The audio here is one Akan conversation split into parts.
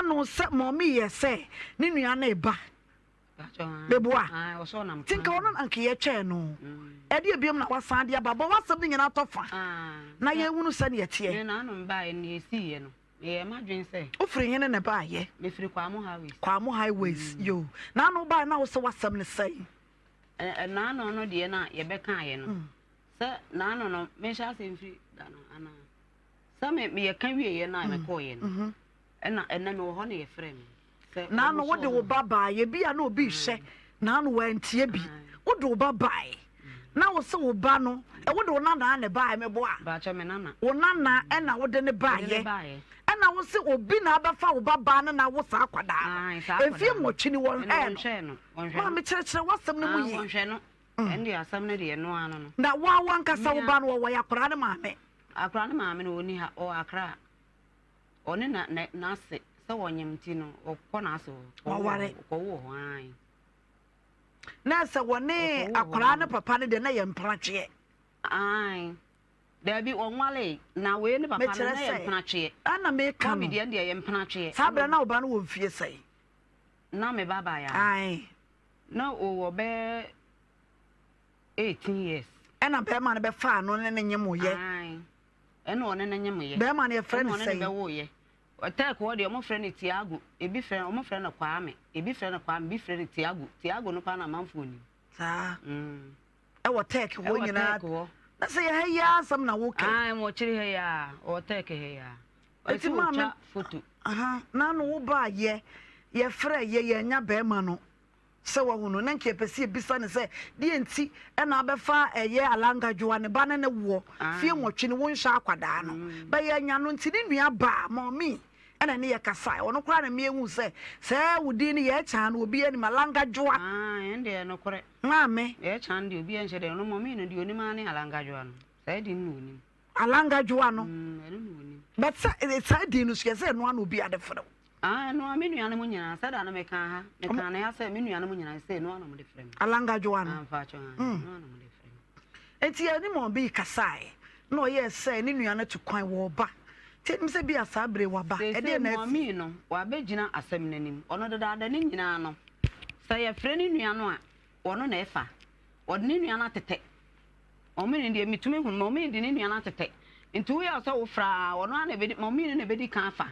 Naano sɛ mɔmi yɛ sɛ ne nua no reba. Meboa. Nti nka ɔno na nka yɛtwɛn no. Ɛdeɛ biom na wasan de aba. Bɔ w'asɛm no nyinaa tɔ fa na yɛnhunu sɛdeɛ ɛteɛ. Me naano mebaeɛ no deɛ ɛsiiɛ no, meyɛɛ m'adwene sɛ. Wofiri hene na ɛbaeɛ? Mefiri Kwamo Highways. Kwamo Highways, yoo. Naano wobaeɛ na wose w'asɛm ne sɛn? Naano no deɛ na yɛbɛkaeɛ no, sɛ naano no menhyɛ aseɛ mfiri da no anaa? Sɛ me yɛka wieɛ no a mekɔeɛ no, ɛna ɛnɛ mewɔ hɔ na yɛfrɛɛ me. Naano wode wo ba baeɛ bi a na obi rehyɛ naano wantie bi wode wo ba baeɛ na wo se wo ba no wode wo nana na ɛbaeɛ meboa wo nana ɛna wode ne baeɛ ɛna wo se obi na abɛfa wo ba baa no na wo saa akwadaa no mfie nwɔtwe ni wɔn hwɛ no maame kyerɛkyerɛ w'asɛm no mu yie na wo a wankasa wo ba no wɔwɔ yɛ akwadaa no maame akwadaa no maame no ɔni ha ɔwɔ akra. Ɔne na na n'ase sɛ ɔnyem nti no ɔkɔ n'ase hɔ. Waware. Ɔkɔwoo hɔ ae. Na sɛ wɔne akwaraa ne papa no deɛ na yɛ mpenatweɛ. Ae. Daabi ɔnwaree na wei ne papa no na yɛ mpenatweɛ. Ɛna meka no. Mami deɛ deɛ yɛ mpenatweɛ. Saa berɛ na ɔba no wɔ mfie sɛn? Na me ba baeɛ a. Ae. Na ɔwɔ bɛyɛ 18 years. Ɛna bɛrima no bɛfaa no ne ne nyemoyɛ. Ae. Ɛna ɔne no nyemeeɛ. Bɛrima no yɛfrɛ no Ɛna ɔne sɛn? no bɛwoeɛ. Turk hɔ deɛ wɔfrɛ no Tiago. Ebi frɛ wɔfrɛ no Kwame. Ebi frɛ no Kwame, ebi frɛ no Tiago. Tiago no paa na amanfoɔ nim. Saa. Mm. Ɛwɔ Turk hɔ Ɛwɔ nyinaa. Turk hɔ. Na sɛ yɛ ha yi ara asɛm na woka yi. Ae, wɔ kyere ha yi ara. Wɔ Turk ha yi ara. Eti Ɔsɛ maame. wɔtwa foto. Aha, n'ano wo baa yɛ, yɛfrɛ yɛ, yɛanya bɛrima no. Sɛ wahu no, na nka yɛpɛ sɛ yɛbisa no sɛ, deɛ nti na abɛfa ɛyɛ Alanga Dwoa ne ba ne ne woɔ fie nwɔtwe no, wonhwɛ akwadaa no. Bɛ yɛanya no nti ne nua baa, Mɔmi, ɛna ne yɛ kasae. Ɔno koraa na me yɛhu sɛ, sɛ wo din no yɛɛkyan no obiara nim, Alanga Dwoa. Aane, ɛndeɛ ɛyɛ nokorɛ. Maame. Yɛɛkyan deɛ obiara nhyɛ dɛ, ɔno Mɔmi no deɛ onim ara ne Alanga Dwoa no, saa din no na onim. Alanga Dwoa no. Mm, ɛno na onim. But sɛ saa din no so yɛ sɛ ɛno ara na obiara de frɛ wo. Ah, ɛno ara, me nuanom nyinaa, sɛ da no mekaa ha, mekaa no ha sɛ me nuanom nyinaa sɛ ɛno ara na wɔde frɛ me. Alanga Dwoa no. Ah, mpakyɛ, ah, ɛno ara na wɔde frɛ me. Enti yɛne Mɔbi kasae, na ɔyɛɛ sɛ ne nua no atu kwan, wɔreba. Nti ɛnim sɛ bi a saa bere waba. Seesei Ɛdeɛn na asi? Mɔmi no, wabɛgyina asɛm no anim. Ɔno dedaada no nyinaa no, sɛ yɛfrɛ ne nua no a, ɔno na ɛfa. Ɔde ne nua no atetɛ. Mɔmi no deɛ, metumi hunu, Mɔmi de ne nua no atetɛ. Nti woyɛ sɛ wofrɛ a, ɔno ara na ɛbɛdi, Mɔmi no na ɛbɛdi kan afa.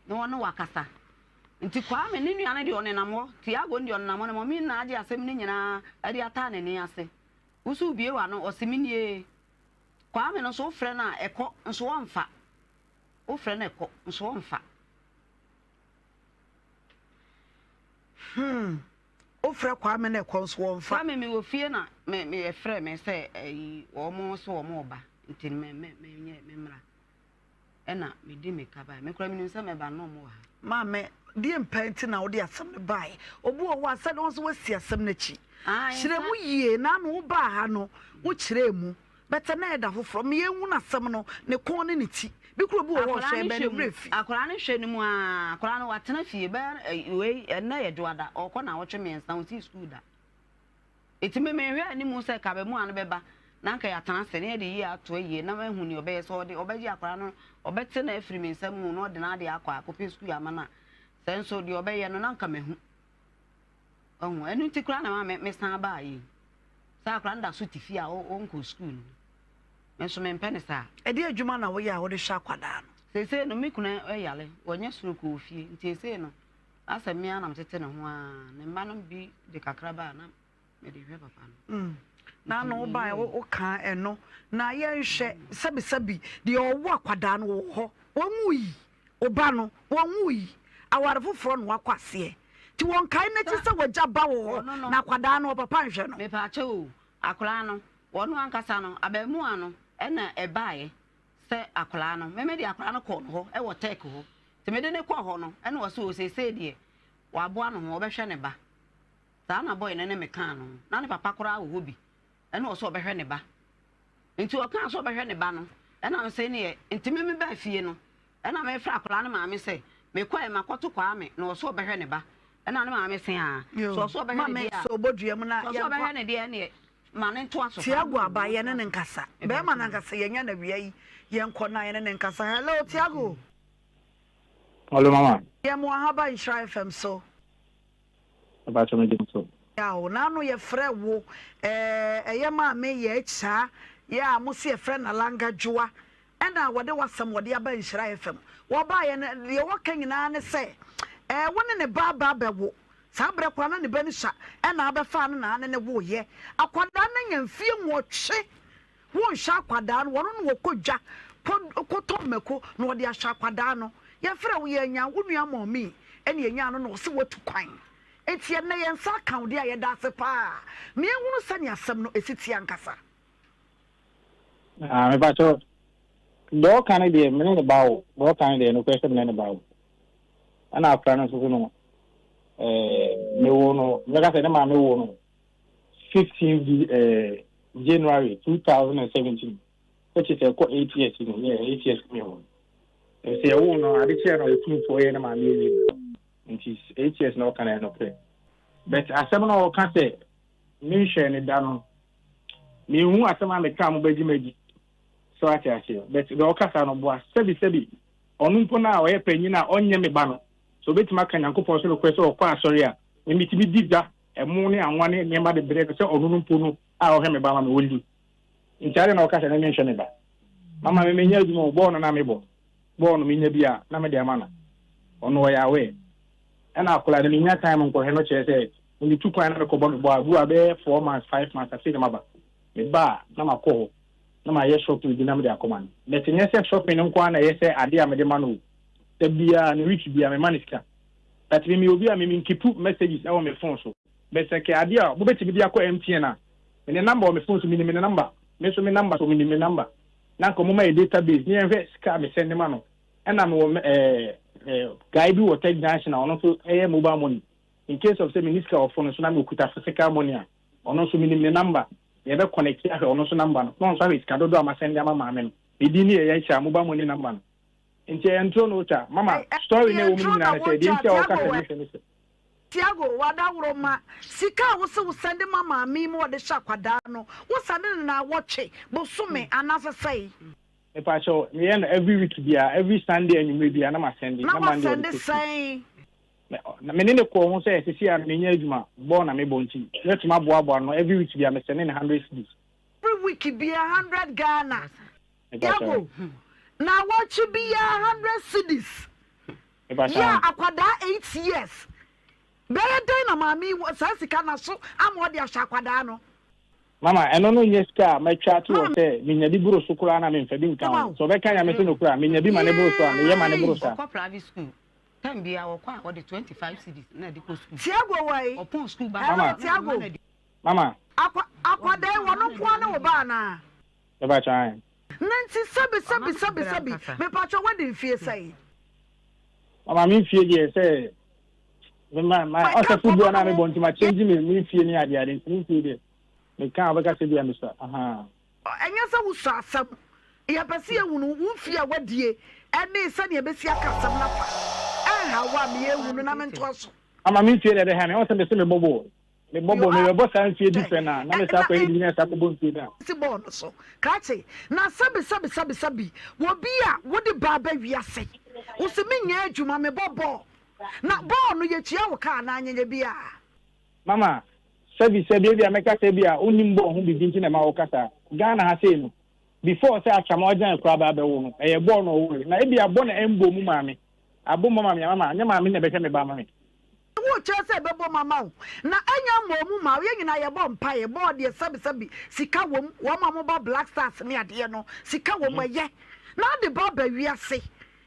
na ɔne wo akasa. Nti Kwame ne nua no deɛ ɔnenam hɔ, Tiago no deɛ ɔnenam hɔ na Mɔmi no na agye asɛm no nyinaa de ataa n'ani ase. Wo nso wobue w'ano, ɔse me nie. Kwame no nso wofrɛ no a ɛkɔ nso ɔmfa. Wofrɛ no ɛkɔ nso ɔmfa. Hmm. Wofrɛ Kwame no ɛkɔ nso ɔmfa. Kwame mewɔ fie na me me ɛfrɛ me sɛ ɛyi wɔn so wɔn reba nti me me me nyɛ me mmra. Ɛna medi mmirika bae. Me koraa menim sɛ mɛba no na wɔwɔ ha. Maame, deɛ mpaa nti na wode asɛm no baeɛ? Obi wɔ hɔ a sɛdeɛ wo nso woasi asɛm no akyi. Kyerɛ mu yie. Naano wobaa ha no, wokyerɛɛ mu. But ɛnnɛ yɛ da foforɔ. Ma yɛnhunu asɛm no, ne kɔn ne ne ti. Bi koraa obi wɔ hɔ a ɔhwɛ ɛbɛn ne werɛ fi. Akwadaa no hwɛ no mu ara. Akwadaa no watena fie bɛyɛ wei, ɛnnɛ yɛ Dwoada, ɔrekɔ nnawɔtwe mmiɛnsa, ɔnsii sukuu da. Enti me menhwɛ anim sɛ ka abɛmoa no bɛba na anka yɛatena ase na yɛde yie ato ayie na mahu nea ɔbɛyɛ sɛ ɔde ɔbɛgye akwadaa no ɔbɛte no afiri me nsam o na ɔde n'adeɛ akɔ akɔpɛ sukuu ama no a sɛ nso deɛ ɔbɛyɛ no na anka mahu ɔho ɛno nti koraa na ma me mesan baa yi sɛ akwadaa no da so te fie a ɔnkɔ sukuu no me nso mempɛ ne saa. Ɛdeɛ adwuma na woyɛ a wode hwɛ akwadaa no? Seesei no me kunu yare wɔnyɛ stroke wɔ fie nti seesei no Asɛ me ara na metete ne ho ara. Ne mma no bi de kakra ba a, na mede hwɛ papa no. Mm. Na ano wo bae wo kaa ɛno. Na yɛnhwɛ sɛbisɛbi deɛ ɔwɔ akwadaa no wɔ hɔ. Wɔnwui. Ɔba no wɔnwui. Aware foforɔ na wakɔ aseɛ. Nti wɔnkae n'akyi sɛ wagya ba wɔ hɔ na akwadaa no ɔpapa nhwɛ no. Mepaakyɛw o, akwadaa no wɔn ankasa no abarimaa no ɛna ɛbaeɛ sɛ akwadaa no me mede akwadaa no kɔɔ no hɔ ɛwɔ Turkey hɔ. Nti mede no kɔɔ hɔ no, ɛna ɔse o seesei deɛ waboa ne ho, ɔbɛhwɛ ne ba. Saa na boy no ne me kaa no. Na ne papa koraa wɔ hɔ bi, ɛna ɔse ɔbɛhwɛ ne ba. Nti ɔkaa sɛ ɔbɛhwɛ ne ba no, ɛna mese neɛ, nti me mebaa fie no, ɛna mefrɛ akwadaa no maame sɛ, mekɔɛ makɔto Kwame na ɔse ɔbɛhwɛ ne ba. Ɛna ne maame se aa, sɛ ɔse ɔbɛhwɛ ne deɛ a, sɛ ɔse ɔbɛhwɛ ne deɛ ɛneɛ ma no ntoa so. Tiago aba yɛne no nkasa. Bɛɛma no ankasa yɛnya no awia yi yɛnkɔ na yɛne no nkasa. Hello Tiago. Hello mama. Yɛ mo ahaba Nhyira FM so. Mepakyɛ me gye so. Yaw, n'ano yɛ frɛ wo eh, ɛyɛ maame yɛ akyaa yɛ a mo se yɛ frɛ no Alanga dwoa ɛna wɔde w'asɛm wɔde aba Nhyira FM. Wɔbaeɛ no deɛ wɔka nyinaa ne sɛ eh, wo ne ne ba aba abɛwo. Saa berɛ koraa na ne ba no sua ɛna abɛfaa no na ne ne woeɛ. Akwadaa no anya mfie nwɔtwe. Wonhwɛ akwadaa no, wɔno na wɔkɔ dwa kɔ kɔtɔ mako na wɔde ahwɛ akwadaa no. Yɛfrɛ wo yɛannya wo nua Mɔmii ɛna yɛnyaa no na ɔse watu kwan. Enti ɛnnɛ yɛn nsa aka wo deɛ a yɛda ase paa. Ma yɛnhunu sɛnea asɛm no ɛsi teɛ ankasa. Ah, mepakyɛw, deɛ ɔka no deɛ, me ne ne ba wo. Deɛ ɔka no deɛ, nokorɛ sɛ me ne ne ba wo. Ɛna akora no nso so no, eh, mewo no, mɛka sɛ ne maame wo no 15 di eh, January 2017, which is ɛkɔ 8 years no, yeah, 8 years me wo no. Nti ɛwo no, ade kyeɛ na ɔtumfoɔ yɛ ne maame awie no. Nti 8 years na ɔka no ɛyɛ nokorɛ. But asɛm no a ɔka sɛ menhwɛɛ ne da no, menhu asɛm a meka a mobɛgye madi. So ate aseɛ? But deɛ ɔka saa no boa. Sɛbi sɛbi, ɔno mpo no a ɔyɛ panyin a ɔnyɛ me ba no, sɛ obetumi aka Nyankopɔn so nokorɛ sɛ ɔkɔ asɔre a, me metumi di dwa, ɛmo ne anwa ne nneɛma de brɛ no sɛ ɔno no mpo no a ɔhwɛ me ba ma me, ɔndi. Nti adɛn na ɔka sɛ me menhwɛ me ba? Mama me menyɛ adwuma o, bɔɔl no na mebɔ. Bɔɔl no menya bi a na mede ama no. Ɔno ɔyɛ aware. Ɛna akwadaa no menya time nkɔhwɛ no kyerɛ sɛ metu kwan na mekɔbɔ me bɔɔl a, bi wɔ a bɛyɛ 4 months, 5 months afei na maba. Meba a na makɔ hɔ na mayɛ shopping bi na mede akɔma no. But nyɛ sɛ shopping no nko ara na ɛyɛ sɛ adeɛ a mede ma no o. Da biara ne week biara mema no sika. But me meyɛ obi a me menkeep messages wɔ me phone so. But sɛ kɛ adeɛ a mobɛtumi de akɔ MTN a, me ne number wɔ me phone so, menim ne number. Me nso me number so menim ne number. Na nka wɔma yɛ database ne yɛnhwɛ sika a me send ma no. Ɛna mewɔ eh, eh, guy bi wɔ Tech Junction a ɔno nso ɛyɛ mobile money. In case of sɛ menni sika wɔ phone so na mekuta physical money a, ɔno nso menim ne number. Yɛbɛ connect ahwɛ ɔno nso number no. Na ɔno nso ahwɛ sika dodoɔ a ma send ama maame no. Ne din ne yɛ yɛn mobile money number no. Nti ɛyɛ ntoro na otwa. Mama, story na Ɛyɛ ɛwɔ mu ntoro nyinaa na ne sɛ, deɛ wotwa nti a ɔka Tiago sɛ wɛ. mehwɛ ne sɛ. Tiago, wadaworo ma sika a wose wo send ma maame yi ma ɔde hyɛ akwadaa no, wo send no naawɔtwe, bosome anaasɛ sɛn? Mepakyɛw, meyɛ no every week biara, every Sunday anwummere biara na ma send, Na na Monday ɔde wasɛnde kɔ school. sɛn? Na me ne ne kɔɔ ho sɛ sisi a menyɛ adwuma, bɔɔl na mebɔ nti, mɛtumi aboaboa no every week biara me send ne 100 cedis. Every week biara 100 Ghana. Mepakyɛw. Tiago, naawɔtwe biara 100 cedis. Mepakyɛw. Yɛ akwadaa 8 years. Bɛyɛ dɛn na maame yi wɔ saa sika na so ama ɔde ahyɛ akwadaa no? Mama, ɛno no nyɛ sika a mɛtwa ato hɔ Maame sɛ menya bi boro so koraa na memfa bi nka ma ho. wo. Sɛ ɔbɛka Nyame so nokorɛ a, menya bi ma ne boro so a, meyɛ ma ne boro Yay! saa. Ɔkɔ private school time biara wɔkɔ a wɔde 25 cedis na ɛde kɔ school. Tiago wɔ yi. Ɔpɔn school ba Hello Mama. na ma Tiago. na di. Mama. Akwa akwadaa yi wɔno nko ara ne wo ba anaa? Mepakyɛw ae. Na nti sɛbi Ɔma sɛbi sɛbi brɛ sɛbi ankasa. mepakyɛw wadi mfie sɛn? Mama, me mfie deɛ sɛ me ma ma Mɛka ɔsɛ football nkɔmɔ na no mebɔ ho. nti ma change me mfie ne ade ade nti me mfie deɛ meka a wobɛka sɛ bi a mesua aha. Ɛnyɛ sɛ wosɔ asɛm. Yɛpɛ sɛ yɛhunu wo mfie a wadie ɛne sɛnea ɛbɛsi aka asɛm no afa. Ɛnha wo a meyɛ ehunu na mentoa so. Ama me mfie deɛ ɛbɛha me ɔsɛ mese mebɔ bɔɔl mebɔ Yo bɔɔl a mebɛbɔ saa mfie different a na mesa na akɔyɛ biribi na ɛsa akɔbɔ mfie no a. si bɔɔl no so. Krakye, na sɛbi sɛbi sɛbi sɛbi wɔ bi a wode ba aba wiase. Wo se menyɛ adwuma mebɔ bɔɔl. Na bɔɔl no yɛtua wo ka anaa nyɛnyɛ biara? Mama, sɛbi sɛbi ebi a mɛka sɛ ebi a wonim bɔɔl ho biribi nti na ɛma woka saa. Ghana ha sei no, before sɛ Asamoah Gyan koraa ba abɛwo no, ɛyɛ bɔɔl na ɔwoe. Na ebi a bɔ na ɛmbɔ mu maame. Abɔ mu ama me a, mama, nyɛ maame na ɛbɛhwɛ me ba ama me. Wokyerɛ sɛ ɛbɛbɔ mu ama wo na ɛnya mmɔɔ mu ma wo. Yɛn nyinaa yɛbɔ mpaeɛ. Bɔɔl deɛ sɛbi sɛbi sika wom. Wɔn a wɔba Black Stars ne adeɛ no, sika wom ɛyɛ. Na ade ba aba wiase.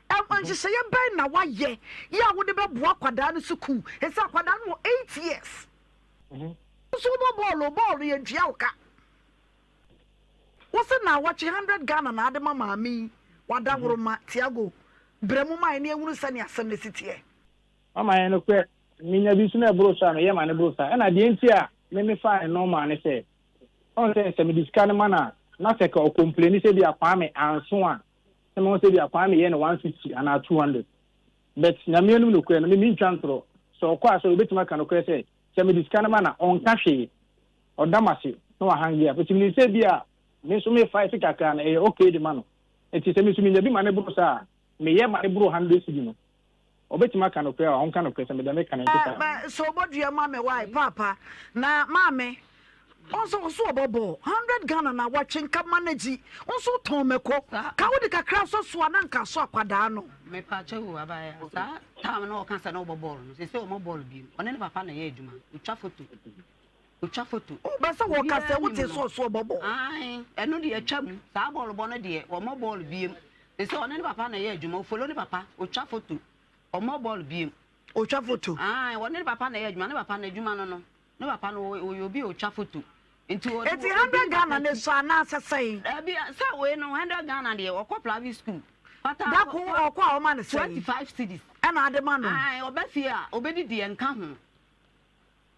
Nhyehyɛeɛ bɛn na woayɛ yɛ a wode bɛboa akwadaa no sukuu? Ɛsɛ akwadaa no wɔ 8 years. Nso wobɔ bɔɔl o, bɔɔl no yɛntua wo ka. Wo se naawɔtwe 100 Ghana na ade ma maame yi wadaworoma. Tiago, brɛ mu ma yɛn na yɛnhunu sɛnea asɛm no si teɛ. Mama yɛn nokorɛ, menya bi nso na ɛboro so a meyɛ ma ne boro saa. Ɛna deɛ nti a me mefaa ne normal ne sɛ, ɔhu sɛ sɛ mede sika no ma no a, na sɛ ka ɔcomplaini sɛ bi a Kwame anso a, sɛ mehu sɛ bi a Kwame yɛ no 150 anaa 200. But Nyame anim nokorɛ no, me mentwa ntorɔ. Sɛ ɔkɔ asɔre, obɛtumi aka nokorɛ sɛ, sɛ mede sika no ma no a, ɔnka hwee. Ɔda m'ase na wahange up. Nti menim sɛ bi a me nso me fight kakra no, ɛyɛ okay de ma no. Nti sɛ me nso menya bi ma ne boro saa a, meyɛ ma ne boro 100 cedi no. Ɔbɛtumi aka nokorɛ a, ɔnka nokorɛ sɛ me deɛ meka no ɛnte saa. Bɛ sɛ ɔbɔ dua ma me wai paapa na maame ɔnso ɔso ɔbɔ bɔɔl hundred Ghana na watwe nka manage nso tɔn mako ka wode kakra sɔ so a na nka so akwadaa no. Mepaakyɛw o abaayewa saa time na ɔka sɛ na ɔbɔ bɔɔl no sese ɔmɔ bɔɔl bio ɔne ne papa na ɛyɛ adwuma otwa foto otwa foto. O bɛ sɛ wɔka sɛ wote sɛ ɔso ɔbɔ bɔɔl. Ae ɛno deɛ atwa mu saa bɔɔl bɔ no deɛ ɔmɔ bɔɔl biem sese ɔne ne papa na ɛyɛ adwuma ofolo ne papa otwa foto ɔmɔ bɔɔl biem. Otwa foto. Ae ɔne ne papa na ɛyɛ adwuma ne papa no adwuma no no ne papa no ɔyɛ obi a otwa foto nti ɔde Eti hundred Ghana ne sɔ anaasɛ sɛn? Dabi sɛ wei no hundred Ghana deɛ ɔkɔ private school. Kwata Dako ɔkɔ a ɔma no sɛn? 25 cedis. Ɛna ade ma no. Ae ɔba fie a ɔbɛdidi ɛnka ho.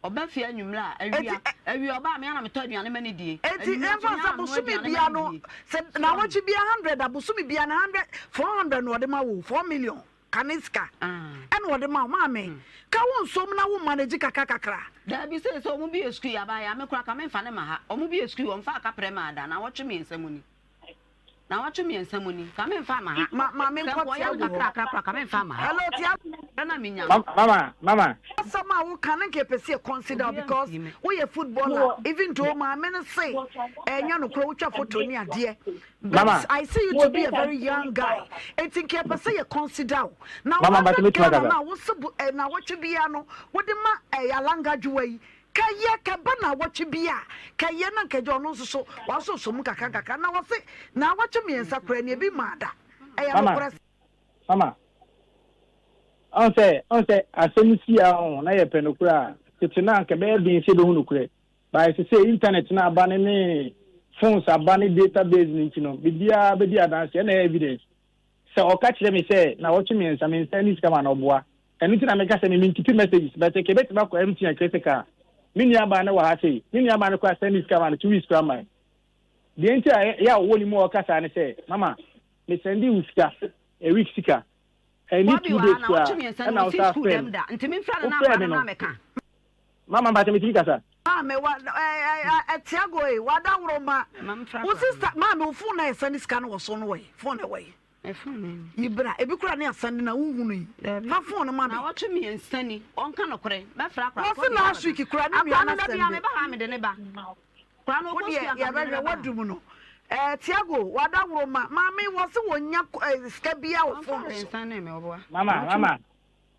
Ɔba fie anwummerɛ a awia awia ɔba a me ara na metɔ aduane ma no die. Eti Anwummerɛ nso yɛmfa me sɛ ara na menoa bosome aduane ma bia no no die. sɛ nawɔtwe bia hundred a bosome bia no hundred 400 na ɔde ma wo 4 million. Ka ne sika ɛna ɔde ma wo maame ka wo nsom na wo manage kakra kakra. Daabi sei sɛ ɔmo bie sukuu yaba ya me koraa ka me nfa ne ma ha ɔmo bie sukuu ɔmo fa kaprɛ maa da nawɔtwe miensa mu ni nawɔtwe miensa mu ni ka me nfa ma ha Ma maame sɛ nkɔ nkɔ ɔyɛ Tiago no hɔ. kakra kakra koraa ka me nfa ma ha Hello Tiago. Berɛ na me nya no. Mama mama. Asɛm a woka no nka yɛpɛ sɛ yɛ consider wo Obiara because ntie me. woyɛ footballer even though maame no se ɛnyɛ nokorɛ wotwa photo ne adeɛ But Mama. I see you to be a very young guy. Enti nka yɛpɛ sɛ yɛ consider wo. Na Mama, but 100 metumi Ghana akasa. no a wose bo eh, nawɔtwe biara no wode ma eh, Alanga Adwowa yi, ka yɛ ka ba nawɔtwe bi a, ka yɛ na nka gya ɔno nso so wasosɔ mu kakra nkakra. Na wɔse nawɔtwe mmiɛnsa koraa ni ebi maa da. Ɛyɛ Mama, nokorɛ. mama. Ɔn sɛ, ɔn sɛ asɛm si a ɔn na yɛpɛ nokorɛ a, tete no anka ɛbɛyɛ den sɛ yɛbɛhu nokorɛ. But sesei internet no aba no ne phones aba ne data base no nti no, biribiara bɛdi adanse, ɛna ɛyɛ evidence. Sɛ ɔka kyerɛ me sɛ nawɔtwe mmiɛnsa me nsa nni sika ma no, ɔboa. Ɛno nti na meka sɛ me menkipi messages, but nka ɛbɛtumi akɔ MTN critical a. Me nuabaa no wɔ ha sei, me nuabaa no koraa sɛnde sika ma no 2 weeks koraa mmae. Deɛ nti a ɛyɛ a ɔwɔ ne mu a ɔka saa ne sɛ, mama, me sɛnde wo sika, a week sika, ɛnni Bobby 2 wɔ ha days nawɔtwe koraa mmiɛnsa ɛna ni wo ɔsi san sukuu frɛɛ dɛm me. da nti memfrɛ no na Wofrɛɛ akwadaa me no no, mmra mmɛka. Mama mpakyɛ metumi kasa? Maame wa ɛ ɛ ɛ Tiago e wadaworo ma Ma mfra wo koraa sister no. maame wo phone na yɛsɛnde sika no wɔ so no wɔ he phone ɛwɔ he Me phone no ni. yi bra ebi kora ne asɛnde na wohunu yi Dabi. fa phone no ma me. Nawɔtwe mmiɛnsa ni ɔnka nokorɛ mɛfrɛ akwadaa no Wɔse kɔ deɛ last abɛka week kora ne nua akwadaa no no da biara asɛnde. meba ha a mede ne ba akwadaa no Wo ɔkɔ deɛ sukuu anka mede ne yɛbɛhwɛ bɛba ha. wadum no ɛɛ Tiago wadaworo ma maame wɔse wɔnya ɛ sika biara wɔ Ɔmfa phone hwee so. nsɛnee me ɔboa. Mama Nawɔtwe mama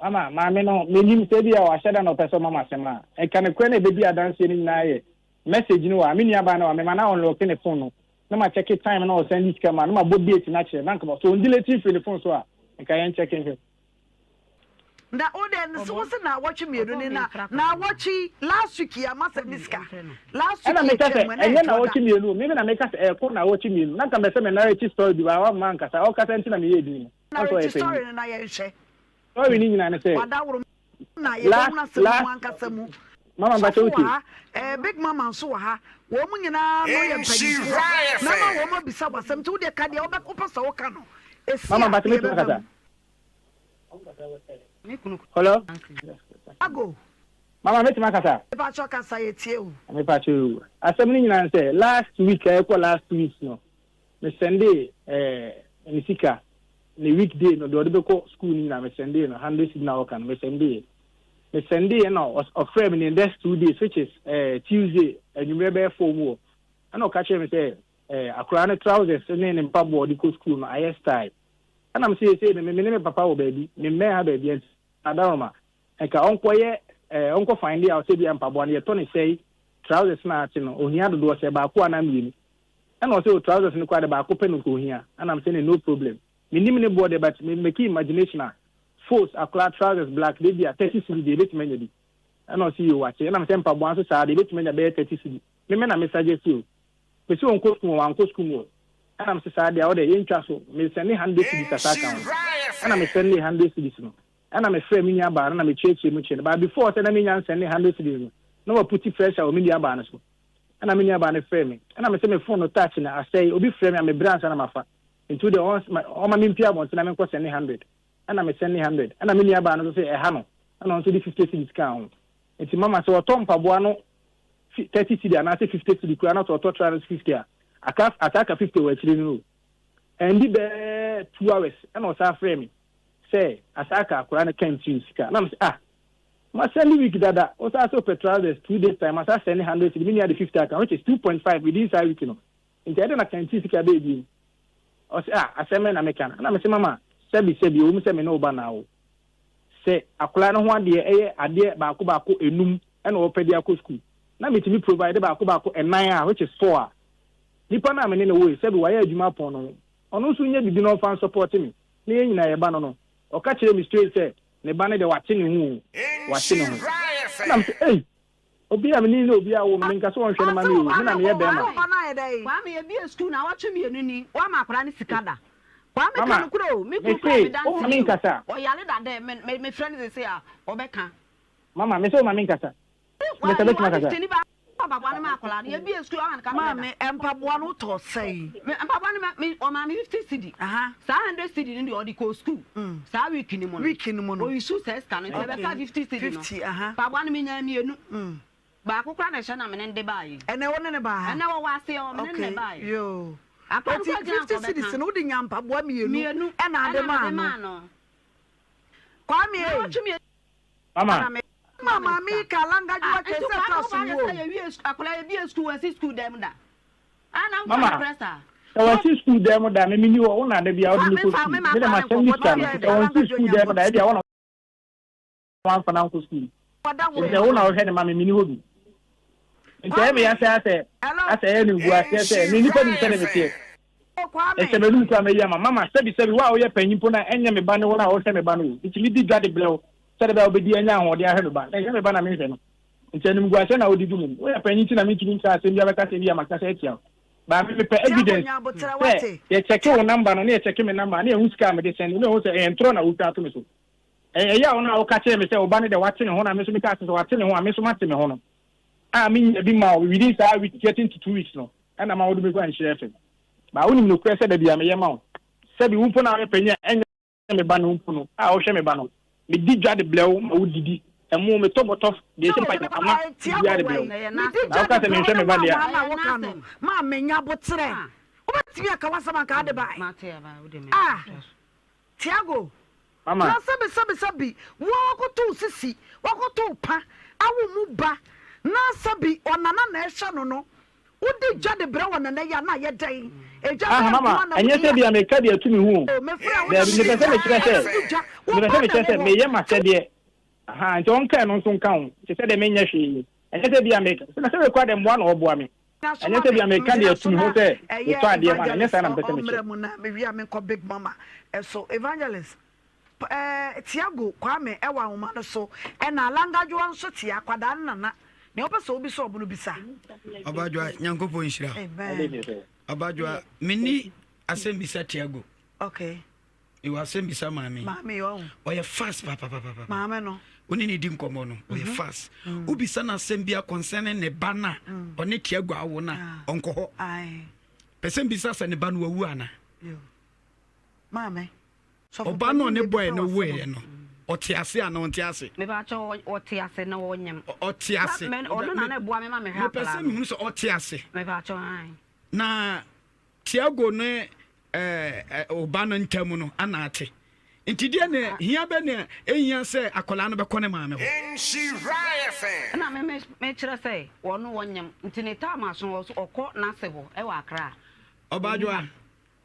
mama maame no menim sɛ ebia wahyɛ da na ɔpɛ sɛ ɔma m'asɛm a nka nokorɛ no a ɛbɛdi adanseɛ no nyinaa yɛ message no wɔ ha me nua baa no wɔ ha mema no unlocke ne phone no na ma check time na ɔsan de sika ma na ma bɔ date no akyerɛ na nka sɛ ɔndelete firi ne phone so a nka yɛn check nhwɛ. Na wo deɛ no wo se naawɔtwe mmienu ni na naawɔtwe last week yi ama sɛ ne sika last week Ɛna yi meka atwa sɛ mu ɛna ɛnyɛ ɛtoa da. naawɔtwe mmienu o meme na meka sɛ ɛɛkɔ naawɔtwe mmienu na nka mɛsɛ mɛ narrate story bi baa wamma ankasa ɔkasa nti na meyɛɛ din no ɔn sɛ Narrate ɔyɛ panyin. story no na yɛnhwɛ. Story no nyinaa ne sɛ Wadaworo na last yɛbɛhunu asɛm no mu last ankasa mu. Mama mpakyɛ Sɔfo wɔ wotie. ha, eh, Big Mama nso wɔ ha. Wɔn nyinaa no yɛ mpanyinfoɔ. Nhyira Mɛma FM. wɔn abisa wo asɛm nti wo deɛ ka deɛ wobɛ wopɛ sɛ woka no. Ɛsi Mama a mpakyɛ mɛtumi yɛbɛba akasa. mu. Me kunu Hello. Ago. Mama mɛtumi akasa. Mepakyɛ kasa yɛtie wo. Mepakyɛ o. Asɛm no nyinaa ne sɛ last week a ɛkɔ last week no me sɛndee eh, ne sika ne week day no deɛ ɔde bɛkɔ school no nyinaa me sɛndee no hundred cedi na ɔka no me sɛndee me sɛndee na ɔfrɛ me ne next 2 days, which is eh, Tuesday anwummerɛ bɛyɛ 4 mu hɔ, ɛna ɔka kyerɛ me sɛ eh, akwaraa no trousers ne ne mpaboa ɔde kɔ school no ayɛ style. Ɛna me sɛ yɛsei no me ne me papa wɔ baabi me mmɛn ha baabi nti adaroma nka ɔnkɔyɛ eh, ɔnkɔ find out sɛ bia mpaboa no yɛtɔ ne sɛe, trousers no ate no ohia dodoɔ sɛ baako anaa mmienu. Ɛna ɔsɛ o trousers no koraa de baako pɛ no nka ohia. Ɛna me sɛ ne no problem, menim ne boɔ deɛ, but me make imagination a force akora trousers black de bi a 30 cedi deɛ ebɛtumi anya bi. Ɛna ɔsɛ yio, wate. Ɛna me sɛ mpaboa nso saa deɛ ebɛtumi anya bɛyɛ 30 cedi. Me na me suggest o, me sɛ ɔnkɔ sukuu mu, wankɔ sukuu mu o. Ɛna me sɛ saa deɛ ɔde yɛntwa so, me sɛ ne 100 cedis asa aka ho. Ɛna me sɛ ne 100 cedis no, ɛna me frɛ me nua baa no na me kyerɛkyerɛ mu kyerɛ no, but before sɛ na me nya nsɛn ne 100 cedis no, na wa put pressure wɔ me nua baa no so. Ɛna me nua baa no frɛ me, ɛna me sɛ me phone no touch no asɛe, obi frɛ me a me brɛ ansa na mafa, nti wo deɛ ɔma me mpia abɔnten na me nkɔ sɛn ne 100. Ɛna me sɛn ne 100, ɛna me nua baa no nso sɛ ɛha no, ɛna ɔno nso de 50 cedis kaa ho. Nti mama sɛ ɔtɔ mpaboa no 30 cedi anaasɛ 50 cedi koraa na sɛ ɔtɔ tra no 50 a, aka asa aka 50 wɔ akyire no o. Ɛndi bɛɛ 2 hours ɛna ɔsan frɛ me. sɛ asaaka akwadaa no canteen sika. Na mese ah, ma send week dada, wo saa sɛ wopɛ trousers 2 days time, ma saa send 100 cedi, me nua de 50 aka, which is 2.5 within saa week no. Nti ɛde na canteen sika bɛyɛ bi. Ɔsɛ ah, asɛm na meka no. Na mese mama, sɛbi sɛbi, ɛwɔ mu sɛ me ne wo ba na awo. Sɛ akwadaa no ho adeɛ ɛyɛ adeɛ baako baako enum ɛna ɔpɛ de akɔ school, na metumi provide baako baako ɛnan a, which is four a, nipa no a me ne ne wo yi, sɛbi wayɛ adwuma apɔn no ho, ɔno nso nyɛ bibi na ɔmfa nsupport me na yɛn nyinaa yɛba no, ɔka kyerɛ me straight sɛ ne ba no deɛ, wate ne ho o, wate ne ho. Ɛna me sɛ ei, obi a mene ne obi awo no, menka sɛ ɔnhwɛ no ma me o, me na meyɛ bɛrima. Ba no ayɛ dɛn? Kwame, yɛbie sukuu na awɔtwe mmienu ni, woama akwadaa no sika da? Kwame, ka Mama, no korɛ o, me kunu kora mese me woma danseni me o. nkasa. Ɔyare da dɛ me mefrɛ no sese a, ɔbɛka. Mama, mese woma me nkasa. Mesa bɛtumi akasa. 150 ni ba mpaboa no ma akwadaa no, yɛbie sukuu ama no ka korɛ da. Maame, mpaboa no wotɔ sɛn? Me mpaboa no ma me ɔmaa me 50 cedi. Saa 100 cedi no deɛ, ɔde kɔɔ sukuu saa week ni mu no. Week no mu no. Oyisu saa sika no nti ɛbɛka 50 cedi no. 50, aha. Mpaboa no menya mmienu. Baako koraa na ɛhyɛ na mene de baa yi. Ɛnɛ wo ne ne baa ha? Ɛnɛ wɔwɔ ase ɔ, mene ne baa yi. Yoo. Akwadaa no Eti kɔ gyina 50 nkɔ cedis bɛka. no, wode nya mpaboa mmienu Mmienu ɛna ade ɛna maa mede maa no. no. Kwame Na ei. wɔtwe mmienu Mama. na me Ma maame yi ka alangadwoa Ah, kɛ nti sɛ Kwame tɔ wo ba so yɛ wo. sɛ yɛwie akwadaa yɛbie sukuu, wɔasi sukuu dɛm da ana nkɔ Mama, nokorɛ saa? Sɛ wɔsi sukuu dan mu da, me menni hɔ, wo na da bia wode me kɔ Fa sukuu. me ma Me de akwadaa masɛm no ne nkɔ sika no, wɔtwe sɛ wɔnsi sukuu dan mu da, ebia wo na wamfa no ankɔ sukuu. Wɔda wo Nti sɛ wo na wohwɛ ne ma me, menni hɔ bi. Nti ɛyɛ me ya sɛ asɛ ɛyɛ no ngu aseɛ sɛ me nipa nim sɛde meteɛ. Kwame. Ɛhyɛ m'anum koraa mɛyi ama. Mama, sɛbi sɛbi, wo a woyɛ panyin mpo na ɛnyɛ me ba ne wo na wohwɛ me ba no o. Nti medi dwa de brɛ wo sɛde bɛyɛ a wobɛdi anya ahoɔden ahwɛ me ba. Na ɛnyɛ me ba na menhwɛ no. Nti animguaseɛ na wode gu me no. Woyɛ panyin nti na mentumi nka asɛm bi abɛka sɛ bi a makasa atia wo. Baa me mepɛ Tiago evidence nya abotrɛ sɛ wate. yɛkyɛke wo number no na yɛkyɛke me number na yɛhu sika a mede sɛnde na yɛhu sɛ ɛyɛ ntorɔ na wotwa ato me so. Ɛyɛ a wo no a woka kyerɛ me sɛ wo ba no deɛ wate ne ho na me nso meka sɛ wate ne ho a me nso mate me ho no a menya bi ma wo within saa week getting to 2 weeks no, ɛna ma wode me kɔ Nhyira FM. Baa wonim nokorɛ sɛ da bi a meyɛ ma wo. Sɛbi wo mpo na woyɛ panyin a ɛnyɛ me ba no mpo no a wohwɛ me ba no, medi dwa de brɛ wo ma wodidi. Ɛmo metɔ bɔtɔ deɛ ɛhyɛ mpakyɛ ama Tiago biribiara de brɛ wai wo. medi Na dwa woka de sɛ brɛ wo menhwɛ ne me ba deɛ a, wo na woka no ma menya abotrɛ. Wobɛtumi aka w'asɛm anka ade bae. Mate aba wode me Ah, Tiago. Mama. Na sɛbi sɛbi sɛbi wo a wakɔtɔ wo sisi, wakɔtɔ wo pa awo mu ba na sɛbi ɔnana na ɛhwɛ no no, wodi dwa de brɛ wɔ nana yi a, na ayɛ dɛn? Edwa Aha bɛyɛ mama, nko ara na ɛnyɛ wodi sɛ a. bia meka deɛ atu me ho o. O, mefrɛ wo na Daabi, medi mepɛ sɛ dwa, mekyerɛ ɛna sɛ medi dwa, wo mepɛ ba sɛ na mekyerɛ sɛ ɛwɔ hɔ. meyɛ m'asɛdeɛ. Aha, nti ɔnka ɛno nso nka ho. Nti sɛ deɛ menyɛ hwee. Ɛnyɛ sɛ bia meka, sɛ na sɛ mekura deɛ mmoa na ɔboa me. Gyina so Ɛnyɛ ma sɛ me, bia meka deɛ gyina atu so me ho na sɛ ɛyɛ metɔ adeɛ ma no. Ɛnyɛ evangelist saa na mepɛ sɛ ɔmmrɛ mekyerɛ. mu na mewie a menkɔ Big Mama so. Evangelist, eh, Tiago Kwame ɛwɔ ahoma no so, ɛna Alangadwoa nso te akwadaa no nana. Nea wopɛ sɛ wobisa ɔmo no bisa. Ɔbadwoa, Nyankopɔn nhyira wo. Amen. Ɔbadwoa, menni asɛm bisa Tiago. Okay. Mewɔ asɛm bisa maame. Maame yɛ ɔho. Ɔyɛ fast papapapapa. Maame no. Wo ne ne di nkɔmmɔ no, ɔyɛ fast. Wobisa no asɛm bi a concerning ne ba no a ɔne Tiago awo no a, ɔnkɔ hɔ. Aye. Pɛ sɛ mbisa sɛ ne ba no wawu ana? Yo. Maame. Sɔfo Ɔba no panyin ɔne na bɔɛ ebisa no w'asɛm woeɛ no, ɔte ase ana ɔnte ase? Mepakyɛ ɔte ase na ɔnyem. Ɔte ase. Ɔno na na ɛboa me ma mehwɛ Mepɛ sɛ akwadaa no. mehunu sɛ ɔte ase. Mepakyɛ ae. Na Tiago ne ɔba no ntam no ana ate. Nti deɛ ne hia bɛ ne ɛhia sɛ akwadaa no bɛkɔ ne maame hɔ? Ɛna me mekyerɛ sɛ ɔno ɔnyem nti ne time aso ɔkɔ n'ase hɔ ɛwɔ Accra. Ɔbaadwoa,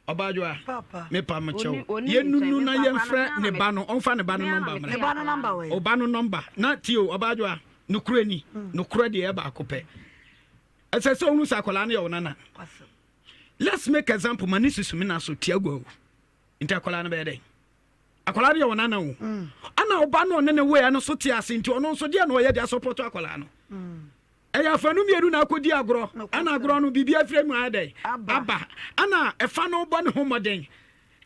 Ɔbaadwoa, Papa. mepa mo kyɛw. Oni Yɛnunu nkyɛn, na mepa yɛmfrɛ akwadaa no ne ba no, ɔmfa ne ba no me ara nɔmba na mmra. Ne ba no nɔmba wɔ Ɔba no nɔmba. Na tie o, Ɔbaadwoa, nokorɛ ni, nokorɛ deɛ ɛyɛ baako pɛ. Ɛsɛ sɛ ohunu sɛ akwadaa no yɛ wo nana. Let's make example, ma ne susu me na so Tiago awu. Nti akwadaa no bɛyɛ dɛn? Akwadaa no yɛ wo nana o. Ana ɔba no ɔne ne woeɛ no so te ase nti ɔno nso deɛ na ɔyɛ de asɔpɔtɔ akwadaa no. Ɛyɛ afanu mmienu na akɔdi agorɔ. Ana agorɔ no biribi afiri mu ayɛ dɛn? Aba. Ana ɛfa no bɔ ne ho mmɔden.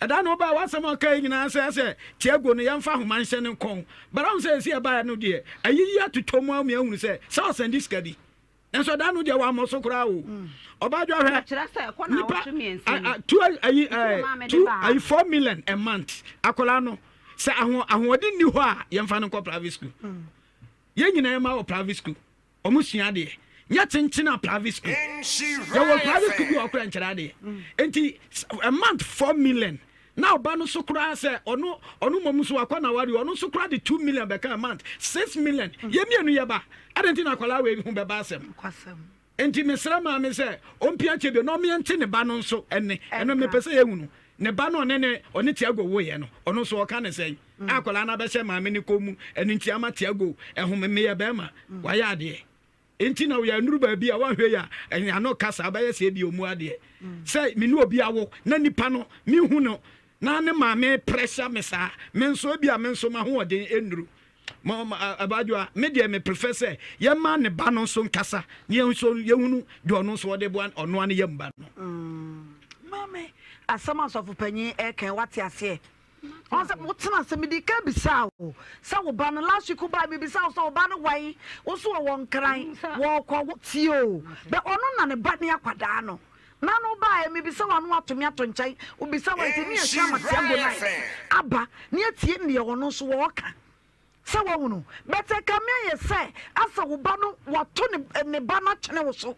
Ɛda no ɔbaa w'asɛm a ɔkae nyinaa sɛ sɛ Tiago no yɛmfa ahoma nhyɛ ne kɔn. Bara ho sɛ ɛsi ɛbaeɛ no deɛ ayiyi atotɔ mu a ahunu sɛ sɛ ɔsɛnde sika bi. Nanso ɛda no deɛ wammɔ so koraa o. Ɔbaa dwa hwɛ. Kyerɛ sɛ ɛkɔ na Nipa awɔtwe mmiɛnsa ni. two ayi Nti na maame de two baa ha ayi no. 4 million a month. Akwadaa no sɛ aho ahoɔden nni hɔ a, yɛmfa no nkɔ private school. Yɛn nyinaa yɛma wɔ private school. Wɔn sua adeɛ. Nyɛ kyenkyen a private school. Yɛwɔ private school bi wɔ ɔkora nkyerɛ adeɛ. Nti a month 4 million. Na ɔba no so koraa sɛ ɔno ɔno mmom nso wakɔ na ware ɔno nso koraa de 2 million bɛka a month, 6 million. Yɛ mmienu yɛ ba adɛn nti na akwadaa wei ho bɛba asɛm? Nti mesrɛ maame sɛ ɔmpia kyɛ bio na ɔmeɛnte ne ba no nso. Ɛne ɛno mepɛ sɛ yɛhu no, ne ba no ɔne ne ɔne Tiago woyɛ no, ɔno nso ɔka ne sɛn akwadaa no abɛhyɛ maame ne kɔn mu. Ɛno nti ama Tiago ɛho meyɛ bɛrima wayɛ adeɛ nti na woyɛ anuru baabi a woahwɛ yi a ɛnyɛ ano kasa wobɛyɛ sɛ ebi ɔmu adeɛ sɛ me ne obi awo na nipa no mehu no na ne maame pressure me saa. Me nso ebi a me nso mahoɔden nnuru abadwoa. Me deɛ, me prefer sɛ yɛma ne ba no nso nkasa ne yɛn nso yɛhunu deɛ ɔno nso ɔde boa ɔnoa ne yam ba no. Maame, asɛm asɔfo panyin ɛkɛn wate aseɛ. Ɔn sɛ wotena ase, mede ka bisaa wo sɛ wo ba no last week baa, mebisa wo sɛ wo ba no wan, wo so wɔwɔ Nkran wɔkɔ tie o bɛ ɔno na ne ba ne akwadaa no na no baeɛ. Mebisa wo ano ato me ato nkyɛn, wobisa wa nti ne yɛhwɛ ama Tiago night aba ne atie neɛ ɔno nso wɔɔka sɛ wahunu bɛtɛ ka me ayɛ sɛ asɛ wo ba no wato ne ba no atwene wo so.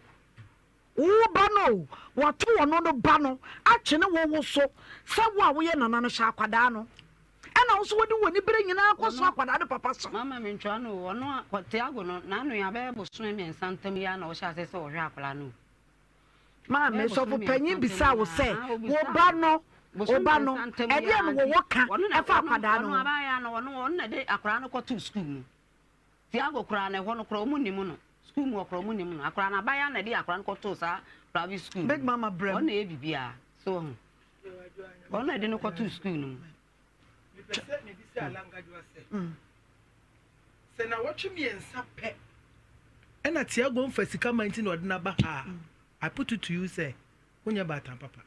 Wo ba no o, wato ɔno no ba no atwene wo wo so sɛ wo a woyɛ nana no hyɛ akwadaa no, ɛna wo nso wode w'ani bere nyinaa kɔ so akwadaa no papa so. Mama, mentwa no o, ɔno a Tiago no n'ano yɛ abɛyɛ bosome 3 ntam yi ara na ɔhyɛ ase sɛ ɔhwɛ akwadaa no o. Maame, sɔfo panyin bisaa wo sɛ wo ba no, wo ba no, ɛdeɛ no wɔwɔ ka ɛfa akwadaa no ho? Ɔno abaayɛ no, ɔno na de akwadaa no kɔtoo sukuu mu. Tiago koraa no, ɛhɔ no koraa ɔmo nim no. Sukuu mu hɔ koraa ɔmo nim no. Akwadaa no abaayɛ na de akwadaa no kɔtoo saa private school mu. Big Mama brɛ. Ɔno na ɛyɛ biribiara so ɔho. Ɔno na de no kɔtoo sukuu no mu. Mepɛ sɛ mebisa Alangadwoa sɛ na wɔtwe 3 pɛ ɛna Tiago mfa sika ma nti na ɔde n'aba ha a, I put it to you sɛ wonyɛ baatan papa.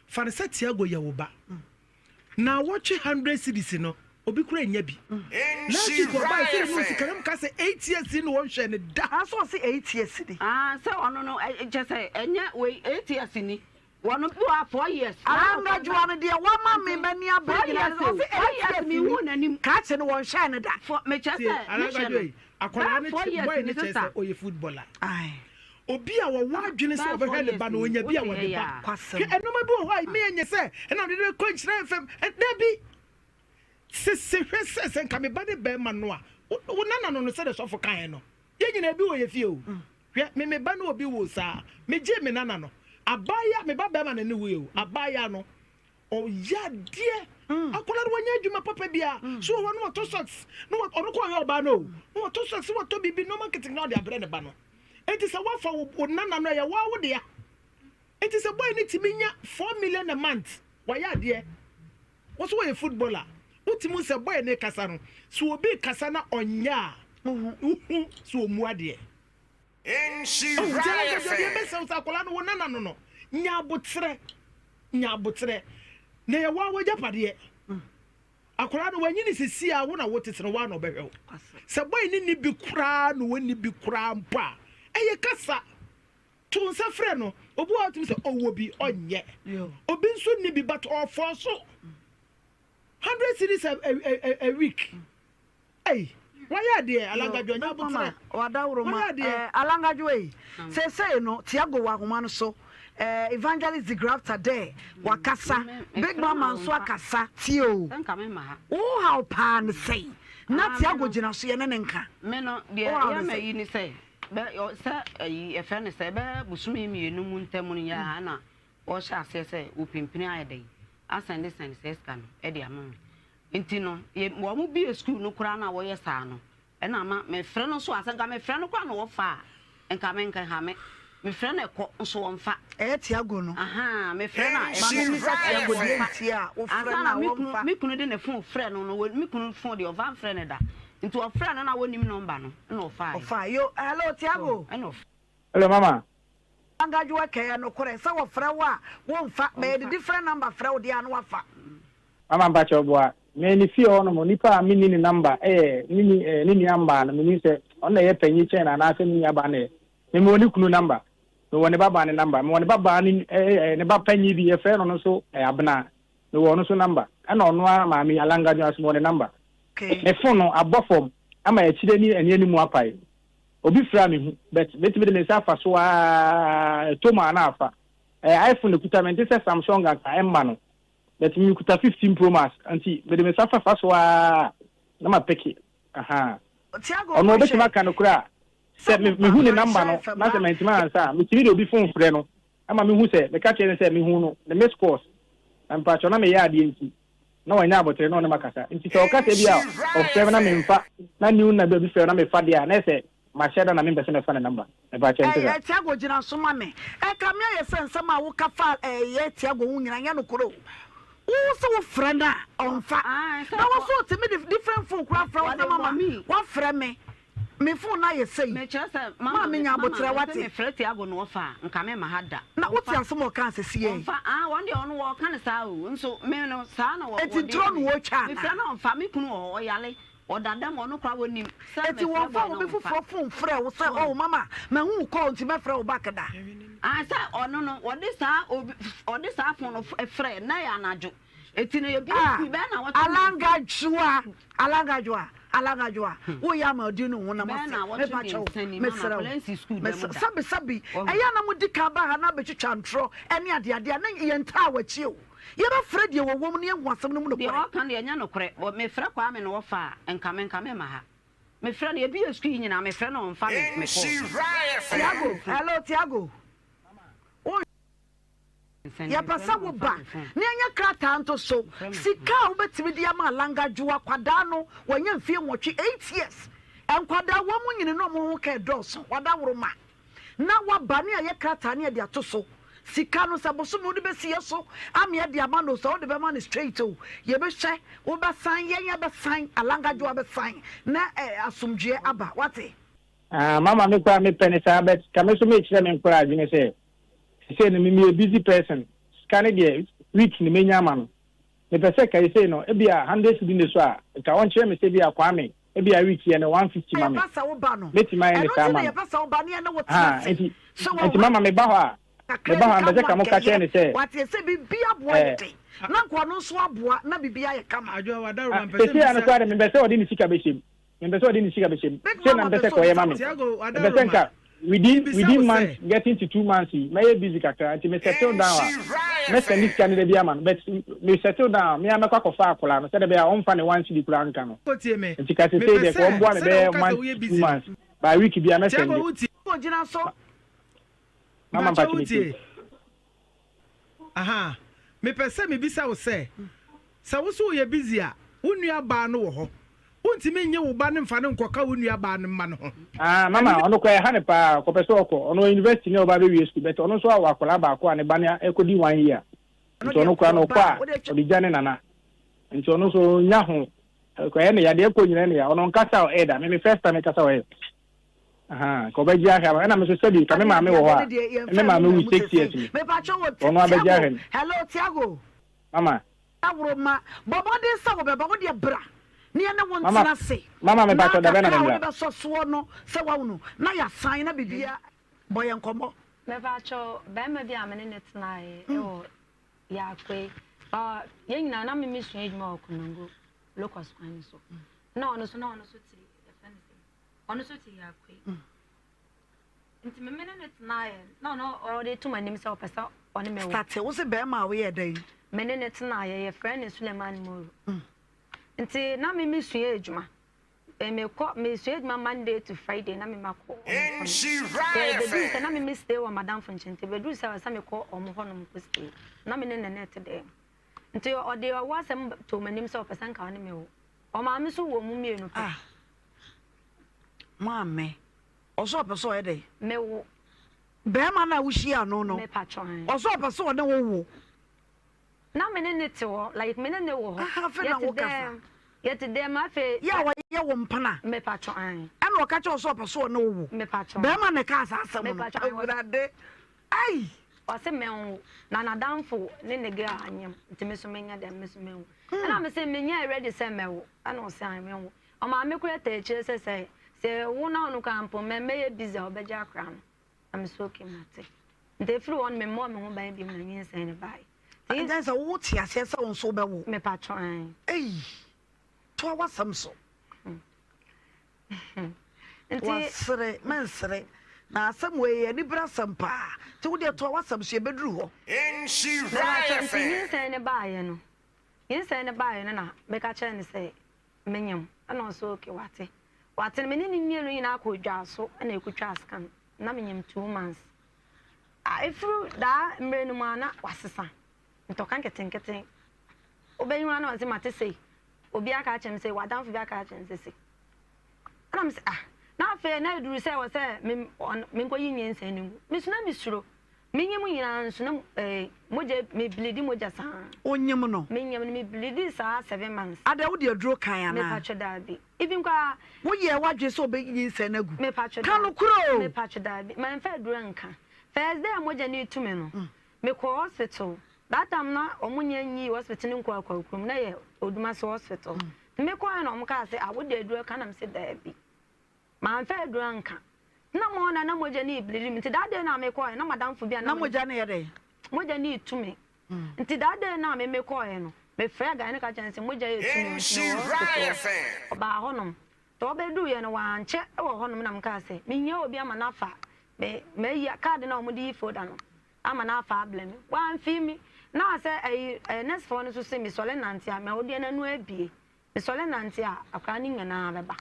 Fa no sɛ Tiago yɛ wo ba na wɔtwe 100 cedis no, obi kura nya bi. Last week ɔbaa sɛ ne sika nam ka sɛ 8 years ni wɔnhwɛ ne da. Aso ɔse 8 years ni. Ah, sɛ ɔno no kyɛ sɛ ɛnyɛ wei 8 years ni, wɔn bi wɔ 4 years. Alangadwoa no deɛ wama me m'ani abere nyinaa ɔse 8 years ni kaakye no wɔnhwɛ ne da. Mekyɛ sɛ mehyɛ no. Akwadaa no boy no kyerɛ sɛ ɔyɛ footballer, obi a wɔwɔ adwene sɛ ɔbɛhwɛ ne ba no, ɔnya bi a wɔde ba. Hwɛ, ɛnoma bi wɔ hɔ a meyɛ nyɛ sɛ ɛna ɔde de kɔ Nhyira FM dabi sese. Hwɛ sɛ nka me ba ne bɛrima no a wo nana no sɛde sɔfo kaeɛ no, yɛn nyinaa bi wɔ yɛ fie o. Hwɛ, me ba no obi wo saa, megye me nana no abaayewa, me ba bɛrima no ne wo yɛ o. Abaayewa no ɔyɛ adeɛ, akwadaa no wɔnyɛ adwuma papa bia so wɔ hɔ no, wɔtɔ socks na ɔno kɔ ɔyɛ ɔbaa no o, na wɔtɔ socks, wɔtɔ biribi nneɛma nketenkete na ɔde abrɛ ne ba no. Eti sɛ wafa wo nana no, ɛyɛ waa wo dea. Eti sɛ boy ne tumi nya 4 million a month, wɔyɛ adeɛ. Wɔso wɔyɛ footballer, wotumi sɛ boy ne kasa no so, obi kasa na ɔnyɛ a wohu so ɔmu adeɛ. Ɔhu ti ala deɛ bɛsɛw sɛ akwadaa no wo nana no nya abotrɛ, nya abotrɛ na yɛ waa w'agyapadeɛ. Akwadaa no wanyini sisi a wo na wo tete no, waa na ɔbɛhwɛ wo. Sɛ boy ne ni bi koraa na wɔnni bi koraa mpo a, ɛyɛ kasa to nsa frɛ no. Obi wɔ hɔ a tumi sɛ ɔwɔ bi ɔnyɛ, obi nso nni bi but ɔfɔ so 100 cedis a week. Ɛy, wayɛ adeɛ, Alangadwo nya abotrɛ. Wadaworo ma wayɛ adeɛ. Alangadwo yi seesei no Tiago wɔ ahoma no so. Evangelist Digrafta dɛ wakasa, Big Mama nso akasa. Tie o, Sɛ nka me ma ha. Wo haw paa ne sɛn na Ah, Tiago me no. gyina so yɛ ne ne nka? Me no deɛ Wo haw ɛyɛ ne ma sɛn? yi ni sɛ bɛ sɛ ɛyi ɛfɛ ne sɛ bɛyɛ bosome 2 mu ntam no yɛ a na wɔhyɛ aseɛ sɛ wɔpimpini ayɛ dɛ asɛnde sɛnde sɛ sika no ɛde ama me. Nti no yɛ wɔn bie sukuu no koraa na wɔyɛ saa no, ɛna ama mefrɛ no nso a, sɛ nka mefrɛ no koraa na wɔfa a, nka me nka ha me mefrɛ no ɛkɔ nso wɔmfa. Ɛyɛ Tiago no. Aha, mefrɛ no a ɛkɔ. Maame, misa Tiago deɛ nti a wofrɛ ansa no na a me kunu wɔmfa. Me kunu de ne phone frɛ no no, me kunu phone deɛ ɔfa mfrɛ no da, nti ɔfrɛ no na wɔnim number no ɛna ɔfaeɛ. Ɔfa yo. Hello Tiago. Ɛna ɔfa. Hello, mama. Alangadwo, ɛkɛyɛ nokorɛ sɛ wɔfrɛ wo a womfa, bɛyɛ de different number frɛ wo deɛ a na wafa? Mama, mpakyɛw boa me. Ne fie hɔ nom, nipa a menni ne number ɛyɛ ne ni ne nua mbaa no. Menim sɛ ɔno na ɛyɛ panyin kyɛn no anaasɛ ne nua baa no yɛ. Me mewɔ ne kunu number, mewɔ ne babaa ne number, mewɔ ne babaa ne ne ba panyin bi yɛfrɛ no no nso ɛyɛ Abena, mewɔ ɔno nso number, ɛna ɔno ara maame yi Alangadwo nso mewɔ ne number. Me phone no abɔ fam ama akyire ne ani anim apae. Obi frɛ a mehu, but metumi de me nsa afa so aa ɛtɔ mu a na afa. Ɛyɛ iPhone ekuta me, nte sɛ Samsung anka ɛmma no. But me mekuta 15 pro max nti mede me nsa fafa so aa na ma peke ahaa. Tiago Ɔno ɔbɛtumi wohwɛ aka nokorɛ a sɛ sɛ me woba mehu ne ha number Nhyira no FM na na sɛ mantumi ansa a metumi de obi phone frɛ no ama mehu sɛ meka kyerɛ no sɛ mehu no ne miss calls na mpakyɛw na meyɛ adeɛ nti na wanya abotere na ɔne makasa nti sɛ ɔka sɛ bi a Nhyira ɔfrɛ me na FM. memfa na new number bi frɛ na mefa deɛ a na ɛsɛ mahyɛ da na mempɛ sɛ mɛfa ne number mepakyɛw nte Ɛɛ saa. Tiago gyina so ma me. Ɛkame ayɛ sɛ nsɛm a woka fa ɛyɛ Tiago ho nyinaa nyɛ nokorɛ o. Wo se wo frɛ no a ɔnfa. Ae sɛ Na wo ɔ so otumi de different phone koraa frɛ wo wɔde sɛ bɔ mama me. wafrɛ me, me phone no ayɛ sei. Mekyerɛ sɛ Maa mama me me nya mama aboterɛ mese wate. mefrɛ Tiago na ɔfa a nka memma ha da. Na wote Ɔmfa asɛm a ɔkaa sɛsi yɛ yi? ɔmfa aa wɔn deɛ ɔno wɔka no saa o nso me no saa na wɔ Enti wɔde ntorɔ yɛ na me. wɔretwa Mefrɛ anaa? no a ɔmfa me kunu wɔ hɔ ɔyare ɔda dɛm ɔno koraa wɔnim sɛ Enti mefrɛ wɔmfa boy no obi ɔmfa. foforɔ phone frɛ wo sɛ So oh wahu? mama mahu wo call nti mɛfrɛ wo back da? Aa sɛ ɔno no wɔde saa obi ɔde saa phone no frɛ na ɛyɛ anadwo eti no ebi Ah, efi bɛyɛ na wɔtwe Alanga mmiɛnsa. Joa, Alanga Joa, Alanga Joa, woyɛ ama ɔdi ne honam Bɛyɛ ase. na wɔtwe Mepa kyɛw, mmiɛnsa ni mama mesrɛ wo. akwadaa nsi sukuu dan Mesrɛ, mu da. sɛbi sɛbi, Wahu? ɛyɛ a na modi kan ba ha na abɛtwitwa ntorɔ ne adeade a, na yɛntaa w'akyi o. Yɛbɛfrɛ deɛ wɔwɔ mu na yɛahu asɛm no mu Deɛ nokorɛ. ɔka no deɛ ɛnyɛ nokorɛ. Wɔ mefrɛ Kwame na ɔfa a, nka me nka memma ha. Mefrɛ no, yɛbue sukuu yi nyinaa mefrɛ no ɔmfa me me calls. Nhyira Tiago, FM. hello Tiago, wo Nsɛn Yɛpɛ mefrɛ sɛ no ɔmfa woba me phone. na yɛnyɛ krataa nto so. Mefrɛ me Sika a wobɛtumi de ama Alanga Dwoa akwadaa no, wanya mfeɛ nwɔtwe, eight years. Nkwadaa, wɔn nyini na wɔn ho ka ɛdɔɔso, wadaworoma. Na waba ne yɛayɛ krataa ne yɛde ato so. Sika no, sɛ bosome wode bɛsi yɛ so ama yɛde ama no o, sɛ wode bɛma no straight o, yɛbɛhwɛ, wobɛsan, yɛn yɛbɛsan, Alanga Dwoa bɛsan na asomdwoeɛ aba. Woate? Ah mama me koraa mepɛ ne saa but ka me nso mekyerɛ me nkwadaa adwene sɛ sesei no me meyɛ busy person sika no deɛ week no menya ama no mepɛ sɛ ka sesei no ebia hundred cedi ne so a nka ɔnkyerɛ me sɛ ebia Kwame ebia week yɛ no 150 ma me Yɛpɛ sɛ woba no. mɛtumi ayɛ ne Ɛno saa nti ama na no yɛpɛ sɛ woba na yɛne wo tena haa ase. nti So nti wahu? mama meba hɔ a Kakra meba bi hɔ a ka mepɛ sɛ ho ka a mo ka kyerɛ nkɛyɛ. ne sɛ Wate sɛ biribi aboa yɛ eh, den na nka ɔno nso aboa na biribi ayɛ kama. Adwoa ah, wadaworoma mpɛ sɛ sesei ano mbisa. koraa de mepɛ sɛ ɔde ne sika bɛhyɛ mu mempɛ sɛ ɔde ne sika bɛhyɛ mu Big sei na mama mepɛ pɛ sɛ sɛ kɔyɛ ɔbisa ma me wo asɛm. Tiago mepɛ sɛ wadaworoma nka within mebisa within wo month sɛ. getting to 2 months yi mɛyɛ busy kakra nti me settle down a Nhyira mɛsɛnde FM. sika no da bi ama no but me settle down a me ara mɛkɔ akɔfa akwadaa no sɛdeɛ ɛbɛyɛ a ɔmfa ne one cedi koraa nka no Wotie me? nti ka sesei Mepɛ deɛ ka sɛ ɔmboa me sɛdeɛ bɛyɛ woka sɛ month woyɛ to two busy no. months by week biara Tiago mɛsɛnde wotie? Ogyina so. mama Mpakyɛ mpakyɛ metie wotie? Ahaa. Mepɛ sɛ mebisa wo sɛ, sɛ wo so woyɛ busy a, wo nua baa no wɔ hɔ. Wontumi nnye wo ba no mfa no nkɔka wo nua baa no mma no ho. Ah Ɛno mama ne. ɔno koraa ɛha no paa ɔkɔpɛ sɛ ɔkɔ ɔno university ne ɔba abɛwie school but ɔno nso awɔ akwadaa baako a ne ba no ɛkɔdi one year Ɛno nti deɛ ɔno koraa no kɔ ɔkɔ ba a a wode twa. ɔde gya ne nana nti ɔno nso ɔnya ho ɛyɛ ne yadeɛ kɔ nyina ne ya ɔno nkasa ɔ ɛda me me first time kasa ɔ ɛ ahaa nka ɔbɛgye ahwɛ ama ɛna me nso sɛbi ka me Adeɛ maame wɔ adeɛ hɔ no a deɛ me yɛmfa ɛno maame mma wu mu six years sesei. ni Mepakyɛ wo ɔno abɛgye Tiago, ahwɛ me hello Tiago. mama Dawuroma, bɔ mmɔden sɛ wobɛba, wo deɛ bra na yɛne wo mama ntena ase mama na mepakyɛ dabɛn na kakra a wode memmra bɛsɔ soɔ no sɛ woahu no na yɛasan na biribiara bɔ yɛn nkɔmmɔ. Mepakyɛw, barima bi a me ne no tenae wɔ Yakoe, ɔ, yɛn nyinaa na me mesua adwuma wɔ Konongo locust kwan no so. Na ɔno nso na ɔno nso te yɛfrɛ no sɛ ɔno nso te Yakoe. Nti me me ne no tenaeɛ na ɔno ɔde to m'anim sɛ ɔpɛ sɛ ɔne me wo. Starte, wo se barima a woyɛɛ dɛn? Me ne no tenaeɛ, yɛfrɛ no Suleiman Moro. Nti na me mesua adwuma. Mekɔ mesua adwuma Monday to Friday na me makɔ ɔmo hɔ nom. Nhyira Ɛbɛduru sɛ FM. na me me stay wɔ madamfo nkyɛn nti ɛbɛduru sɛ ɛsɛ mekɔ ɔmo hɔ nom kɔ stay. Na me ne no na ɛte dɛm. Nti ɔde ɔwo asɛm too m'anim sɛ ɔpɛ sɛ nka ɔne me wo. Ɔmaame nso wɔ mu mmienu pɛ. Ah, maame, ɔsɛ ɔpɛ sɛ ɔyɛ dɛn? Me wo. Bɛrima no a wohyia no no, Me patro he. ɔsɛ ɔpɛ sɛ ɔne wo wo. Na me ne no te hɔ, like me ne no wɔ hɔ. Aha, afei na Yɛte wokasa. dɛm, yɛte dɛm afei. Yɛ a wɔyɛ wo mpena. Me patro ae. Ɛna ɔka kyerɛ wo sɛ ɔpɛ sɛ ɔne wo wo. Me patro. Bɛrima na ɛkaa saa asɛm Me no. patro ae. Awurade, ai! Ɔse menwo, na n'adamfo ne ne girl anyem, nti me nso menyɛ dɛn, me nso menwo. Ɛna me se menyɛɛ ready sɛ mɛwo, ɛna ɔse ae menwo. Ɔmaame koraa taa akyire sɛ sɛ sɛ wo na ɔno koraa mpo mɛ mɛyɛ busy a ɔbɛgye akora no. Na me so okay mate. Nti efiri hɔ no memmɔɔ me ho ban biom na nyinsɛn no baeɛ. Nti Ɛnkyɛ sɛ wo te aseɛ sɛ wo nso wobɛwo. Mepatwo ae. Ei! Toa w'asɛm so. Nti. Wasere, mɛnsere. Na asɛm wei ɛyɛ anibere asɛm paa. Nti wo deɛ toa w'asɛm so, yɛbɛduru hɔ. Mepakyɛw, nti nyinsɛn no baeɛ no, nyinsɛn no baeɛ no na meka kyerɛɛ no sɛ menyem, ɛna ɔse okay wate. Wate no, me ne no mmienu nyinaa kɔɔ dwaso ɛna yɛkɔtwaa scan, na menyem 2 months. Ah, ɛfiri daa mmerɛ no mu a na wasesa, ntɔka nketenkete. Wobɛhu ara na ɔse mate sei, obi aka akyerɛ me sei, w'adamfo bi aka akyerɛ me sɛ sei. Ɛna mese ah, na afei na aduru sɛ ɛwɔ sɛ me menkɔyi nyinsɛn no ngu. Me nso na mesuro. Menyim nyinaa nso na eh, mogya me bleedi mogya saa. Onyim no? Menyim no, me bleedi saa 7 months. Ada wode aduro kan anaa? Mepatwo daabi. Even koraa. Woyɛɛ w'adwene sɛ wobɛyi nyinsɛn no agu? Mepatwo Ka daabi. nokorɛ o! Mepatwo daabi. Mamfa aduro anka. First day a mogya no retu me no, mekɔɔ hospital. That time na wɔn nyɛ nyii hospital no nkɔɔ Akwakurom, na ɛyɛ Odumase hospital. Nti mekɔɔɛ na wɔn kaa sɛ ah wode aduro aka na mese daabi. Mamfa aduro anka. Na mo na na mogya no reblidi me nti that day na mekɔɔɛ na madamfo bi a na mogya no yɛ dɛn? Mogya no retu me. Nti that day na me mekɔɔɛ no, mefrɛɛ guy no ka kyerɛɛ no sɛ mogya retu me nti mewɔ hospital. Ɔbaa hɔnom. Nti ɔbɛduruiɛ no wankyɛ wɔ hɔnom na mekaa sɛ mehia obi ama no afa me mayi card no a wɔde yi folder no ama no afa abrɛ me. Wamfii me. Na sɛ ayi nurse foɔ no nso se mesɔre nante a m'awodeɛ no ano abue. Mesɔre nante a akwadaa no nyinaa bɛba.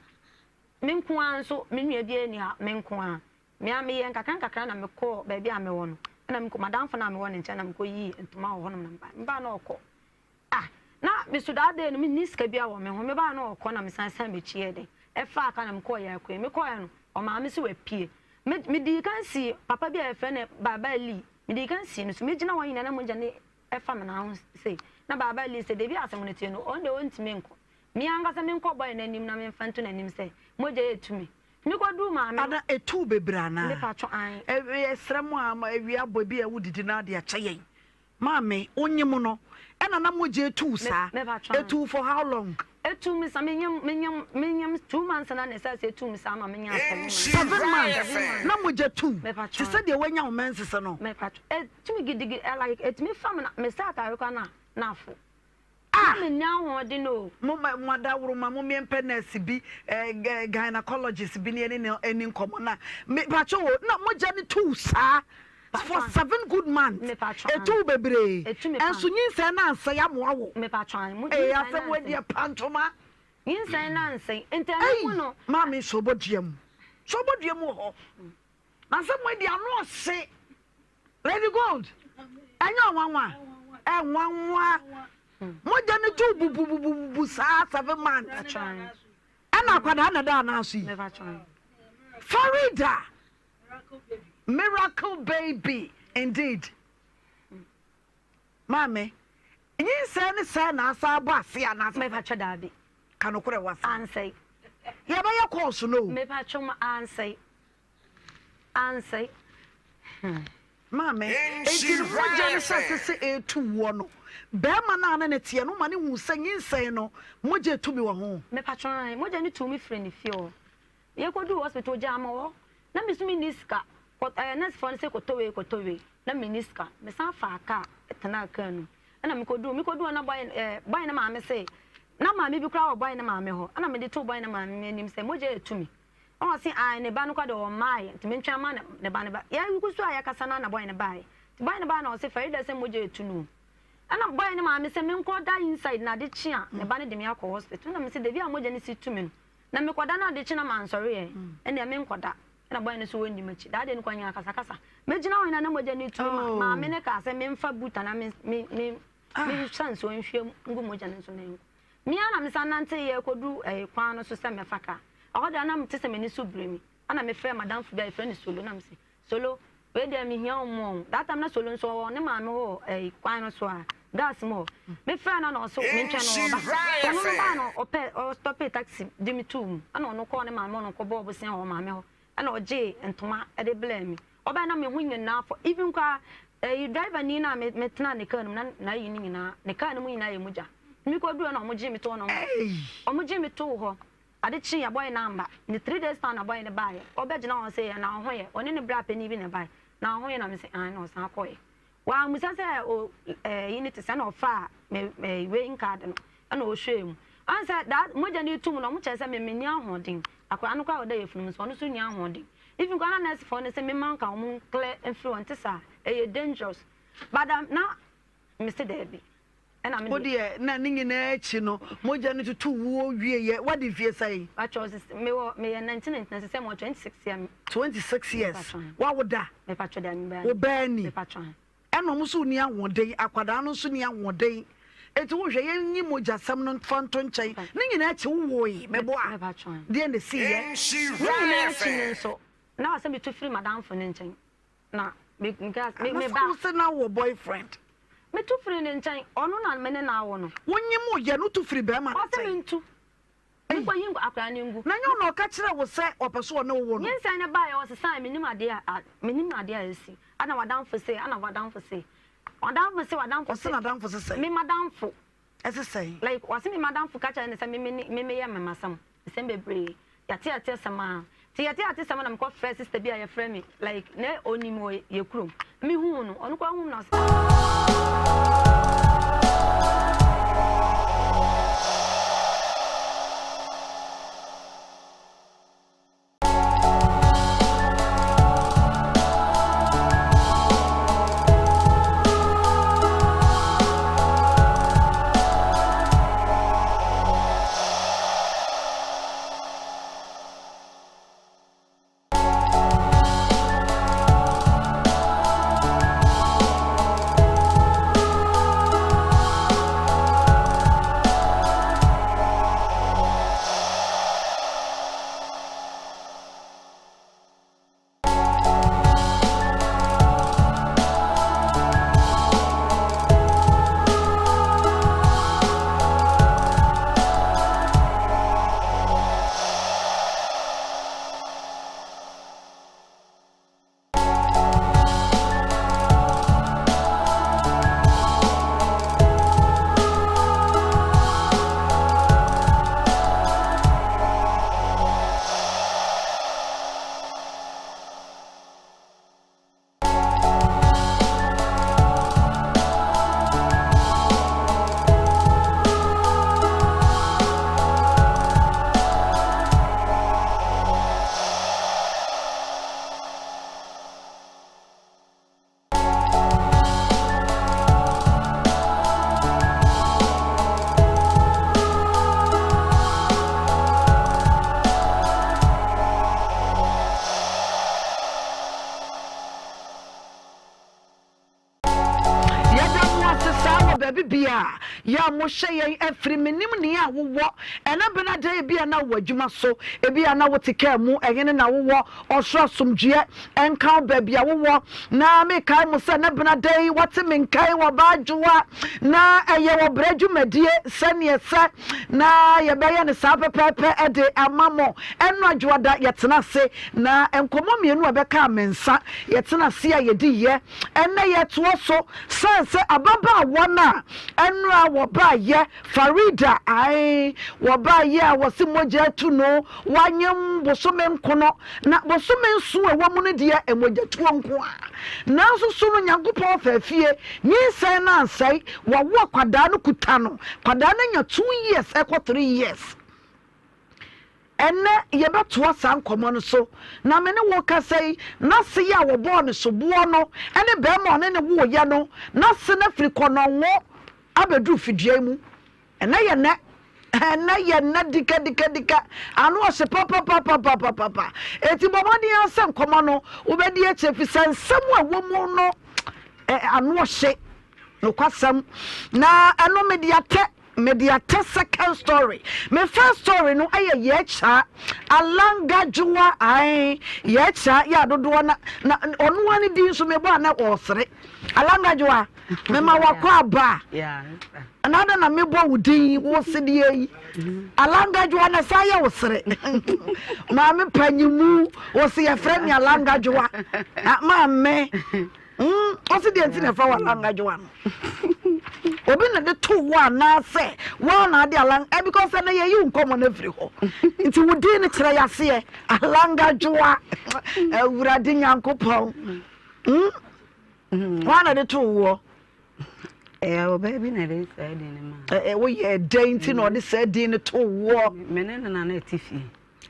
Me nko ara nso, me nua biara nni ha, me nko ara. Me ara meyɛɛ nkakrankakra na mekɔɔ baabi a mewɔ no. Ɛna mekɔ, m'adamfo no a mewɔ ne nkyɛn na mekɔyii ntoma wɔ hɔnom na mebaeɛ. Mebaeɛ na ɔkɔ. Ah, na me so that day no menni sika biara wɔ me ho. Mebaeɛ na ɔkɔ na mesan san m'akyi yɛɛ dɛn, ɛfaa kaa na mekɔɔ Yakoe. Mekɔeɛ no, ɔmaa me so wapue. Me, medii kan sii papa bi a yɛfrɛ no Baba Lee, medii kan sii no so. Megyina hɔ nyinaa na mogya no ɛfa me nan ho sei. Na Baba Lee sɛ, Debi a asɛm no teɛ no, ɔno deɛ ɔntumi nkɔ. Me ankasa menkɔ boy no anim na memfa nto n'anim sɛ mogya retu me. Mekɔduu maame no. Ana etu bebree anaa? Mepatwo ae. Yɛsrɛ mo a awia abɔ ebi a wodidi na ade akyɛ yɛn. Maame, wonyem no ɛna na mogya etu wo saa? Mepatwo ae. Etu wo for how long? Etu me saa, menyem menyem menyem 2 months na na ɛsɛ sɛ etu me saa ma menya 7 months. 7 months na mogya tu wo Mepatwo te ae. sɛ deɛ woanya wo menses no? Mepatwo, etu me gidigidi like etumi fa me na mehyɛ ataare koraa na na afo. Ah! Na menni ahoɔden o. Mo ma mo adaworoma mo meɛmpɛ nurse bi eh, gynecologist bi ne yɛne no ani nkɔmmɔ na me pakyɛ o na mogya no tu saa for 7 good months ɛtu bebree ɛnso nyinsɛn no ansɛe amoa wo ee asɛm wɔ deɛ pantoma nyinsɛn no ansɛe nti ɛno mu no maame sɛ ɔbɔ dua mu sɛ ɔbɔ dua mu wɔ hɔ na asɛm wɔ deɛ ano ɔhye. Lady Gold, ɛnyɛ ɔnwanwa? Ɛnwanwa. Mogya no tu bububububu saa 7 months. Ɛna akwadaa na ɛda anaa so yi. Farida, miracle baby indeed. Maame, nyinsɛn ne sɛɛ na asa abɔ ase anaasɛ? Mepatwɔ daabi. Ka nokorɛ wɔ ase. Ansɛe. Yɛbɛyɛ kɔɔso no o. Mepatwɔ ma ansɛe. Ansɛe. Hmm. Maame, enti no mogya no hyɛ ase sɛ ɛretu woɔ no, barima no a ne ne teɛ no, woma no huu sɛ nyinsɛn no, mogya retu bi wɔ ho? Mepatwɔ ae, mogya no tuu me firii ne fie hɔ. Yɛkɔduu hospital, ɔgyaa me hɔ. Na me nso menni sika. Kɔ, ɛɛ, nɛɛsefoɔ no sɛ kɔtɔ wei, kɔtɔ wei. Na menni sika. Mesan faa kaa tenaa kaa no mu. Ɛna mekɔduu, mekɔduu hɔ na boy, ɛɛ, boy no maame se, na maame bi koraa wɔ boy no maame hɔ. Ɛna mede too boy no maame anim sɛ mogya retu me. Ɛna ɔse ae ne ba no koraa deɛ ɔmmaeɛ nti mentwɛn ma ne ba no ba. Yɛgu so a yɛkasa no ara na boy no baeɛ. Nti boy no baeɛ na ɔse Farida sɛ mogya retu no o. Ɛna boy no maame sɛ menkɔ da inside na ade kye a ne ba no de me akɔ hospital. Ɛna mese dabi a mogya no si tu me no na mekɔda na ade kye na mansɔre ɛ ɛnneɛ menkɔda. Ɛna boy no nso ɔnni m'akyi. That day no koraa yɛn akasakasa. Mɛgyina hɔ nyinaa na mogya no retu me ma maame no kaa sɛ memfa boot anaa me me me mensa nsuo nhwie ngu mogya no so na ɛnkɔ. Me ara na mesan nanteeɛ kɔduruu ɛɛ kwan no so sɛ mɛfa kaa. Ɛhɔ deɛ na mete sɛ m'ani so biri me. Ɛna mefrɛɛ m'adamfo bi a yɛfrɛ no Solo na mese, Solo, wei deɛ mehia wo mmoa o. That time na Solo nso ɔwɔ ne maame hɔ wɔ ɛɛ kwan no so a, gas mu hɔ. Mefrɛɛ no na ɔse mentwɛn no ɔreba. Nti ɔno no baa no ɔpɛɛ ɔstɔpee taxi de me too mu. Ɛna ɔno kɔɔ ne maame hɔ na ɔkɔbɔɔ bosea wɔ maame hɔ. Ɛna ɔgyee ntoma de brɛɛ me. Ɔbae na me ho nyinaa fɔ even koraa ɛyi driver ni no a me me tenaa ne car no mu na n'ayi no nyinaa ne car no mu nyinaa yɛ mogya. Me kɔ duru hɔ na wɔn gyee me too hɔ na wɔn gyee me too hɔ. Ade kyee yɛ boy no amba. Ne 3 days time na boy no baeɛ. Ɔbɛ gyina hɔ sɛ na wo ho yɛ. Ɔne ne bra panin bi na ɛbaeɛ. Na wo ho yɛ na me se aane na ɔsan kɔeɛ. Wammisa sɛ o ɛyi no te sɛ na ɔfaa me me weighing card no ɛna ɔhwɛɛ mu. Ɔn sɛ that mogya no retu mu no ɔmo kyerɛ sɛ me menni ahoɔden. Akwadaa no koraa a ɔda yafunu mu nso ɔno nso nni ahoɔden. Even koraa na nurse foɔ no se me ma nka wɔn clear mfiri hɔ nte saa ɛyɛ dangerous but um, na me se daabi ɛna me Wo deɛ na ne nyinaa akyi no mogya no tutu wuo wieɛ wadi mfie sɛn? Patrɔ sisi me wɔ me yɛ 1999 sisi mo 26 years. 26 years wawo da? Me patrɔ da me ba. Wo baa ni? Me patrɔ. Ɛna ɔmo nso nni ahoɔden, akwadaa no nso nni ahoɔden. Enti wohwɛ yɛnyi mogyasɛm no mfa nto nkyɛn. Ne nyinaa akyi wowoe, meboa? Deɛn na ɛsiiɛ? Ne nyinaa akyi no nso, na ɔsɛ metu firi m'adamfo no nkyɛn. Na me me me me ba. Wo sɛ na wɔ boyfriend? Metu firi ne nkyɛn, ɔno na me ne no awo no. Wonyim yɛ no tu firi bɛrima no nkyɛn? Ɔsɛ mentu. Menkɔyi akwadaa no ngu. Na nyɛ ɔna ɔka kyerɛɛ wo sɛ ɔpɛ sɛ ɔne wo wo no? Nyinsɛn no baeɛ ɔsesae mennim adeɛ a mennim adeɛ a asi. Ana w'adamfo se ana w'adamfo se w'adamfo se w'adamfo se. Ɔse n'adamfo se sɛn? Me m'adamfo. Ɛse sɛn? Like ɔse me m'adamfo ka kyerɛ no sɛ me me me meyɛ me m'asɛm nsɛm bebree yɛate ate asɛm aa nti yɛte ate asɛm na mekɔ frɛ sister bi a yɛfrɛ me like na onim wɔ yɛ kurom me huu no ɔno koraa huu me na ɔse. Yɛda mo ase saa wɔ baabi biaa yɛ a mohyɛ yɛn afiri. Menim nea wowɔ ɛnɛ benada ebia na wowɔ adwuma so, ebia na wote kaa mu, ɛhene na wowɔ? Ɔsoro asomdwoeɛ nka wo baabi a wowɔ. Na mekae mo sɛ ɛnɛ benada yi wɔte me nkan wɔ Baadwoa na ɛyɛ wɔ berɛ dwumadie sɛdeɛ ɛsɛ na yɛbɛyɛ no saa pɛpɛɛpɛ de ama mo. Ɛno adwoada yɛtena ase na nkɔmmɔ mmienu a ɛbɛkaa me nsa yɛtena ase a yɛdiiɛ. Ɛnnɛ yɛtoa so sane sɛ ababaawa no a ɛnora wɔbaeɛ Farida ae wɔbaeɛ a wɔse mogya atu no wanyem bosome nkono na bosome nson a ɛwɔ mu no deɛ mogyatuo nko ara nanso so no Nyankopɔn faa fie nyinsɛn no ansɛe wawo akwadaa no kuta no kwadaa no anya 2 years ɛkɔ 3 years Ɛnnɛ, yɛbɛtoa saa nkɔmmɔ no so. Na me ne wo rekasa yi, n'ase yi a wɔbɔɔ no soboɔ no ne barima a ɔne no woeɛ no, n'ase no afiri kɔnɔngo abɛduru fidua yi mu. Ɛnnɛ yɛ nnɛ. Ɛnnɛ yɛ nnɛ dikadikadika. Ano ɔhye papapapapapapa. Enti bɔ mmɔden ara sɛ nkɔmmɔ no wobɛdi akyire, ɛfiri sɛ nsɛm a ɛwɔ mu no, ano ɔhye. Nokwasɛm. Na ɛno mede atɛ. Mede atɛ second story. Me first story no ɛyɛ yɛkyaa alanga dwoa ae yɛkyaa yɛ adodoɔ na na ɔno ara ne din nso mebɔ a na ɔresere alanga dwoa mema wakɔ aba na ada na mebɔ wo din wo sedeɛ yi alanga dwoa na saa yɛ wo sere maame panyimu wo se yɛfrɛ me alanga dwoa maame Mm, ɔsi deɛ nti na ɛfa wɔ alangadwoa no. Obi na de to wo anaasɛ woa na ade alang eh, because ɛnɛ yɛyi wo nkɔmmɔ no afiri hɔ. Nti wo din no kyerɛ yaseɛ alangadwoa Awurade Nyankopɔn. Mm? Woa na de to woɔ. Ɛyɛ ɔbaa bi na ɛde saa din no ma. Ɛ woyɛ dɛn nti na ɔde saa din no to woɔ? Me ne no na na ɛte fie.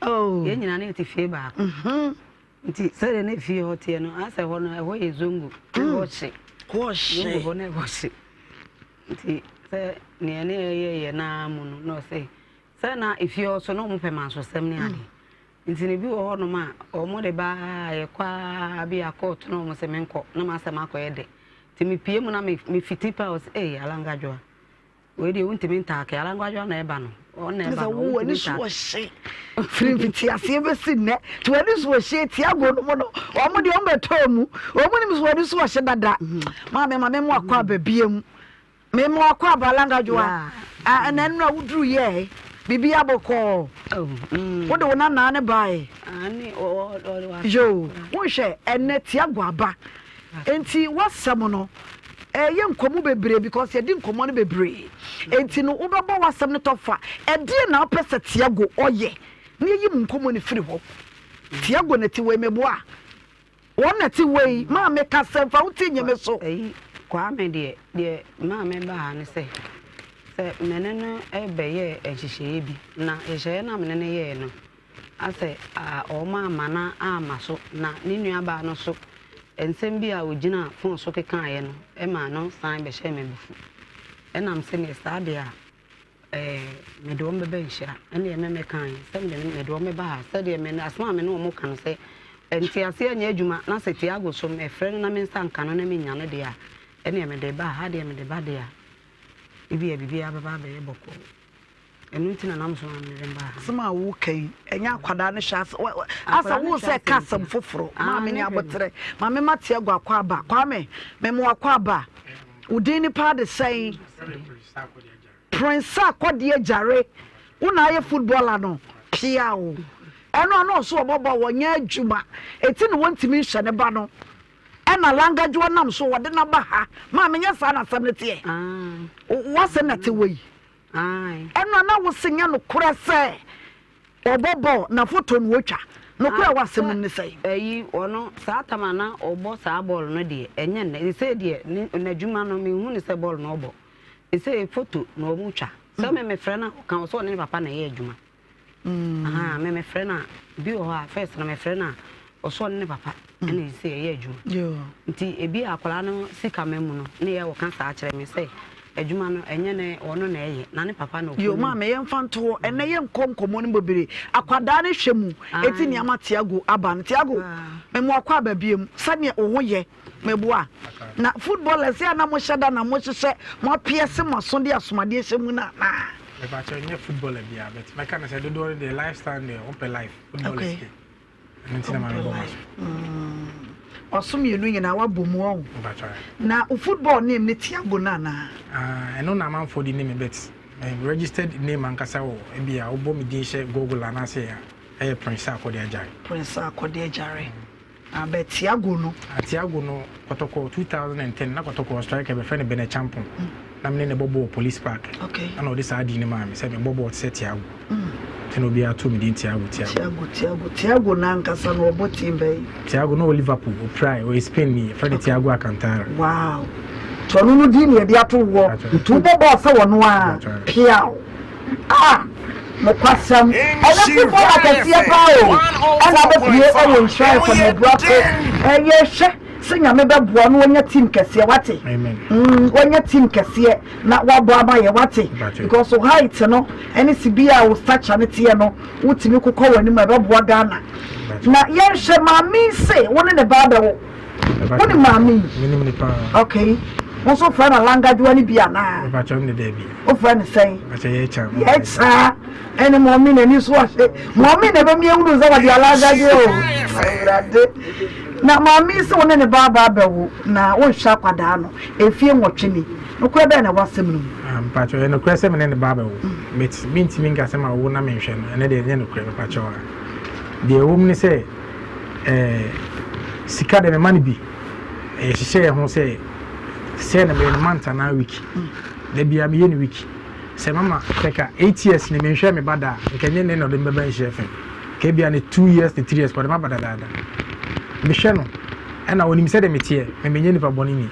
Oh. Yɛn nyinaa na ɛte fie baako. Mm -hmm. Nti sɛdeɛ na efie hɔ teɛ no, asɛ hɔ no ɛhɔ yɛ zongo, na ɛhɔ hye. Hɔ hye. Zongo hɔ na ɛhɔ hye. Nti sɛ nea ne yɛyɛyɛ no ara mu no, na ɔsɛ sɛ na efie hɔ so na wɔn pɛ mansosɛm ne adeɛ. Nti na ebi wɔ hɔnom a wɔn de ba a yɛkɔ ara bi a kɔɔto na wɔn sɛ menkɔ na m'asɛm akɔyɛ dɛ. Nti mepie mu na mefiti paa ɔsɛ ee Alangadwoa. Wei deɛ wontumi ntaake Alangadwoa na ɛba no. Ɔno na ɛba no wontumi ntaake. Sɛ wo w'ani so ɔhye firi mfitiaseɛ bɛsi nnɛ nti w'ani so ɔhye Tiago no mu no wɔn deɛ wɔn bɛtɔɔ mu wɔn nim so w'ani so ɔhye dada. Maame ma me mo akɔ aba biem. Me mo akɔ aba Alangadwoa. Ɛna nnura woduru yɛɛ biribi abɔkɔɔ. Wode wo nanaa ne bae. Yoo wonhwɛ ɛnɛ Tiago aba nti w'asɛm no ɛyɛ nkɔmmɔ bebree because yɛdi nkɔmmɔ no bebree nti no wobɛbɔ w'asɛm no tɔfa. Ɛdeɛn na wopɛ sɛ Tiago ɔyɛ na yɛyi mo nkɔmmɔ no firi hɔ? Tiago na ɛte wei meboa? Wɔn na ɛte wei maame kasa mfa wo ti nye me so. Ɛyi Kwame deɛ deɛ maame baa ha ne sɛ sɛ mene no bɛyɛɛ nhyehyɛeɛ bi na nhyehyɛeɛ no a mene no yɛɛ no asɛ wɔn amma no amma so na ne nuabaa no so nsɛm bi a ɔgyina fon so kekaeɛ no maa no san bɛhyɛɛ me abufu ɛnam sɛdeɛ saa deɛ a Ɛɛ, mede wɔn bɛba nhyira. Ɛnneɛ me mekae sɛ mede no mede wɔn bɛba ha sɛdeɛ me asɛm a me ne wɔn ka no sɛ nteaseɛ nyɛ adwuma na sɛ Tiago so mefrɛ no na me nsa nka no na menya no deɛ a, ɛnneɛ mede ba ha deɛ mede ba deɛ a, ebia biribiara bɛba abɛyɛ bɔkɔɔ. Ɛno nti na nam so a mede ba ha. Asɛm a woka yi, ɛnyɛ akwadaa no hyɛ ase. Asa wo sɛ ka asɛm foforɔ. Maame ne aboterɛ. Maame ma Tiago akɔ aba. Kwame, mema wakɔ aba. Wo din ne paa de sɛn? Prince Akɔdeɛ Agyare wo na ayɛ footballer no piaw ɛno a na ɔso ɔbɔ bɔɔl wɔnyɛ adwuma eti na wɔntumi nhyɛ ne ba no ɛna Langadwoɔ nam so wɔde no aba ha maame nyɛ saa na asɛm no teɛ w'asɛm na te wɔ yi ɛno a na wo se nyɛ nokorɛ sɛ Ɔbɔ bɔɔl na foto no otwa. Nokorɛ a ɛwɔ asɛm no mu ne sɛn? Ɛyi, ɔno, saa tam a na ɔbɔ saa bɔɔl no deɛ, ɛnyɛ nnɛ. Sesei deɛ, ne, n'adwuma no, menhu no sɛ bɔɔl na ɔbɔ. Sesei foto na wɔtwa. Sɛ me mefrɛ no a, ɔka, ɔsɛ ɔne ne papa na ɛyɛ adwuma. Ahaa, me mefrɛ no a, bi wɔ hɔ a, first no mefrɛ no a, ɔsɛ ɔne ne papa ɛna sesei ɛyɛ adwuma. Nti ebi a akwadaa no sika ma mu no, ne yɛ ɔka saa kyerɛ me sɛ, Adwuma no, ɛnyɛ ne ɔno na ɛyɛ, na ne papa na ɔkɔ Yo, nim. maame, yɛmfa nto hɔ. Ɛnnɛ yɛnkɔ nkɔmmɔ no mu bebree. Akwadaa no hwɛ mu, enti nea ama Tiago aba no. Tiago, mema wakɔ aba biom. Sɛdeɛ wo ho yɛ, meboa. Na footballers yɛ a na mohyɛ da na mohyehyɛ, moapiɛse mo aso de asomadeɛ hyɛ mu no anaa? Mepakyɛw, nyɛ footballer biara, but mɛka no sɛ dodoɔ no deɛ lifestyle no deɛ wɔpɛ life, footballers Okay. deɛ. Ɛno nti na maame bɔ m'aso. Waso mmienu nyinaa wabɔ mu ɔho. Na wo football name ne Tiago no anaa? Ah, ɛno na amanfoɔ de nim me but my registered name ankasa wɔ ebi a wobɔ me din hyɛ Google anaasɛ a ɛyɛ Prince Akɔde Agyare. Prince Akɔde Agyare. Ah, but Tiago no. Ah, Tiago no Kɔtɔkɔ 2010 na Kɔtɔkɔ striker bɛfrɛ no Bernard Champon. Na me ne no bɔ bɔɔl Police Park. Okay. Ɛna ɔde saa din no maa me sɛ mebɔ bɔɔl te sɛ Tiago. Nti na obiara too me din Tiago, Tiago. Tiago, Tiago, Tiago n'ankasa no ɔbɔ team bɛn? Tiago na ɔwɔ Liverpool, ɔpirae, ɔyɛ Spain ni, yɛfrɛ no Tiago Alcantara. Wow. Nti ɔno no din na yɛde ato woɔ. Nti wobɔ bɔɔl sɛ ɔno a, piaw. Ah! Nokwasɛm, ɛnɛ football akɛseɛ paa o, ɛna abɛpue ɛwɔ Nhyira FM Abuakɔ. Ɛyɛ hwɛ sɛ Nyame bɛboa na wanya team kɛseɛ, wate? Amen. Wanya team kɛseɛ na wabɔ ama yɛ, wate? Because wo height no ɛne sibia a wo stature no teɛ no, wotumi kokɔ w'anim a ɛbɛboa Ghana. Na yɛnhwɛ, maame yi se wo ne ne ba abɛwo. Wo ne maame yi? Menim no paa. Okay. Wo nso wofrɛ no Alangadwoa no bi anaa? Mepakyɛ no daabi. Wofrɛ no sɛn? Mepakyɛ Yɛkya. Yɛkya. Ɛne mɔmi n'ani so ahye. Mɔmi na ɛbɛmi ehunu sɛ wɔde Alangadwoa o. Awurade. Na maame yi sɛ wo ne ne ba aba abɛwo na wonhwɛ akwadaa no mfie nwɔtwe ni. Nokorɛ bɛn na ɛwɔ asɛm no mu? Ah, mepakyɛ ɛyɛ nokorɛ sɛ me ne ne ba abɛwo. But mentumi nka sɛ mawo na menhwɛ no. Ɛno deɛ ɛnyɛ nokorɛ mepakyɛ wo a. Deɛ ɛwɔ mu ne sɛ eh, sika deɛ mema no bi. Yɛhyehyɛ yɛn ho sɛ sɛ na meyɛ no month anaa week. Da biara meyɛ no week. Sɛ mama sɛ ka eight years ni menhwɛ me ba da a, nka ɛnyɛ nnɛ na ɔde me bɛba nhyira fam. Nka ebia ne 2 years ne 3 years kɔ ɔde me aba dadaada. Mehwɛ no ɛna ɔnim sɛdeɛ meteɛ, me menyɛ nipa bɔne ni.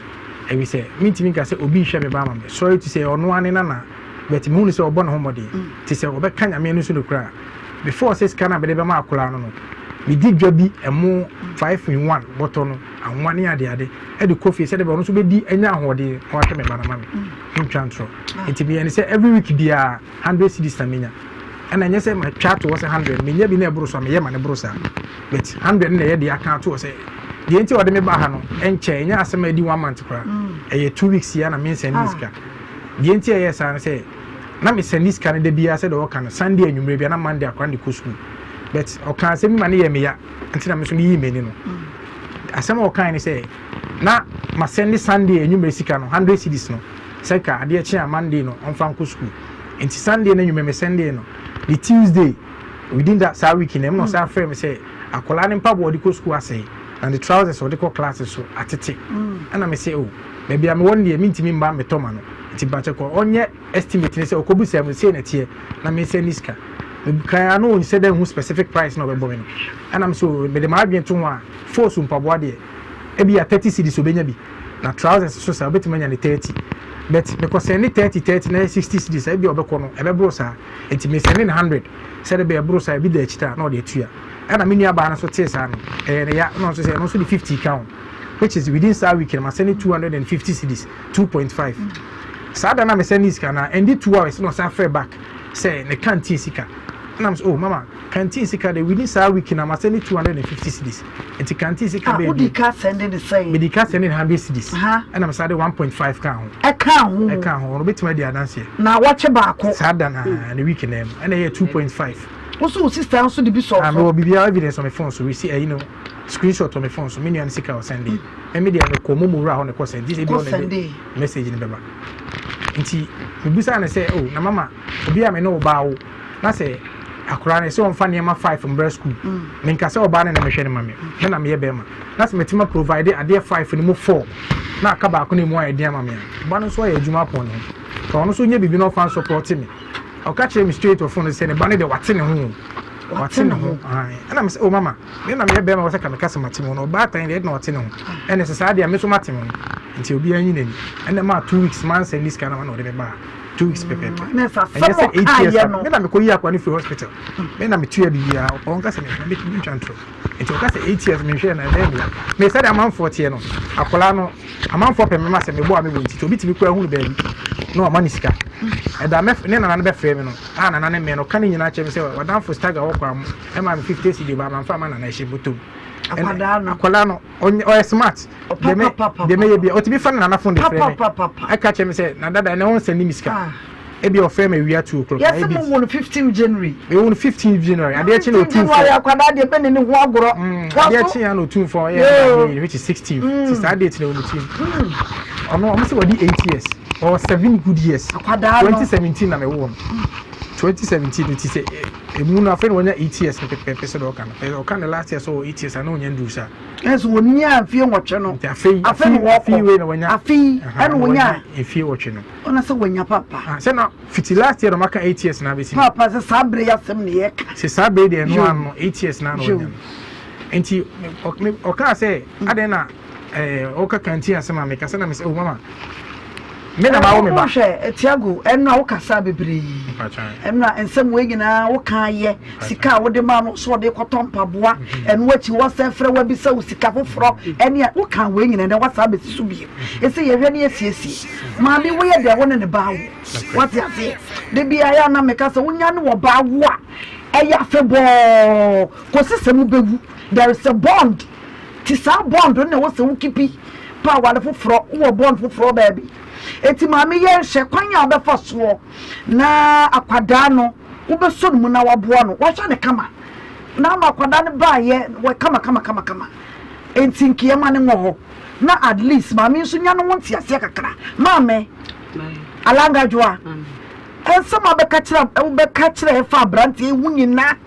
Ɛfiri sɛ mentumi nka sɛ obi rehwɛ me ba ama me. Sorry to say ɔno ara ne nana but mehu no sɛ ɔbɔ ne ho mmɔden. Nti sɛ ɔbɛka Nyame ani so nokorɛ a, before sɛ sika no a mede bɛma akwadaa no no. Medi dwa bi ɛmo 5 in 1 bɔtɔ no, anwa ne adeade ɛde kɔ fie sɛdeɛ ɔno nso bɛdi anya ahoɔden na wahwɛ me ba no ma me. Mentwa ntorɔ. Nti meyɛ ne sɛ every week biara 100 cedis na menya. Ɛna ɛnyɛ sɛ matwa ato hɔ sɛ 100, menya bi na ɛboro so a meyɛ ma ne boro saa. But 100 no na ɛyɛ deɛ aka ato hɔ sɛ deɛ nti a ɔde me ba ha no ɛnkyɛ, ɛnyɛ asɛm a ɛdi one month koraa. Ɛyɛ 2 weeks yi a na mensɛnde ne sika. Deɛ nti a ɛyɛ saa no sɛ na mesɛnde sika no da biara sɛdeɛ ɔka no, Sunday anwummerɛ biara na Monday akora no de kɔ school. But ɔka asɛm bi ma ne yɛ me ya nti na me nso meyii m'ani no. Asɛm a ɔkae ne sɛ na masɛnde Sunday anwummerɛ sika no 100 cedis no sɛ ka adeɛ kye a Monday no ɔmfa nkɔ school. Nti Sunday no anwummerɛ mesɛndee no. The Tuesday within that saa week no ɛmu na ɔsan frɛ me sɛ akwadaa ne mpaboa a ɔde kɔ school asɛe na ne trousers a ɔde kɔ class so atete. Ɛna me sɛ oh, baabi a mewɔ no deɛ mentumi mma metɔ ma no, nti mpakyɛ kɔ ɔnyɛ estimate ne sɛ ɔkɔbusa mu sei na ɛteɛ na mensɛnde sika. Kan ara no ɔnsɛ dɛ nhu specific price na ɔbɛbɔ me no. Ɛna me sɛ oh, mede m'adwene to ho a, force mpaboa deɛ ebi a 30 cedis ɔbɛnya bi, na trousers so saa ɔbɛtumi anya ne 30, but mekɔ sɛnde 30 30 na ɛyɛ 60 cedis a ebi a ɔbɛkɔ no ɛbɛboro saa, nti mesɛnde ne 100 sɛde bɛyɛ ɛboro saa ebi da akyire a na ɔde atua. Ɛna me nua baa no nso tee saa no ɛyɛ ne ya, ɛna ɔno nso sɛ ɛno nso de 50 ka ho, which is within saa week no masɛnde 250 cedis, 2.5. Saa da no a mesɛnde sika no a ɛndi 2 hours na ɔsan frɛ back sɛ ne canteen sika. Ɛna mesɛ oh mama, canteen sika de within saa week na masɛnde 250 cedis, nti canteen sika Ah, bɛyɛ wodi bi. ka sɛnde ne sɛn? Mede ka sɛnde ne 100 cedis. Ɛna mesan de 1.5 ka ho. Ɛka ho. Ɛka ho, ɔno obɛtumi adi adanseɛ. Na wɔkye baako. Saa da na ne week na mu ɛna ɛyɛ 2.5. Wo so wo sister nso de bi sɔɔ Ah, so. mewɔ biribiara evidence on my phone so, resi ɛyi no screenshot on my phone so, me nua no sika a ɔsɛnde. Ɛmi deɛ mekɔ momo wura hɔ na ɛkɔ sɛnde, ebi Kɔ ɔna de sɛnde. message no bɛba. Nti mebisa no sɛ oh, na mama obi a me ne wo baa wo na sɛ akwaraa no sɛ ɔmfa nneɛma 5 mbra school, menka sɛ ɔbaa no na mehwɛ no ma me, me na meyɛ bɛrima, na sɛ metumi provide adeɛ 5 no mu 4 na aka baako no mu ayɛ den ama me a, ɔba no nso ayɛ adwuma apɔn ne ho ka ɔno nso nyɛ biribi na ɔfa nsupɔte me. Ɔka kyerɛ me straight wɔ phone no sɛ ne ba no deɛ wate ne ho o, wate ne ho. Ɛna me sɛ oh mama, me na meyɛ bɛrima wɔ sɛ ka meka sɛ mate me ho, na ɔbaatan deɛ ɛde na ɔte ne ho, ɛna sɛ saa deɛ me nso mate me ho, nti obiara nyi n'ani. Ɛna maa 2 weeks mansa ni sika na ma na ɔde me baa 2 weeks pɛpɛɛpɛ. Na sɛ ɛnyɛ asɛm sɛ 8 years ɔkaeɛ a no. Me na mekɔ yi akwa no firi hospital, me na metua biribiara. Ɔnka sɛ me mentwa ntorɔ, nti ɔka sɛ 8 years menhwɛ na ɛbɛyɛ me ya. Me sɛdeɛ amanfoɔ teɛ no, akwadaa no amanfoɔ pɛ mema sɛ mebɔ a mebɔ, nti obi tumi kɔ ahunu baabi na wama ne sika. Ɛda mɛ ne nana no bɛfrɛ me no a, nana ne mmɛ no ɔka ne nyinaa kyerɛ me sɛ wadamfo staga wɔ kwan mu ɛma me 50 cedi ba mamfa ama nana ɛhyɛ bɔtɔm. Akwadaa no. Akwadaa no ɔyɛ smart. Deɛ mɛ deɛ mɛyɛ bia ɔtumi fa ne nana phone de frɛ me ɛka kyerɛ me sɛ na dada ɛnɛ ɔnsɛnde me sika. Ebi ɔfrɛ me awia 2 o'clock. Yɛsɛ mo wo no 15 January. Mewo no 15 January. Adeɛ kye na 15 January akwadaa deɛ bɛne ne ho agorɔ. Adeɛ kye ya na otumfoɔ ɔyɛ which is 16. Ti saa date na ɛwɔ ne tirim. Ɔno ɔmo sɛ wɔde 8 years or 7 good years. Akwadaa no. 2017 na mewo no. 2017 no ti sɛ emu no afei na wɔnya 8 years no pɛpɛɛpɛ sɛ ɔka no. Ɔka no last year sɛ ɔwɔ 8 years ana ɔnya nduru saa. Ɛnso wɔnyaa mfie 8 no. Nti afei afei na wɔkɔ. Afei wei na wɔnya. Afei ɛna wɔnya. Mfie 8 no. Ɔna sɛ wɔnya papa. Ah, sɛ na fiti last year na ɔmaka 8 years na abɛsi. Papa sɛ saa bere yi asɛm na yɛka. Sɛ saa bere deɛ ɛno ano 8 years na na ɔnya no. Nti ɔkaa sɛ adɛn na ɔka kantin asɛm a meka sɛ na mesɛ oh mama, me na mawo me ba. Wohwɛ Tiago, ɛno a wokasa bebree. Ɛno a nsɛm wei nyinaa woka yɛ sika a wode ma no so ɔde kɔtɔ mpaboa, ɛno akyi wɔsɛ frɛ wabisa wo sika foforɔ, ɛne a woka wei nyinaa na wasa abɛsi so bio. Ɛsɛ yɛhwɛ ne yɛsiesie. Maame woyɛ deɛ wo ne ne ba awo. Wate aseɛ? Da biara yɛ a na meka sɛ wonya ne wɔ ba awo a ɛyɛ afebɔɔ kɔsi sɛ mobɛwu. There is a bond. Ti saa bond no na ɛwɔ sɛ wo kipi pa aware foforɔ, wowɔ bond foforɔ baabi. Eti maame yɛnhwɛ kwan a wobɛfa soɔ na akwadaa no wobɛsɔ ne mu na waboa no, wahwɛ no kama na ama akwadaa no baayɛ wɔ kama kama kama kama. Enti nka yɛma no nwɔ hɔ na at least maame nso nya ne ho nteaseɛ kakra. Maame Alangadwoa, nsɛm a wobɛka kyerɛ wobɛka kyerɛ ɛfa aberanteɛ yi ho nyinaa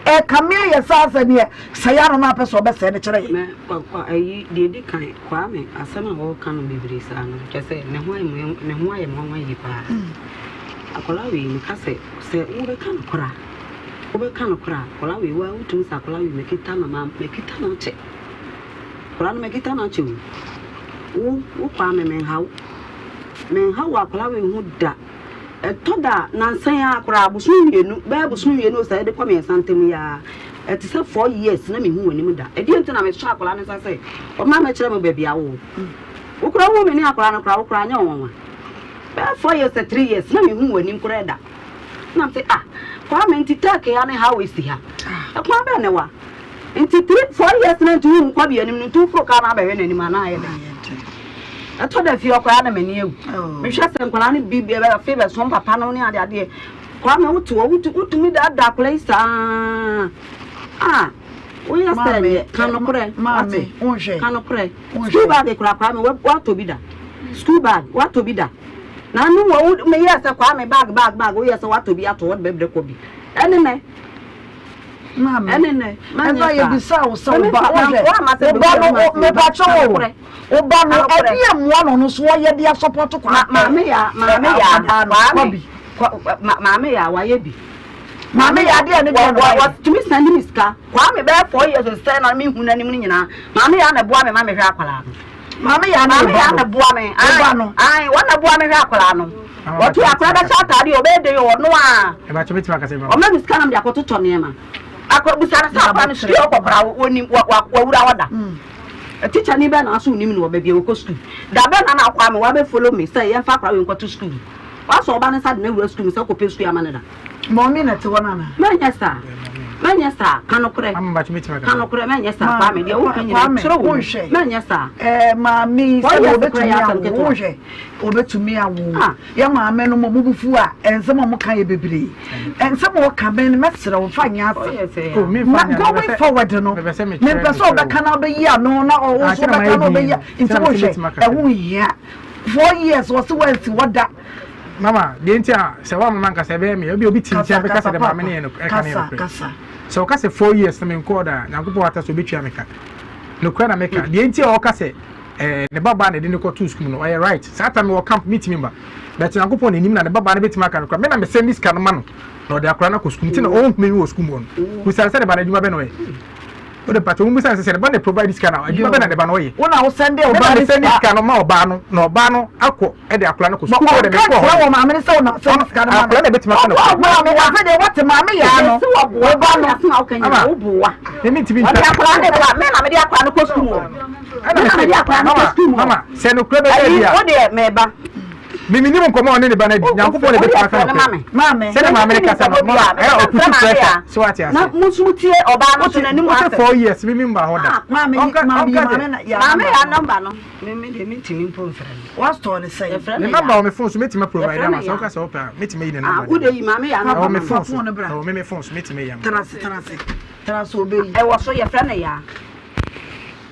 ɛkame ayɛ saa sɛ neɛ sɛe ano no apɛ sɛ ɔbɛsɛe no kyerɛ yɛ. Mɛ kwa ayi deɛ edi kan Kwame asɛm a wɔreka no bebree saa no kyerɛ sɛ ne ho ayɛ me ne ho ayɛ me nwanwa yie paa. Akwadaa wei meka sɛ sɛ wobɛka no kora wobɛka no kora akwadaa wei wa wotumi sɛ akwadaa wei mekita no ma mekita no akyɛ akwadaa no mekita no akyɛ o wo wo Kwame menha wo menha wo akwadaa wei ho da. Ɛtɔ da a, nnansa yi ara koraa, bosome 2, bɛyɛ bosome 2 o sɛ ɛde kɔ 3 ntam yi ara, Ɛte sɛ 4 years na mehu w'anim da. Ɛdeɛ nti na mesɔ akwadaa no nsa sɛ ɔmma mɛkyerɛ me baabi a wowɔ. Wo koraa wohu me ne akwadaa no koraa, wo koraa anyɛ wo nwanwa. Bɛyɛ 4 years sɛ 3 years na mehu w'anim koraa da. Na mese ah, Kwame nti Turkey ha ne highway si ha. Ɛkwan bɛn ne wa? Nti 3, 4 years na nti wohu Kwabi anim no nti woforo kaa no abɛhwɛ n'anim anaa ayɛ dɛn? Ɛtɔ da fie ɔkɔa na m'ani awu. Mehwɛ sɛ nkwadaa no bi afei bɛsom papa no ne adeadeɛ. Kwame wote hɔ wotumi daadaa akwadaa yi saa. Ah, woyɛ sɛ nyɛ ka nokorɛ. Maame, ka nokorɛ. School bag koraa Kwame woatɔ bi da. School bag woatɔ bi da. Na ano wɔ wo meyɛ sɛ Kwame bag bag bag woyɛ sɛ woatɔ bi ato hɔ de bɛbrɛ kɔ bi. Ɛne nɛ. Maame, ɛne nɛ. Ɛnna yɛbisa wo sɛ wo ba wohwɛ wo ba no mepakyɛ wo wo ba no ɛde yɛ mmoa na ɔno nso ɔyɛ de asɔpɔto kwa. Maame ya maame ya Kwame maame ya wayɛ bi. Maame ya adeɛ ne deɛ na wayɛ. Wɔtumi send me sika. Kwame bɛyɛ 4 years sɛ na mehu n'anim no nyinaa. Maame ya na ɛboa me ma mehwɛ akwadaa no. Maame ya na ɛboa me. Wo no. Ayi wɔn na ɛboa me hwɛ akwadaa no. Wɔto akwadaa bɛhyɛ ataade ɔbɛyɛ de ɔno a. Ɔma mi sika na mede akɔtotɔ nneɛma. Akɔ busa no sɛ akwadaa no sukuu ɔkɔ koraa wɔnim wɔwura hɔ da. Tikya ni bɛn na aso onim no wɔ baabi a wɔkɔ sukuu. Da bɛn na na akɔ ama wabɛ follow me sɛ yɛmfa akwadaa wei nkɔto sukuu. Wasɔ ɔba ne nsa de no awura sukuu mu sɛ ɔkɔpɛ sukuu ama no da. Mɔmi na te hɔ no ana? Mɛnyɛ saa. Mɛnyɛ saa. Ka nokorɛ. Ka nokorɛ mɛnyɛ saa. Kwame deɛ woka nyinaa kyerɛ wo. Mɛnyɛ saa. Ɛɛ maame sɛ wɔbɛtumi awo wohwɛ wɔbɛtumi awo yɛ maame no mo bufu a nsɛm a wɔka yɛ bebree nsɛm a wɔka bɛn no mɛsrɛ wo fa nyɛ asɛm na going forward no mempɛ sɛ ɔbɛka na ɔbɛyi ano na ɔwo so ɔbɛka na ɔbɛyi nti wohwɛ ɛho hia 4 years wɔse wɔansi hɔ da. Mama, deɛ nti a sɛ woamma mankasa ɛbɛyɛ me ebi obi te nkyɛn bɛka sɛ dɛ maame no yɛ no ɛka no yɛ nokorɛ. Sɛ ɔka sɛ 4 years na menkɔɔ da a, Nyankopɔn ata sɛ ɔbɛtua me ka. Nokorɛ na meka. Deɛ nti a ɔka sɛ ɛɛ ne babaa na ɛde no kɔtoo sukuu mu no, ɔyɛ right. Saa time mewɔ camp mentumi mba. But Nyankopɔn na ɛnim na ne babaa no bɛtumi aka nokorɛ. Me na me sɛnde sika no ma no na ɔde akwadaa no akɔ sukuu nti na ɔnhu me wɔ sukuu mu hɔ no. Bisa no sɛ ne ba no adwuma bɛn na ɔyɛ. Wode mpakyɛ wo bisa no sɛ sɛ ne ba na provide sika no a adwuma bɛn na ne ba no ɔyɛ. Wo na wo sɛnde Me na ɔbaa me no sɛnde sika. sika no ma ɔbaa no na ɔbaa no akɔ de akwadaa no kɔ But sukuu hɔ de ɔnka me kɔɔ nkyerɛ hɔ wɔ no. maame no sɛ wo na sɛnde sika no ma no. Akwadaa na ɛbɛtumi aka Ɔboa nokorɛ. maame afei deɛ woate maame yaa no Mese wɔboa wo ba no. asɛm a woka nyinaa Ama woboa. me mentumi Wɔde ntwa. akwadaa no boa me na mede akwadaa no kɔ sukuu mu hɔ. Ɛna Me me na se mede akwadaa no kɔ mama sukuu mu hɔ. mama sɛ nokorɛ bɛda Ayi adi a. wo deɛ meba. Me menim nkɔmmɔ a ɔne ne ba no adi. Nyankopɔn na ɛbɛtumi aka nokorɛ. Maame. Sɛdeɛ maame no kasa no, mama ɛyɛ a ɔputu pressure. So wate Na aseɛ? mo nso motie ɔbaa no so Wote n'anim wote asɛm. 4 years me memba hɔ da. Maame yi Ɔnka maame yi ɔnka maame sɛ na yaa Maame number yaa no. number no. Me me deɛ mentumi mpo mfrɛ no. Wastɔɔ ne sɛn? Yɛfrɛ ne no number yaa. wɔ me phone so mɛtumi provide Yɛfrɛ ama no sɛ yaa. woka sɛ wopɛ a mɛtumi ayi ne Ah, number wo de de yi maame yaa ɛwɔ number me ma me. phone Fa so phone no bra. ɛwɔ me me phone so mɛtumi ayi ama. Tena ase tena ase tena ase ɔbɛyi. Ɛwɔ so yɛfrɛ no yaa.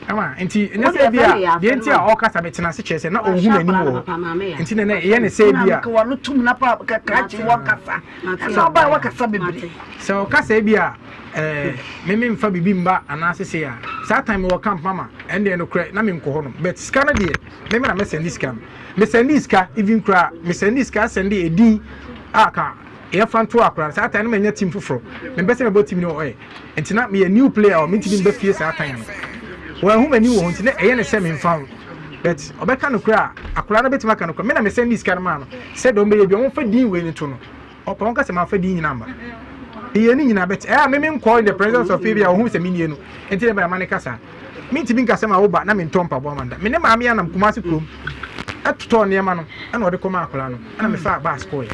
Ama nti ɛnyɛ Wo sɛ deɛ bi yɛfrɛ a no yaa deɛ frɛ nti no a ma me. ɔkasa metena ase kyerɛ sɛ na ɔnhu Wahyɛ m'anim akwadaa no wɔ hɔ papa maame yaa. nti na na ɛyɛ ne sɛ Wona bi a meka wano tum na pa kakrakye Mate. wɔkasa. Mate. Ɛsɛ ɔbaa wakasa bebree. Mate. sɛ ɔkasa bi a ɛɛ me memfa biribi mba anaasɛ sei a saa time wɔ camp mama ɛndeɛ nokorɛ na menkɔ hɔ nom but sika no deɛ me me na mɛsɛnde sika no mesɛnde sika even koraa mesɛnde sika sɛnde edin a ka yɛfa nto akora no saa time no manya team foforɔ mempɛ sɛ mɛbɔ team no wɔ ɔyɛ nti na meyɛ new player a mentumi mba fie saa time no wɔahu m'ani wɔ hɔ nti na ɛyɛ ne sɛ memfa ho but ɔbɛka nokorɛ a akwadaa no bɛtumi aka nokorɛ me na mesɛnde sika no maa no sɛ deɛ ɔmbɛyɛ bi ɔmfa din wei no to no ɔpɛ wɔn kasa mamfa din nyinaa mba meyɛ ne nyinaa but ɛyɛ a me menkɔ in the presence of ebi a ɔhu sɛ menie no nti na ɛbɛyɛ ma ne kasa mentumi nkasa ma woba na mentɔ mpaboa ma no da me ne maame anam Kumase kurom ɛtotɔɔ nneɛma no ɛna ɔde kɔma akwadaa no ɛna mefaa bus kɔɔɛ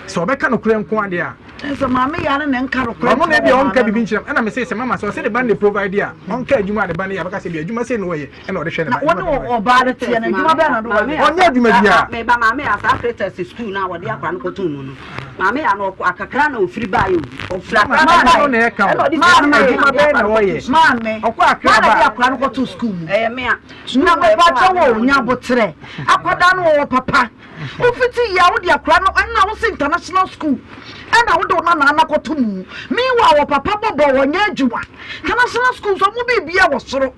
sɛ ɔbɛka nokorɛ nko adeɛ a Sɛ maame yaa no na nka nokorɛ ɔno na nkyerɛ ebi a wɔ ɔnka maame biribi no. nkyerɛ m ɛna mese sɛ mama sɛ ɔsɛ ne ba no de provide a ɔnka adwuma a ne ba no yɛ abɛka sɛ bi adwuma sei na ɔyɛ ɛna ɔde hwɛ ne Na ba wo ne adwuma bɛn na ɔyɛ ɔbaa no teɛ no adwuma bɛn na ɔde Maame wɔyɛ? yaa ɔnyɛ adwuma biara meba maame yaa saa Kretas school no a wɔde akwadaa no kɔtoo mu no maame yaa no ɔkɔ akakra na ofiri baeɛ o ofiri mama akra na maame no baeɛ na ɛka ɛna o ɔde sika no Maame maa me adwuma na mede bɛn na akwadaa no kɔtoo ɔyɛ sukuu Maame, ɔkɔ akra hwan na ba de akwadaa no kɔtoo sukuu mu? ɛyɛ me a sukuu Na mu a ɛkɔ mepakyɛ a me wo na nya mede no aboterɛ. Akwadaa no wɔwɔ papa. Wofiti yie a wode akwadaa no ɛna wo se international school ɛna wode wo nana no akɔto mu. Meanwhile wɔ papa bɔbɔ wɔnyɛ adwuma. International school nso ɔmo biribia wɔ soro.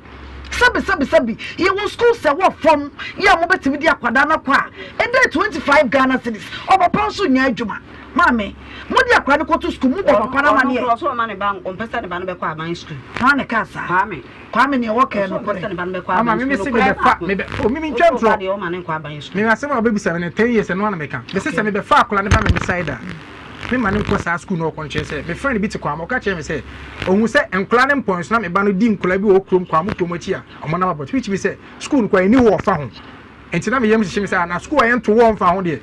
Sɛbi sɛbi sɛbi yɛwɔ school sɛ wɔ fam yɛ a mobɛtumi de akwadaa no akɔ a ɛdɛ 25 Ghana cedis. Ɔpapa nso nyɛ adwuma. Maame, mode akwadaa no kɔto school mobɔ ɔno papa no ɔno amaneɛ. korɔ ɔsɛ ɔma ne ba ɔmpɛ sɛ ne ba no bɛkɔ aban sukuu Hwan na ɛkaa saa? Kwame Kwame neɛ wɔka ɔsɛ ɔmpɛ nokorɛ. sɛ ne ba no bɛkɔ Mama aban me me sukuu se nokorɛ mebɛfa baako mebɛ o me ɔsɛ ntwa ɔba ntorɔ deɛ ɔma ne nkɔ aban me sukuu asɛm a ɔbɛbisa me no 10 years ɛno ana meka mese sɛ mebɛfa akwadaa no ba me me side a. Memma no nkɔ saa sukuu no ɔkɔ no kyerɛ sɛ me friend bi te Kwamo ɔka kyerɛɛ me sɛ ɔhu sɛ nkwadaa no mpɔn so na me ba no di nkwadaa bi wɔ kurom Kwamo kurom akyi a wɔnam abɔnten which means sɛ sukuu no koraa ɛni hɔ ɔfa ho nti na me yam hyehye me sɛ ah na sukuu a yɛnto wɔ mfa ho deɛ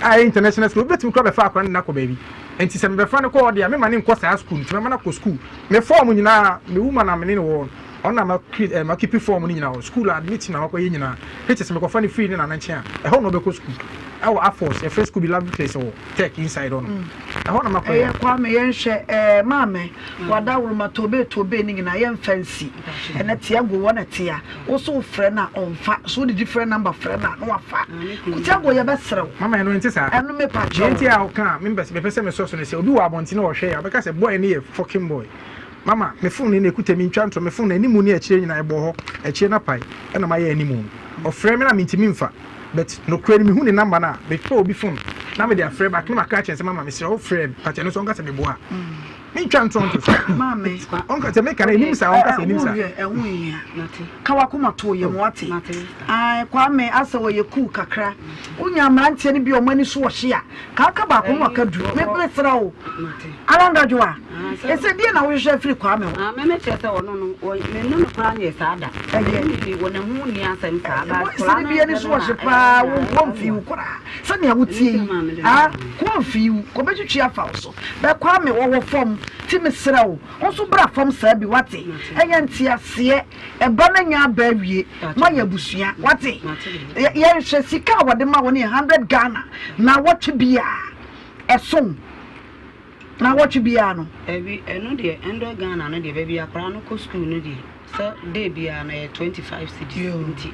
a ɛyɛ international school obi bɛtumi koraa bɛfa akwadaa no de no akɔ baabi nti sɛ mebɛfa no kɔ hɔ deɛ a memma no nkɔ saa sukuu no nti mɛma no akɔ sukuu me form nyinaa me woman a me ne no wɔ no Ɔno na ma ki eh, ma keepi form no nyinaa wɔ school a admit na wakɔyɛ nyinaa. Which is mekɔfa no firi ne nana nkyɛn a, ɛhɔ na ɔbɛkɔ school. Ɛwɔ Afos, yɛfrɛ school bi Lovely Place wɔ Tech inside hɔ nom. Ɛhɔ na makɔyɛ. Ɛyɛ Kwame yɛnhwɛ eh, maame wadaworoma tobe tobe ne nyinaa yɛnfa nsi ɛnɛ Tiago wɔ na tea wo so wofrɛ no a ɔnfa so wode different number frɛ no a na wafa Tiago yɛbɛsrɛ wo. Mama ɛno ɛnte saa. Ɛno mepa kyɛw. Deɛ nti a woka a mepɛ sɛ mesɔ so ne sɛ obi wɔ abɔnten a ɔhwɛ yɛ a ɔbɛka sɛ boy no yɛ fucking boy. Mama, me phone no na ekuta mi ntwa ntorɔ, me phone no animu ne akyire nyinaa ɛbɔ hɔ, akyire no apae, ɛna mayɛ animu no. Ɔfrɛ me na mentumi mfa, but nokorɛ no mehu ne number no a, mefrɛ obi phone na mede afrɛ back na maka akyerɛ no sɛ mama mesrɛ wo frɛ me, but ɛno nso ɔnka sɛ meboa a. Mentwa ntorɔ nto so. Maame. Ɔnka sɛ meka no ɛnim saa, ɔnka sɛ ɛnim saa. Ɛho deɛ ɛho nhia. Ka w'akoma to wo yam wate. Ae Kwame asɛ wɔyɛ cool kakra. Wonya mmeranteɛ no bi a wɔn ani so ɔhye a, ka aka baako na waka du. Me mesrɛ wo. Alangadwoa, ese deɛ na wohwehwɛ afiri Kwame hɔ? Ah, me me kyerɛ sɛ ɔno no, wɔ me ne no koraa nyɛ saa da. Ɛyɛ. Me ne wɔ ne ho nni asɛm saa. Ba Voice koraa no bi ani so ɔhye paa, wo wɔmfii wo koraa. Sɛnea wotie yi, ah, ko ɔmfii wo, kɔbɛtwitwi afa wo so. Bɛ Kwame wɔwɔ fam, ti mesrɛ wo, wo nso bra fam saa bi, wate? Ɛyɛ nteaseɛ, ɛba no anya aba awie, moayɛ abusua, wate? Yɛnhwɛ sika a wɔde ma wo no yɛ 100 Ghana, naawɔtwe biara, ɛso. Naawɔtwe biara no. Dabi, ɛno deɛ ɛndɔ Ghana no deɛ baabi akwadaa no kɔ school no deɛ sɛ day biara no ɛyɛ 25 cedis nti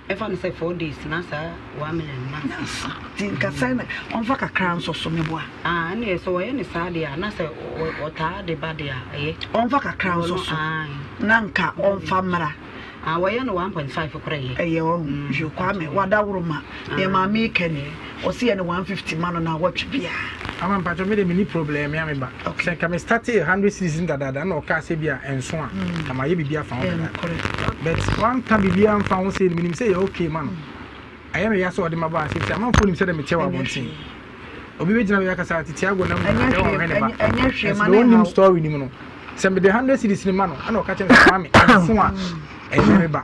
mɛfa no sɛ 4 days na saa 1 million no asa. Nti nka sɛ na ɔmfa kakra nso so meboa. Ah, ɛne sɛ ɔyɛ ne saa deɛ a na sɛ ɔtaa de ba deɛ a ɛyɛ. Ɔmfa kakra nso so na nka ɔmfa mmra. Ah wɔyɛ no 1.5 kora yɛ. Ɛyɛ ɔho hwɛ Kwame wadaworo ma deɛ maame yi ka ni ɔsi yɛ no 150 ma no na wɔtwe biaa. Ama mpakyɛw me de menni problem me a me ba sɛ nka me startee 100 cedis no dadaada na ɔkaa sɛ bi a ɛnso a nka mayɛ biribi afa ho dada but wanka biribiara amfa ho sei no menim sɛ ɛyɛ okay ma no ɛyɛ me ya sɛ ɔde maba ase efisɛ amanfoɔ nim sɛdeɛ meteɛ wɔ abɔnten obi bɛgyina baabi akasa ate Tiago nam Ɛnyɛ na hwee ɔhwɛ ne ba ɛnyɛ hwee ɛnso ma deɛ ne ɔnnim haw. story no mu no sɛ mede 100 cedis no ma no ɛna ɔka kyerɛ me sɛ maame ɛnso a ɛnyɛ me ba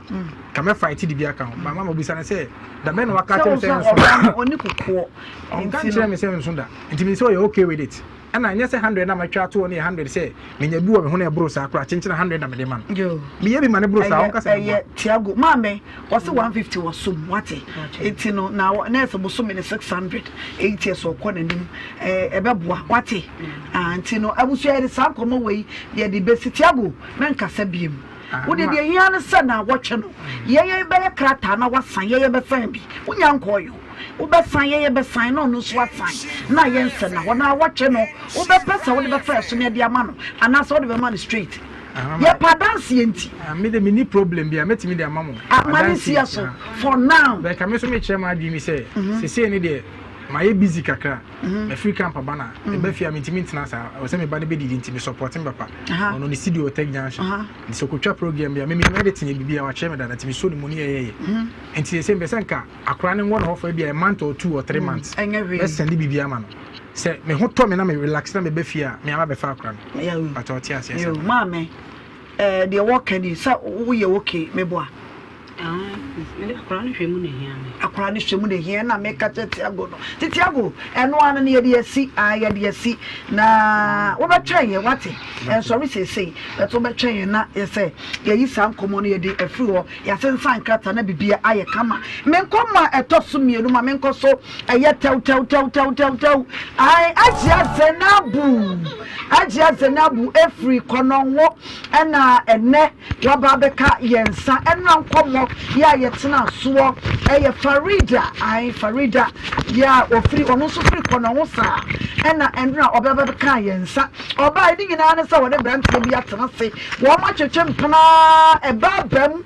ka mɛ fight de bi aka ho ba mama bisa no sɛ da bɛn na waka Sɛ kyerɛ wo me sɛ sɛ ɛnso ɔba no ɔne kokoɔ ɔnka nti nkyerɛ no me sɛ ɛnso da nti menim sɛ ɔyɛ okay with it Ɛna ɛnyɛ sɛ hundred na matwa ato hɔ no yɛ hundred sɛ menya bi wɔ me ho na ɛboro saa koraa kyenkyen hundred na mede ma no. Meyɛ bi ma no boro saa Ɛyɛ ɔnka sɛ meboa. ɛyɛ Tiago maame ɔse 150 wɔ som wate eti no na nurse bosome no 600 8 years ɔkɔ n'anim ɛɛ ɛbɛboa wate ah nti no abusua yɛde saa nkɔmɔ wei yɛde besi Tiago mɛnkasa biem wo deɛ deɛ hia ne sɛ na wɔtwe no yɛyɛ bɛyɛ krataa na wasan yɛyɛ bɛsan bi wonya nkɔɔ yo. Wobɛsan, yɛn yɛbɛsan, na ɔno nso asan, na ayɛ nsɛnnahɔ. Naawɔtwe no, wobɛpɛ sɛ wode bɛfa ɛso na ɛde ama no, anaasɛ wode bɛma no straight? Yɛpɛ adanseɛ nti. Ah, me de menni problem bia, mɛtumi de ama mo. Ah, ma ne nsia so, for now. But ka me nso mekyerɛ m'adwene bi sɛ, mhm. sesei ne deɛ, mayɛ busy kakra. Mhm. Mafiri camp aba na, mhm. meba fie a mentumi ntena saa. Ɛwɔ sɛ meba no bɛdidi nti, me support me papa. Ɔno ne studio wɔ Tech Junction. Nti sɛ ɔkɔtwa program bi a, me menim editing yɛ biribi a wakyerɛ me dada, nti mesɔ ne mu ne yɛyɛyɛ. Nti sesei mepɛ sɛ nka Akora no nwɔ ne hɔ for ebia a month or two or three months. Ɛnyɛ hwee. Mɛ sɛnde biribi ama no. Sɛ me ho tɔ me na me relax na me ba fie a, me aba bɛfa akora no. But ɔte aseɛ Yo, sɛ. maame, eh, deɛ wɔka ni sɛ woyɛ okay, meboa. Ah, mede akora no hwɛ mu na ehia me. Akora no hwɛ mu na ehia na meka kyerɛ Tiago no. Ti Tiago, ɛno ano no yɛde asi, ah, yɛde asi. Na wobɛtwɛn yɛn, wate? Ɛnsɔre seesei, but wobɛtwɛn yɛn na yɛsɛ yɛyi saa nkɔmmɔ no yɛde afiri hɔ. Yɛasensan nkrataa na biribiara ayɛ kama. Me nkɔmmɔ a ɛtɔ so mmienu ma menkɔ so ɛyɛ tɛwtɛwtɛwtɛwtɛw. Ae, Agyia Zenabu! Agyia Zenabu firi Kɔnɔngo ɛna ɛnnɛ waba abɛka yɛn nsa. Ɛnora nkɔmmɔ yɛ a yɛtenaa soɔ ɛyɛ Farida. Ae, Farida yɛ a ɔfiri, ɔno nso firi Kɔnɔngo saa ɛna ɛnora ɔbɛba bɛkaa yɛn nsa. Ɔbaeɛ ne nyinaa ne sɛ wɔne aberanteɛ bi atena ase, wɔatwetwe mpena ara, ɛba aba mu.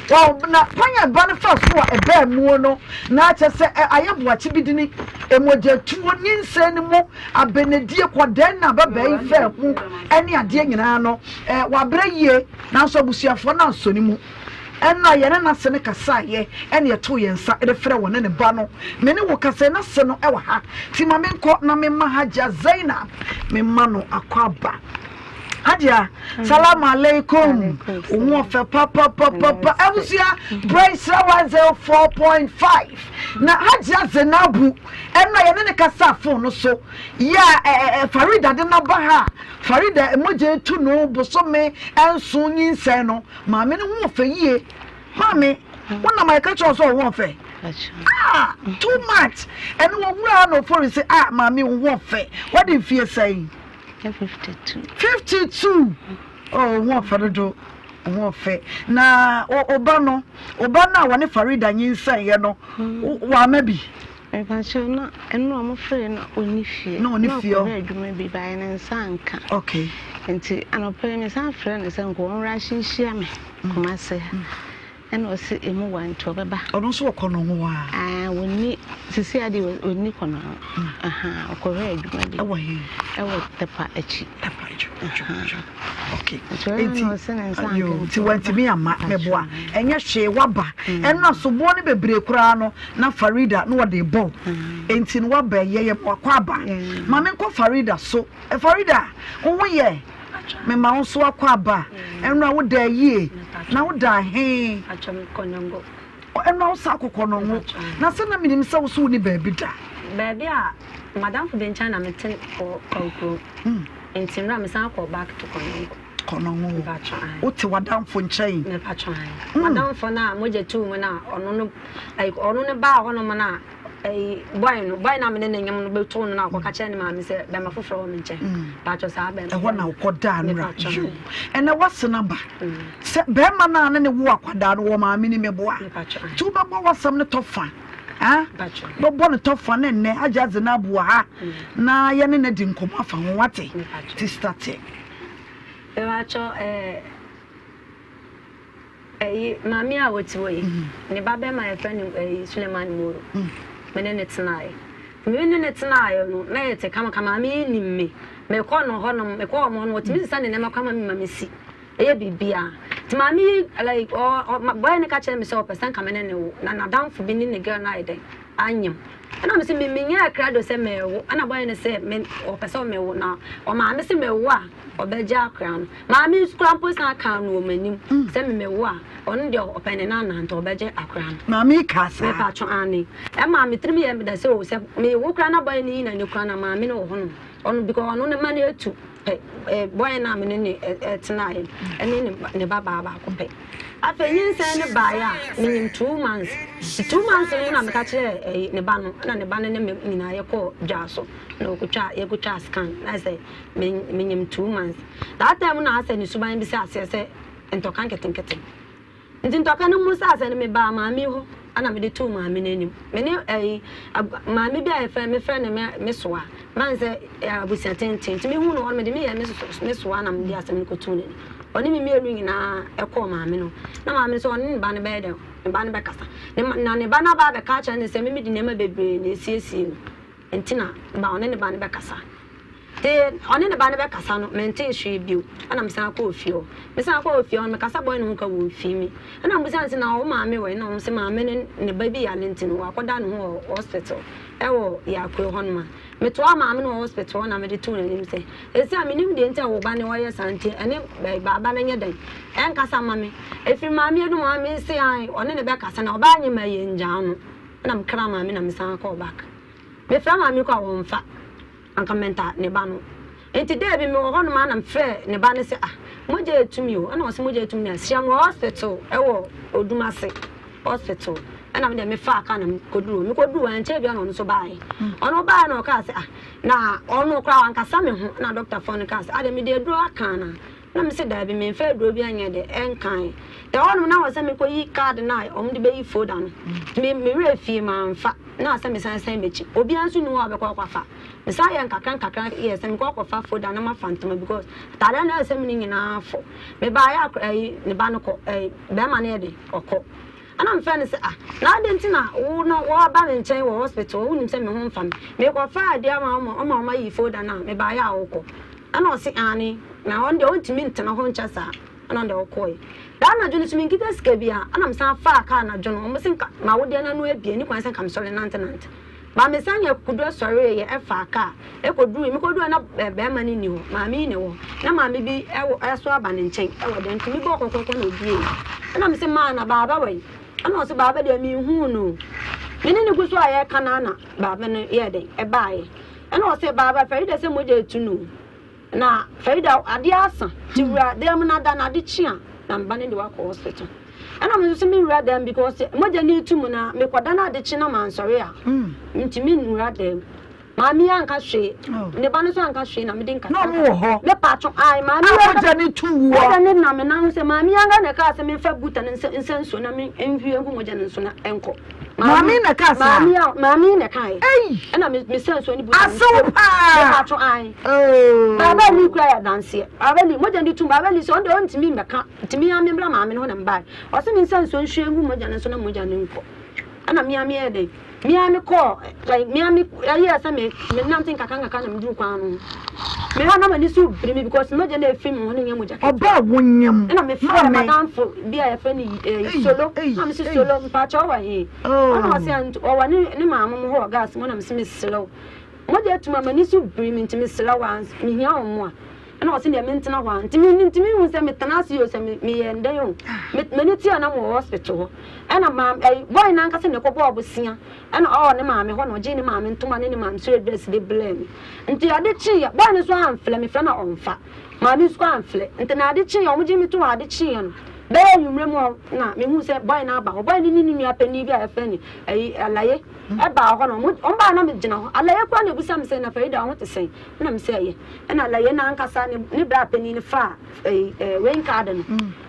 Wɔn, na kwan a ɛba no fa so a ɛbaa muo no, na kyerɛ sɛ ɛ, ayɛ boakye bi dini, mogyatuo, nyinsɛn no mu, abɛnadie, kɔdɛn na ababaa yi faa mu, ne adeɛ nyinaa no, ɛ, wabrɛ yie, nanso abusuafoɔ no ansɔ ne mu. Ɛnna yɛne n'ase no kasaeɛ, ɛnna yɛtoo yɛn nsa de frɛɛ wɔne ne ba no. Me ne wo kasa yi, n'ase no wɔ ha. Nti ma menkɔ na memma Hajia Zainab, memma no akwaaba. Hajia, salaam alaikum. Wo ho ɔfɛ papapapapa. Abusua, brɛ nhyira 104.5. Na Hajia Zainabu, ɛnna yɛne no kasaa fon no so. Yɛ a Farida de no aba ha a, Farida mogya etu no bosome nson nyinsɛn no, Maame no ho ɔfɛ yie. Maame, wo nam a yɛka kyerɛ wo sɛ ɔho ɔfɛ. Ah, too much. Ɛno wɔ wura na ofori sɛ ah maame wo ho ɔfɛ. Wadi mfie sɛn? 52. 52. Oh, wo ho ɔfɛ dodo. Wo ho ɔfɛ. Na ɔba no, ɔba no a wɔne Farida nyinsɛn yɛ no, wama bi. Mepakyɛw na ɛno a wɔfrɛɛ no ɔnni fie. Na ɔnni fie. Na ɔkɔhwɛ adwuma bi baeɛ ne nsa anka. Okay. Nti anɔpa yi mesan frɛɛ no sɛ nka ɔmmra nhyia me Kumasi. Ɛna ɔse emu wa nti ɔbɛba. Ɔno nso wɔ Kɔnɔngo a? Ah, ɔnni, sisi ade ɔnni Kɔnɔngo. Aha, ɔkɔhwɛ adwuma bi. Ɛwɔ he? Ɛwɔ Tɛpa akyi. Tɛpa akyi. Okay. Nti ɔse ne nsa anka nti wantumi amma meboa. Ɛnyɛ hwee waba. Ɛno asoboɔ no bebree koraa no na Farida na ɔde rebɔ wo enti no woaba ɛyɛ yɛ ma wakɔ aba ma menkɔ Farida so Farida wo ho yɛ mema wo nso akɔ aba ɛnora wo daa yie na wo daa he ɛnora wo saa kɔkɔ no ho na sɛ na menim sɛ wo so wo ni baabi da. Baabi a madamfo bi nkyɛn na mete wɔ Kwaukuro nti nnora mesan kɔ back to Kɔnɔngo. Kɔ no ho. Wote w'adamfo nkyɛn. Mepatwɔ ae. M'adamfo no a mogya tuu mu no a ɔno no like ɔno no baa hɔnom no a ɛyi boy no boy no a me ne no nyem no bɛtoo no no a ɔkɔka kyerɛ ne maame sɛ bɛrima foforɔ wɔ me nkyɛn. Patwɔ saa bɛrima. Ɛhɔ na wokɔ daa no ra. Yo. Ɛnɛ w'asene aba sɛ bɛrima no a ne ne wo akwadaa no wɔ maame ni meboa. Nti wobɛbɔ w'asɛm no tɔ fa. Ah? Bɛbɔ no tɔ fa ne nnɛ agye adze no aboa ha na yɛne no adi nkɔmmɔ afa ho wate. Ti starte. Mepakyɛw eh, ɛyi maame a ɔte hɔ yi, ne ba bɛrima a yɛfrɛ no ɛyi Suleiman Moro, me ne no tenaeɛ. Me ne no tenaeɛ no, na yɛte kamakama, maame yi nim me. Mekɔ no hɔnom, mekɔ wɔn hɔ no, ɔtumi sesa ne nneɛma koraa ma me ma mesi. Ɛyɛ biribiara. Nti maame yi like ɔ ɔ boy no ka kyerɛ me sɛ ɔpɛ sɛ nka me ne no wo, na n'adamfo bi ne ne girl no ayɛ dɛn anyem. Ɛna me se me menyɛɛ krado sɛ merewo, ɛna boy no se me ɔpɛ sɛ ɔmewo na ɔmaa se mewo a ɔbɛgye akora no. Maame nso koraa mpo san kaa no wɔ m'anim sɛ me mewo a ɔno deɛ ɔpɛ ne nana nti ɔbɛgye akora no. Maame yi kaa saa? Mepatwo aane. Ɛmaa me tirim yɛɛ me dɛ sɛ o sɛ mewo koraa na boy no yi n'ani koraa na maame no wɔ hɔnom. Ɔno because ɔno ne mma no atu pɛ eh, boy no a me ne no tenaeɛ no ɛne ne ne ba baa baako pɛ. Afei nyinsɛn no baeɛ a menyim 2 months. 2 months no mu na meka kyerɛɛ ɛyi ne ba no ɛna ne ba no ne me nyinaa yɛkɔɔ dwa so na ɔkɔtwa yɛkɔtwa scan na sɛ menyim 2 months. That time na asɛ ne suban bi sɛ aseɛ sɛ ntɔka nketenkete. Nti ntɔka no mu sɛ asɛ no mebaa maame hɔ ɛna mede too maame no anim. Me ne ɛyi maame bi a yɛfrɛ mefrɛ no me me soa man sɛ abusua tenten nti mehu no hɔ no mede meyɛ me soa na mede asɛm no kɔtoo n'anim. Ɔne me mmienu nyinaa ɛkɔɔ maame no na maame no sɛ ɔne ne ba no bɛyɛ dɛ ne ba no bɛkasa na ne ba no aba abɛka akyerɛ no sɛ me mede nneɛma bebree na esiesie no nti na ba ɔne ne ba no bɛkasa. Nti ɔne ne ba no bɛkasa no mentee hwee bio ɛna mesan kɔɔ fie hɔ. Mesan kɔɔ fie hɔ no mekasa bɔe ne ho ka wɔmfii me. Ɛna mebisa no sɛ na wo maame wɔ he? Na ɔse maame no ne ba bi yare nti no wakɔda ne ho wɔ hospital ɛwɔ Yakoe hɔnom a. Metoaa maame no wɔ hospital hɔ na mede too n'anim sɛ seesei a mennim deɛ nti a wo ba no ɔyɛ saa nti ɛne baaba no nyɛ dɛn ɛnkasa mma me. Ɛfiri maame anum a mese ae ɔne no bɛkasa na ɔbaa nyɛ ma yɛngyaa no. Ɛna mekraa maame na mesan kɔɔ back. Mefrɛ maame kɔ a wɔmfa. Anka menta ne ba no. Enti da bi mewɔ hɔnom a na mefrɛɛ ne ba no sɛ ah mogya retu me o, ɛna ɔse mogya retu me na hyia me wɔ hospital ɛwɔ Odumase hospital ɛna me deɛ mefaa car na mekɔduru hɔ, mekɔduru hɔ ɛnkyɛɛ biara na ɔno nso baeɛ. Ɔno baeɛ na ɔkaa sɛ ah na ɔno koraa wankasa me ho ɛna dɔktafoɔ no kaa sɛ adeɛ mede aduro aka anaa? Na mese daabi memfa aduro biara nyɛ dɛ ɛnkae. Ɛhɔnom na wɔ sɛ mekɔyi card no a wɔde bɛyi folder no. Me me werɛ fii mamfa. Na sɛ mesan san m'akyi. Obiara nso nni hɔ a ɔbɛkɔ akɔfa. Mesan yɛɛ nkakra nkakra yɛɛ sɛ mekɔ akɔfa folder na mafa ntoma because ataadeɛ no a ɛsɛ me no nyinaa fɔ. Mebaeɛ a ɛyi ne ba no kɔ ɛyi bɛrima no yɛ den ɔkɔ. Ɛna mefrɛ no sɛ ah na adɛn nti na wo no woaba me nkyɛn wɔ hospital hɔ wonim sɛ me ho mfa me. Mekɔfaa adeɛ ama wo ma wɔayi folder no a mebaeɛ a wokɔ. Ɛna ɔse aane na ɔno deɛ ɔntumi ntena hɔ nkyɛ saa. Ɛna ɔno deɛ ɔkɔe. Daa anadwo no so menkita sika biara, ɛna mesan faa kaa anadwo no, wɔn se nka m'awodeɛ no ano abue, ɛnni kwan sɛ nka mesɔre nantenante. But mesan yɛ akokoduo sɔreeɛ ɛfaa kaa ɛkɔduruiɛ, mekɔduruiɛ na bɛrima no nni hɔ, maame yi na ɛwɔ hɔ. Na maame bi ɛwɔ ɛso aba ne nkyɛn ɛwɔ dɛm nti mebɔɔ kɔkɔkɔ na obueeɛ. Ɛna mese maa na baaba wɔ yi? Ɛna ɔse baaba deɛ menhuu no o. Me ne no gu so a yɛreka no ara na baaba no yɛɛ dɛn ɛbaeɛ. Ɛna ɔse baaba Farida sɛ mogya retu no o. Na Farida adeɛ asa nti wura dan mu na da na ade kye a na me ba no de wo akɔ hospital. Ɛna me nso so me nwura dan mu because mogya no retu mu na mekɔ da na ade kye na mansɔre a ntumi nwura dan mu. Maame yi anka hwee, ne ba no nso anka hwee na mede nkakra Na ɔmo wɔ hɔ. Me paatwo ae maame yi A mogya no tu woɔ. Mogya no nam me nan ho sɛ maame yi anka na ɛkaa sɛ memfa buta no nsa nsa nsuo na me nhwie ngu mogya no nso na ɛnkɔ. Maame yi na ɛkaa saa? Maame a maame yi na ɛkaeɛ. Ei! Ɛna me mesa nsuo no buta no. Asew paa! Me paatwo ae. Oh. Baaba Lee kura yɛ adanseɛ. Baaba Lee mogya no tu Baaba Lee sɛ ɔno deɛ ɔntumi mmɛka nti me ara memmra maame no hɔ na mebaeɛ. Ɔse me nsa nsuo nhwie ngu mogya no so na mogya no nkɔ. Ɛna me ara meyɛɛ dɛn? Me ara mekɔɔ like me ara me ɛyɛɛ sɛ me menante nkakra nkakra na meduru kwan no ho. Me hɔ na m'ani so biri me because mogya no a ɛfiri me ho no nyɛ mogya ketewa. Ɔbaa a wonyam. Ɛna mefrɛɛ Maame. m'adamfo bi a yɛfrɛ no eh, Ei, Solo. ei, Na mese ei. Solo, mpakyɛ ɔwɔ he? Ɛna ɔse Oh. "Ant- ɔwɔ ne ne maame mo hɔ wɔ gas mu. Ɛna mese mesrɛ wo. Mogya atum a m'ani so biri me nti mesrɛ wo a mehia wo mmoa. Ɛna ɔse deɛ mentena hɔ a nti me mentumi nhu sɛ metena ase o sɛ me meyɛ ndɛn o. Me m'ani tua na mewɔ hospital hɔ. Ɛna maame ɛyi boy no ankasa na ɛkɔbɔɔ bosea ɛna ɔwɔ ne maame hɔ na ɔgyee ne maame ntoma ne ne maame sore dress de brɛɛ me. Nti ade kyeeɛ boy no nso amfrɛ mefrɛ no a ɔmfa. Maame nso amfrɛ. Nti na ade kyeeɛ wɔn gyee me too hɔ ade kyeeɛ no bɛyɛ anwummerɛ mu hɔ na mehuu sɛ boy no aba hɔ. Boy no ne ne nua panin bi a yɛfrɛ no ɛyi Alaye ɛbaa hɔ na wɔn wɔn baa na megyina hɔ. Alaye koraa na ɛbisa me sɛ na Farida wo ho te sɛn? Ɛna me sɛ ɛyɛ. Ɛna Alaye no ankasa ne ne bra panin no faa ɛyi ɛɛ rain card no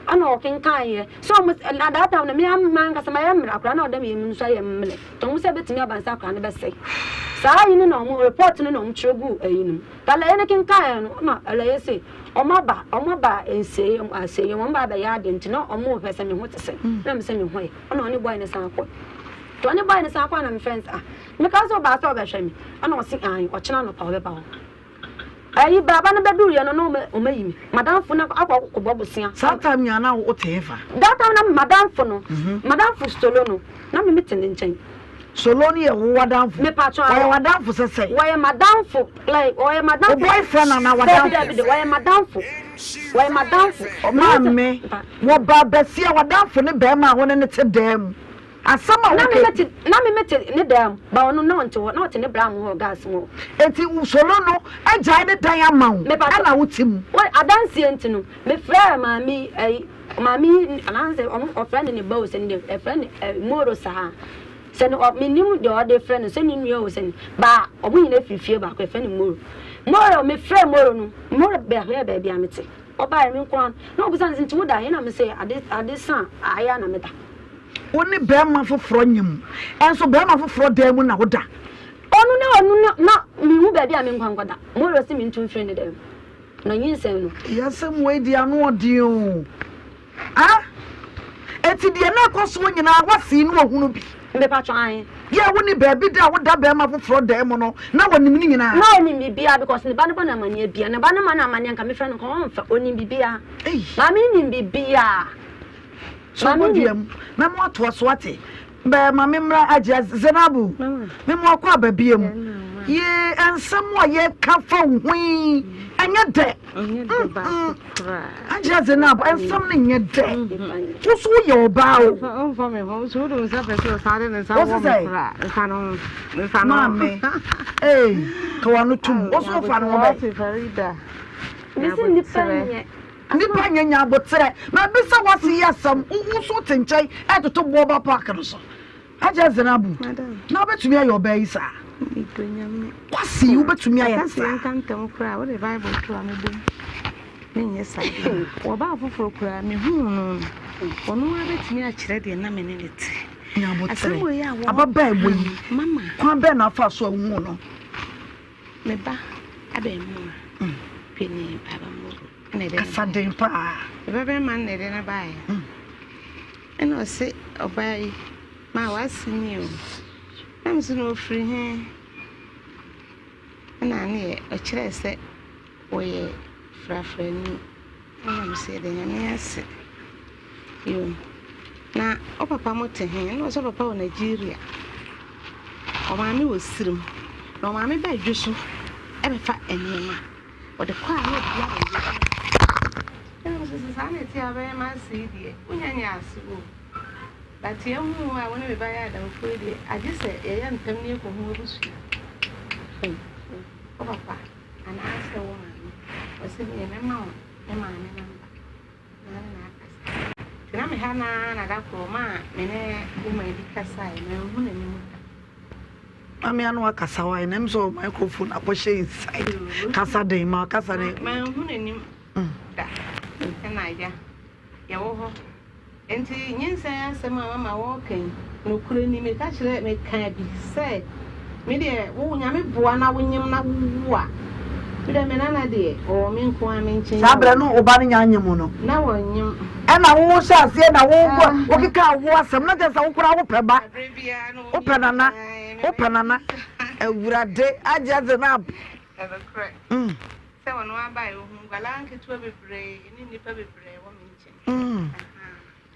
ɛna ɔkenkan yɛ. So ɔmo na that time no me ara m'ankasa mayɛ mmerɛ akwadaa no a ɔda me yam no nso ayɛ mmerɛ nti ɔmo sɛ ɛbɛtumi aba no sɛ akwadaa no bɛsɛe. Saa ayi no na ɔmo report no na ɔmo twerɛ guu ayi no mu. Nti Alaye no kenkan no na Alaye se ɔmo aba ɔmo aba nsieɛ mu asieɛ mu ɔmo ba abɛyɛ adeɛ nti na ɔmo rehwɛ sɛ me ho te sɛn. Ɛna me sɛ me ho yɛ ɛna ɔne boy no san kɔe. Nti ɔne boy no san kɔe na me frɛ no sɛ ah mekaa sɛ ɔbaa sɛ ɔbɛhwɛ me ɛna ɔse aane ɔkyena anɔpa ɔbɛba hɔ. Ayi baaba no bɛduruiɛ no na ɔma ɔmayi me madamfo no akɔ akɔbɔ bosea. Saa time nyinaa na wote hefa? That time na madamfo no madamfo Solo no na me mete ne nkyɛn. Solo no yɛ wo wadamfo? Mepatwɔ Ɔyɛ wadamfo sɛ sɛn? Wɔyɛ madamfo like ɔyɛ madamfo. Wo boyfriend anaa wadamfo? Dabi dabi wɔyɛ madamfo wɔyɛ madamfo. Maame wɔ baa basia wadamfo ne bɛɛma a wo ne no te dan mu. Asɛm a Na me woka. mete na me mete ne dan mu but ɔno na ɔnte hɔ na ɔte ne bra ho hɔ gas mu hɔ. Enti Solo no agyae ne dan ama wo Mepatɔ ɛna wote mu? Wɔ adanseɛ nti no me frɛɛ maame yi ɛyi maame yi anaasɛ ɔmo ɔfrɛ no ne ba o sɛ ne deɛ ɛfrɛ no ɛ Moro saa sɛ ne ɔ menim deɛ ɔde frɛ no sɛ ne nua o sɛ ne ba ɔmo nyinaa firi fie baako yɛfrɛ no Moro Moro me frɛɛ Moro no Moro bɛhwɛɛ baabi a mete ɔbaeɛ me nko ara na ɔbisa me sɛ nti woda he na me sɛ ade ade sa a ayɛ a na meda. Wo ne barima foforɔ nyem, nso barima foforɔ dan mu na woda. Ɔno na ɔno na na menhu baabi a menkɔ nkɔda. Moro se mentu mfiri ne dan mu. Na nyinsɛn no. Ei asɛm wei deɛ ano ɔden oo. Ah! Enti deɛ na ɛkɔ soɔ nyinaa woasii no ɔhunu bi? Mepatwɔ ahe? Yɛ wo ne baabi da a woda barima foforɔ dan mu no na ɔnim ne nyinaa? Na ɔnim biribiara because ne ba no bɔ no amaneɛ bia. Ne ba no ma no amaneɛ nka mefrɛ no nka ɔmfa. Ɔnim biribiara. Ei! Maame no nim biribiara. So bɔ dua mu na mo atoa so ate. Bɛɛ ma me mmra agye Zenabu me mo akɔ aba bia mu. Yee nsɛm a yɛka fa wo ho yi ɛnyɛ dɛ. Agye Zenabu nsɛm no nyɛ dɛ. Wo so woyɛ ɔbaa o. Wo se sɛ maame ee ka wano tum wo so wofa ne ho bɛ. Mesi nnipa nyɛ. Nnipa nyɛ nya aboterɛ. Mabisa w'ase yi asɛm, wo nso wote nkyɛn retoto boɔba park no so. Agya Zenabu, na wobɛtumi ayɛ ɔbaa yi saa? W'ase yi wobɛtumi ayɛ no saa? Nka ntɛm koraa wode Bible to a mɛbom menyɛ saa wɔbaa foforɔ koraa mehuu no no ɔno ara bɛtumi akyerɛ deɛ na me ne ne te. Nya aboterɛ. Ababaa wɔ yi, kwan bɛn na afa so a wohuu no? Me ba abarimaa panin Baba Moro na ɛde no Kasa den paa. Me ba barima no na ɛde no baeɛ. Ɛna ɔse ɔbaa yi ma w'ase ni o. Na me so na ɔfiri he? Ɛna ne yɛ ɔkyerɛɛ sɛ ɔyɛ frafrani. Ɛna me so yɛda Nyame ase. Yoo, na wo papa mo te he? Ɛna ɔse ɔpapa wɔ Nigeria, ɔmaame wɔ Sirim. Na ɔmaame ba adwo so bɛfa nneɛma, ɔde kɔ a na ɔde aba adwo so. Ɛna ɔse sɛ saa na ɛte a wobɛyɛ m'ase yi deɛ, wonya nyɛ ase o. But yɛahu wo a wo ne me ba yɛ adamfoɔ yi deɛ, agye sɛ yɛyɛ ntɛm na yɛkɔhu w'abusua. Wo papa anaasɛ wo maame. Ɔse meɛ mɛma wo me maame number. Na ne na akasa. Nti na me ha no ara na da koro ɔmaa me ne woman bi kasaeɛ, manhu n'anim da. Maame ano akasa wa ɛnam sɛ microphone akɔhyɛ inside kasa den ma kasa den. Manhu n'anim da ɛna agya yɛwɔ hɔ. Enti nyinsɛn asɛm a mama wɔreka yi, nokorɛ ni, meka kyerɛɛ, mekaa bi sɛ, Me deɛ, wo, Nyame boa na wonyem na wowu a, me deɛ me nana deɛ, ɔwɔ me nko ara me nkyɛn Saa o. berɛ no wo ba no nya nyem no. Na wɔnyem. Ɛna wo hyɛ aseɛ na wo bɔ, wo keka wo asɛm, na kyerɛ sɛ wo koraa wo pɛ ba, Berɛ biara na wo pɛ ɔnyem, nana, ae, wo pɛ nana. Awurade, agye ase na. Ɛnokorɛ, sɛ ɔno abaeɛ, ɔhuu nkwadaa nketewa bebree ne nnipa bebree wɔ me nkyɛn.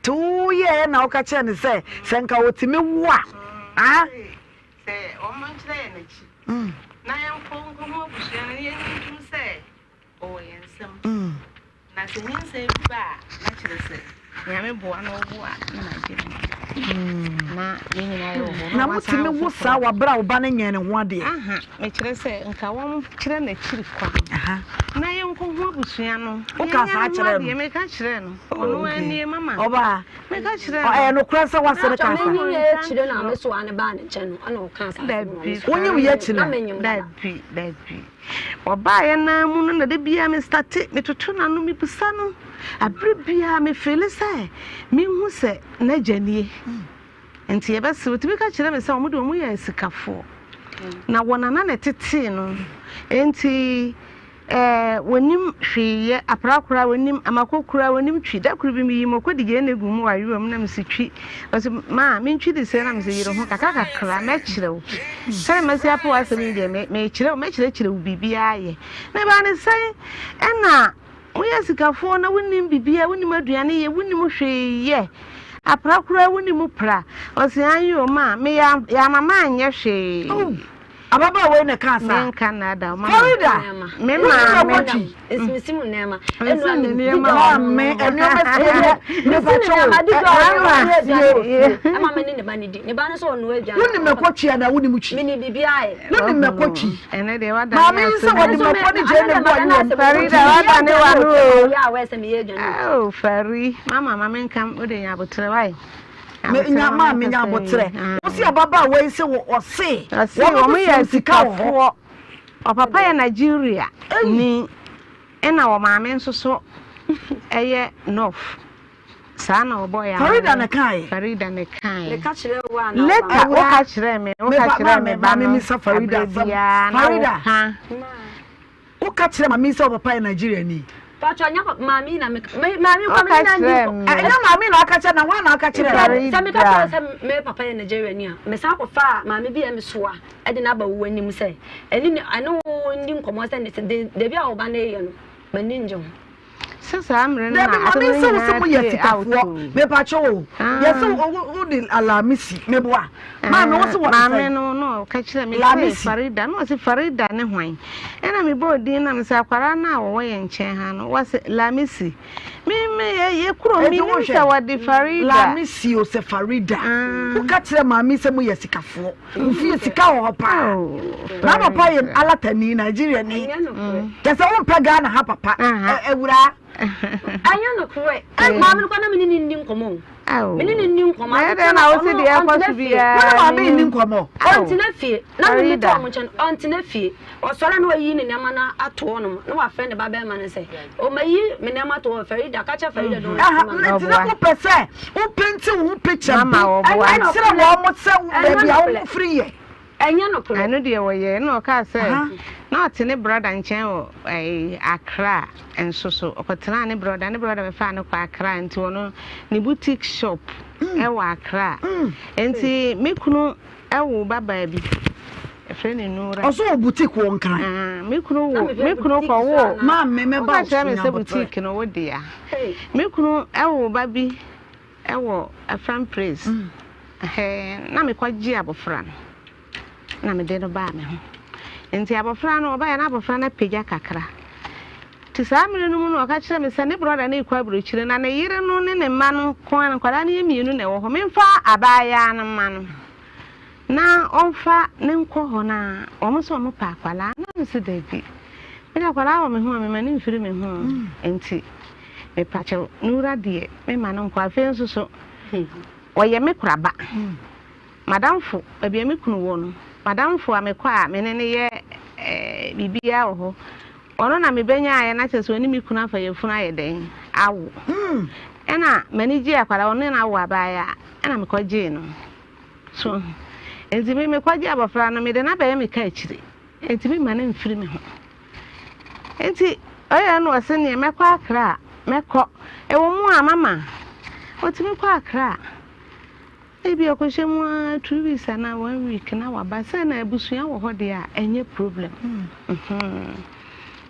Nti woyɛɛ na woka kyerɛɛ no sɛ sɛ nka ɔtumi wo a, ah? Sɛ wɔn nkyerɛ yɛn akyi na yɛnkɔ nkɔhu abusua no na yɛnyi ntom sɛ ɔwɔ yɛn nsam. Na sɛ nyinsɛn bi ba a, na kyerɛ sɛ Nyame boa na ɔwo a na magye no na yɛn nyinaa yɛwɔ hɔ. Na motumi wo saa wɔ berɛ a wo ba no nyɛɛ ne ho adeɛ? Aha, mekyerɛ sɛ nka wɔnkyerɛ n'akyiri kwan na yɛnkɔhu abusua no. Woka saa kyerɛɛ no? Meka kyerɛɛ no. Ɔno anie mama. Ɔbaa. Meka kyerɛɛ no. Ɛyɛ nokorɛ sɛ w'ase no kaa saa? Menyim yɛ akyire na me soa no baa ne nkyɛn no ɛna ɔkaa saa asɛm no. Dabi. Wonyim yɛ akyire? Na menyim dada. Dabi, dabi. Ɔbaeɛ no ara mu no na da biara me starte metoto n'ano mebisa no. Abere biara me feele sɛ mehu sɛ n'agya nie. Nti yɛbɛserew. Otumi ka kyerɛ me sɛ wɔn de wɔn yɛ asikafoɔ. Na wɔn nana na ɛtetee no. Nti ɛɛ wɔnim hwee yɛ, apra koraa wɔnim, amako koraa wɔnim twi. Da koro bi meyii mako de gyeene guu mu wɔ ayowa mu na mese twi. Ɔse maa mentwi de sɛɛ na mese yere ho kakra kakra mɛkyerɛ wo. Sɛdeɛ masi apɛ w'asɛm yi deɛ mekyerɛ wo, mɛkyerɛkyerɛ wo biribiara yɛ. Na ɛbaa ne sɛn ɛna Woyɛ sikafoɔ na wonnim biribiara, wonnim aduane yɛ, wonnim hwee yɛ. Apra koraa wonnim pra. Ɔse aane o ma, me yɛama manyɛ hwee. Oh, ababaawa yi na ɛkaa saa. Menka nnaada wo mama. Farida, Me wonim maame. ɛkɔ twi. Nsimisi mu nneɛma. Nsi ne nneɛma. Maame, nneɛma sie yɛ. Mepa kyɛw o. Mama, sie. Ɛma me ne ne ba ne di. Ne ba no sɛ ɔnoa aduane. Wonim ɛkɔ twi anaa wonim twi? Menim biribiara yɛ. Wonim mako twi? Ɛnɛ deɛ wadane Maame yi sɛ wɔde mako ne gyeene gu ayewa mu. Farida wadane wano o. Oh Fari, mama ma menka wode nya abotrɛ wae. Nya maame nya abotrɛ. Wosi ababaawa yi sɛ ɔse wɔn yɛ sika wɔ hɔ. Ɔpapa yɛ Nigeria ni ɛna ɔmaame nso so ɛyɛ North. Saa na ɔbɔɔ yɛn Farida na ɛkaeɛ. Farida na ɛkaeɛ. Meka kyerɛ wo a na Later, woba. Woka kyerɛɛ me, woka kyerɛɛ me ba no Farida aberɛ biara na Farida, woka. woka kyerɛ maame sɛ wo papa yɛ Nigeria ni. Patro nya maame yi na me maame kwa me Woka na ndi. kyerɛɛ me. Ɛnyɛ maame na aka kyerɛ na hwan na aka kyerɛ no? Sɛ meka kyerɛ Farida. sɛ me papa yɛ Nigeria ni a, mesan kɔfaa maame bi a ɛmesoa de no aba wo anim sɛ ɛne ɛne wo ndi nkɔmmɔ sɛ ne dabi a wo ba no reyɛ no m'ani ngye ho. Sɛ saa mmerɛ no na Dabi asɛm maame no nsɛ wo sɛ nyinaa mo yɛ pie out sikafoɔ o. mepakyɛ o yɛ sɛ wo de alamisi meboa maame wo se wɔ Maame no na ɔka kyerɛ me sɛ Lamisi. Farida na ɔse Farida ne hwan ɛna mebɔɔ din na mesɛ akwadaa no a wɔwɔ yɛn nkyɛn ha no wɔse Lamisi me me yɛ kurom Eti menim wohwɛ sɛ wɔde Farida Lamisi o sɛ Farida woka kyerɛ maame sɛ mo yɛ sikafoɔ Wo fie sika wɔ hɔ paa. Na papa yɛ alatani, Nigeria ni. Kyɛ sɛ wompɛ Ghana ha papa. Awuraa. Ɛnyɛ nokorɛ. Maame no kora na me ne no nni nkɔmmɔ o. Me ne no nni nkɔmmɔ. Na ɛdɛn na wo se deɛ ɛkɔ so biara. Wo ne maame nni nkɔmmɔ. Ɔntena fie. Na me metɔ ɔmo nkyɛn. Ɔntena fie. Ɔsɔre na wayi ne nneɛma no ato hɔnom. Na wafrɛ ne ba bɛrima no sɛ, O mayi me nneɛma ato hɔ, Farida, ka kyerɛ Farida dɛ ɔnsi ma me. Nti na wopɛ sɛ wo penti wo ho picture bi kyerɛ wɔn sɛ baabi a wofiri yɛ. Ɛnyɛ nokorɛ. Ɛno deɛ wɔyɛɛ na ɔkaa sɛ na ɔte ne brɔda nkyɛn wɔ Accra nso so ɔkɔtenaa ne brɔda ne brɔda bɛfaa no kɔ Accra nti ɔno ne boutique shop ɛwɔ Accra nti me kunu Ɛwoo ba baa bi. Yɛfrɛ no Nura. Ɔsɛ wɔ boutique wɔ Nkran. Ah, me kunu wo, me kunu kɔ wo. Maame mɛba Woka wo so kyerɛ me sɛ nyabotrɛ. boutique no wo dea. Me kunu ɛwoo ba bi. Ɛwɔ Afram Praise. Ɛhɛɛ, na mekɔgye abɔfra no, na mede no baa me ho. Nti abɔfra no, ɔbaeɛ na abɔfra no apagya kakra. Nti saa mmerɛ no mu no, ɔka kyerɛɛ me sɛ ne brɔda no rekɔ aburokyire, na ne yere no ne ne mma no nko ara, nkwadaa no yɛ mmienu na ɛwɔ hɔ. Memfa abaayaa no mma no na ɔmfa no nkɔ hɔ na wɔn nso wɔpɛ akwadaa. Na mese dabi, mede akwadaa wɔ me ho a, mema no mfiri me ho. Nti Mepakyɛw, ne wura deɛ, memma no nkɔ. Afei nso so, ɔyɛ me koraba. M'adamfo, baabi a me kunu wɔ no, m'adamfo a mekɔ a me ne no yɛ biribiara wɔ hɔ, ɔno na mebenyaeɛ na kyerɛ sɛ ɔne me kunu afa yafunu ayɛ dɛn awo. Ɛna m'ani gyee akwadaa, ɔne no awo abaayewa, ɛna mekɔgyee no. So, nti me mekɔgye abɔfra no, mede no abɛyɛ me ka akyire. Enti me mma no mfiri me ho. Enti ɔyɛ na ɔse neɛ mɛkɔ Accra a mɛkɔ. Ɛwɔ mu a mama ɔtumi kɔ Accra. Ebi ɔkɔhyɛ mu ara 2 weeks anaa one week na waba. Sɛ na abusua wɔ hɔ deɛ a ɛnyɛ problem.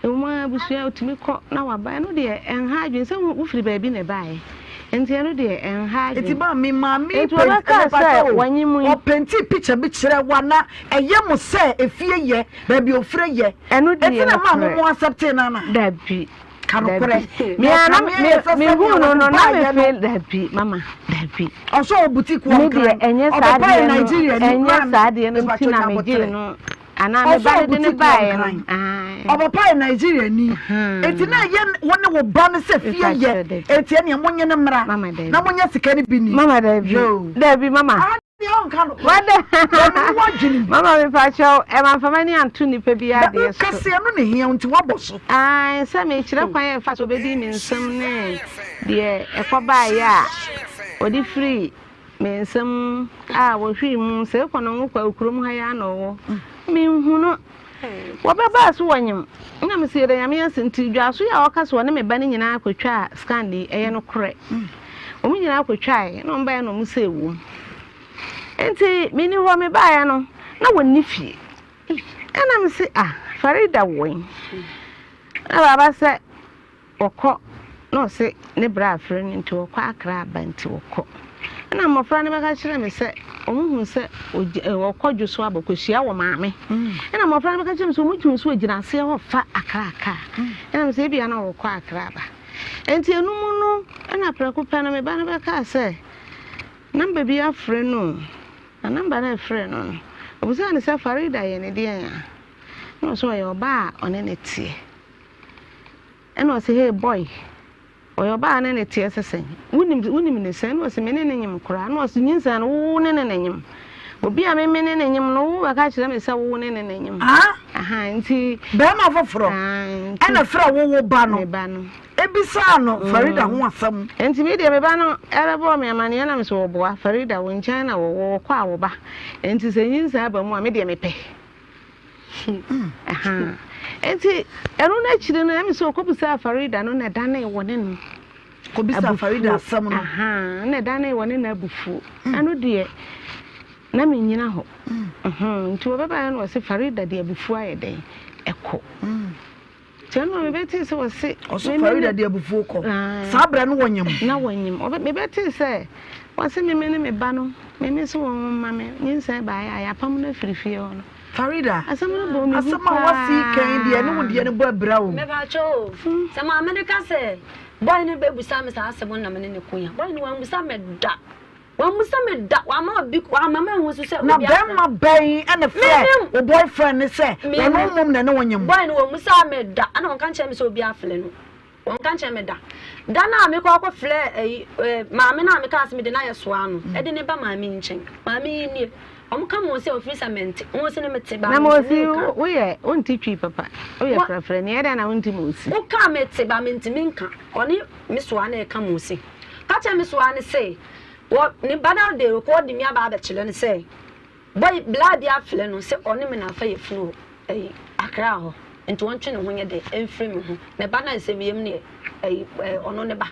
Ɛwɔ mu ara abusua ɔtumi kɔ na waba. Ɛno deɛ ɛnha adwene sɛ wofiri baabi na ɛbaeɛ. Nti ɛno deɛ ɛnha adwene. Enti ba me maame Enti wɔbɛkaa sɛ wɔnye mu yi. Ɔpɛntii picture bi kyerɛ wo a na ɛyɛ mo sɛ efie yɛ, baabi a ofire yɛ. Ɛno deɛ Enti na ɛmaa mo nokorɛ. mo acceptee no anaa? Dabi. Ka nokorɛ. Dabi. Na Me ara na ɛkame ayɛ sɛ me sɛnea mehuu no wɔde no na baeɛ me no. feel dabi mama dabi. Ɔsɛ ɔwɔ boutique wɔ Me deɛ Nkran. ɛnyɛ saa Ɔpapa yɛ adeɛ no Nigeria ni. ɛnyɛ Maame, saa adeɛ no nti mepakyɛ na nya megyee aboterɛ. no anaa me Ɔsɛ ba no ɔwɔ de ne boutique wɔ baeɛ no. Nkran. Ae. Ɔpapa yɛ Nigeria ni. Enti na ɛyɛ wo ne wo ba no sɛ fie Mepakyɛ yɛ. dabi. Enti ɛneɛ monye no mmra Mama dabi. na monya sika no bi ni. Mama dabi. Yoo. Dabi mama. Ah, deɛ ɔnka nokorɛ. Wada. Deɛ me ne w'adwene mu. Mama mepakyɛw, ɛma mfa m'ani anto nipa bi Da adeɛ so. wokɛseɛ no na ehia wo nti woabɔ so. Ae, sɛ mekyerɛ kwan a ɛfa so ɔbɛdi me nsam ne deɛ ɛkɔbaeɛ a ɔde firii me nsam a wɔhwee mu sɛ ekɔ no ngo kwa kurom ha yi ara na ɔwɔ. Menhu no. Wɔbɛbaa so wɔnyem. Na mese yɛda Nyame ase nti dwaso yi a ɔka sɛ ɔne me ba no nyinaa kɔtwaa scan yi ɛyɛ nokorɛ. Wɔn nyinaa kɔtwaeɛ na wɔn baeɛ na wɔn sɛ ɛwom. Nti menni hɔ mebaeɛ no na wɔnni fie. Ɛna mese ah Farida wɔ yi. Na baaba sɛ Wɔkɔ na ɔse ne bra afrɛ no nti wɔkɔ Accra aba nti wɔkɔ. Ɛna mmɔfra no bɛka kyerɛ me sɛ wɔn hu sɛ wɔkɔ dwo so aba kɔhyia wɔ maame. Ɛna mmɔfra no bɛka kyerɛ me sɛ wɔn tumi so wɔgyina aseɛ hɔ fa Accra kaa. Ɛna me sɛ ebia na wɔkɔ Accra aba. Nti ɛno mu no ɛna prɛko pɛ no me ba no bɛkaa sɛ namba bi afrɛ no o. Na namba no a ɛfrɛ no no ɔbisaa no sɛ Farida yɛ ne deɛn a? Ɛna ɔse ɔyɛ ɔbaa a ɔne no teɛ. Ɛna ɔse hey boy, ɔyɛ ɔbaa a ne ne teɛ sɛ sɛn? Wonim wonim ne sɛn? Ɛna ɔse me ne no nyem koraa. Ɛna ɔse nyinsɛn no wo ne ne na nyem. Obi a me me ne ne nyem no wo bɛka kyerɛ me sɛ wo ne ne na nyem. Ah? Aha nti. Bɛrima foforɔ Ah, nti. ɛna frɛ wo wo ba no. Me ba no. Ebisaa no Farida ho asɛm. Nti me deɛ me ba no ɛbɛbɔɔ me amaneɛ na me sɛ ɔboa Farida wo nkyɛn na wɔwɔ wɔkɔ a wɔba. Nti sɛ nyinsɛn aba mu a me deɛ mepɛ. Enti ɛno no akyiri no ɛmi sɛ ɔkɔbisaa Farida no na ɛdanee wɔ ne no kɔbisa Farida asɛm no na ɛdanee wɔ ne no abufuo mm. ɛno deɛ na menyina hɔ mm. nti wɔbɛbaeɛ no ɔse Farida de abufuo ayɛ dɛn ɛkɔ mm. Nti ɛno mebɛtee sɛ wɔse. Ɔso Farida de abufuo kɔ. Saa berɛ no wɔnyem. Na wɔnyem. Mebɛtee sɛ wɔse meme ne me ba no, meme se wɔn mma me nyinsɛn baeɛ a yɛapam no afiri fie hɔ no. Farida, Asɛm no bɔɔ me hu asɛm a woasi kan yi deɛ ɛne wo deɛ no bɔ abira o. Mepakyɛ o, sɛ maame no ka sɛ boy no bɛbusa me saa asɛm no na me ne no ko a, boy no wambusa me da. Wammisa me da, wamma obi, wamma manhu nso sɛ Na obi afrɛ bɛrima bɛn na frɛ Menim. wo boyfriend no sɛ Menim. ɔno mmom na ɛne wo nyem? Boy no wammusaa me da, ɛna ɔnka nkyerɛ me sɛ obi afrɛ no. Ɔnka nkyerɛ me da. Da no a mekɔ akɔfrɛ ayi, eh, maame no a mekaa sɛ mede no ayɛ soa no, ɛde ne ba maame nkyɛn. Maame yi nie. Wɔn ka Mose a ofiri sɛ mente. Mose no mete, ba Na mentumi Mose nka. woyɛ wonte twi papa, woyɛ Wa- frɛfrɛ ni, ɛdɛn na wonte Mose? Wokaa mete, ba mentumi nka. Ɔne me soa no reka Mose. Ka kyerɛ me soa no se, wɔ ne ba no de rekɔ de me aba abɛkyerɛ no sɛ, boy bla bi afrɛ no sɛ ɔne me na afa yafunu wɔ ɛyi Accra hɔ, nti ɔntwe ne ho nyɛ dɛn mfiri me ho. Ne ba no a ɛsɛ me yam no yɛ ɛyi ɛɛ ɔno ne ba.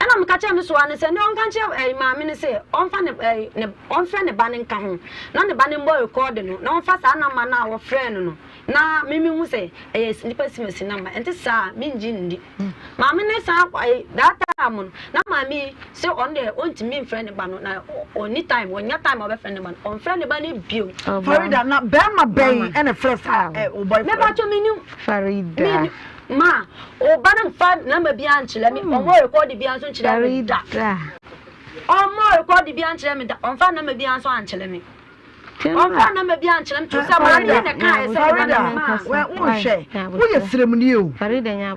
Ɛna meka kyerɛɛ me soa no sɛ ne ɔnka nkyerɛ ɛyi maame no sɛ ɔmfa ne ɛyi ne ɔmfrɛ ne ba no nka ho na ne ba no mbɔ rekɔɔde no na ɔmfa saa namba no a wɔfrɛɛ no no na me mehu sɛ ɛyɛ nipa simasi namba ɛnte saa a mengye nndi. Maame no san ɛyi that time no na maame yi sɛ ɔno deɛ ɔntumi mfrɛ ne ba no na ɔnni time ɔnnya time a ɔbɛfrɛ ne ba no ɔmfrɛ ne ba no bio. Farida na bɛrima bɛn ɛna frɛ saa ɛ wo boyfriend? Mepatwo menim. Farida. Menim. Ma wo ba no mfa number biara nkyerɛ me, ɔmmɔ rekɔɔde biara nso nkyerɛ me da. Ɔmmɔ rekɔɔde biara nkyerɛ me da, ɔmfa number biara nso ankyerɛ me. Ɔmfa number biara nkyerɛ me, to sɛ maame yi na ɛkaeɛ sɛ ne ba no maa. Wonhwɛ, woyɛ sremni o.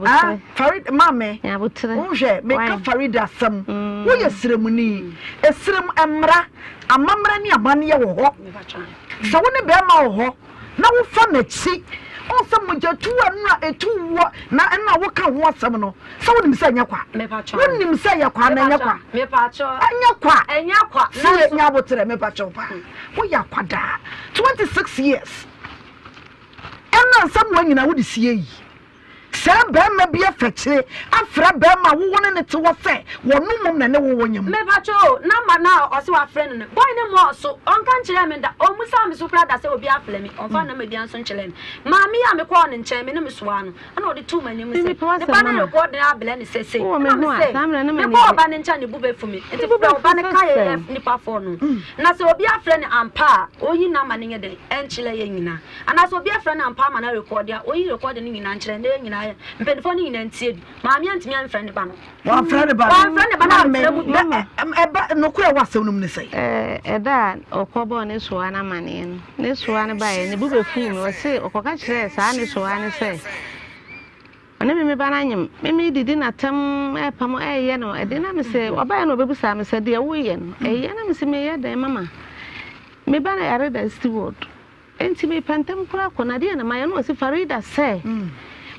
Ah, Farida, maame, wonhwɛ, meka Farida asɛm, woyɛ sremni. Esrem mmara, amammerɛ ne amanneɛ wɔ hɔ. Sɛ wo ne bɛrima wɔ hɔ, na wofa n'akyi. Ɔhu sɛ mogyatuo a nnora ɛtu woɔ na ɛno a woka ho asɛm no, sɛ wonim sɛ ɛnyɛ kwa? Wonim sɛ ɛyɛ kwa anaa ɛnyɛ kwa? Ɛnyɛ kwa. Ɛnyɛ kwa. Sie nya aboterɛ mepakyɛw paa. Woyɛ akwadaa. 26 years. Ɛna nsɛm wɔ nyinaa wode sie yi. Sɛ barima bi afakyire afrɛ barima a wo ne no te hɔ sɛ wɔno mmom na ɛne wo wɔ nyam. Mepakyɛ o, number no a ɔse wafrɛ no no, boy no mmɔɔ so, ɔnka nkyerɛɛ me da, ɔmmusaa me so koraa da sɛ obi afrɛ me, ɔmfaa number biara nso nkyerɛɛ me. Maame yi a mekɔɔ ne nkyɛn, me ne me soaa no, ɛna ɔde too m'anim sɛ, ne ba no rekɔɔdene abrɛ no sɛsei, ɛna me se, mekɔ ɔba no nkyɛn a ne bo bɛfu me, nti frɛ wo ba no ka yɛyɛ nnipa four no, na sɛ obi afrɛ no ampa a, ɔnyi number no nyɛ dɛn, ɛnkyerɛ yɛn nyinaa. Anaasɛ obi afrɛ no ampa ama no arekɔɔde a, ɔnyi rekɔɔde no nyinaa nkyerɛ na yɛn nyinaa yɛ mpanimfoɔ no nyinaa ntie bi. Maame antumi amfrɛ ne ba no. Wamfrɛ ne ba no. Wamfrɛ ne ba no Maame, amfrɛ mu bi. na ɛba nokorɛ wɔ asɛm no mu ne sɛn? Ɛda a ɔkɔbɔɔ ne soa no amanneɛ no, ne soa no baeɛ, ne bo bɛfuu me. Ɔse ɔkɔka kyerɛɛ saa ne soa no sɛ, ɔne me me ba no anyem. Me medidi n'atɛm, ɛrepam, ɛreyɛ no ɛde. Na mese, ɔbaeɛ na ɔbɛbisaa me sɛ, deɛ woreyɛ no, ɛyɛ? Na mese, meyɛ dɛn mama? Me ba no yare da steward. Enti mepɛ ntɛm koraa kɔ na deɛ na mayɛ na ɔse Farida sɛ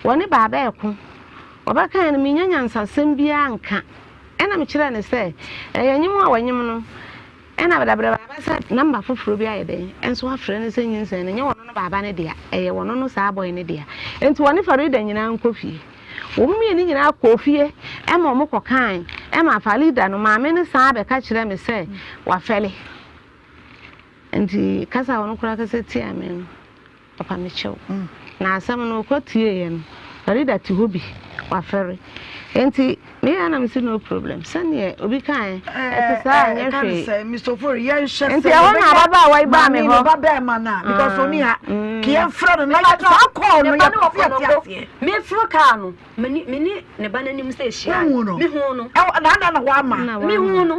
wɔne baaba ɛko ɔbɛkaeɛ no mennya nyansasɛm biara nka ɛna mekyerɛɛ no sɛ ɛyɛ nyem a wɔnyem no ɛna dabrɛ baaba sɛ namba foforɔ bi ayɛ dɛn ɛnso afrɛ no sɛ nyinsɛn no nyɛ wɔno no baaba no dea ɛyɛ wɔno no saa bɔe no dea enti wɔne Farida nyinaa nkɔ fie wɔn mmienu nyinaa kɔɔ fie ɛma wɔn kɔkae ɛma Farida no maame no san bɛka kyerɛ me sɛ wafɛle Nti kasa a ɔno koraa kasa tiaa me no, ɔpa me kyɛw. Na asɛm no ɔkɔ tieeɛ no, Farida te hɔ bi, wafɛre. Nti meyɛ a na mese no problem, sɛdeɛ obi kaeɛ, ɛte saa a ɛnyɛ hwee. Mr. Ofori, yɛnhwɛ Nti ɛhɔ na ababaawa yi baa me maame hɔ. ne ba bɛrima no a, because ɔni ha, ka yɛmfrɛ no na yɛ saa call no Ne ba no wɔ yɛpɛ sɛ yɛte Konongo. aseɛ. Meforo kaa no, Me ne me ne ne ba no anim sɛ hyia. Wohu no? Mehu no. Ɛwɔ na adan na wama. Mehu no.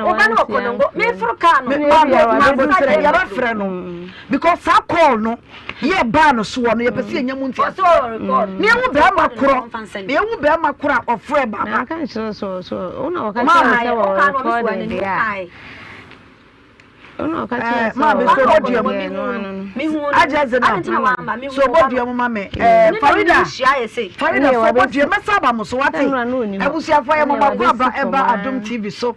Wo ba no wɔ Konongo. Meforo kaa no. Me ma me ma frɛ yɛbɛfrɛ no because saa call no yɛ baa no soɔ no yɛpɛ sɛ yɛnya mu nti aseɛ. Ne ehu bɛrima korɔ ne ehu bɛrima korɔ a ɔfrɛ baba. Na nka nkyerɛ so so wo na wɔka kyerɛ sɛ wɔ recording deɛ a. Maame so bɔ dua mu agya dze na so bɔ dua mu ma me Farida Farida so bɔ dua mɛsa aba mo so wate abusuafo yɛ mo mako aba ɛba Adom TV so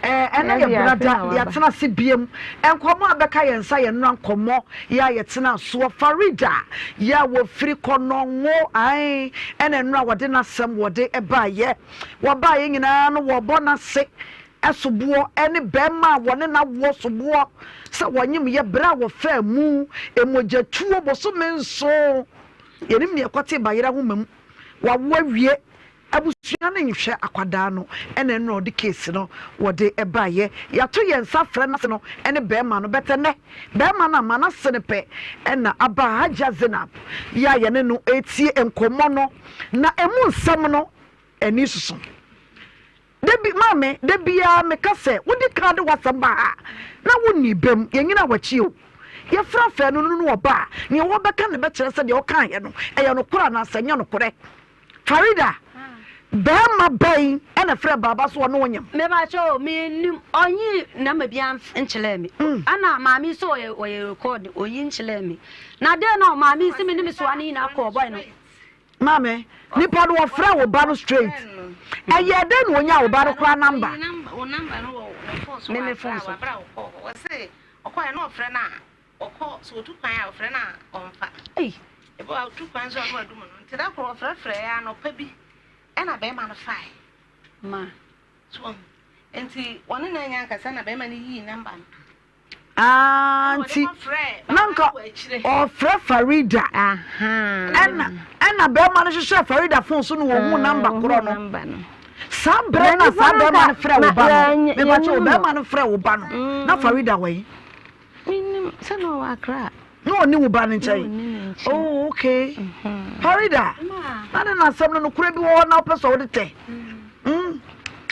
ɛnɛ yɛ brada yɛatena ase biem nkɔmɔ a bɛka yɛn nsa yɛn nora nkɔmɔ yɛ a yɛtena soɔ Farida yɛ a wɔfiri kɔnɔngo ae ɛna nnora wɔde n'asɛm wɔde ɛbaayɛ wɔbaayɛ nyinaa no wɔbɔ n'ase soboɔ ne barima a wɔne no awoɔ soboɔ sɛ wɔnyem yɛ berɛ a wɔfaa mu mogyatuo bosome nson. Yɛnim deɛ ɛkɔtee bayerɛ ahoma mu. Wawo awie. Abusua no nhwɛ akwadaa no ɛna ɛnora ɔde case no wɔde baeɛ. Yɛato yɛn nsa afrɛ n'ase no ne barima no but ɛnɛ barima no amma n'ase no pɛ ɛna aba Hajia Zainab yɛ a yɛne no retie nkɔmmɔ no na ɛmu nsɛm no ani soso. Da bi, maame, da biara meka sɛ, wodi kan de w'asɛm ba ha a, na wonni bem. Yɛnnyina w'akyi o. Yɛfrɛ afɛɛ no no na ɔba a, nea ɔbɛka no bɛkyerɛ sɛ deɛ ɔkaeɛ no, ɛyɛ nokorɛ anaasɛ ɛnyɛ nokorɛ. Farida, barima bɛn na ɛfrɛɛ Baaba sɛ ɔne wo nyem? Mepakyɛ o, mennim. Ɔnyii number biara nkyerɛɛ me. Ɛna maame yi sɛ ɔyɛ ɔyɛ record, ɔnyi nkyerɛɛ me. Na dɛn na maame yi se me ne me soa no nyinaa kɔɔ boy no. Maame, nipa no wɔfrɛ wo ba no straight. Ɛyɛɛ dɛn na onyaa wo ba no koraa number? Wo number no wɔ ne phone so Me me phone so. wɔ abere a ɔkɔɔ hɔ. Ɔse ɔkɔɛ na ɔfrɛ no a ɔkɔ sɛ ɔtu kwan a ɔfrɛ no a ɔmfa. Ei. Ebi wɔ a ɔtu kwan nso a na wadum no. Nti da koro ɔfrɛfrɛɛ anɔpa bi ɛna bɛrima no fae. Ma. So wahu? Nti wɔne no anya ankasa na bɛrima no yii number no. Ah, nti na nka ɔfrɛ Farida. Ɛna ɛna bɛrima no hwehwɛ Farida phone so na wɔhu number korɔ no. Saa berɛ na saa bɛrima no frɛ wo ba no. Mepakyɛ wo bɛrima no frɛ wo ba no. Na Farida wɔ yi. Menim sɛ na ɔwɔ Accra. Na ɔni wo ba no nkyɛn. Oh, okay. Farida, na ne n'asɛm no nokorɛ bi wɔ hɔ na wopɛ sɛ wode tɛ. Mm.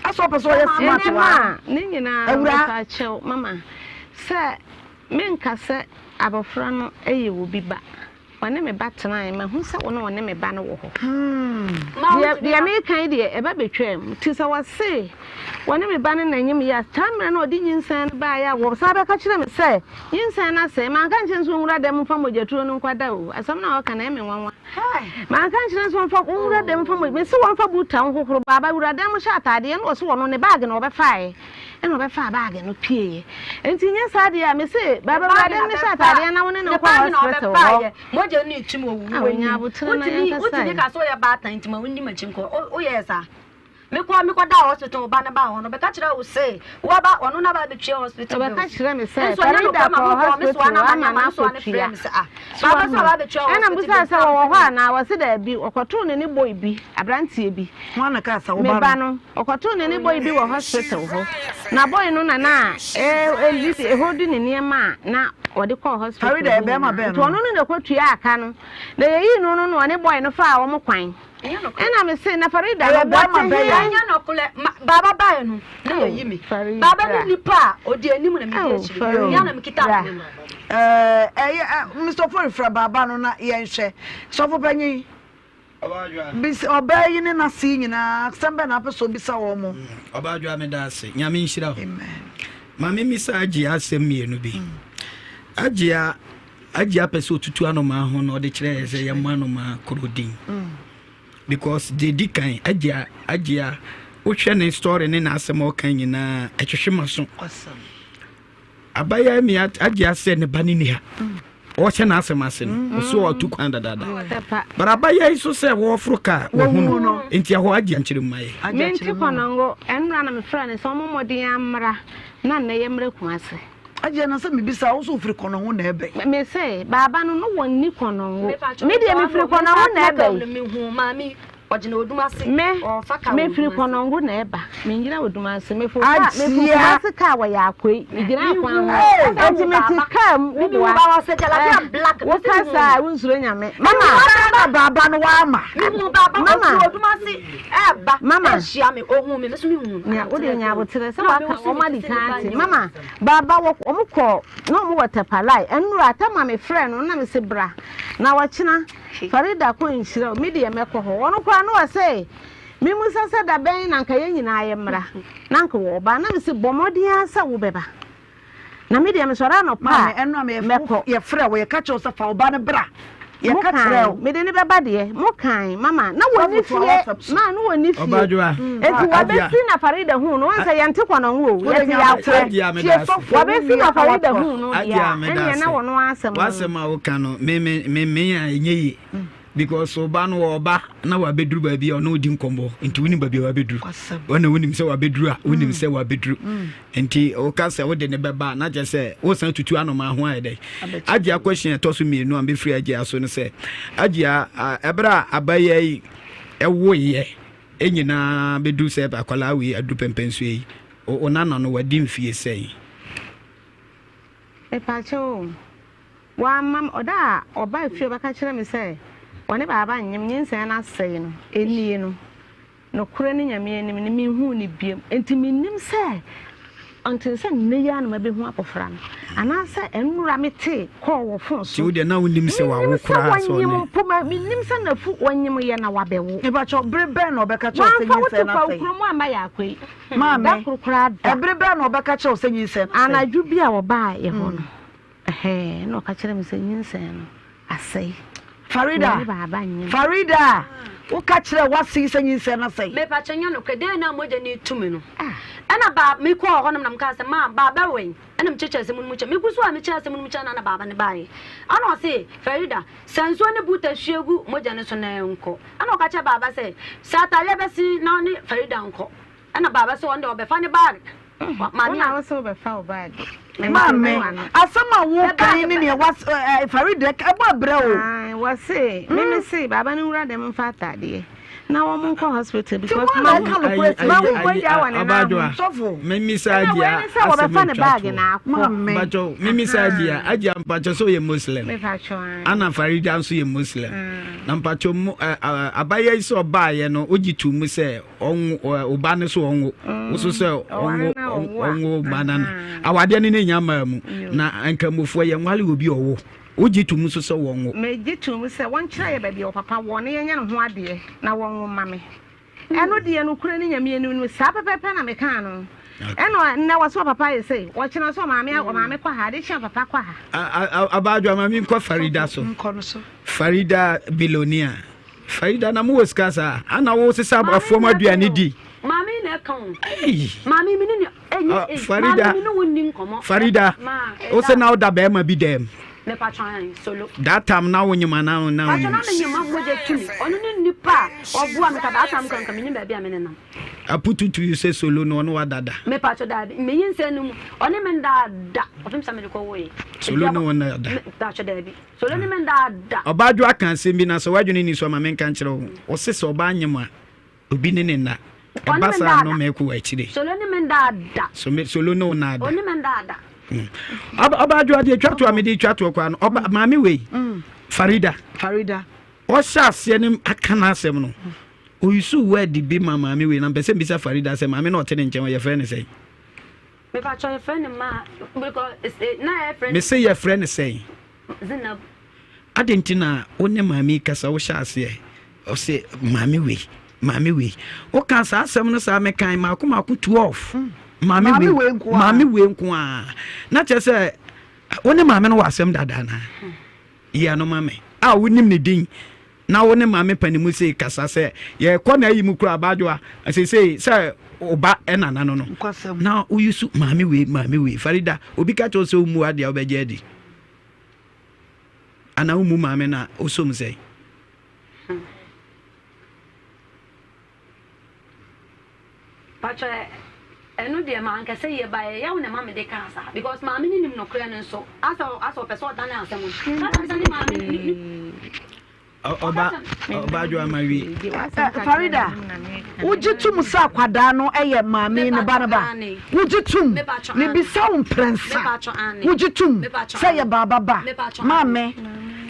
Asɛ wopɛ sɛ ɔyɛ smart wa. Ne nyinaa Awura. kyɛw mama sɛ menka sɛ abɔfra no yɛ obi ba. Ɔne me ba tenae, mahu sɛ wo ne ɔne me ba no wɔ hɔ. Deɛ deɛ meka yi deɛ ɛba bɛtwaam. Nti sɛ wɔse wɔne me ba no na nyem yɛ a, saa mmerɛ no a ɔde nyinsɛn no baeɛ a wɔsan bɛka kyerɛ me sɛ nyinsɛn no asɛe. Manka nkyerɛ no sɛ ɔnwura dɛm mfa mogyaturo no nkɔda o. Asɛm no a ɔka no ɛyɛ me nwanwa. Manka nkyerɛ no sɛ ɔmfa ɔnwura dɛm mfa mogya. Mese wɔmfa buta nhohoro baaba wura dɛm hyɛ ataadeɛ na ɔse ɔno ne baage na ɔbɛfaeɛ. Ɛna ɔbɛfaa baage no pieeɛ. Nti nyɛ saa deɛ a, mese bɛba bra dɛm ne hyɛ ataadeɛ na wo ne no nkɔ hospital hɔ. Mogya no retum wɔ wo Ah, w'anim. ɔnya aboterɛ na Wotumi yɛnkasa wotumi yi. ka sɛ woyɛ baatan nti ma wonni m'akyi nkɔ. Woyɛɛ saa. Mekɔ mekɔdaa hospital wo ba no baa hɔ no ɔbɛka kyerɛ wo se waba ɔno na aba abɛtua hospital Ɔbɛka bills. kyerɛ me sɛ Nso ɛnyɛ Farida nokorɛ ma kɔɔ mokɔɔ me soa hospital no ama amanneɛ no ma ne soa no frɛɛ akɔtua. me sɛ ah So baaba sɛ wahu? ɔba abɛtua Ɛna hospital mebisaa bills sɛ na wɔwɔ mese hɔ me anaa? Wɔse daabi, wɔkɔtoo ne ne boy bi, aberanteɛ bi. Hwan na kaa sɛ wo Me ba ba no? no, ɔkɔtoo ne ne boy bi wɔ hospital hɔ. Na boy no na na ɛhodi ne nneɛma a na ɔde kɔɔ hospital Farida, hɔ yɛ bɛrima nyinaa. bɛn Nti no? ɔno no na ɛkɔtuaa ka no. Na yɛyii no no na ɔne boy no faa wɔn kwan. Ɛna me se, na Farida Ɛyɛ no, bɛrima wɔte bɛn he? a? Ɛnyɛ nokorɛ ma baaba baeɛ no na yɛyi me. Baaba ne nipa a ɔdi anim na medi akyire. Mea na mekita ahoma mu. Ɛɛ, ɛyɛ, Mr. Ofori frɛ baaba no na yɛnhwɛ. Sɔfo panyin. Bisa ɔbaa yi ne n'ase yi nyinaa asɛm bɛn na apɛ sɛ obisa wɔn mo. Ɔbaa Adwoa meda ase. Nyame nhyira wo. Ma me misa Agyia asɛm mmienu bi. Agyia Agyia pɛ sɛ otutu anomaa ho na ɔde kyerɛ yɛ sɛ yɛmmɔ anomaa koro din. Because deɛ di kan Agyia Agyia wohwɛ ne story ne n'asɛm a ɔka nyinaa ɛtwehwe m'aso. Abaayewa mi agye asɛ ne ba ne ni ha. Ɔhyɛ n'asɛm ase no, ɔso ɔtu kwan dadaada. But abaayewa yi so sɛ wɔforo kaa wɔhu no, nti ɛhɔ agye nkyerɛ mu ayɛ. Mente Konongo, ɛnora na mefrɛ no sɛ ɔmmɔ mmɔden ammra na nnɛ yɛmmra Kumasi. Agye na sɛ mebisa wo so wofiri Konongo na ɛbɛ? Me se baaba no no wɔnni Konongo. Me deɛ mefiri Konongo na ɛbɛ yi. Ɔgyina odum ase. Me, Ɔrefa kaa wɔ mefiri odum ase. Kɔnɔngo na ɛba. Mengyina odum ase. Meforo kaa, meforo Akyea. Kumasi kaa wɔ Yaakoi. Megyina kwan ho. Hey! Enti mete kaa mu, Mimi woboa. hu ba ɔsɛ jalabia Eh, black. wo Mese ka mehu no. saa a, wonsuro Nyame. Mama! Bɛn na baaba no wama? Mehu baaba Mama. ɔfiri odum ase ɛɛba. Mama. Ɛhyia me, ohuu me, me nso mehu no. Nya, Ɛna wode metena nya kaa mu. aboterɛ sɛ Na waka mehu sɛ wɔn mete adi sɛ kan nipa ate. nyɛ o. Mama, baaba wɔ, wɔn kɔ, na wɔn wɔ Tɛpalai. Ɛnora, tam a mefrɛ no, na mese bra. Na ɔkyena, Farida kɔ nhyira o, me deɛ mɛkɔ hɔ. Ɔno koraa na ɔse memmusa sɛ da bɛn na anka yɛn nyinaa yɛmmra, na anka wɔba. Na mese bɔ mmɔden ara sɛ wobɛba. Na me deɛ mesɔre anɔpa Maame, a, ɛno a meyɛ mɛkɔ. yɛfrɛ wo, yɛka kyerɛ wo sɛ fa wo ba no bra. Mo Yɛka kyerɛ kan, wo. mede no bɛba deɛ, mo kan, mama, na wɔnni Sɔfo toa fie, w'asɛm so. ma, na wɔnni fie. Ɔbaadwoa, Enti Adia. wɔbɛsi na Farida huu no, wɔn sɛ yɛnte kɔnɔngo o, Wode yɛte nya yɛakorɛ. aboterɛ. Adia, meda Tie ase. sɔfo, wo Wɔbɛsi nua na na Farida watoa huu so. no deɛ Adia, a, meda ɛnneɛ ase. na wɔno asɛm no no. W'asɛm a woka no, me me me me a ɛnyɛ yie. Because wo ba no ɔba na wabɛduru baabi a ɔne wo di nkɔmmɔ nti wonim baabi a wabɛduru. Ɔna wonim sɛ wabɛduru a wonim sɛ wabɛduru. Nti woka sɛ wode ne bɛba a na kyerɛ sɛ wosan tutu anomaa ho ayɛ dɛ. Agyea question ɛtɔ so mmienu a mɛfiri Agyea so no sɛ Agyea ɛberɛ a abayɛ yi ɛwoeɛ nyinaa bɛduru sɛ akwadaa wei aduru pɛmpɛnsoɔ yi wo nana no wadi mfie sɛn? Mepakyɛw o, Wamma me, ɔda a ɔbaa fie a ɔbɛka kyerɛɛ me sɛ ɔne baaba nnyem, nyinsɛn no asɛe no, nie no, nokorɛ ne Nyame anim no, menhuu no biom. Enti mennim sɛ until sɛ nnɛ yi ara na mabɛhu abɔfra no, anaasɛ nnora metee kɔɔ wɔ fon Nti so. wo deɛ na wonim sɛ wawo Mennim sɛ koraa sɛ wɔnyem ɔne. mpo, ma mennim sɛ nafu wɔnyem yɛ na wabɛwo. Mepakyɛw, bere bɛn na ɔbɛka kyerɛ wo sɛ Wamfa wo nyinsɛn to no fa wo asɛe? kurom amma yɛ akɔi. Da Maame, koro koraa da. ɛbere bɛn na ɔbɛka kyerɛ wo sɛ nyinsɛn no asɛe? Anadwo bi a ɔbaa yɛ hɔ no, Ɛhɛɛ, na ɔka kyerɛɛ me sɛ nyinsɛn no asɛe. Farida, Wɔne baaba nyem. Farida, woka kyerɛɛ w'ase yi sɛ nyinsɛn no asɛe? Mepakyɛ nyɛ nokorɛ, dɛn na mogya no retu me no? Ɛna baa, mekɔɔ hɔnom na mekaa sɛ, maa, baaba wɛn? Ɛna mekyerɛkyerɛ asɛm no mu kyerɛ, megu so a mekyerɛ asɛm no mu kyerɛ no na baaba no baeɛ. Ɛna ɔse, Farida, sa nsuo ne buta hwie gu mogya no so na ɛnkɔ. Ɛna ɔka kyerɛɛ baaba sɛ, sɛ ataadeɛ bɛsen na ɔne Farida nkɔ. Ɛna baaba sɛ ɔno deɛ ɔbɛfa ne bag. Maame a. Wo na wo sɛ wobɛfa wo bag. Maame, asɛm a woka yi ne nea was Farida ɛbɔ abira o. Wɔse, meme se baaba no nwura dɛm mfa ataadeɛ na wɔn nkɔ hospital because ma hu mogya wɔ ne nan ho. Sɔfo. Mimisa Ɛna Agyia wei ne sɛ asɛm wɔbɛfa ne atwa bag toɔ. na akɔ. Maame. Mpakyɛw, mimisa Agyia, Agyia mpakyɛw sɛ ɔyɛ Muslim. Mepakyɛw ae. Ana Farida nso yɛ Muslim. Na mpakyɛw mu ɛ ɛ abayɛ yi sɛ ɔbaayɛ no, wogye to mu sɛ ɔnwo ɛ ɔba no so ɔnwo. Woso sɛ ɔnwo ɔnwo ba no na awadeɛ no ne nya maa mu. Na nkramofoɔ yɛ nwale obi ɔwo. Wogye to mu nso sɛ wɔnwo. Megye to mu sɛ wɔnkyerɛ yɛ baabi a ɔpapa wɔ na yɛnyɛ ne ho adeɛ na wɔnwo mma me. Ɛno deɛ nokorɛ ne Nyame anim no saa pɛpɛpɛ na mekaa no. Ɛna nnɛ wɔse ɔpapa ayɛ sei, ɔkyena ɔse ɔmaame ɔmaame kɔ ha, ade kye a ɔpapa kɔ ha. Abadwa ma menkɔ Farida so. Farida billionaire. Farida na mowɔ sika saa? Ana wo sesa afuom aduane di? Maame na ɛka o. Maame mi ne ne enye e. Farida. Maame mi ne wo nni nkɔmɔ. Farida. Wo se na woda bɛrima bi dɛm. Me patro an solo. That time na wo nyim ana na wo Patro na me nyim ma mogya tumi. Ɔno ne nipa a ɔboa me ka that time ka nka me nyim baabi a me nenam. Aputu to you sɛ solo no ɔne wada da. Me patro daabi me nyinsɛn no mu ɔne me ndaa da ɔpem sɛ me de kɔ woe. Solo ne wo ndaa da. Me patro daabi. Solo ne me ndaa da. Ɔbaa dwo aka asɛm bi na sɛ w'adwene nni so a ma menka nkyerɛ wo. Ɔse sɛ ɔbaa nyem a obi ne ne nna. Ɛba saa a nnome kɔ w'akyire. Solo ne me ndaa da. Solo ne wo nna da. Ɔne me ndaa da. Ɔbaa dwo adeɛ twa toɔ a mede twa toɔ koraa no ɔba maame wei Farida. Farida. Ɔhyɛ aseɛ ne aka n'asɛm no ɔyusu word bi ma maame wei na mpɛ sɛ mbisa Farida sɛ maame na ɔte ne nkyɛn yɛfrɛ ne sɛn. Mepakyɛw yɛfrɛ no maa because na yɛfrɛ no. Mese yɛfrɛ no sɛn? Zinab. Adɛn nti na wo ne maame yi kasa wohyɛ aseɛ ɔse maame wei maame wei woka saa asɛm no saa mekan maako maako 12 mm. maame wei maame wei nko a na kyerɛ sɛ wo ne maame no wɔ asɛm dada na yi ano ma me a wonim ne din na wo ne maame panimu sei kasa sɛ yɛkɔ na ayi mu kura abadwoa seesei sɛ ɔba ɛnana no no na woyi so maame wei maame wei farida obi ka kyerɛ sɛ wommu adeɛ a wobɛgye adi anaa wommu maame no a wosom sɛn Pacho ɛno deɛ mankasa yie ba ɛyɛ yaw na ɛma mede kaa saa because maame no nim nokorɛ no nso asɛ asɛ ɔpɛ sɛ ɔdane asɛm no na sɛ ne maame no ɔba ɔba adwo ama wie. Farida wogye tom sɛ akwadaa no yɛ maame ne ba no ba wogye tom mebisa wo mprɛnsa wogye tom sɛ yɛ baaba ba maame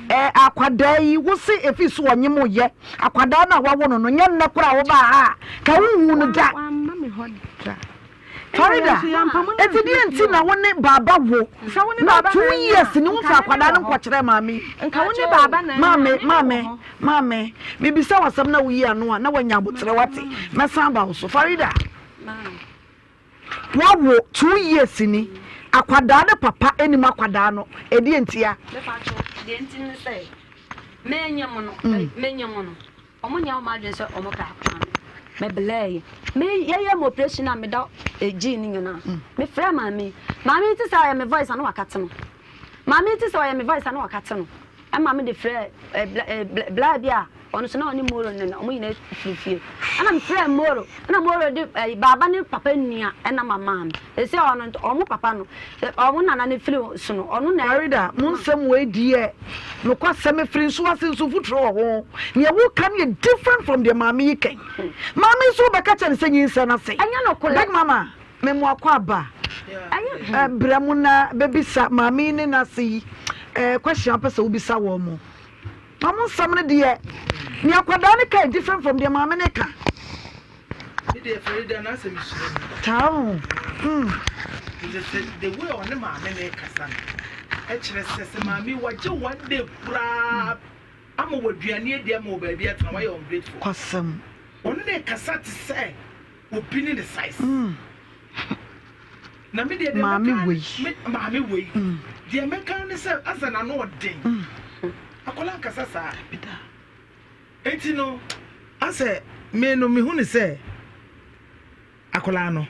akwadaa yi wo se efi so ɔnye mo yɛ Akwadaa no a wawo no no, nyɛ nnɛ koraa a wobaa ha a, ka wonhuu no da. Farida, eti deɛ nti na wo ne baaba wo na 2 years ni womfa akwadaa no nkɔkyerɛ maame yi? Maame, maame, maame, mebisa wo asɛm na woyi ano a, na woanya aboterɛ wate. Mɛsan aba wo so. Farida, wawo 2 years ni, akwadaa no papa anim akwadaa no, ɛdeɛ ntia? Mepakyɛw, deɛ nti ne sɛ, menyem no, menyem no, ɔmo nyɛ ɔmo adwene sɛ ɔmo pɛ akwadaa no. Meblɛɛ yɛ. Me yɛyɛ me operation a meda gyii no nyinaa, mefrɛɛ maame yi. Maame yi te sɛ ɔyɛ me voice a na wakate no. Maame yi te sɛ ɔyɛ me voice a na wakate no. Ɛma me de frɛɛ eh, bla bi a ɔno nso na ɔne Moro ne ɔmo nyinaa firi fie. Ɛna me frɛɛ Moro, ɛna Moro de eh, baaba ne papa nua ɛna ma maa me. Ɛsɛ ɔno ɔmo papa no, ɔmo nana ne firi so no, ɔno na. Farida, mo nsɛm wei deɛ, nokwasɛm ɛfiri nso ase nso mfuturo wɔ ho. Neɛ woka no yɛ different from deɛ maame yi kɛn. Maame nso wobɛka kyerɛ no sɛ nyinsɛn no ase. Ɛnyɛ nokorɛ. Big mama, me mo akɔ aba. Brɛ mo na bɛbisa maame yi ne n'ase yi question apɛ sɛ wobisa wɔn mo. Na mo nsɛm no deɛ, nea akwadaa no ka yɛ different from deɛ maame no ka. Me deɛ Farida n'asɛm suro me. Taa ho. Mm. Nti sɛ the way ɔne maame no kasa no ɛkyerɛ sɛ sɛ maame wagye one day koraa ama wɔ aduane adi ama wɔ baabi atena wayɛ ungrateful. Kwasɛm. Ɔne ne kasa te sɛ obi ne ne size. Na me deɛ deɛ Maame mɛka wei. me maame wei deɛ mɛka ne sɛ asɛ n'ano ɔden. Akwadaa nkasa saa. Enti no asɛ me no mehu ne sɛ akwadaa no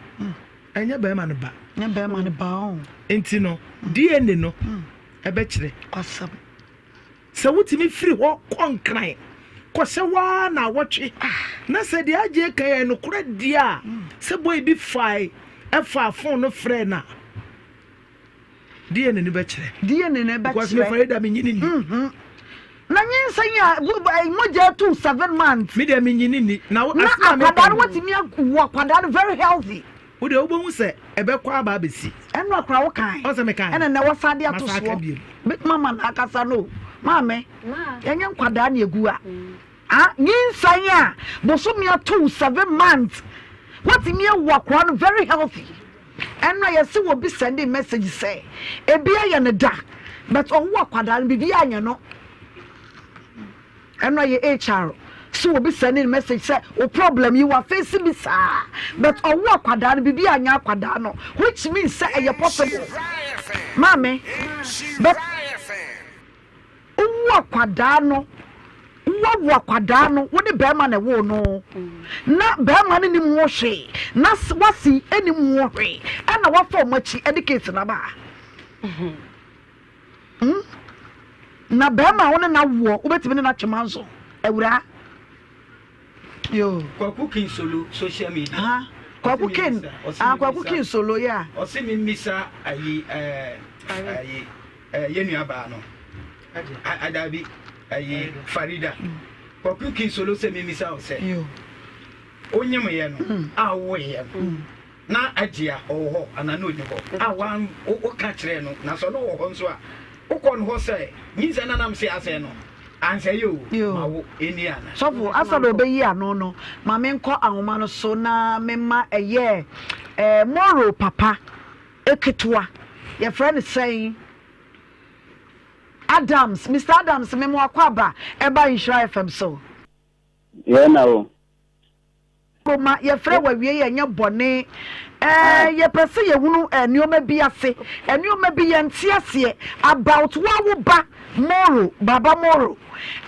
ɛnyɛ bɛrima no ba. Nyɛ bɛrima no ba o. Enti no DNA no ɛbɛkyerɛ. Kwasɛm. Sɛ wotumi firi hɔ kɔ Nkran. kɔhyɛ waa na awɔtwe na sɛ deɛ agye ka yɛ nokorɛ deɛ a sɛ boy bi fae ɛfaa phone no frɛ na DNA ni bɛkyerɛ. DNA na ɛbɛkyerɛ. Because me Farida me nyini ni. Mm-hmm. Na nyinsɛn a mogya atu seven months. Me deɛ me nyini ni. Na na akwadaa no watumi awo akwadaa no very healthy. Wo deɛ wobɛhu sɛ ɛbɛkɔ aba abɛsi. Ɛno akora wo kan. Ɔsɛ me kan. Ɛna na wɔsa de ato soɔ. Big mama na akasa no. Maame, yɛnyɛ nkwadaa na egu a. Ah nyinsɛn a bosome ato 7 months watumi awo akwadaa no very healthy. Ɛno a yɛse wɔ bi sending message sɛ ebi ayɛ no da but ɔwo akwadaa no biribi anyɛ no. Ɛno a yɛ HR so wɔ bi sending message sɛ o problem yi wa face bi saa but ɔwo akwadaa no biribi anyɛ akwadaa no, which means sɛ ɛyɛ possible, maame, but wowo akwadaa no, woawo akwadaa no, wo ne bɛrima na ɛwoo no na bɛrima no nim ho hwee na wasi nim ho hwee ɛna wafa wɔn akyi ɛde case no aba Na bɛrima a wo ne no awoɔ wobɛtumi ne no atwe manso awuraa yo. Kwaku King Solo social media. Ha Kwaku King, ah, Kwaku King Solo, yeah. Ɔsi mi mmisa ayi ɛɛ ayi ɛɛ yɛ nua baa no adabi ayi Farida. Kwaku King Solo sɛ mi mmisa ɔsɛ onyim yɛ no a ɔwɔ yɛ no. Na agye a ɔwɔ hɔ anaa na ɔnni hɔ a wan woka kyerɛɛ no, na sɛ ɔno wɔ hɔ nso a, wokɔɔ no hɔ sɛ nyinsɛn no a na mese asɛe no, ansɛe o, ma wo ɛnni anaa? Sɔfo, ansa na ɔbɛyi ano no, ma menkɔ ahoma no so na memma ɛyɛ eh, Moro papa ketewa, yɛfrɛ no sɛn? Adams, Mister Adams, mema w'akwaaba ɛba Nhyira FM so. Yɛn na o. Ma yɛfrɛ wɔ awiei ɛnyɛ bɔne. Ɛɛ yɛpɛ sɛ yɛhunu nneɛma bi ase, nneɛma bi yɛnte aseɛ about wo a wo ba Moro, Baba Moro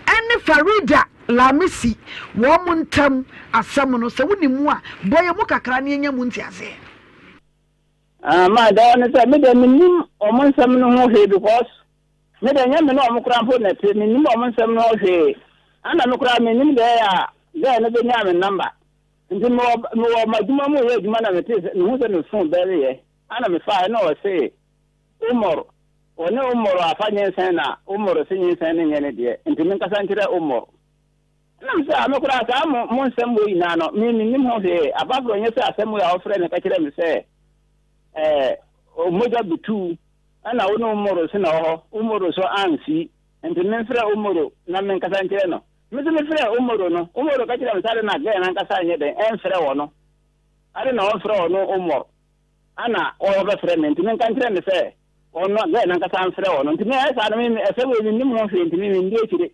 ɛne Farida Lamisi wɔn ntam asɛm no, sɛ wonim mu a, bɔ yɛn mu kakra na yɛnya mu nteaseɛ. Ah, ma deɛ ɔne sɛ me deɛ menim wɔn nsɛm no ho hwee because me deɛ nyɛ me ne wɔn koraa mpo na ɛte, menim wɔn nsɛm no ho hwee. Ɛna me koraa menim deɛ ɛyɛ a girl no bɛnyaa me number. Nti mewɔ mewɔ m'adwuma mu reyɛ adwuma na metee sɛ mehu sɛ me phone bɛreyɛ. Ɛna mefaeɛ na ɔse Umar, ɔne Umar afa nyinsɛn na Umar se nyinsɛn no nyɛ ne deɛ nti menkasa nkyerɛ Umar. Ɛna me sɛ, ah, me koraa saa mo mo nsɛm wei nyinaa no, me mennim ho hwee. Apart from nyɛ sɛ asɛm wei a wɔfrɛ me ka kyerɛ me sɛ ɛɛ mogya betu ɛna wo ne Umaru so na wɔ hɔ, Umaru so amfi, nti memfrɛ Umaru na menkasa nkyerɛ no. Me nso mefrɛɛ Umaru no, Umaru ka kyerɛɛ me sɛ ade na girl no ankasa nyɛ dɛn ɛmfrɛ wɔ no, ade na ɔmfrɛ ɔno Umaru, ana ɔbɛfrɛ me, nti menka nkyerɛ no sɛ ɔno girl no ankasa mfrɛ wɔ no. Nti me ɛyɛ saa no me ɛsɛm wei mennim ho hwee nti me menni akyire.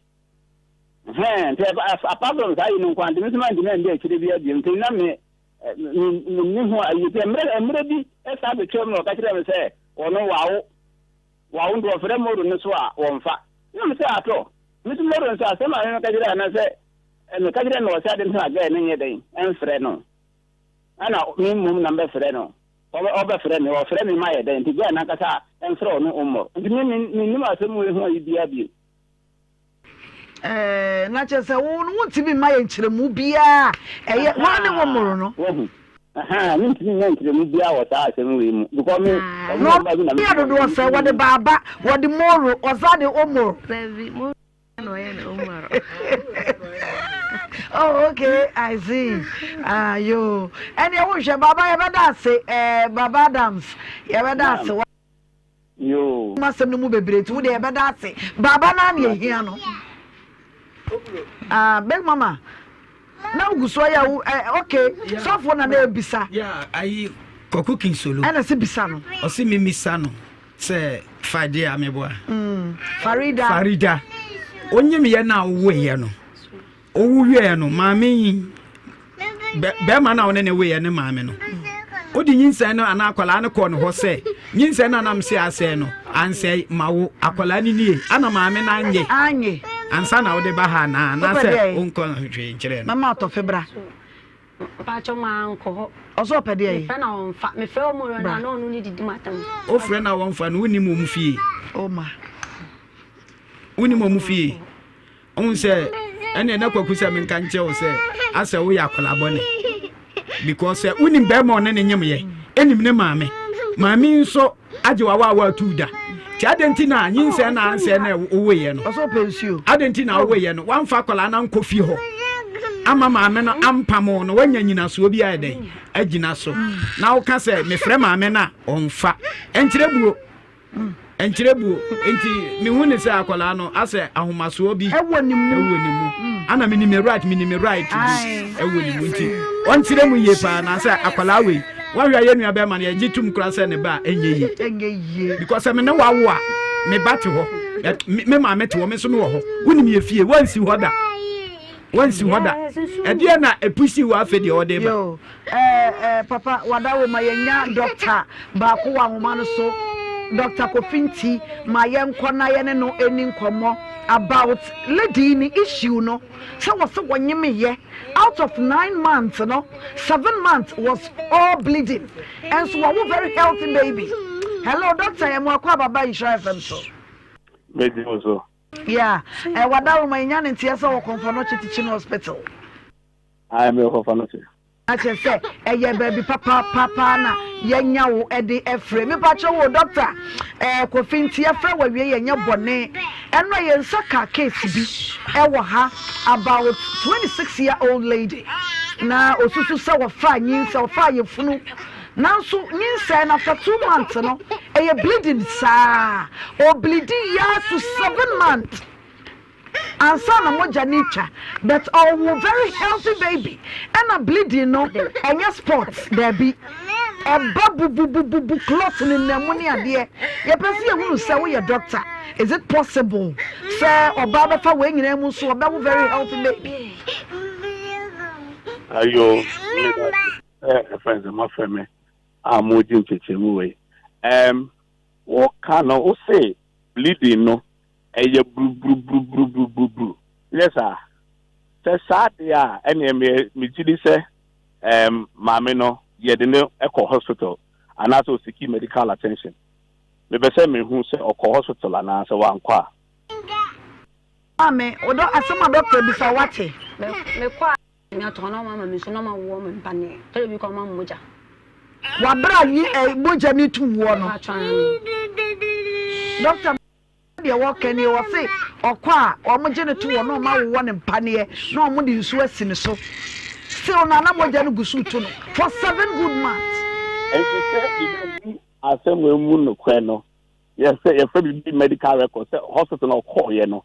Ɛhɛn, nti apart from saa yi no nko ara, nti me nso mantumi andi akyire biara bio, nti na me menni ho ayi. Nti mmerɛ mmerɛ bi san bɛtwaam na ɔka kyerɛɛ me sɛ ɔno wawo, wawo nti ɔfrɛ Moro no so a wɔmfa. Na me sɛ atɔ, me nso Moro nso asɛm a meka kyerɛɛ anaa sɛ meka kyerɛɛ no ɔsɛ ade nti na girl no nyɛ dɛn ɛmfrɛ no. Ɛna me mmom na mbɛfrɛ no, ɔbɛfrɛ me, ɔfrɛ me ma yɛ dɛn nti girl no ankasa ɛmfrɛ ɔno Umar. Nti me mennim asɛm wei ho ayi biara bio. Ɛɛ, na kyerɛ sɛ wo no wontumi mma yɛ nkyerɛmu biara a ɛyɛ hwan ne wo mmoro no. Wahu? Ahaa, mentumi nnya nkyerɛmu biara wɔ saa asɛm wei mu, because me, ɔmo Na wɔ mma bi na ɔmo me yɛ dodoɔ sɛ, wɔde Baaba, wɔde Moro, wɔsan de Omoro. Dabi, Moro na ɔyɛ no Omoro. Oh, okay, I see. Ah, yo. Ɛnneɛ wohwɛ, Baaba yɛbɛda ase, ɛɛ, Baaba Adams, yɛbɛda ase. Yoo. Mu asɛm no mu bebree nti wo deɛ yɛbɛda ase. Baaba naa na ehia no. Ah, big mama. Na wogu so ayɛ wo eh, okay. Sɔfo na na ebisa. Yeah, ayi Kwaku King Solo. Ɛna se bisa no. Ɔse me misa no sɛ Fadi a meboa. Farida. Farida. Onyim yɛ na woyɛ no. Owu wieɛ no, maame yi, bɛrima no a ɔne ne weeɛ ne maame no, wode nyinsɛn no anaa akwadaa no kɔɔ ne hɔ sɛ nyinsɛn no anam sɛ asɛe no ansɛe ma wo akwadaa no nie ana maame no anye anye ansa na wode ba ha anaa anaasɛ wonkɔ hwee nkyerɛ no. Mama ɔtɔfe bra. Mpakyɛ maa nkɔ hɔ. Ɔsɛ ɔpɛ deɛ yi. Mefrɛ na ɔnfa. Mefrɛ wɔn wɔ na na ɔno ne didi mu atam. Wofrɛ na wɔnfa no wonim wɔn fie. Oma. Wonim wɔn fie. Wohu sɛ. Ɛnneɛ na Kwaku sɛ menka nkyerɛ wo sɛ asɛ woyɛ akwadaa bɔne because sɛ wonim bɛrima ɔne ne nyemyɛ ɛnim ne maame maame nso agye wawa a watu da nti adɛn nti na nyinsɛn na ansɛn na wowoeɛ no adɛn nti na wowoeɛ no wamfa akwadaa no ankɔ fie hɔ ama maame no ampamo no wanya nyinasoɔ bi ayɛ dɛn agyina so na woka sɛ mefrɛ maame no a ɔmfa ɛnkyerɛ buo Ɛnkyerɛ buo. Nti mehu ne sɛ akwadaa no asɛ ahomasoɔ bi ɛwɔ ne mu. Ɛwɔ ne mu. Mm. Ana menim me right, menim me right bi ɛwɔ ne mu. Nti ɔnkyerɛ mu yie paa na sɛ akwadaa wei wahwɛ a yɛn nua bɛrima no yɛgye tum koraa sɛ ne ba a ɛnyɛ yie. Ɛnyɛ yie. Because sɛ me ne wawo a me ba te hɔ, me maame te hɔ, me nso me wɔ hɔ. Wonim yɛ fie, wansi hɔ da. Wansi hɔ da. Ɛdeɛ na ɛpusi wɔ afei deɛ ɔde ba. Yo, eh, eh, papa, wada wo ma yɛnya dɔkta baako wɔ ahoma no so. Dɔkta Kofi Nti, ma yɛnkɔ na yɛne no ɛni nkɔmmɔ about lady ne issue no. Sɛ wɔ sɛ wɔnyemeyɛ out of 9 months no, 7 months was all bleeding. Ɛnso wɔwo very healthy baby. Hello, doctor, yɛ mo akɔ ababa Nhyira FM so. Medi wo so. Yeah, eh, Wadaroma enya ne nteɛ sɛ wɔ Komfo-Anokye Teaching Hospital. Aye, me wɔ Komfo-Anokye. Na kyerɛ sɛ ɛyɛ baabi papaapa na yɛanya wo de afire. Mepa kyɛw o, doctor, eh, Kofi nti yɛfrɛ wo awie yɛnyɛ bɔne. Ɛno a yɛn nsa ka case bi ɛwɔ ha about 26 year old lady na osusu sɛ wɔfaa nyinsɛ, ɔfaa yɛfunu. Nanso nyinsɛn no after 2 months no ɛyɛ bleeding saa, ɔbleedi yaa to 7 months ansa na mogya no retwa, but ɔwo very healthy baby. Ɛna bleeding no ɛnyɛ spot, daabi, ɛba bububububu, clot nenam mu ne adeɛ. Yɛpɛ sɛ yɛhunu sɛ woyɛ doctor, is it possible sɛ ɔbaa bɛfa wei nyinaa mu nso ɔbɛwo very healthy baby? Ayo, sɛ ɛfrɛ sɛ moafrɛ me a mogye nkyekyɛmu wei. Woka no wo se bleeding no ɛyɛ buruburuburuburuburuburu, nyɛ saa? Sɛ saa deɛ a, ɛneɛ me megye di sɛ maame no yɛde no kɔ hospital anaasɛ ɔseek medical attention. Mepɛ sɛ mehu sɛ ɔkɔ hospital anaasɛ wankɔ a. Maame, wodɔ asɛm a dɔkta bisa woate? Mekɔ a Menya tɔn na ɔma ma me nsu na ɔma wowɔ me mpaneɛ. Tɔrɔ bi kɔ ɔma me mogya. Wabra yi ɛ mogya ne tu woɔ no. Dɔkta deɛ wɔka nie, wɔse ɔkɔ a wɔn gye no to hɔ na wɔn awowɔ no mpaneɛ na wɔn de nsuo asi ne so. Still na na mogya no gu so tu no for 7 good months. Enti sɛ yɛbɛhu asɛm wei mu nokorɛ no, yɛsɛ yɛfrɛ biribi medical record sɛ hospital na ɔkɔɔyɛ no,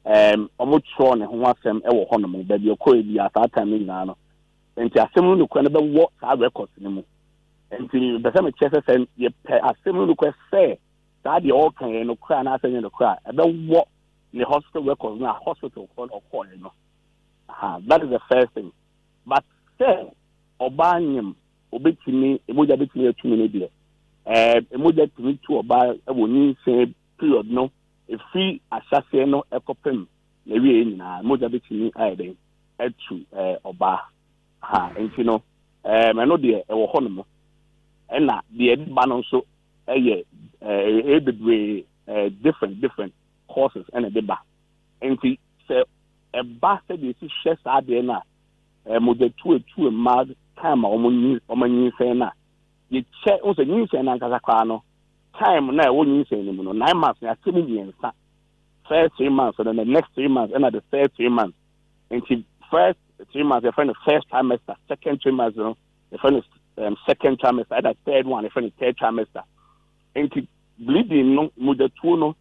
wɔn twerɛ ne ho asɛm wɔ hɔnom baabi ɔkɔɔyɛ bi a saa time no nyinaa no. Nti asɛm no nokorɛ no bɛwɔ saa records no mu. Nti mepɛ sɛ mekyerɛ sɛ sɛ yɛpɛ asɛm no nokorɛ sɛ saa deɛ ɔreka yɛ nokorɛ anaasɛ nyɛ nokorɛ a, ɛbɛwɔ ne hospital records no a hospital korɔ na ɔkɔɔyɛ no. Aha, that is the first thing. But sɛ ɔbaa nyem, obetumi, mogya betumi atumi no deɛ, ɛɛ mogya tumi tu ɔbaa wɔ nyinsɛn period no, efiri ahyɛaseɛ no ɛkɔpem n'awieɛ nyinaa, mogya betumi ayɛ dɛn atu ɛɛ ɔbaa. Ha, nti no, ɛɛ ɛno deɛ ɛwɔ hɔ nom. Ɛna deɛ ɛde ba no nso ɛyɛ ɛɛ bebree, ɛɛ different different causes ɛna ɛde ba. Nti sɛ ɛba sɛdeɛ esi hwɛ saa adeɛ no a, mogya tu etu mmaa time a wɔn nyi wɔn anyinsɛn no a, yɛkyɛ n sɛ nyinsɛn no ankasa koraa no, time na ɛwɔ nyinsɛn no mu no, 9 months no yɛakyɛ mu mmiɛnsa: first 3 months no, the next 3 months, ɛna the third 3 months. Nti first 3 months yɛfrɛ no first trimester, second 3 months no yɛfrɛ no second trimester, ɛna third one yɛfrɛ no third trimester. Nti bleeding no, mogyatuo no,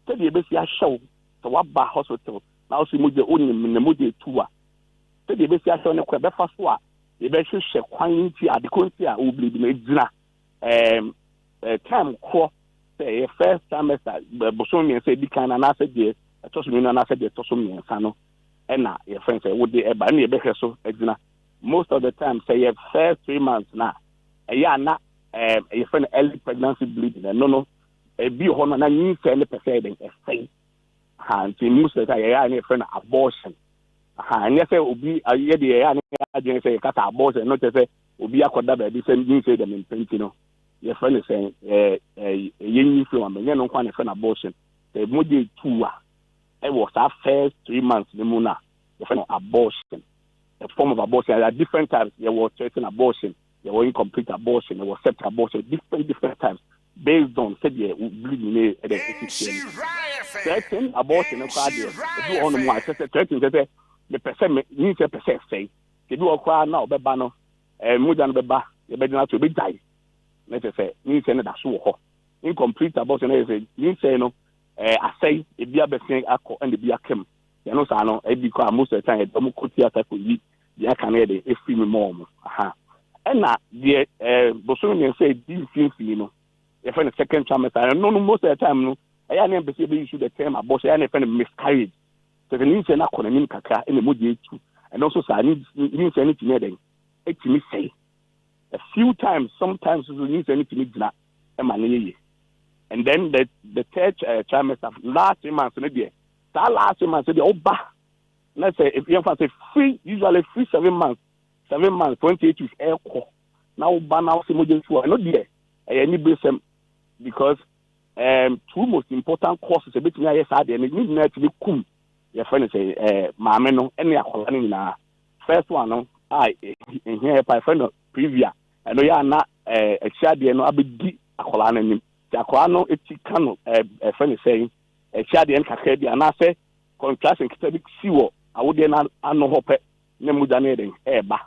sɛdeɛ ɛbɛsi ahyɛ wo sɛ woaba hospital na wo sɛ mogya wonim ne mogya etu a, sɛdeɛ ɛbɛsi ahyɛ wo ne kɔ ɛbɛfa so a yɛbɛhwehwɛ kwan nti adeko nti a wo bleeding no egyina time korɔ sɛ ɛyɛ first trimester bosom 3 edi kan no anaasɛ deɛ ɛtɔ so mmienu anaasɛ deɛ ɛtɔ so mmiɛnsa no ɛna yɛfrɛ sɛ wode ɛba ɛna yɛbɛhwɛ so agyina. Most of the time sɛ yɛ first 3 months na ɛyɛ ana yɛfrɛ no early pregnancy bleeding. Ɛno no ebi wɔ hɔ no na nyinsɛn ne pɛ sɛ ɛdɛn ɛsɛe ha, nti most of the time yɛyɛ a ne yɛfrɛ no abortion ha. Ɛnyɛ sɛ obi yɛde yɛyɛ a ne adwene sɛ yɛkasa abortion no kyerɛ sɛ obi akɔda baabi sɛ nyinsɛn dɛm mpɛ, nti no yɛfrɛ no sɛ ɛɛ ɛɛ yɛnyi firi wɔn ɛnyɛ no nko a na yɛfrɛ no abortion. Sɛ mogya etu a ɛwɔ saa first 3 months ne mu na. Yɛfrɛ no abortion. A form of abortion. There are different types. Yɛwɔ threatened abortion, yɛwɔ incomplete abortion, yɛwɔ septic abortion, different different types based on sɛdeɛ wo bleeding no ɛdɛ ɛsi teɛ no. Threatened abortion no koraa deɛ, ebi wɔ hɔnom a ɛkyerɛ sɛ threatened kyerɛ sɛ mepɛ sɛ me nyinsɛn pɛ sɛ ɛsɛe. Ebi wɔ koraa na ɔbɛba no, ɛɛ mogya no bɛba, yɛbɛgyina so, ebegyae. Na kyerɛ sɛ nyinsɛn no da so wɔ hɔ. Incomplete abortion no yɛ sɛ nyinsɛn no ɛɛ asɛe, ebi abɛsen akɔ ɛna ebi aka mu. Ɛno saa no, ebi koraa most of the time yɛde wɔn kɔ theatre kɔyi deɛ aka no yɛde efiri mu ma wɔn. Aha. Ɛna deɛ ɛɛ bosome mmiɛnsa edi mfimfini no, yɛfrɛ no second trimester. Ɛno no most of the time no, ɛyɛ a na yɛmpɛ sɛ yɛbɛyi so the term abortion, ɛyɛ a na yɛfrɛ no miscarriage. Kyerɛ sɛ nyinsɛn no akɔ n'anim kakra ɛna mogya etu. Ɛno nso saa nyinsɛn no tumi yɛ dɛn? Etumi sɛe. A few times, sometimes nso nyinsɛn no tumi gyina ɛma no yɛ yie. And then the the third uh, trimester, last 3 months no deɛ, saa last 3 months deɛ ɔba na sɛ yɛmfa sɛ free usually free 7 months, 7 months 28 weeks ɛkɔ na woba na wosɛ mogya tu a, ɛno deɛ ɛyɛ aniberesɛm because two most important causes ebetumi ayɛ saa deɛ no ne nyinaa tumi kum yɛfrɛ no sɛ maame no ɛne akwadaa no nyinaa. First one no a ehia yɛ pa, yɛfrɛ no previa. Ɛno yɛ ana akyi adeɛ no abɛdi akwadaa no anim, nti akwadaa no eti ka no ɛfrɛ no sɛ akyi adeɛ no kakra bi anaasɛ contraction ketewa bi si wɔ awodeɛ no ano hɔ pɛ na mogya no yɛ den ɛɛba.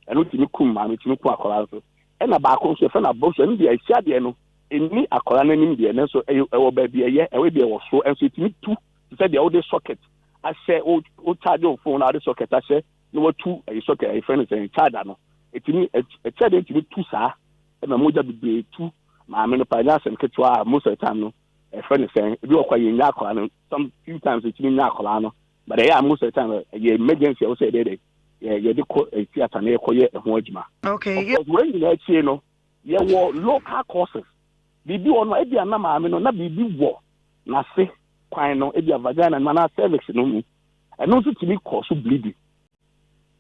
Ɛno tumi kum maame, tumi kum akwadaa nso. Ɛna baako nso yɛfrɛ no abortion. Ɛno deɛ akyi adeɛ no ɛnni akwadaa no anim deɛ, nanso ɛyɛ ɛwɔ baabi ɛyɛ ɛwɔ bi ɛwɔ soro, ɛnso ɛtumi tu te sɛ deɛ wode socket ahyɛ wo wo charge wo phone na wode socket ahyɛ na watu ɛyɛ socket ɛyɛ fɛn no sɛ charger no, ɛtumi ɛkyɛ deɛ ɛtumi tu saa ɛna mogya bebree tu maame no pa. Ɛnyɛ asɛm ketewa a most of the time no ɛfɛ no sɛn ebi wɔ kɔ yɛn nya akwadaa no, some few times ɛtumi nya akwadaa no, but ɛyɛ a most of the time ɛyɛ emergency a wɔsɛ yɛde yɛ yɛde kɔ theatre na yɛkɔ yɛ ɛho adwuma. Of course, wɔn nyinaa akyire no yɛwɔ local causes. Biribi wɔ no ebi a na maame no na biribi wɔ n'ase kwan no, ebi a vagina no anaa cervix no mu, ɛno nso tumi kɔ so bleeding.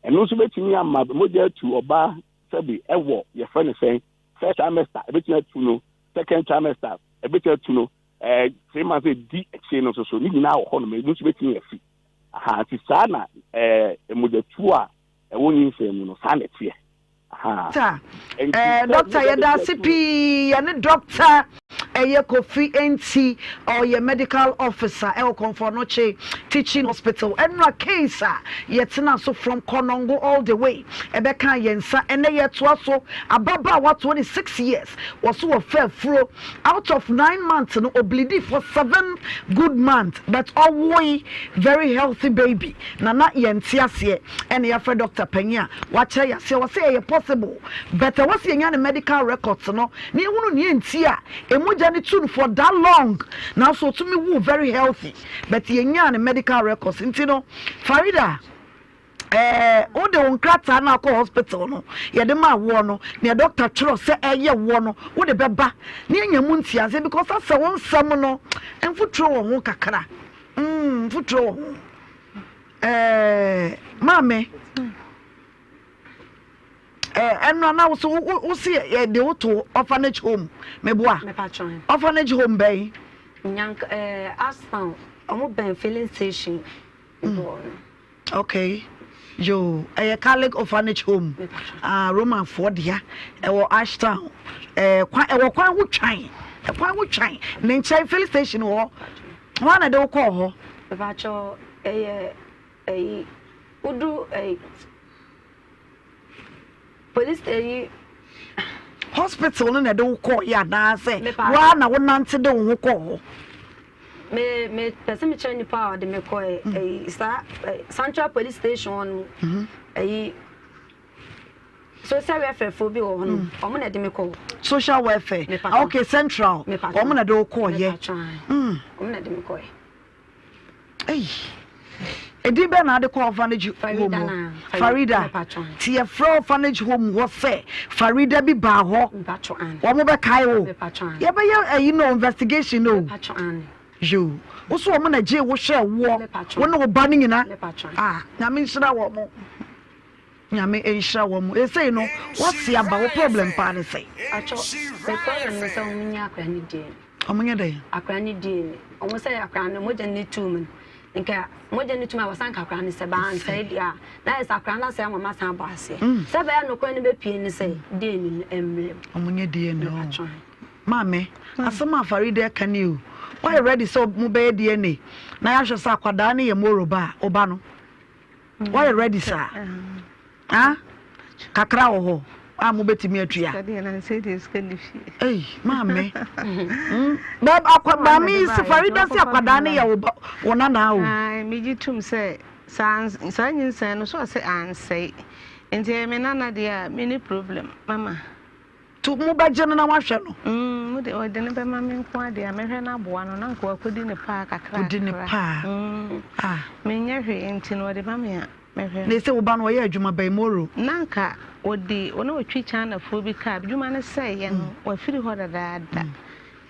Ɛno nso bɛtumi ama mogya atu ɔbaa sɛbi ɛwɔ yɛfrɛ no sɛn first trimester, ɛbɛtumi atu no second trimester, ɛbɛtumi atu no 3 months edi akyire no nso so ne nyinaa wɔ hɔ nom, ɛno nso bɛtumi afi aha. Nti saa na mogyatuo a ɛwɔ nyinsɛn mu no saa na ɛteɛ. Doctor, eh, doctor yɛda ase pii. Yɛne doctor ɛyɛ Kofi Nti, ɔyɛ medical officer ɛwɔ Komfo Anokye Teaching Hospital. Ɛnora case a yɛtena so from Konongo all the way ɛbɛka yɛn nsa. Ɛnɛ yɛtoa so. Ababaawa 26 years, wɔso wɔfa afuro. Out of 9 months no, obleedi for 7 good months, but ɔwoe very healthy baby. Na na yɛnte aseɛ. Ɛna yɛafrɛ doctor panyin a wakyerɛ yɛn aseɛ. Wɔsɛ ɛyɛ possible, but ɛwɔ sɛ yɛnya ne medical records no na yɛhunu nea nti a emogya no tu no for that long, nanso otumi wu very healthy, but yɛnyaa ne medical records. Nti no, Farida, wode wo nkrataa no akɔ hospital no yɛde ma woɔ no, nea doctor twerɛ sɛ ɛyɛ woɔ no, wode bɛba na yɛnya mu nteaseɛ because asɛ wo nsɛm no mfuturo wɔ ho kakra, mfuturo wɔ ho. Maame, ɛno ana wo so wo se yɛde wo to orphanage home, meboa? Orphanage home bɛn? Nyank Ashtown, ɔmo bɛn filling station. Okay, yo, ɛyɛ Catholic orphanage home, ah, Romanfoɔ dea, ɛwɔ Ashtown, kwan ɛwɔ kwan ho twan, ɛkwan ho twan ne nkyɛn filling station wɔ hɔ. Wɔn na de wo kɔɔ hɔ? Mepakyɛw, ɛyɛ ɛyi wodu ɛyi police ɛyi. Hospital no na ɛde wo kɔɔ yɛ anaasɛ waa na wo nante de wo ho kɔɔ hɔ? Me me pɛ sɛ mekyerɛ nipa a ɔde me kɔɛ ɛyi saa central police station hɔ no ɛyi social welfare fo bi wɔ hɔ no, ɔmo na ɛde me kɔ. Social welfare, ah, okay, central, ɔmo na ɛde wo kɔɔ yɛ. Ɔmo na ɛde me kɔɛ. Ɛyi edin bɛn na ade kɔ orphanage home hɔ? Farida. Ti yɛfrɛ orphanage home hɔ sɛ Farida bi baa hɔ, wɔn bɛkae wo. Yɛbɛyɛ ɛyi no investigation no. Yoo, wo so wɔn na gye wo hwɛ woɔ, wo ne wo ba no nyina. Ah, Nyame nhyira wɔn. Nyame nhyira wɔn. Esei no, wase aba, wo problem paa ne sɛn? Pacho, me problem ne sɛ wɔn nyɛ akora ne DNA. Wɔn nyɛ dɛn? Akora ne DNA. Wɔn sɛ akora no mogya ne tuu mu no. Nka mogya no tumi a wɔsan ka akwadaa no sɛ bansɛe deɛ a, na ayɛ sɛ akwadaa no asɛe ama masan abɔ aseɛ. Sɛ ɛbɛyɛ a nokorɛ no bɛpue ne sɛ DNA no mmra mu. Ɔmo nyɛ DNA o. Maame, asɛm a Farida ɛka ni o. Woayɛ ready sɛ mobɛyɛ DNA na yɛahwɛ sɛ akwadaa no yɛ Moro ba a, wo ba no? Woayɛ ready saa? Ah, kakra wɔ hɔ a mobɛtumi atua. Ei, maame. Hmm. Maame yi se Farida se akwadaa no yɛ wo ba wo nana o. Megye tom sɛ saa nyinsɛn no so ɔsɛ ansɛe. Nti ɛyɛ me nana deɛ a menni problem mama. To mo bɛgye no na wahwɛ no. Mm, mo de ɔde no bɛma me nko ara deɛ a mɛhwɛ no aboa no na nka wakɔdi ne paa kakra. Kɔdi ne paa. Ah. Menyɛ hwee nti no ɔde ma me a mɛhwɛ no. Na ɛsɛ wo ba no ɔyɛ adwuma bɛn Moro? Na nka ɔdi ɔna ɔtwi Chinafoɔ bi kaa adwuma no sɛeɛ no wafiri hɔ dadaada.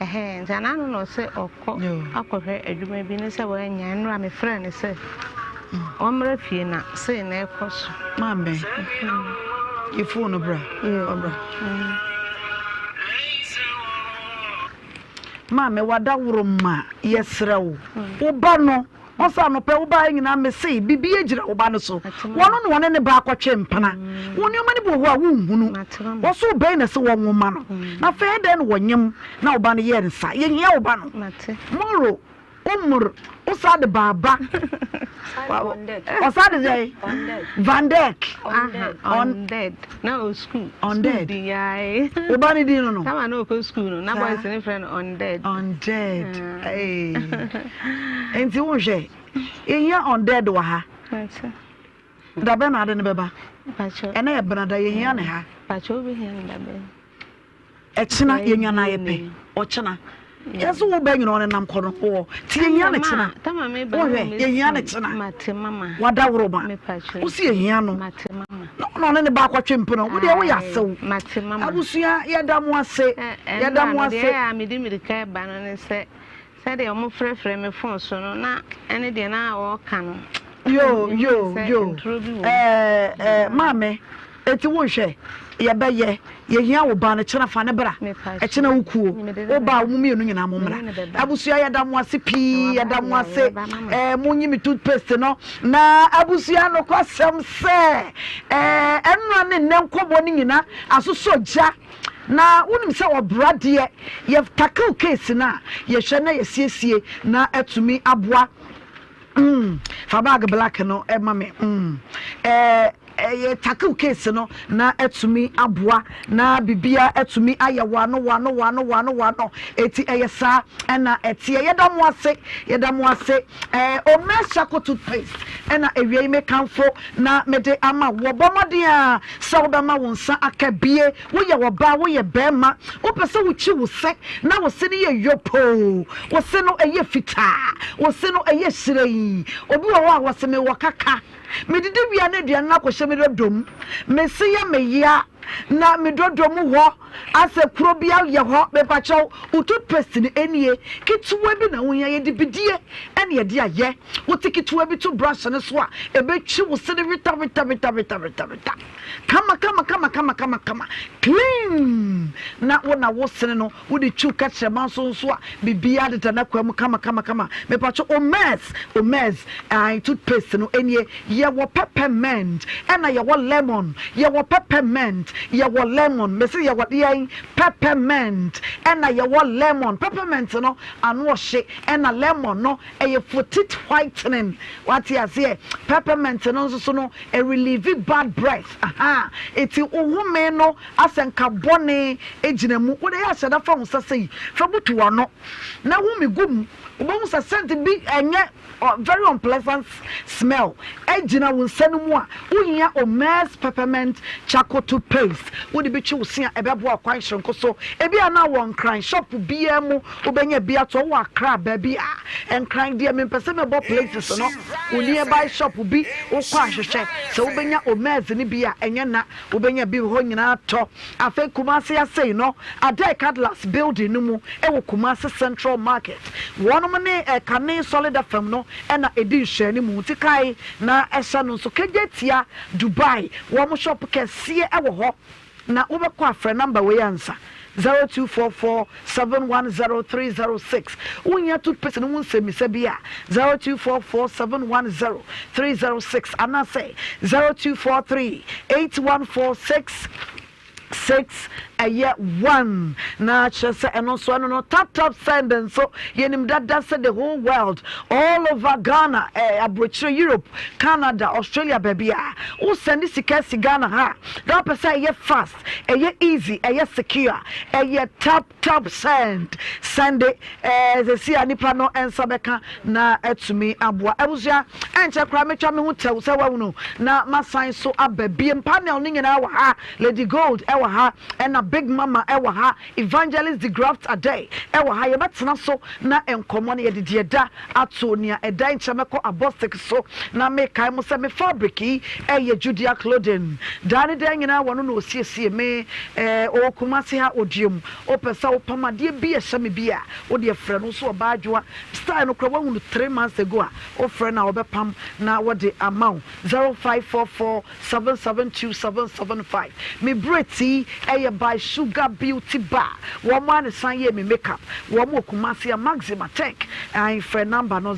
Ɛhɛɛ nti anaa no na ɔsɛ ɔkɔ akɔhwɛ adwuma bi ne sɛ wannya nnora mefrɛɛ no sɛ ɔmmra fie na sei na ɛkɔ so. Maame, yi phone no bra. Ɔbra. Maame, wada woro ma yɛsrɛ wo. Wo ba no Ɔsɛ anɔpa wo baeɛ nyinaa mese biribi agyina wo ba no so. Wɔno na wɔne ne ba akɔtwe mpena. Wo nneɛma no bi wɔ hɔ a wonhunu. Wɔso wo bɛn na ɛsɛ wɔnwo ma no. Na afei ɛdɛn na wɔnyem na wo ba no yɛ nsa. Yɛhia wo ba no. Moro, Umur, wo saa de ba aba. Ɔsaa de dɛn? Van Dijk. Undead. Na o school. Undead. Wo ba no din no no. Tama na ɔkɔ school no na boys ne frɛ no undead. Undead. Hey. Nti wo nhwɛ. Yɛhia undead wɔ ha. Da bɛn na ade no bɛba? Ɛnɛ yɛ benada yɛhia ne ha. Pacho wobɛhia no da bɛn? Ɛkyena yɛnya no ayɛ pɛ ɔkyena yɛn so wo bɛ nyina ɔnenam kɔ no wɔ ti yɛhia no kyena wohwɛ yɛhia no kyena wada woro ma wo si yɛhia no na ɔna ɔne ne ba akɔtwe mpena wo deɛ woyɛ asew abusua yɛda mo ase yɛda mo ase. Deɛ a mede mirika ba no ne sɛ Sɛdeɛ wɔfrɛfrɛ me fon so no, na ɛne deɛ na wɔreka no. Yo yo yo ɛɛ ɛɛ maame eti wo nhwɛ yɛbɛyɛ yɛhia wo ba no kyena fa ne bra ɛkyena wo kuo wo ba wo mmienu nyinaa mo mmra abusua yɛda mo ase pii yɛda mo ase ɛɛ mo nyi me toothpaste no na abusua nokwasɛm sɛ ɛɛ ɛnora ne nnɛ nkɔmɔ no nyina asosɔ gya. Na wonim sɛ ɔbra deɛ yɛ tackle case no a yɛhwɛ na yɛsiesie na atumi aboa mm fa bag black no ma me mm ɛɛ yɛ tackle case no na atumi aboa na bibia atumi ayɛ wano wano wano wano wano eti ɛyɛ saa ɛna ɛteɛ yɛda mo ase yɛda mo ase ɛɛ Omer Charcoal toothpaste ɛna awia yi mekanfo na mede ama wo. Bɔ mmɔden ara sɛ wobɛma wo nsa aka bie. Woyɛ ɔbaa, woyɛ barima, wopɛ sɛ wokyi wo se na wo se no yɛ yopoo, wo se no yɛ fitaa, wo se no yɛ hyerɛnn. Obi wɔ hɔ a, ɔse mewɔ kaka. Medidi wie a na aduane no akɔhyɛ me dodom. Me se yɛ me ya na me dodom hɔ asɛ kuro bi ayɛ hɔ. Mepakyɛw, wo toothpaste no nie, ketewa bi na wohia, yɛde bidie na yɛde ayɛ. Wote ketewa bi to brush no so a, ɛbɛtwi wo se no weta weta weta weta weta weta. Kama kama kama kama kama kama. Clean! Na wo na wo sene no, wode twiw kɛtrɛma nso nso a, biribiara deda n'akwan mu kama kama kama. Mepatwo Omez, Omez, ae, toothpaste no nie. Yɛwɔ peppermint, ɛna yɛwɔ lemon. Yɛwɔ peppermint, yɛwɔ lemon. Mese yɛwɔ deɛn? Peppermint, ɛna yɛwɔ lemon. Peppermint no, ano ɔhye, ɛna lemon no, Ɛyɛ for teeth whitening wate aseɛ peppermint no nso so no ɛ relieve bad breath ahaa eti wo home no asɛ nka bɔne gyina mu wode yɛ ahyɛda fa wo nsa sei fa butu w'ano na home gu mu wobɛhu sɛ scent bi ɛnyɛ very unpleasant smell gyina wo nsa no mu a wohia Omez peppermint charcoal toothpaste wode bi twe wo se a ɛbɛboa ɔkwan soronko so ebi a na wɔ nkran shop biara mu Wobɛnya bi atɔ wɔ Accra baabi a Nkran deɛ mempɛ sɛ mɛbɔ places no wo nearby shop bi wokɔ a hwehwɛ sɛ wobɛnya Omez no bi a ɛnyɛ na wobɛnya bi wɔ hɔ nyinaa tɔ Afei Kumasi asei no Adai Cadillacs building no mu wɔ Kumasi Central Market wɔnom ne Kane Solid FM no na ɛdi nhwɛanimu nti kae na hyɛ no nso Kejetia Dubai wɔn shop kɛseɛ wɔ hɔ Na wobɛkɔ a frɛ number wei ansa. 0244 710 306. Wohia toothpaste no ho nsɛmmisa bi a, 0244 710 306 anaasɛ 0243 814 6 6 ɛyɛ 1. Na kyerɛ sɛ ɛno nso ɛno no tap tap send nso yɛnim dada sɛ the whole world all over Ghana eh, aburokyire Europe Canada Australia baabi a wo send sika si Ghana ha na wopɛ sɛ ɛyɛ fast Ɛyɛ easy, ɛyɛ secure, ɛyɛ tap tap send, sɛnde ɛɛ sɛsi a nipa no nsa bɛka na atumi aboa. Abusua, ɛnkyɛ koraa mɛtwa me ho tɛw sɛ wahunu na masan so aba biem. Panel no nyinaa wɔ ha, Lady Gold ɛwɔ ha, ɛna Big Mama ɛwɔ ha, Evangelist DeGraft Adei ɛwɔ ha. Yɛbɛtena so na nkɔmmɔ no yɛde deɛ ɛda ato nea ɛda nkyɛ mɛkɔ abɔstik so na mekae mo sɛ me fabric yi ɛyɛ Judea clothing daa ne daa nyinaa wɔno na ɔsiesie me eh, ɔwɔ Kumasi ha Oduom wopɛ sɛ wopam adeɛ bi ɛhyɛ me bi a wodeɛ frɛ no nso ɔbaa adwoa style no koraa woahu no 3 months ago a wofrɛ no a ɔbɛpam na wɔde ama wo 0544 772775 Me braids yi ɛyɛ by Sugar Beauty Bar wɔn ara na san yɛɛ me makeup wɔn wɔ Kumasi a Maxima Tech ae frɛ number no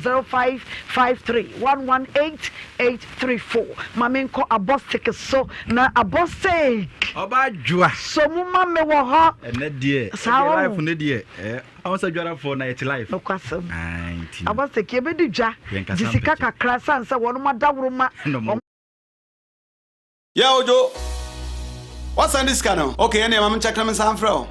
0553118834 ma me nkɔ Abostic so na Abostic Ɔbaa dwoa. So mo ma me wɔ hɔ Ɛnɛ deɛ saa ɛdeɛ life wahu. no deɛ ɛɛ ahun sɛ dwarafoɔ na yɛte life. Nokwasɛm Ae nti no Abostic yɛbɛdi dwa yɛnkasa gye sika mpɛkyɛ. kakra sane sɛ wɔnom adaworoma Ɛna ɔmo. wɔn. Yeah Ojo, woasan de sika no? Okay ɛneɛ ma menkyɛke na mensan mfrɛ wo.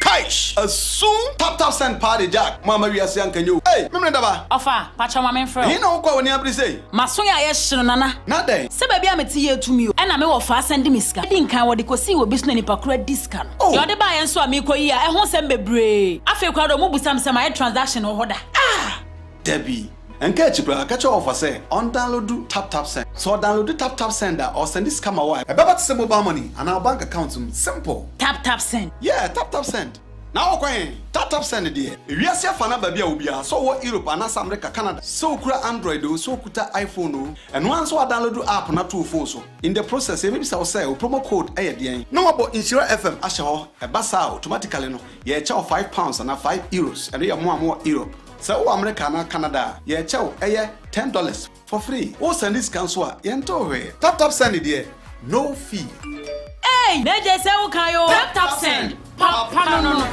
Kaish! Asum! Tap tap send paa de Jack, mo amma wiase anka nyɛ o. Ei! Memene daba! Ɔfa, pakyɛw ma menfrɛ wo. Ɛhe na wokɔ a w'ani abere sei? M'aso yɛ ayɛ hye no Nana. Na dɛn? Sɛ baabi a mete yɛ tumi o. Ɛna me wɔfa asan di me sika. Edi nkan wɔde kosii wɔ bi so na nipa koro adi sika no. Oh! Deɛ ɔde baeɛ nso a meekɔ yi a ɛho nsɛm bebree. Afei koraa deɛ ɔmo busa me sɛ mayɛ transaction wɔ hɔ da. Ah! Dabi. Nka akyi koraa, ka kyerɛ wɔfa sɛ ɔndownloadu TapTapSend. Sɛ ɔdownloadu TapTapSend a, ɔresɛnde sika ma wo a, ɛbɛba te sɛ mobile money anaa wo bank account mu. Simple! TapTapSend. Yeah, TapTapSend. Na wokɔ he? TapTapSend deɛ, ewiase afa no aba bi a obiara, sɛ ɔwɔ Europe anaasɛ America, Canada, sɛ okura Android oo, sɛ okuta iPhone oo, ɛno ara nso woadownloadu app no ato wo phone so. In the process, yɛbɛbisa wo sɛ, wo promo code yɛ deɛn? Na woabɔ Nhyira FM ahyɛ hɔ. Ɛba saa a, automatically no, yɛrekyɛ wo £5 anaa €5. Ɛno yɛ mo a mowɔ Europe. Sɛ wowɔ Amerika anaa Canada a, yɛkyɛ wo ɛyɛ $10 for free. Wo sɛnde sika nso a, yɛntew hwee. Tap tap send deɛ, no fee. Eii na gye sɛ wo kan oo. Tap tap send, papa no no.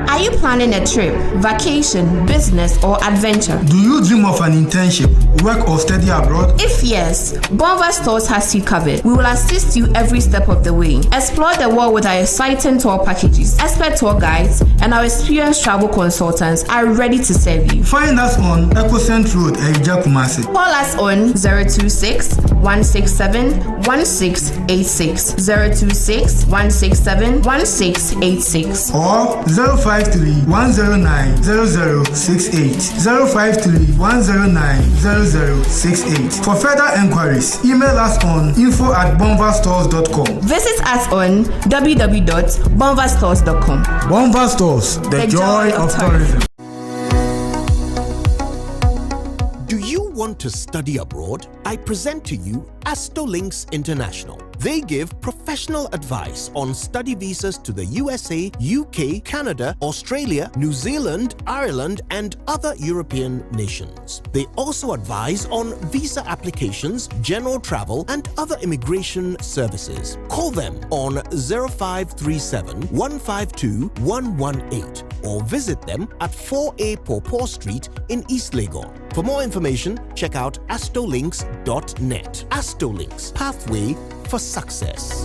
Are you planning a trip, vacation, business, or adventure? Do you dream of an internship, work, or study abroad? If yes, Bonva Stores has you covered. We will assist you every step of the way. Explore the world with our exciting tour packages. Expert tour guides and our experienced travel consultants are ready to serve you. Find us on Ecocent Road, Erija Kumasi. Call us on 026 167 1686. 026 167 1686. Or 053 109 0068. 053 109 0068. For further enquiries, email us on info at bonvastores.com. Visit us on www.bonvastores.com. Bonva Stores, the, joy, of tourism. Do you want to study abroad? I present to you Astolinks International. They give professional advice on study visas to the USA, UK, Canada, Australia, New Zealand, Ireland, and other European nations. They also advise on visa applications, general travel, and other immigration services. Call them on 0537 152 118 or visit them at 4A Pawpaw Street in East Legon. For more information, check out astolinks.net. Astolinks, pathway for success.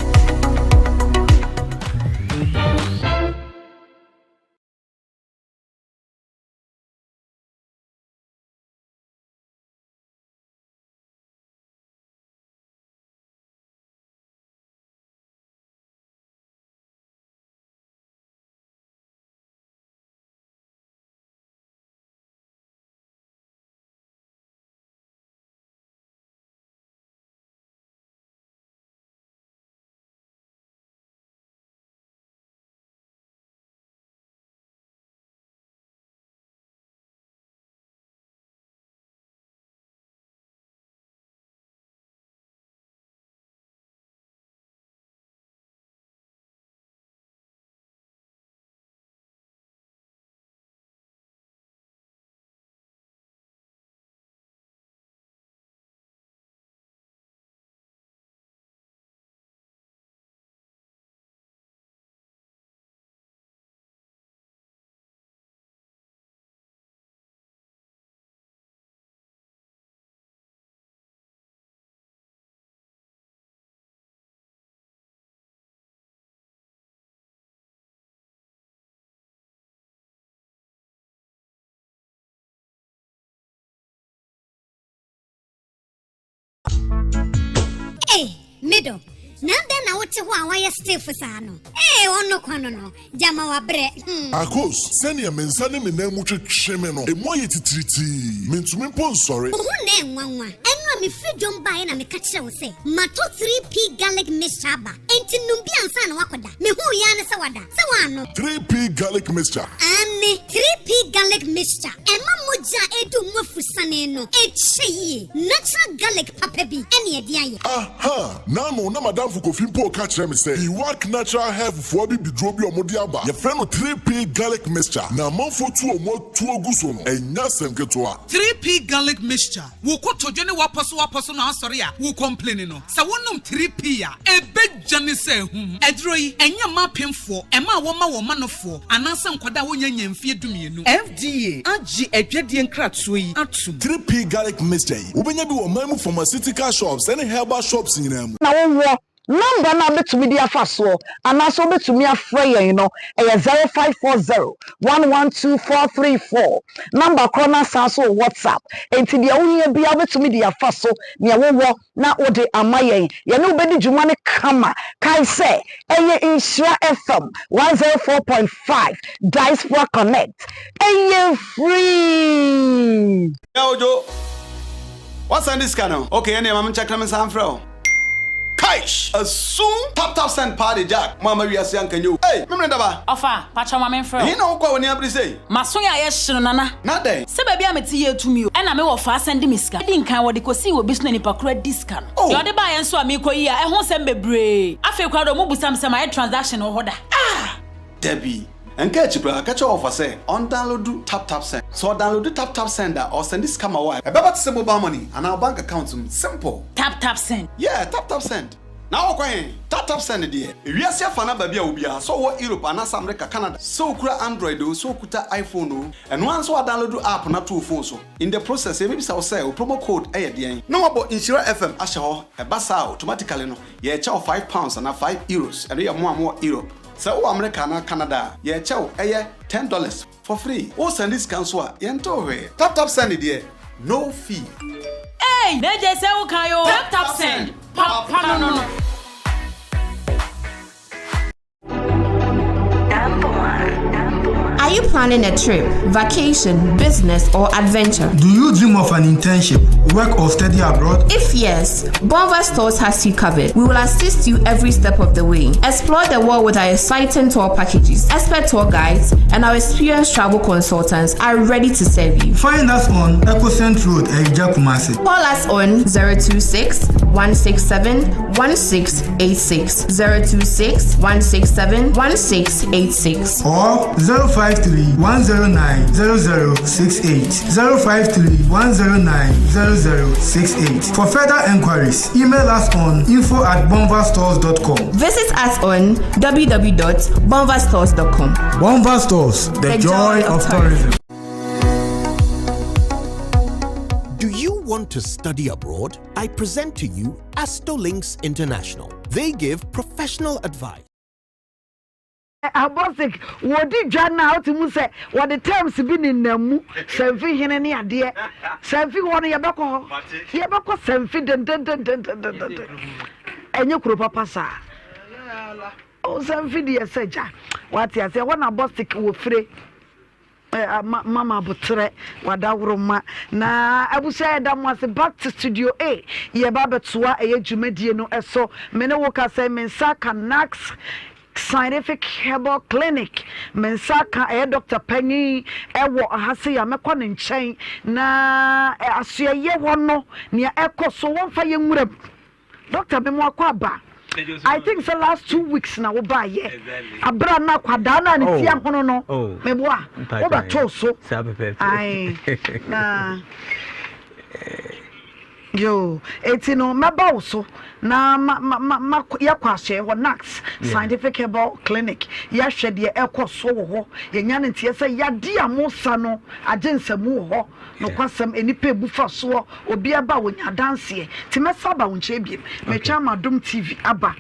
Ei, me dɔ, na adɛn na wote hɔ a woayɛ stiff saa no? Ee, ɔno kwa no no, gyama wabrɛ, hmm. Akos, sɛnea me nsa ne me nan mu twetwe me no, emu ayɛ titiritii. Mintumi mpo nsɔre. Wo ho na ɛnwanwa. Ɛno a mefiri dwom baeɛ na meka kyerɛɛ wo sɛ matɔ 3P garlic mixture aba, enti nom bi ansa na woakɔda. Mehuu yi ara ne sɛ wada. Sɛ woannom. 3P Garlic Mixture. Aane, 3P Garlic Mixture. Ɛma mogya a ɛdu mu afusane no kyɛ yie. Natural garlic papa bi ɛne ɛde ayɛ. Aha! N'ano na m'adamfo Kofi mpo reka kyerɛ me sɛ Iwak Natural Health foɔ abibiduro bi a wɔde aba, yɛfrɛ no 3P Garlic Mixture, na amanfoɔ tu wɔn atuo gu so no, ɛnyɛ asɛm ketewa. 3P Garlic Mixture. Wo kotodwe ne w'apɔsowapɔso no asɔre a wo kɔmpleni no, sɛ wonom 3P a, ɛbɛdwane sɛ ahum. Aduro yi, ɛnyɛ mma apemfoɔ, ɛma a wɔma wɔn manofoɔ, anaasɛ nkwadaa a wɔnnya nnya mfeɛ dumienu. FDA agye adwadie nkratoɔ yi atom. 3P Garlic Mixture yi, wobɛnya bi wɔ ɔman mu pharmaceutical shops ne herbal shops nyinaa mu. Na wowɔ Number no a wobɛtumi de afa soɔ anaasɛ wobɛtumi afrɛ yɛn no ɛyɛ 0540 112 434. Number korɔ no asan nso wɔ WhatsApp. Enti deɛ wohia biara wobɛtumi de afa so, deɛ wowɔ na wode ama yɛn. Yɛne wo bɛdi dwuma no kama. Kae sɛ ɛyɛ Nhyira FM 104.5 Diaspora Connect. Ɛyɛ free! Yeah Ojo, woasan de sika no? Okay ɛneɛ ma menkyɛke na mensan mfrɛ wo. Kaish! Asum! Tap tap send paa de Jack mo amma wiase anka nyɛ o. Ei! Memene daba! Ɔfa, pakyɛw ma menfrɛ wo. Ɛhe na wokɔ a w'ani abere sei? M'aso yɛ ayɛ hye no Nana. Na dɛn? Sɛ baabi a mete yɛ tumi o. Ɛna me wɔfa asan de me sika. Edi nkan wɔde kosii wɔ bi so na nipa koro adi sika no. Oh! Deɛ ɔde baeɛ nso a meekɔ yi a ɛho nsɛm bebree. Afei koraa deɛ ɔmo busa me sɛ mayɛ transaction wɔ hɔ da. Ah! Dabi. Ɛnka akyi koraa, ka kyerɛ wɔfa sɛ ɔndownloadu TapTapSend. Sɛ ɔdownloadu TapTapSend a, ɔresɛnde sika ma wo a, ɛbɛba te sɛ mobile money anaa wo bank account mu. Simple! TapTapSend. Yeah, TapTapSend. Na wokɔ he? TapTapSend deɛ, ewiase afa no aba bi a obiara, sɛ ɔwɔ Europe anaasɛ America, Canada, sɛ okura Android oo, sɛ okuta iPhone oo, ɛno ara ne sɛ woadownloadu app no ato wo phone so. In the process, yɛbɛbisa wo sɛ wo promo code yɛ deɛn? Na woabɔ Nhyira FM ahyɛ hɔ. Ɛba saa a, automatically no, yɛrekyɛ wo £5 anaa €5. Ɛno yɛ mo a mowɔ Europe. Sɛ wowɔ Amerika anaa Canada a, yɛrekyɛ wo, ɛyɛ $10 for free. Wo sɛnde sika nso a, yɛntew hwee. Tap tap send deɛ, no fee. Eii na gye sɛ wo kan oo. Tap tap send, papa no no no. Are you planning a trip, vacation, business, or adventure? Do you dream of an internship, work, or study abroad? If yes, Bonva Stores has you covered. We will assist you every step of the way. Explore the world with our exciting tour packages, expert tour guides, and our experienced travel consultants are ready to serve you. Find us on Ecocent Road, Eja Kumasi. Call us on 026 167 1686 026 167 1686 or 053 109 0068 053 109 0068. For further enquiries, email us on info at bonvastores.com. Visit us on www.bonvastores.com. Bonva Stores, the, the joy, joy, of tourism. Do you want to study abroad? I present to you Astolinks International. They give professional advice. Abɔsik, wɔdi dwa no a wote mu sɛ wɔde terms bi nenam mu, Samfi hene ne adeɛ. Samfi hɔ no yɛbɛkɔ hɔ. Yɛbɛkɔ Samfi dendendendendenden. Ɛnyɛ kuro papa saa. Oh, Samfi deɛ sɛ gya. Wate aseɛ, ɛhɔ na Abɔsik wɔ fire. Mama aboterɛ wadaworoma na abusua yɛda mo ase back to studio A yɛba abɛtoa ɛyɛ dwumadie no ɛso me ne wo kasa yi me nsa aka Nax Scientific Herbal Clinic me nsa aka ɛyɛ doctor panyin ɛwɔ ha se yɛ mɛkɔ ne nkyɛn na asoɛyɛ hɔ no nea ɛkɔ so wɔmfa yɛ nwura mu Doctor me mo akɔ aba. I think sɛ last 2 weeks na wo ba yɛ. Abira na akwadaa na ne ti oh. ahono no. Oh. Me boa. Wo bɛ to so. Ayi na. Yo, eti no mɛba wo so na ma ma ma ma yɛkɔ ahyɛ hɔ NACS Scientific Herbal Clinic yɛahwɛ deɛ ɛkɔ so wɔ hɔ yɛnya ne nteɛ sɛ yadeɛ a mo sa no agye nsamu wɔ hɔ. Nokwasɛm, nnipa ebu fa soɔ, obi aba a wɔnya adanseɛ. Nti mɛsa aba wo nkyɛn biem. Metwɛn ama Adom TV aba.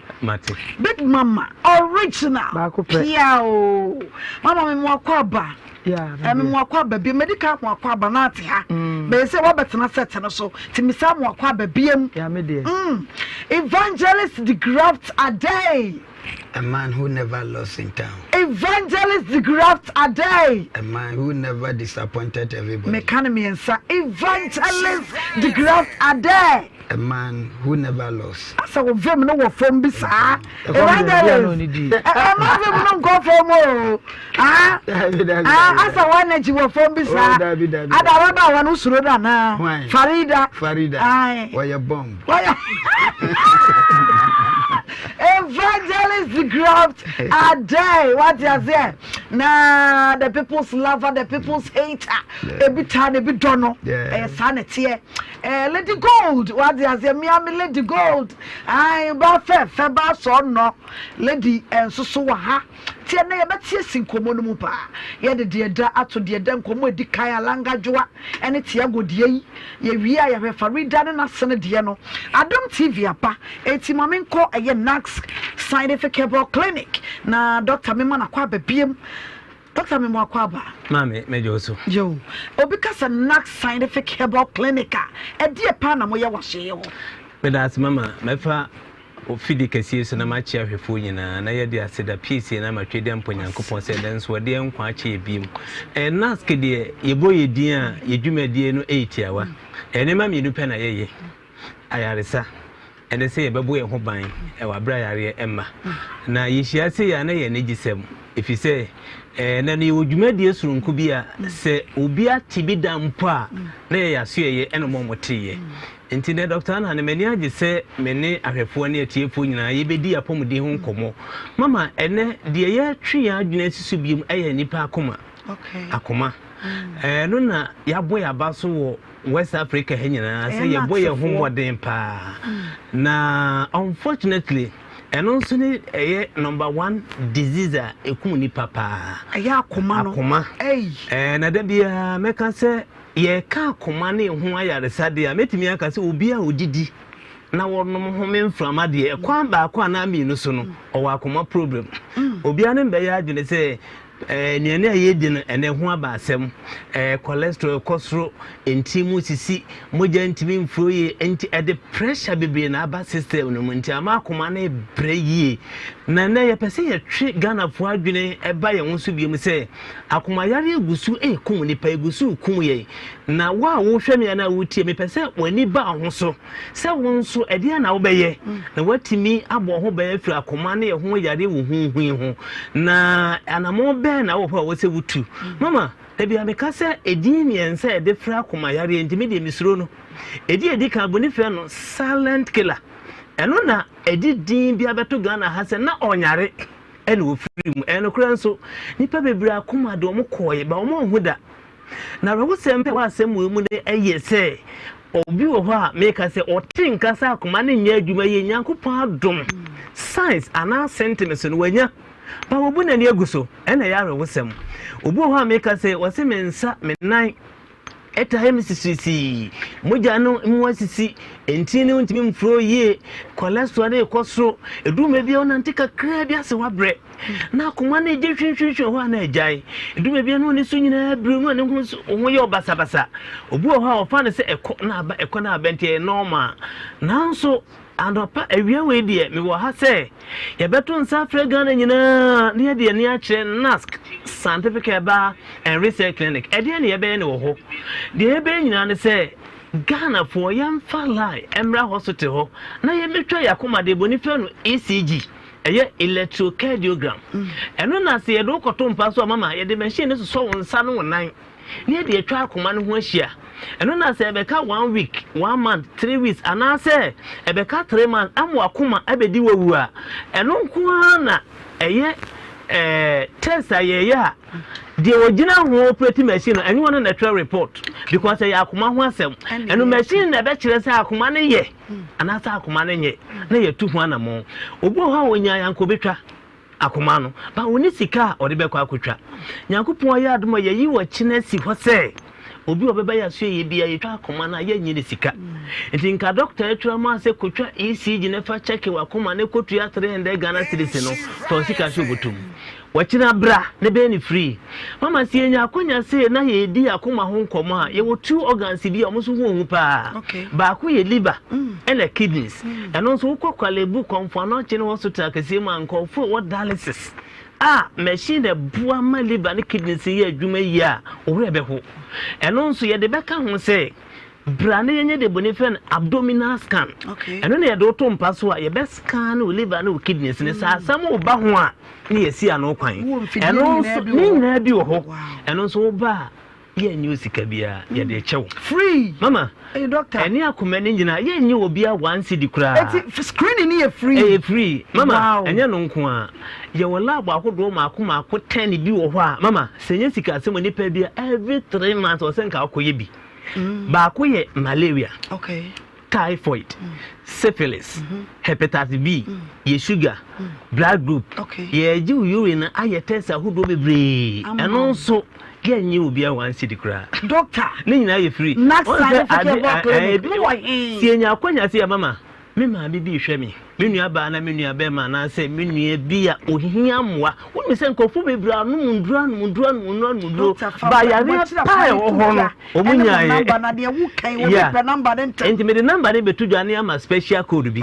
Big Mama, original. Baako pɛ. Pia o. Mama me mo akɔ aba. Ɛme mo akɔ aba biam. Madi kan mo akɔ aba na ate ha. Bɛyɛ sɛ woabɛtena set no so. Nti mesan mo akɔ aba biam. Mm. Evangelist de Graft Adei. A man who never lost in town. Evangelist de Graft Adei. A man who never disappointed everybody. Meka no mmiɛnsa. Evangelist de Graft Adei. A man who never lost. Asɛ wo vim no wɔ fam bi saa. Evangelist. Ɛma vim no nkɔ fam o. Ah, ah, asɛ wo energy wɔ fam bi saa. Ada ababaawa no suro no anaa? Farida. Farida. Wɔyɛ bomb. Wɔyɛ. Evangelist Graft Adei. What you say? Na the people's lover, the people's hater. Ebi taa na ebi dɔ no. Ɛyɛ saa na ɛteɛ. Eh, Lady Gold, wate aseɛ, mea me Lady Gold, ae, ba fɛfɛ, ba sɔɔ nnɔ, Lady nso so wɔ ha. Nti ɛnnɛ yɛbɛte asi nkɔmmɔ no mu paa. Yɛde deɛ ɛda ato deɛ ɛda nkɔmmɔ a ɛdi kan, Alanga Dwoa ne Tiago deɛ yi. Yɛwie a yɛhwɛ Farida ne n'asene deɛ no. Adom TV aba, enti ma menkɔ ɛyɛ Nax Scientific Herbal Clinic na dɔkta mema no akɔ aba biam. Doctor me mo akwaaba. Maame mɛgye wo so. Yoo obi ka sɛ Nax Scientific Herbal Clinic a ɛdeɛ paa na moyɛ wɔ ahyeɛ hɔ? Meda ase mama, mɛfa ofidi kɛseɛ so na makyea ahwɛfoɔ nyinaa na yɛde aseda piesie no ama Twedeɛmpɔ Nyankopɔn sɛ ɛnɛ nso ɔde yɛn nkwa akyɛ yɛ biom. Ɛɛ NASC deɛ yɛbɔ yɛ din a yɛ dwumadie no ɛyɛ tiawa. Ɛyɛ nneɛma mmienu pɛ na yɛyɛ. Ayaresa, ɛne sɛ yɛbɛbɔ yɛn ho ban wɔ abere a yareɛ mma. Na yɛhyia sei a na ɛyɛ anigyesɛm, ɛfiri sɛ ɛnnɛ no yɛwɔ dwumadie soronko bi a sɛ obi ate bi da mpo a na yɛyɛ asoɛeɛ ɛna ɔma wɔteeɛ. Nti nnɛ Dɔkta Anane, m'ani agye sɛ me ne ahwɛfoɔ ne atiefoɔ nyinaa yɛbɛdi apɔmuden ho nkɔmmɔ. Mama, ɛnnɛ deɛ yɛretwe yɛn adwene asi so biom ɛyɛ nnipa akoma. Akoma. Ɛno na yɛabɔ yɛn aba so wɔ West Africa ha nyinaa sɛ yɛbɔ yɛn ho mmɔden paa na unfortunately ɛno nso ne ɛyɛ number one disease a ɛkum nipa paa. Ɛyɛ akoma no. Akoma. Ɛɛ na da biara mɛka sɛ yɛka akoma ne ho ayaresa deɛ a mɛtumi aka sɛ obi a ɔdidi na wɔnom home mframa deɛ ɛkwan baako anaa mmienu so no ɔwɔ akoma problem. Obiara ne mbɛyɛ adwene sɛ Nnuane a yɛdi no, ɛnɛ ho aba asɛm. Cholesterol kɔ soro, ntini mu sisi, mogya ntumi mfuro yie, nti ɛde pressure bebree na aba system no mu, nti ama akoma no rebrɛ yie. Na ɛnɛ yɛpɛ sɛ yɛtwe Ghanafoɔ adwene ɛba yɛn ho so biom sɛ akomayareɛ gu so rekum nipa, ɛgu so rekum yɛn. Na wo a wohwɛ me anaa wotie, mepɛ sɛ w'ani ba wo ho so. Sɛ wo nso, ɛdeɛn na wobɛyɛ na woatumi abɔ wo ho ban afiri akoma ne ɛho yareɛ huhuuhu yi ho? Na anammɔn bɛn na wɔ hɔ a ɛwɔ sɛ wotu? Mama, da bi a meka sɛ edin mmiɛnsa a yɛde frɛ akoma yareɛ nti me deɛ mesuro no. Edin a ɛdi kan, buroni frɛ no silent killer. Ɛno na ɛde din bi abɛto Ghana ha sɛ na ɔnyare ɛna ɔfiri mu. Ɛyɛ nokorɛ nso, nnipa bebree akoma de wɔn kɔɔeɛ, ba wɔn anhu da. Na awerɛhosɛm a ɛwɔ asɛm wei mu no yɛ sɛ, obi wɔ hɔ a meka sɛ ɔte nka sɛ akoma no nyɛ adwuma yie, Nyankopɔn adom, signs anaa symptoms no wanya, but wabu n'ani agu so, ɛna ɛyɛ awerɛhosɛm. Obi wɔ hɔ a meka sɛ ɔse me nsa, me nan ɛtaa yɛ me sisirisii, mogya no mu asisi, ntini no ntumi mfuro yie, cholesterol no rekɔ soro, ɛduru mmerɛ bi a wonante kakraa bi ase wabrɛ. Na akoma no gye hwinhwinhwin hɔ a na agyae. Edu baabi a na ɔne so nyinaa biriw na ɔne ho so ho yɛ ɔbasabasa. Obi wɔ hɔ a ɔfa no sɛ ɛkɔ na aba ɛkɔ na aba nti ɛyɛ normal. Nanso anɔpa awia wei deɛ mewɔ ha sɛ yɛbɛto nsa afrɛ Ghana nyinaa na yɛde yɛn ani akyerɛ NASC Scientific Herbal and Research Clinic. Ɛdeɛn na yɛbɛyɛ no wɔ hɔ? Deɛ yɛbɛyɛ nyinaa ne sɛ Ghanafoɔ yɛmfa line mmra hospital hɔ na yɛmmɛtwa yɛn akoma deɛ bɔni frɛ no ECG. Ɛyɛ electrocardiogram. Ɛno na sɛ yɛde wo kɔto mpa so a mama yɛde machine no sosɔ wo nsa ne wo nan na yɛde atwa akoma no ho ahyia. Ɛno na sɛ ɛbɛka one week, one month, three weeks anaasɛ ɛbɛka 3 months ama wakoma abɛdi wawu a, ɛno nko ara na ɛyɛ ɛɛ test a yɛyɛ a deɛ ɔgyina ho operate machine no ɛnyɛ ɔno na ɛtwerɛ report because ɛyɛ akoma ho asɛm. Ɛno machine na ɛbɛkyerɛ sɛ akoma no yɛ anaasɛ akoma no nyɛ na yɛatu ho anammɔn. Obi wɔ hɔ a ɔnya a anka ɔbɛtwa akoma no, but ɔnni sika a ɔde bɛkɔ akɔtwa. Nyankopɔn ayɛ adom a yɛayi ɔkyena asi hɔ sɛ obi a ɔbɛba yɛn asoɛeɛ biara yɛtwa akoma no a yɛnnye no sika. Nti nka dɔkta atwa ma sɛ kɔtwa ECG na fa kyɛke w'akoma na kɔtua 300 Ghana cedis no, fa wo sika hyɛ wo bɔtɔ mu. Wakyina bra na bɛyɛ no free. Mama sɛ yɛnya akwanya sei na yɛredi akoma ho nkɔmmɔ a, yɛwɔ two organs bi a wɔn nso ho ohu paa. Baako yɛ liver ɛna kidneys. Ɛno nso wokɔ Korle Bu, Komfo Anokye ne hospital akɛseɛ mu a nkurɔfoɔ a ɛwɔ dialysis a machine na ɛboa ma liver ne kidneys yɛ adwuma yie a, wo werɛ bɛho. Ɛno nso yɛde bɛka ho sɛ Bra na yɛnyɛ deɛ boni frɛ no abdominal scan. Ɛno na yɛde wo to mpa so a yɛbɛ scan wo liver ne wo kidneys ne sɛ asɛm wo ba ho a ne yɛsi ano kwan. Ɛno nso ne nyinaa bi wɔ hɔ. Ɛno nso wo ba a yɛnnye wo sika biara yɛde kyɛ wo. Free. Mama. Ɛyɛ doctor. Ɛne akoma ne nyinaa yɛnnye obiara one cedi koraa. Eti screening ne yɛ free. Ɛyɛ free. Mama ɛnyɛ no nko a yɛwɔ lab ahodoɔ mako mako ten bi wɔ hɔ a mama sɛ nyɛ sika asɛm nipa bi a every 3 months ɔsɛ nka akɔyɛ bi. Baako yɛ malaria, typhoid, syphilis, hepatitis B, yɛ sugar, blood group. Yɛgye wo urine no ayɛ test ahodoɔ bebree. Ɛno nso yɛnnye obiara 1 cedi koraa. Doctor. Ne nyinaa yɛ free. Nax Scientific Herbal Clinic. Mo wɔ he? Si enya akwanya se yɛ mama. Me maame bi rehwɛ me, me nuabaa anaa me nuabarima anaasɛ me nua bi a ohia mmoa. Wonim sɛ nkurɔfo bebree anom nnuru, anom nnuru, anom nnuru, anom nnuru, ba yareɛ pa a ɛwɔ hɔ no, wɔn nyaeɛ. Yeah. Nti mede number no bɛto dwa ne ama special code bi.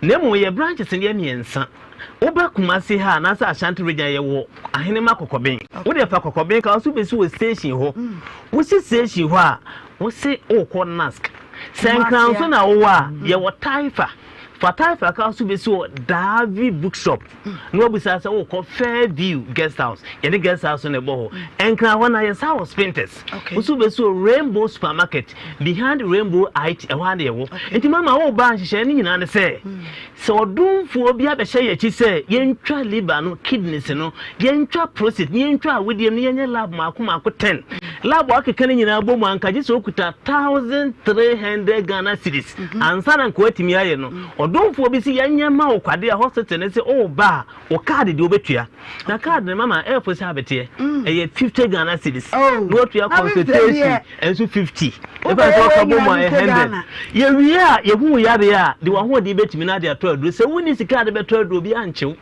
Na mmom yɛ branches no yɛ mmiɛnsa. Woba Kumasi ha anaasɛ Ashanti region yɛwɔ Ahenema Kɔkɔben. Wo deɛ fa Kɔkɔben ka wo so bɛsi wɔ station hɔ. Wosi station hɔ a, wose wokɔ NASC. Sɛ Nkran nso na wowɔ a, yɛwɔ Taifa. Fa Taifa ka so bɛsi wɔ Davi Bookshop na wabisa sɛ wokɔ Fairview Guest House. Yɛne guest house no na ɛbɔ hɔ. Nkran hɔ na yɛsan wɔ Spintex. Wo nso wobɛsi wɔ Rainbow Supermarket behind Rainbow IT, ɛhɔ ara na yɛwɔ. Nti mama woba a nhyehyɛeɛ no nyinaa ne sɛ, sɛ ɔdomfoɔ bi abɛhyɛ yɛn akyi sɛ yɛntwa liver no, kidneys no, yɛntwa prostate, ne yɛntwa awodeɛ no, yɛnyɛ lab mmaako mmaako 10. Lab a wakeka ne nyinaa bɔ mu anka gye sɛ okuta 1300 Ghana cedis ansa na nka watumi ayɛ no. Ɔdomfoɔ bi sɛ yɛnyɛ ma wo kwade a hospital no sɛ woba a wo card deɛ wobɛtua. Na card no mama ɛyɛ sɛ abeteɛ. Ɛyɛ 50 Ghana cedis. Na watua consultation nso 50. Ɛfa sɛ ɔka bɔ mu a ɛyɛ 100. Yɛwie a yɛhu wo yareɛ a de w'ahoɔden bɛtumi no ade atɔ aduro. Sɛ wonni sika a de bɛtɔ aduro obi ankye wo.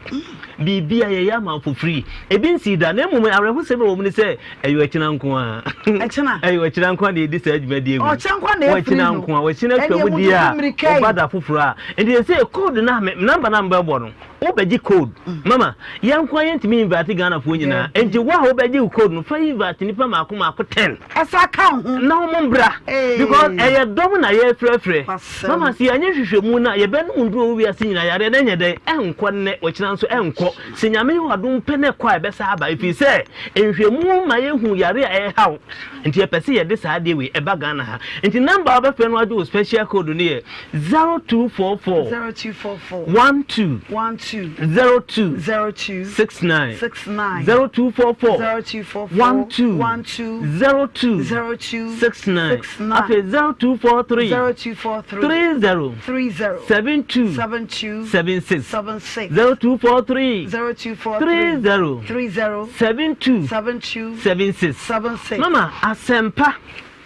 Biribi a yɛyɛ ama for free. Ebi nsii da na mmom awerɛhosɛm a ɛwɔ mu ne sɛ ɛyɛ ɔkyena nko ara. Ɛkyena. Ɛyɛ ɔkyena nko ara na yɛdi saa dwumadie wei. Ɔkyena nko ara na ɛfiri no. Ɔkyena nko ara. Ɔkyena twa mu deɛ a ɔba da foforɔ a. Nti yɛ sɛ code no a number no a mobɛbɔ no wobɛgye code. Mama yɛn nko ara yɛntumi invite Ghanafoɔ nyinaa. Nti wo a wobɛgye wo code no fa invite nnipa mmaako mmaako 10. Ɛsa ka wo ho. Na wɔn mbra. Because ɛyɛ dɔm na yɛrefrɛfrɛ. Mama sɛ yɛanyɛ nhwehwɛmu no a yɛbɛnom nnuro wɔ wiase nyinaa yareɛ no ɛnyɛ dɛn ɛnkɔ nnɛ ɔkyena nso ɛnkɔ. Sɛ Nyame yɛ wadom pɛ na ɛkɔ a ɛbɛsa aba ɛfiri sɛ nhwehwɛmu ma yɛhu yare a ɛreha wo. Nti yɛpɛ sɛ yɛde saa adeɛ wei ɛba Ghana ha. Nti number a wobɛfrɛ no agye wo special code no yɛ 0244 0244 12 12 02 02 69 69 0244 0244 12 12 02 02 69 69 afei 0243 0243 30 30 72 72 76 76 0243 0243 30 30 72 72 76 76 Mama asɛmpa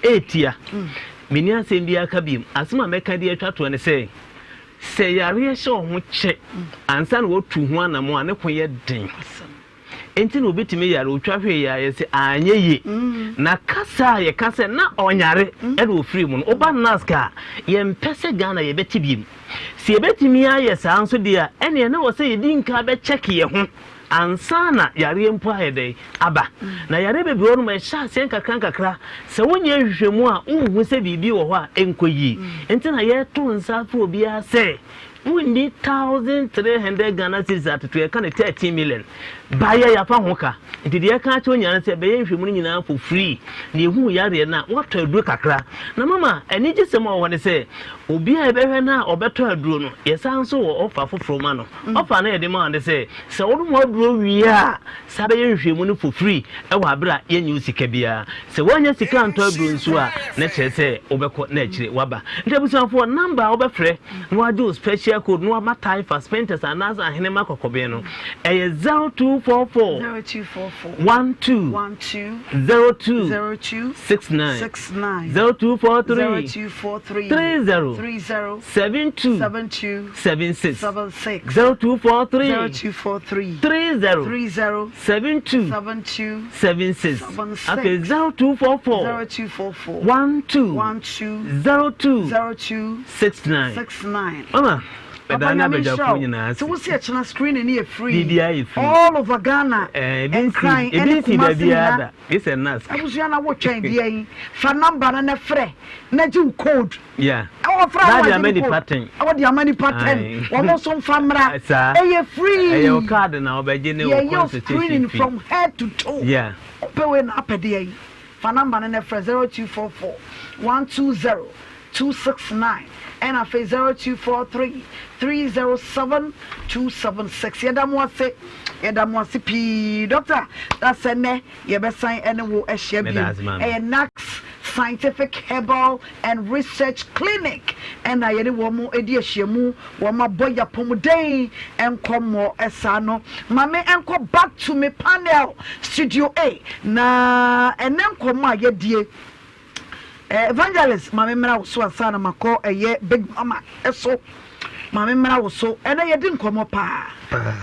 etia menni asɛm bi aka biom asɛm a mɛka de atwa toɔ ne sɛ sɛ yareɛ hyɛ wo ho kyɛ ansa na watu ho anamo a ne ko yɛ den nti na obi tumi yare otwa hwee yɛ ayɛ sɛ anyɛ yie na kasa a yɛka sɛ na ɔnyare ɛna ofiri mu no woba NASC a yɛmpɛ sɛ Ghana yɛbɛte biem sɛ yɛbɛtumi ayɛ saa nso deɛ a ɛneɛ na wɔ sɛ yɛdi nka bɛkyɛke yɛ ho ansa na yareɛ mpo ayɛ dɛn aba na yareɛ bebree wɔ nom ɛhyɛ aseɛ nkakra nkakra sɛ wonyɛ nhwehwɛmu a wonhu sɛ biribi wɔ hɔ a ɛnkɔ yie nti na yɛto nsa afrɛ obiara sɛ wonni 1300 Ghana cedis atoto yɛka no 13 million bayɛ yɛafa ho ka nti deɛ yɛka akyerɛ nyinaa sɛ bɛyɛ nhwehwɛmu no nyinaa for free na yɛhu yareɛ no a woatɔ aduro kakra na mama anigye sɛm a wɔ hɔ ne sɛ obi a yɛbɛhwɛ no a ɔbɛtɔ aduro no yɛsan nso wɔ ɔfa foforɔ ma no ɔfa no yɛde ma wo ne sɛ sɛ wonom aduro wie a saa bɛyɛ nhwehwɛmu no for free ɛwɔ abere a yɛnyɛ wo sika biara sɛ woanya sika antɔ aduro nso a na kyerɛ sɛ wobɛkɔ na akyire waba nti abusuafoɔ number a wobɛfrɛ na wagye wo special special code na waba Taifa, Spintex anaasɛ Ahenema Kɔkɔben no, ɛyɛ 0244 0244 12 12 02 02 69 69 0243 0243 30 30 72 72 76 76 0243 0243 30 30 72 72 76 76 afei 0244 0244 12 12 02 02 69 69 Mama Papa meda ne Nyame nhyira abadwafoɔ wo. nyinaa Sɛ ase wosi ɛkyena screening no yɛ free. Biribiara yɛ free. All over Ghana. Eh, ebi nsi Nkran ebi ɛne nsi Kumasi baabiara nyinaa. da gye sɛ NASC Abusua na wotwɛn deɛ yi. Fa number no na frɛ na gye wo code. Yeah. Ɛwɔ frɛ Na a de wɔagye ama ne nipa code. ten. Ɛwɔ de ama nipa ten. Aye. Wɔn nso mfa mmra. Saa. Ɛyɛ free. Ɛyɛ wo card na wɔbɛgye ne wo Yɛyɛ wo consultation screening fee. from head to toe. Yeah. Wopɛ wei na apɛ deɛ yi. Fa number no na frɛ 0244 120 269 ɛna afei 0243 307 276. Yɛda mo ase, yɛda mo ase pii. Doctor, da sɛ nnɛ yɛbɛsan ɛne wo ahyia Meda bio. ase, maame. Ɛyɛ NACS Scientific Herbal and Research Clinic ɛna yɛne wɔn di ahyiamu, wɔn abɔ yɛn apɔmuden nkɔmmɔ saa no. Ma me nkɔ back to me panel, Studio A, na ɛnɛ nkɔmmɔ a yɛadie, Eh, Evangelist, ma me mmra wo so ansa na makɔ ɛyɛ Big Mama so. Ma me mmra wo so. Ɛnɛ yɛdi nkɔmmɔ paa.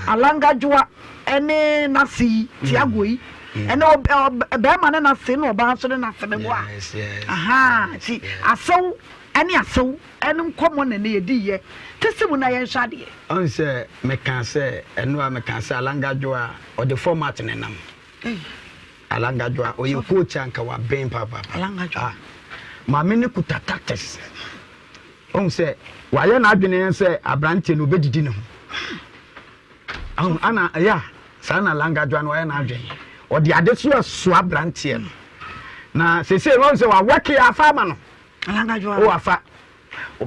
Alangadwoa ɛne n'ase yi, Tiago yi. Ɛnɛ bɛrima ne n'ase na ɔbaa nso ne n'ase meboa. Aha, nti asew ɛne asew ɛne nkɔmmɔ na ɛnɛ yɛdi yɛ. Tese mu na yɛnhwɛ adeɛ. Ɔn sɛ meka sɛ ɛno a meka sɛ Alangadwoa ɔde format ne nam. Alangadwoa ɔyɛ coach a nka waben papaapa. Alangadwoa. Ah, maame no kuta tactics. Ɔhu sɛ wayɛ n'adwene sɛ aberanteɛ no ɔbɛdidi ne ho. Ahu ana ya saa na Alangadwoa no wayɛ n'adwene. Ɔde ade so asoa aberanteɛ no. Na seesei wɔn sɛ wawɔke afa ama no. Alangadwoa. O afa.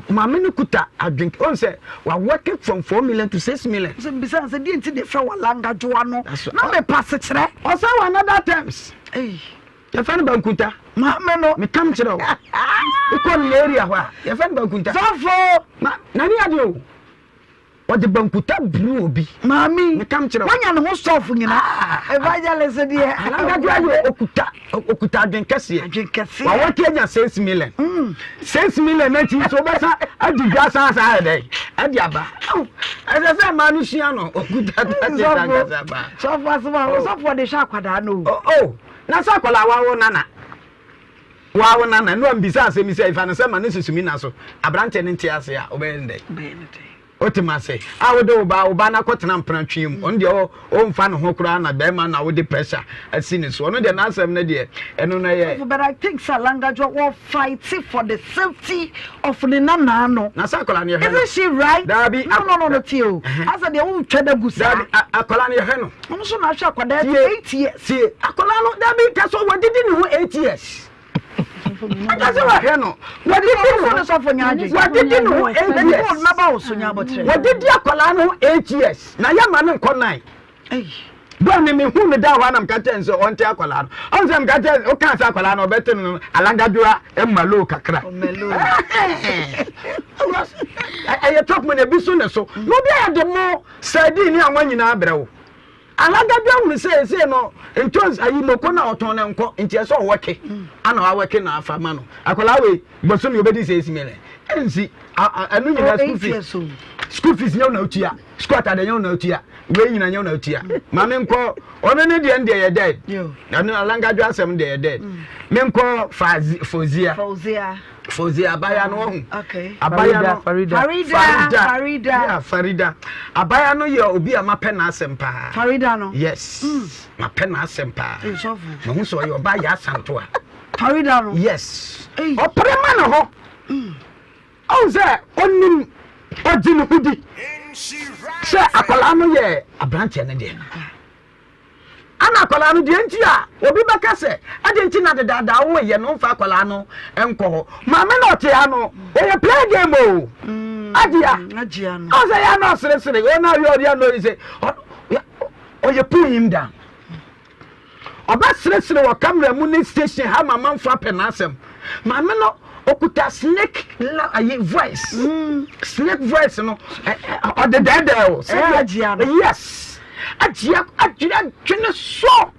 Maame no kuta adwen ɔn sɛ wa working from 4 million to 6 million. Sɛ mbisa no sɛ deɛ nti na efrɛ wo Alangadwoa no na mepa asekyerɛ. Ɔsan wɔ another terms. Yɛfrɛ no bankuta. Maame no. Meka mekyerɛ wo. Wokɔ ne area hɔ a yɛfrɛ no bankuta. Sɔfo. Ma nani ade o. Ɔde bankuta buru obi. Maame. Meka mekyerɛ wo. Wanya ne ho sɔfo nyina. Evangelist deɛ. Alangadwoa yɛ okuta okuta adwen kɛseɛ. Adwen kɛseɛ. Wawɔte anya 6 million. 6 million n'akyi nso wobɛsa adi dwa san san ayɛ dɛ ɛde aba. Ɛsɛ sɛ mmaa no sua no okuta tactics ankasa paa. Sɔfo asoma sɔfo ɔde hwɛ akwadaa no. Oh na sɛ akwadaa wawo nana wawo nana no ambisa asɛm sɛ ifa no sɛ ma ne susumi na so aberanteɛ no nte ase a wobɛyɛ no dɛ. Wote ma se a wode wo ba wo ba no akɔtena mpena twe mu ɔno deɛ ɔmfa ne ho koraa na bɛrima na wode pressure asi ne so ɔno deɛ n'asɛm no deɛ ɛno no yɛ. But I think sɛ Alangadwoa wɔ fight for the safety of ne nana no. Na sɛ akwadaa no yɛhwɛ no. Isn't she right? Daabi. No no no no tie o. Asɛ deɛ wotwa da gu saa. Daabi akwadaa no yɛhwɛ no. Ɔno nso na ahwɛ akwadaa ti 8 years. Tie akwadaa no daabi kɛsɛ wɔdidi ne ho 8 years. Aka sɛ wahwɛ no. Wɔdidi ne ho. Wɔdidi ne ho 8 years. Wɔdidi akwadaa no ho 8 years. Na yɛ ma no nkɔ 9. Bɔn ne me hu no da hɔ anam ka kyɛn sɛ ɔnte akwadaa no. Ɔn sɛ mka kyɛn ɔka sɛ akwadaa no ɔbɛte no alangadwoa mmalo kakra. Ɛyɛ top mu na ebi so ne so. Na obi a yɛde mo sardine ne anwa nyinaa brɛ wo. Alangadwoa hunu sɛ ɛsei no ntons ayi moko na ɔtɔn no nkɔ nti ɛsɛ ɔwɔke ana wawɔke na afa ma no akwadaa wei bosome obɛdi sɛ esi mele ɛnsi ɛno nyinaa school fees school fees nyɛ na otua school atade nyɛ na otua wei nyina nyɛ na otua maame nkɔ ɔno ne deɛ deɛ yɛ dead ɛno Alangadwoa asɛm deɛ yɛ dead me nkɔ Fozia Fozia abaya no ɔho abaya no Farida Farida Farida yeah, Farida abaya no yɛ obi a mapɛ n'asɛm paa Farida no yes mapɛ n'asɛm paa mahu sɛ ɔyɛ ɔbaa yɛ asanto a Farida no yes ɔpere ma ne ho ɔhu sɛ ɔnim ɔgye ne ho di sɛ akwadaa no yɛ aberanteɛ no deɛ Ana akwadaa no, deɛ nti a obi bɛka sɛ adɛn nti na dedaadaa woyɛ no mfa akwadaa no nkɔ hɔ. Maame na ɔte ha no, ɔyɛ play game o. Agyia. Ɔsɛ yɛ ano aseresere, ɔno ayɛ ɔde ano yi sɛ ɔyɛ pull him down. Ɔbɛseresere wɔ camera mu ne station ha ma manfo apɛ n'asɛm. Maame no, Okuta snake la ayi voice. Snake voice no ɔde dɛɛdɛɛ o. Sɛdeɛ no. Yes. Agyia adwene adwene so.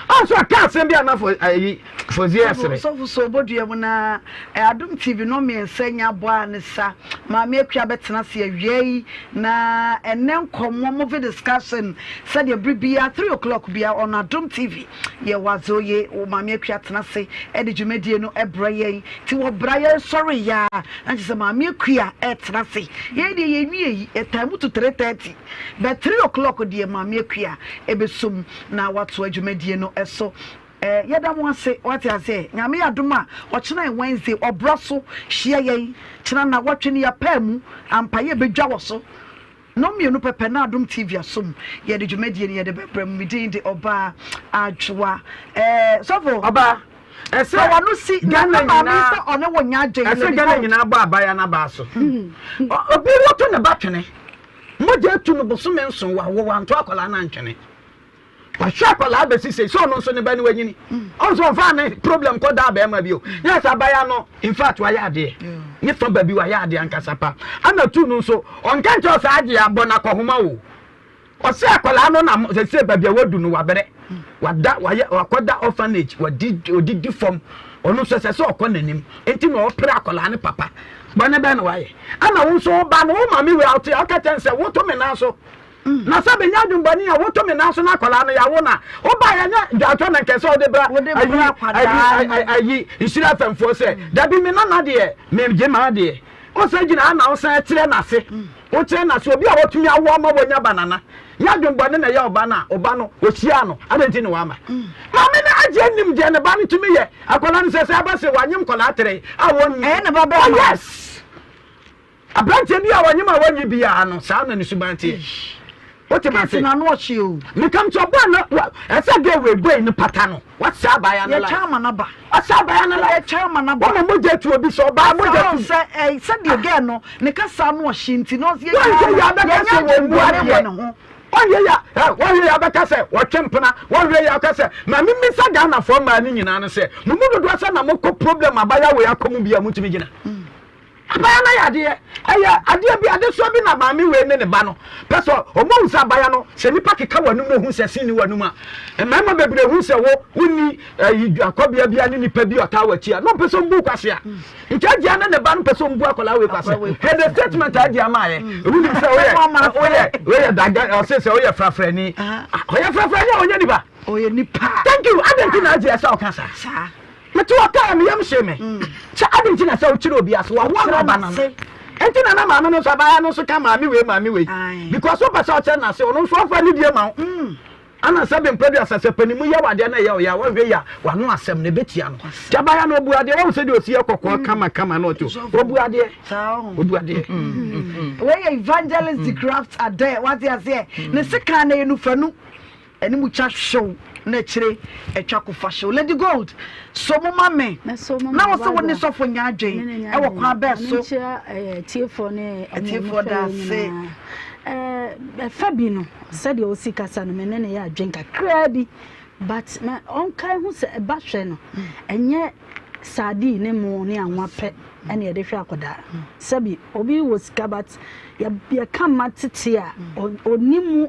Ɔnso ɔka asɛm bi a na fo ayi fozi ɛsere. Sɔfo so obodua mu na Adom TV no mmiɛnsa nya bɔ a ne sa. Maame Akua bɛtena ase awia yi na ɛnɛ nkɔmmɔ movie discussion sɛdeɛ bere biara 3 o'clock biara on Adom TV. Yɛ wadze oye wo Maame Akua tena ase de dwumadie no brɛ yɛn nti wɔ bra yɛn sɔre yɛ a na kyerɛ sɛ Maame Akua ɛtena ase yɛn deɛ yɛn wie yi yɛ mu to 3:30 but 3 o'clock deɛ Maame Akua ɛbɛsom na watoa dwumadie no so. Eh, yɛda mo ase wate aseɛ Nyame yɛ adom a ɔkyena yɛ Wednesday ɔbra so hyia yɛn kyena na wɔtwe no yɛpaa mu ampa yɛ bɛdwa wɔ so Nnɔn mmienu pɛpɛ na Adom TV asom yɛde dwumadie no yɛde bɛbrɛ mo. Me din de Ɔbaa Adwoa. Ɛɛ sɔfo. Ɔbaa, ɛsɛ Fa w'ano si na Ghana na maame yi nyinaa sɛ ɔne wo nyɛ adwen. ɛsɛ Lady Ghana Gold. nyinaa bɔ abaya no abaa so. Ɔ- Obi woto ne ba twene. Mogya atu no bosome nson wawo wanto akwadaa no antwene. Wahwɛ akwadaa bɛsi sei sɛ ɔno nso ne ba no wanyini. Ɔno nso ɔmfa ne problem kɔ daa bɛrima bio. Nyɛ sɛ abaya no in fact wayɛ adeɛ. Ne fa baabi wayɛ adeɛ ankasa pa. Ana tu no nso ɔnka nkyerɛ sɛ adeɛ abɔ no akɔhoma o. Ɔsɛ akwadaa no na sɛsɛ baabi a wadu no wabrɛ. Wada wayɛ wakɔda orphanage wadi odidi fam. Ɔno nso ɛsɛ sɛ ɔkɔ n'anim. Nti na ɔpere akwadaa no papa. Bɔne bɛn na wayɛ? Ana wo nso wo ba no wo maame wei a wote a woka kyerɛ no sɛ woto me nan so. Na sɛ menya adwembɔne a, woto me nan so na akwadaa no yɛawo no a, woba yɛnyɛ dwatɔ na nkɛ sɛ wode bra ayi ayi ayi nhyira afɛmfoɔ sɛ dabi me nana deɛ megye m'adeɛ. Wosan gyina ha na wosan kyerɛ n'ase. Wokyerɛ n'ase obi a watumi awo ama wanya ba nana. Nyɛ adwembɔne na ɛyɛ ɔba no a ɔba no ɔhyiaa no adɛn nti na wama. Maame no agye anim deɛ ne ba no tumi yɛ. Akwadaa no sɛ sɛ aba sɛ wanyem nkwadaa tere a wɔnyi. Ɛyɛ ne ba bɛrima. Oh yes. Aberanteɛ bi a ɔnyem a wɔnye biara no, saa na ne suban teɛ. Wote ma se? Kɛse n'ano ɔhye o. Mekam sɛ ɔbaa no, ɛsɛ gɛ wei bɔi no pata no. Wasɛ abaayewa no life. Yɛtwa ama n'aba. Wasɛ abaayewa no life. Yɛtwa ama n'aba. Wɔn mogya tu obi sɛ ɔbaa mogya tu. Sɛ ɛɛ sɛdeɛ gɛ no ne kasa ano ɔhye nti na ɔsɛ yɛ yɛ abɛka sɛ wɔn mu adeɛ. Ne ho. Wɔnhwɛ yɛ a, wɔnhwɛ yɛ abɛka sɛ wɔtwe mpena, wɔnhwɛ yɛ aka sɛ ma memmisa Ghanafoɔ mmaa no nyinaa no sɛ mo mu dodoɔ sɛ na mokɔ problem abaayewa wei akɔ mu bi a motumi gyina. Abaya no ayɛ adeɛ. Ɛyɛ adeɛ bi, adesoa bi na maame wei ne ne ba no pɛ sɛ wɔn ahu sɛ abaya no, sɛ nipa keka w'anum na ohun sɛ sin ni w'anum a, mmarima bebree hu sɛ wo wonni ɛyi akɔbea bi ne nipa bi ɔtaa w'akyi a, na ɔmpɛ sɛ ɔmbu kwasea. Nti agyia ne ne ba no pɛ sɛ ɔmbu akwadaa wei kwasea. Hwɛ the statement a agyia maa yɛ. Wonim sɛ woyɛ woyɛ woyɛ daga ɔse sɛ woyɛ frafrani. Ɔyɛ frafrani a ɔnyɛ nipa. Ɔyɛ nipa. Thank you. Adɛn nti na agyia sɛ ɔka saa? Mete hɔ kaa me yam hyee me sɛ adɛn nti na sɛ wokyerɛ obi ase wawoa no aba no no nti na na maame no nso abaayewa no nso ka maame wei maame wei because wopɛ sɛ ɔkyerɛ n'ase ɔno nso ɔmfa ne die ma wo ana sɛ bempɛ bi asɛ sɛ panimu yɛ wadeɛ na ɛyɛ ɔyɛ a wɔhwɛ yi a wano asɛm na ɛbɛtia no nti abaayewa no ɔbu adeɛ wahu sɛ deɛ ɔsi yɛ kɔkɔɔ kama kama na ɔte ɔbu adeɛ ɔbu adeɛ Wei yɛ evangelist de craft adɛ wate aseɛ ne sekan na yɛ nufanu Ɛne mu twa hyew na akyire ɛtwa kofa hyew. Lady Gold, so mo ma me. Na wo se wo ne sɔfo nyɛ adwen ɛwɔ kwan bɛɛ so. Atiefoɔ ne Atiefoɔ da ase. Ɛfa bi no sɛdeɛ ɔsi kasa no me ne no yɛ adwen kakraa bi but ma ɔnkae ho sɛ ɛba hwɛ no ɛnyɛ sardine ne mo ne anwa pɛ ɛna yɛde hwɛ akwadaa sɛbi obi wɔ sika but yɛka mma tete a ɔni mu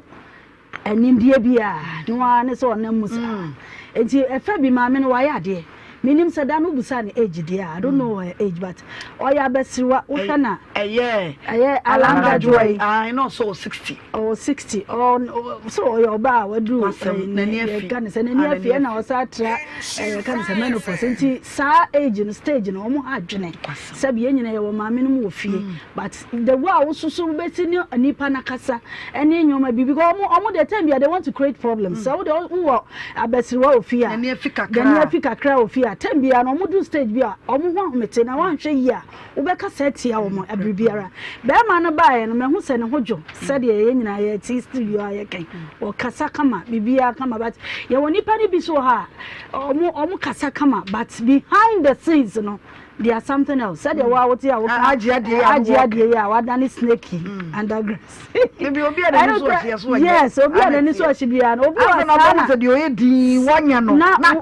Animdeɛ bi a, no ara ne sɛ ɔnam mu saa. Nti ɛfɛ bi maame no wayɛ adeɛ. Menim sɛ da no wobisaa no age deɛ a, I don't know her age but ɔyɛ abasiriwa, wohwɛ no a. Ɛyɛ Ɛyɛ Alanga Joy. Ae na ɔsɛ ɔwɔ 60. Ɔwɔ 60. Ɔ sɛ ɔyɛ ɔbaa a waduru Wasɛm, n'ani afi. yɛka no sɛ n'ani afi ɛna ɔsan atra yɛka no sɛ menopause. Nti saa age no stage no wɔn ha adwene. Sɛbi yɛn nyinaa yɛwɔ maame no mu wɔ fie but the way a wososo wobɛsi ne nipa no akasa ɛne nneɛma bi because ɔmo ɔmo deɛ time bia they want to create problems sɛ wode wowɔ abasiriwa wɔ fie a N'ani afi kakra. n'ani afi kakra wɔ fie a time bia no ɔmo du stage bi a ɔmo ho ahomete na woanhwɛ yie a wobɛkasa atia wɔn abere biara bɛrima no baeɛ no mahu sɛ ne ho dwo sɛdeɛ yɛn nyinaa yɛte studio a yɛkɛn ɔkasa kama biribiara kama but yɛwɔ nipa no bi so wɔ hɔ a ɔmo ɔmo kasa kama but behind the scenes no They are something else. Sɛdeɛ wo a wote a woka Agye adeɛ yi a agye adeɛ yi a wadane snake yi undergrass. Ebi obi a n'ani so ɔhye so ɔnyɛ. Yes, obi a n'ani so ɔhye biara no obi wɔ saa na. Sɛ deɛ ɔyɛ dii wanya no na na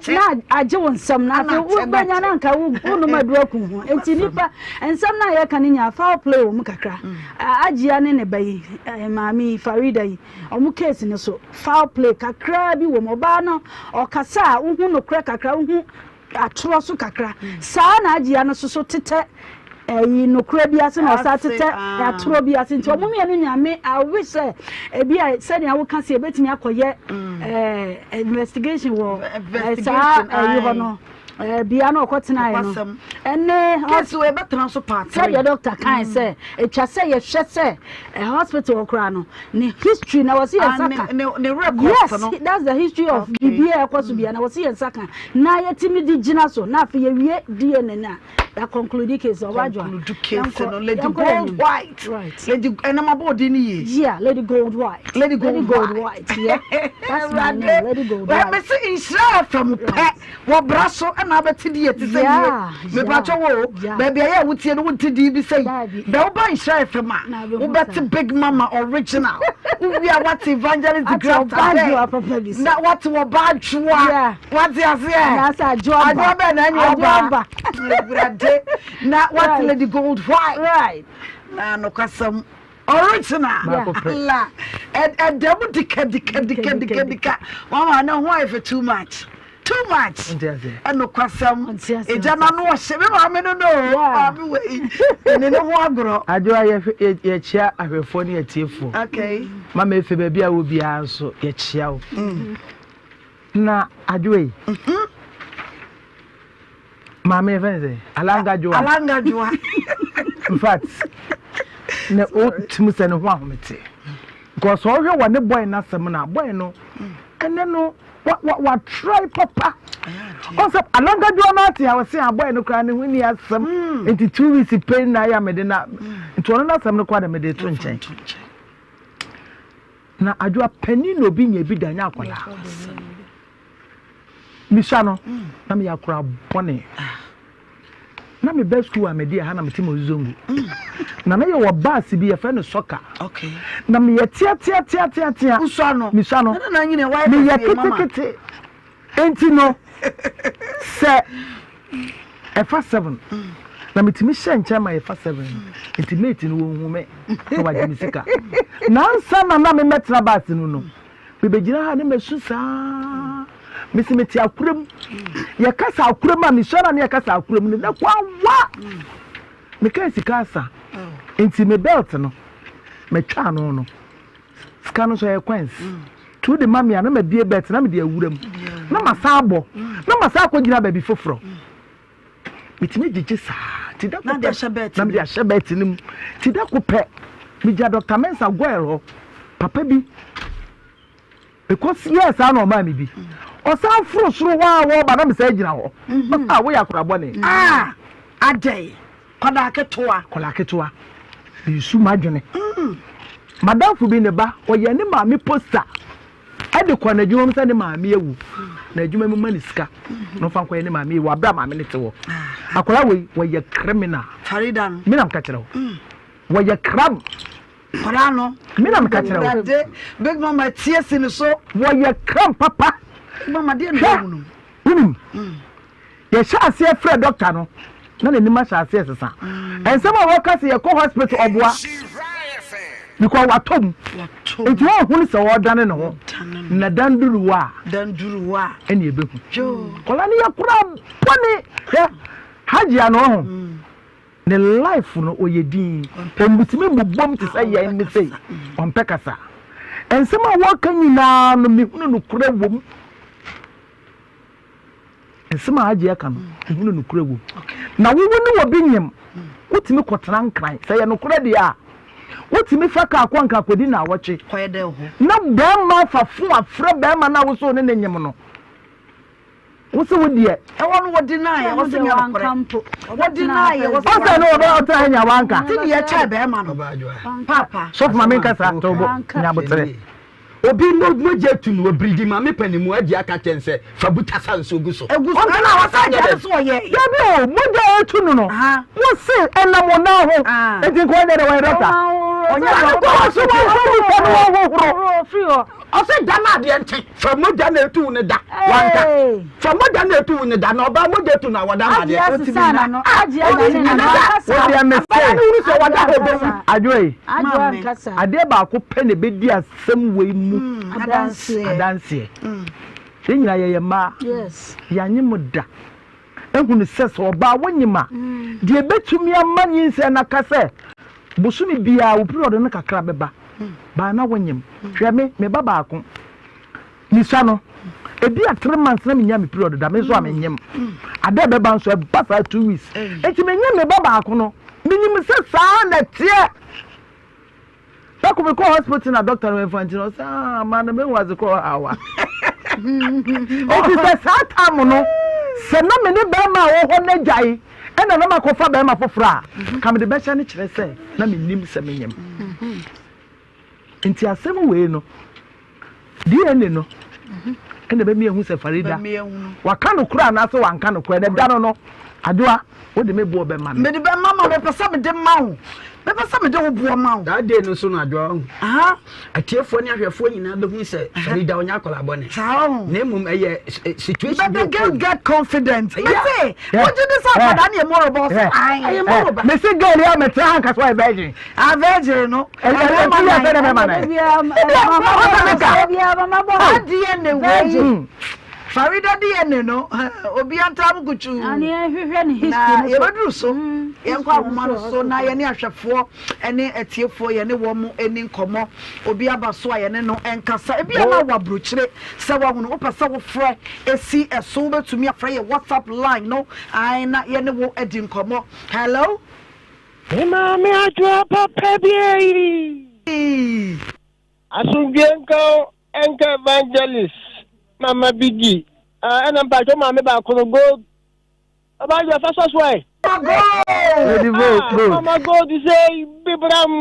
agye wo nsam na Afei wobɛnya na nka wonom aduru aku ho. Nti nipa nsɛm no a yɛka no nyinaa foul play wɔ mu kakra. Agyia ne ne ba yi, maame yi, Farida yi, wɔn case no so foul play kakra bi wɔ mu. Ɔbaa no ɔkasa a wohu nokorɛ kakra, wohu atorɔ so kakra. Saa na Agyia no soso tetɛ ɛyi nokorɛ bi ase na ɔsa tetɛ atorɔ bi ase. Nti wɔn mmienu nyinaa me I wish sɛ ebi a sɛnea woka sɛ ebetumi akɔyɛ ɛɛ investigation wɔ ɛɛ saa ɛyi hɔ no ɛɛ bea na ɔkɔtenaeɛ no ɛne case wɔ ɛbɛtena so part sɛdeɛ doctor kan sɛ etwa sɛ yɛhwɛ sɛ ɛ hospital hɔ koraa no ne history na wɔsi yɛn nsa ka ne records yes no that's the history of biribi a ɛkɔ so bia na wɔsi yɛn nsa ka na yɛtumi de gyina so na afei yɛwie DNA no a yɛ conclude case ɔba adwoa conclude case no lady gold white right lady ɛnam abɔ ɔdin ni yie yeah lady gold white lady gold, lady gold white yeah that's my name lady gold white mɛ sɛ nhyira fm pɛ wɔ bra so ɛna abɛte di yɛ te sɛ yie mepatwɛ wo baabi a yɛ a wotie no wonte din bi sɛ yi bɛ woba nhyira fm a wobɛte big mama original wowie a woate evangelist grafta dɛ na woate wɔba adwoa wate aseɛ adwoa bɛɛ na ɛnyɛ ɔba awurade na wate lady gold white right na nokwasɛm original la ɛda mu dika dika dika dika dika mama ne ho ayɛ fɛ too much too much ɛnokwasɛm ɛgya na no ɔhyɛ me maame no no maame wei ne ne ho agorɔ adwoa yɛkyia ahwɛfoɔ ne atiefoɔ okay mama efe baabi a wɔ biara nso yɛkyia wo mm. Na adwoa yi. Maame yɛ fɛn sɛ alanga dwoa. Alanga dwoa. In fact, na o tumi sɛ ne ho ahomete. Because ɔhwɛ wɔ ne boy n'asɛm na boy no ɛnɛ no wa wa wa try papa. Ɔsɛ alanga dwoa no ate a ɔsɛ a boy no koraa ne ho ni asɛm. Nti 2 weeks pɛ na ayɛ a mede na nti ɔno n'asɛm no koraa na mede to nkyɛn. Na adwoa panin na obi nya bi da nyɛ akwadaa. Mesua no na meyɛ akora bɔne. Na meba sukuu a mede ɛha na mete mo zongo. Na na yɛwɔ baase bi yɛfrɛ no sɔka. Na meyɛ teateateateatea. Mesua no meyɛ ketekete. Enti no, sɛ ɛfa seven na metumi hyɛ nkyɛn ma yɛfa seven no, nti mate no wɔnhu me na wagye me sika. Nansa na na memmɛtena baase no no, mebɛgyina ha ne masu saa. Mesi mete akora mu. Yɛkasa akora mu a mesua na ne yɛkasa akora mu no, na kɔ awa. Mekaa sika asa. Nti me belt no, matwa ano no. Sika no nso ɛyɛ coins. Nti wode ma me a na mabie bet na mede awura mu na masan abɔ na masan akɔgyina baabi foforɔ. Metumi gyegye saa nti da ko pɛ na mede ahyɛ bet no mu. Nti da ko pɛ megya Dr. Mensah Goel hɔ papa bi because yɛɛ saa na ɔmaa me bi. Ɔsan foro soro hɔ a wɔreba na mesan gyina hɔ. Ɔsɛ a woyɛ akora bɔne. Ah adɛn Kwadaa ketewa. Kwadaa ketewa. Meresu m'adwene. M'adamfo bi ne ba, ɔyɛ ne maame poster de kɔ n'adwuma mu sɛ ne maame awu. Na adwuma mu ma ne sika na ɔfa nkɔyɛ ne maame awu abere a maame no te hɔ. Akwadaa wei, wɔyɛ criminal. Farida no. Me na meka kyerɛ wo. Wɔyɛ cram. Kwadaa no. Me na meka kyerɛ wo. Big mama tie si ne so. Wɔyɛ cram papa. Big mama deɛ na ɛwɔ mu no. Wonim. Yɛhyɛ aseɛ frɛ dɔkta no na n'anim ahyɛ aseɛ sesa. Nsɛm a wɔka sɛ yɛkɔ hospital ɔboa because watɔ mu nti wɔnhunu sɛ ɔredane ne ho na dan duru hɔ a ɛne ɛbɛhu. Kɔla no yɛ kora bɔne hwɛ Hajia no ɔho ne life no ɔyɛ din ɔmutumi mmobom te sɛ yɛn ne sei ɔmpɛ kasa. Nsɛm a wɔka nyinaa no mehunu nokorɛ wom. Nsɛm a Agye aka no, mehunu nokorɛ wom. Na wo wo ne obi nyem, wotumi kɔtena Nkran. Sɛ ɛyɛ nokorɛ deɛ a, wotumi fa kaa kɔ Nkran kɔdi nnawɔtwe. Na barima afa fon afrɛ barima no a wo sɛ wo ne no nyem no. Wo se wo deɛ. Ɛhɔ no wɔ deny ɛ, wɔse nyɛ nokorɛ. Wɔ deny ɛ, wɔse Ɔsɛ ne ɔbɛ ɔtena ha nya wanka. Ti deɛ kyɛ bɛrima no. Papa. Sɔfo ma menkasa, to bo, nya aboterɛ. Obi mo mogya atu no obiridi maame panin mu agye aka kyɛn sɛ fa buta sa nsuo gu so. Egu so ɛna ɔsɛ agya no so ɔyɛ. Dabi o mogya etu no no mo se ɛnam wo nan ho eti nka ɔnyɛ dɛ wɔyɛ dɔkta. Ɔnyɛ ɔno so wɔmfa nipa no wɔhohoro. Ɔsɛ da no adeɛ nkye fa mogya na etu ne da wanka fa mogya na etu ne da na ɔbaa mogya etu na wɔda no adeɛ. Wodeɛ mese Adwoe adeɛ baako pɛ na ɛbɛdi asɛm wei mu adanseɛ. Yɛn nyinaa yɛyɛ mmaa yɛanye mo da. Ehunu sɛ sɛ ɔbaa wonyim a, deɛ ɛbɛtumi ama nyinsɛn no aka sɛ bosome biara wo period no kakra bɛba, baa na wonyim. Hwɛ me, me ba baako, mesua no, ebi a 3 months na menya me period da, me nso a menyim. Ada ɛbɛba nso ɛba saa 2 weeks. Enti menyim me ba baako no, menim sɛ saa na ɛteɛ. Dako mekɔɔ hospital na doctor no mfa nti no ɔsɛ ah ma no mehu adze korɔ ɔhaw a. Enti sɛ saa time no sɛ na me ne bɛrima a ɔwɔ hɔ no agyae ɛna na makɔfa bɛrima foforɔ a ka mede bɛhyɛ no kyerɛ sɛ na mennim sɛ menyem. Nti asɛm wei no DNA no ɛna ɛbɛmi ehu sɛ Farida waka no korɛ anaasɛ wanka no korɛ na ɛda no no Adoa wode me boɔ bɛma me. Mede bɛma ma mepɛ sɛ mede ma wo mepɛ sɛ mede wo boɔ ma wo. That day no so no Adoa wahu atiefoɔ ne ahwɛfoɔ nyinaa bɛhu sɛ Farida ɔnyɛ akwadaa bɔne na mmom ɛyɛ situation But the girl get confident. Mese wogye di sɛ akwadaa no yɛ moroba ɔsɛ ae. Ɛyɛ moroba. Mese girl yi a mɛtena ha nka sɛ ɔyɛ virgin. A virgin no. Ɛyɛ ti yɛ sɛ ne bɛma no. Adeɛ ne wei. Farida DNA no obi antam kutuu. Na yɛbɛduru so. Yɛnkɔ ahoma no so na yɛne ahwɛfoɔ ne atiefoɔ yɛne wɔn ani nkɔmmɔ. Obi aba so a yɛne no nkasa. Ebi a na wɔ aburokyire sɛ wahunu wopɛ sɛ wofrɛ esi ɛso wobɛtumi afrɛ yɛ WhatsApp line no ae na yɛne wo adi nkɔmmɔ. Hello. Me maame adwoa papa bi eyi. Asomdwe nka wo nka evangelist mama bigi ɛna mpatsɔ maame baako no gold ɔba adwoa fa sɔ so ɛ. Lady Gold gold. Mama gold sɛ bibram.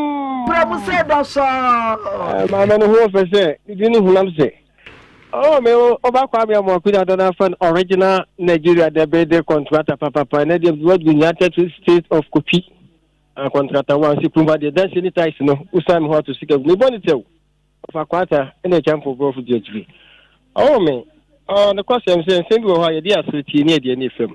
Bram sɛ dɔsɔ. Maame no ho ɔfɛ sɛ ne di ne hunam sɛ. Oh me ɔba Kwame Amoako na dɔn afa no original Nigeria dɛ bɛde contractor papapa ɛnɛ deɛ what go United States of Kofi ah contractor wa nsi kurom adeɛ dansi ne ties no wosan me ho ato sika gu mebɔ ne tɛw ɔfa kwata ɛna ɛkya mpo brɔfo di akyiri oh me oh ne kwasɛm sɛ nsɛm bi wɔ hɔ a yɛde aseretie ne adeɛ ne fam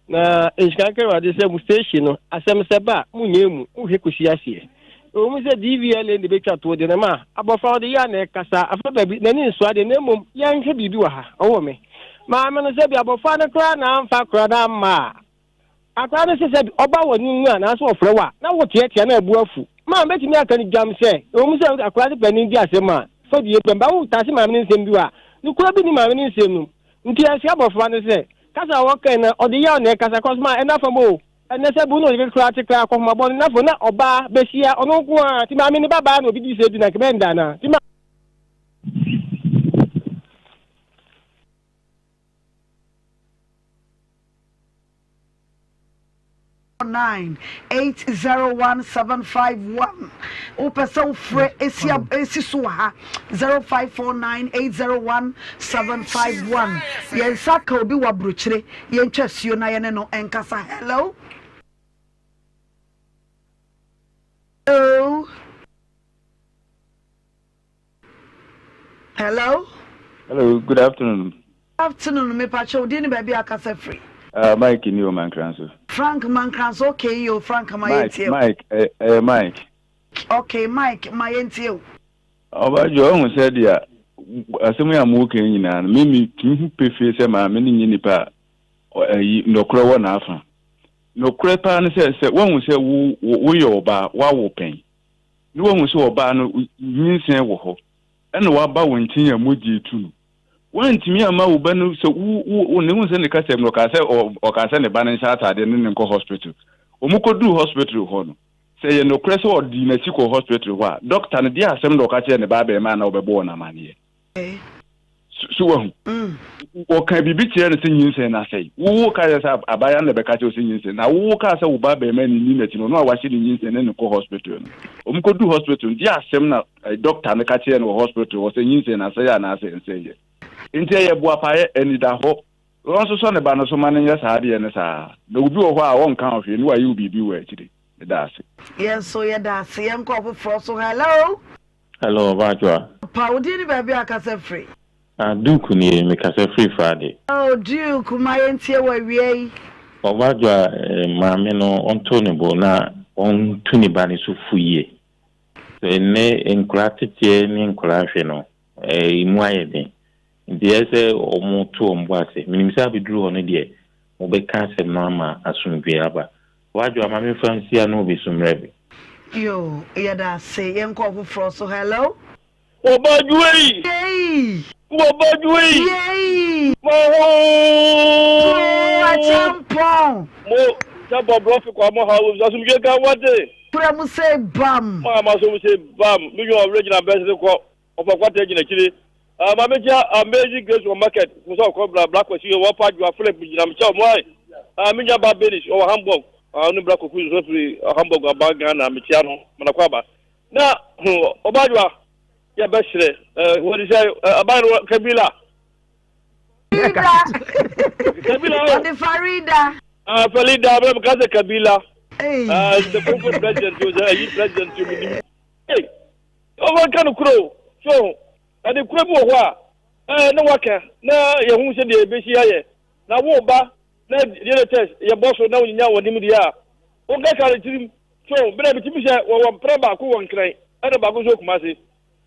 Na nhyira nka Awurade sɛ mo station no, asɛm sɛ ba a, monyɛ mu, mohwɛ kɔsi aseɛ. Ɛwɔ mu sɛ DVLA na ɛbɛtwa toɔ deɛ, na ma abɔfra ɔde yɛ a na ɛkasa, afa baabi, n'ani nsɔ adeɛ, na mmom yɛnhwɛ biribi wɔ ha, ɔwɔ me. Maame no sɛ bi abɔfra no koraa na amfa koraa na amma a, akwadaa no sɛ sɛ ɔba wɔ ne mu a, nanso ɔfrɛ wo a, na woteatea na abu afu. Maa mɛtumi aka no dwam sɛ, ɛwɔ mu sɛ akwadaa no panin di asɛm a, fa due bɛm, ba wotase maame no nsɛm bi wɔ a, nokorɛ bi nni maame no nsɛm no mu. Nti ɛnhyɛ abɔfra no sɛ, kasa a wɔka yi na ɔde yaw na ɛkasa kɔ so ma ɛna fam o, ɛnɛ sɛ bu na ɔyere koraa te koraa akɔhomabɔ no nafo na ɔbaa bɛhyia ɔno nko ara nti maame ne ba baa na obi di sɛ di na nka bɛnda anaa nti ma. 9801751 wopɛ sɛ wofrɛ esi esi so wɔ ha 0549801751 yɛn nsa ka obi wɔ aburokyire yɛntwa asuo na yɛne no nkasa. Hello, hello, hello. Hello, good afternoon. Afternoon, mepakyɛ wo din ne baabi a akasa firi. Mike ni o Mankranso. Frank Mankranso, okay yo Frank ma Mike, yɛntie o. Mike, ɛyɛ eh, Mike. Okay Mike ma yɛntie o. Ɔbadwo ɔhu sɛ deɛ asɛm yi a mo ka nyinaa no me metumi hu pefee sɛ maame no nyɛ nipa a ɛyi nɔkorɛ wɔ n'afa. Nɔkorɛ paa ne sɛ sɛ woahu sɛ wo woyɛ ɔbaa woawo pɛn ne woahu sɛ ɔbaa no nyinsɛn wɔ hɔ ɛna waba wo nkyɛn a mogya etu no Woantumi amma wo ba no sɛ wo wo wo ne hu sɛ ne kasa mu no ɔkaa sɛ ɔkaa sɛ ne ba no nhyɛ ataadeɛ ne ne nkɔ hospital. Wɔn kɔduu hospital hɔ no, sɛ ɛyɛ nokorɛ sɛ ɔdii n'akyi kɔɔ hospital hɔ a, dɔkta no deɛ asɛm na ɔka kyerɛɛ ne ba abarimaa na ɔbɛbɔ wɔn amaneɛ. So, so wahu? Ɔka biribi kyerɛɛ no sɛ nyinsɛn no asɛe. Wo wo ka kyerɛ sɛ abaayewa no na ɛbɛka kyerɛ wo sɛ nyinsɛn. Na wo wo kaa sɛ wo ba abarimaa no nni n'akyi no, ɔno a wahyɛ ne nyinsɛn ne no kɔ hospital no. Wɔn kɔduu hospital no, deɛ asɛm na Dɔkta no ka kyerɛɛ no wɔ hospital hɔ sɛ nyinsɛn no asɛe anaasɛ ɛnsɛeɛ. Enti ɛyɛ boapayɛ, anidahɔ. Ɔnsosɔ ne ba no so ma no nyɛ saa adeɛ no saa. Na obi wɔ hɔ a ɔnka wo hwee na wayɛ wo biribi wɔ akyire. Meda ase. Yɛn nso yɛda ase. Yɛnkɔ ɔfoforɔ so. Hello. Hello, Ɔbaa Adwoa. Pa, wo din ne baabi a kasa firi? Ah, Duke nie, me kasa firi Frade. Oh, Duke, ma yɛntie wo awia yi. Ɔbaa Adwoa, eh, maame no ɔnto ne bo na ɔntu ne ba no so fo yie. Sɛ nnɛ nkwadaa teteɛ ne nkwadaa hwɛ no, eh, emu ayɛ den. Nti ɛyɛ sɛ wɔto wɔn bo ase. Menim sɛ abɛduru hɔ no deɛ, mobɛka asɛm no ama asomdwoeɛ aba. Wadwoa ma memfa nsi ano obi so mmerɛ bi. Yoo yɛda ase yɛnkɔ ɔfoforɔ so hello. Wɔba dwuei. Yei. Wɔba dwuei. Yei. Mahoo. Too akyɛmpɔn. Mo sɛ bɔ brɔfi kwa mo ha asomdwe ka wate. Kura mu sɛ bam. Maa ma so mu sɛ bam. Mi nyɛ ɔwere gyina bɛsere kɔ. Ɔfa kwata gyina akyire. Ah, maame kyia Amazing Grace wɔ market. Musa ɔkɔ bra bra kwasi wɔ pa adwoa Philip gyina me kyɛw mo ai. Ah, me nua ba Benis ɔwɔ Hamburg. Ah, ɔne bra koku nso firi Hamburg aba Ghana me kyia no. Mana kɔ aba. Na hmm, ɔba adwoa yɛ bɛsrɛ. Eh, wɔde sɛ eh, aban no Kabila. Farida. Kabila o. Ɔde Farida. Ah, Farida, bɛ ka sɛ Kabila. Ah, the Congo president o sɛ ayi president o mi nim. Hey. Wɔnka nokorɛ o, so ho? Ade korɛ bi wɔ hɔ a, ɛɛ, na wɔaka, na yɛhu sɛdeɛ yɛbɛsi ayɛ. Na wo ba, na DNA test yɛbɔ so na wonyinya wɔn anim deɛ a, wonkaka ne tirim, so ho? Berɛ a metumi sɛ wɔwɔ mpra baako wɔ Nkran, ɛna baako nso wɔ Kumasi.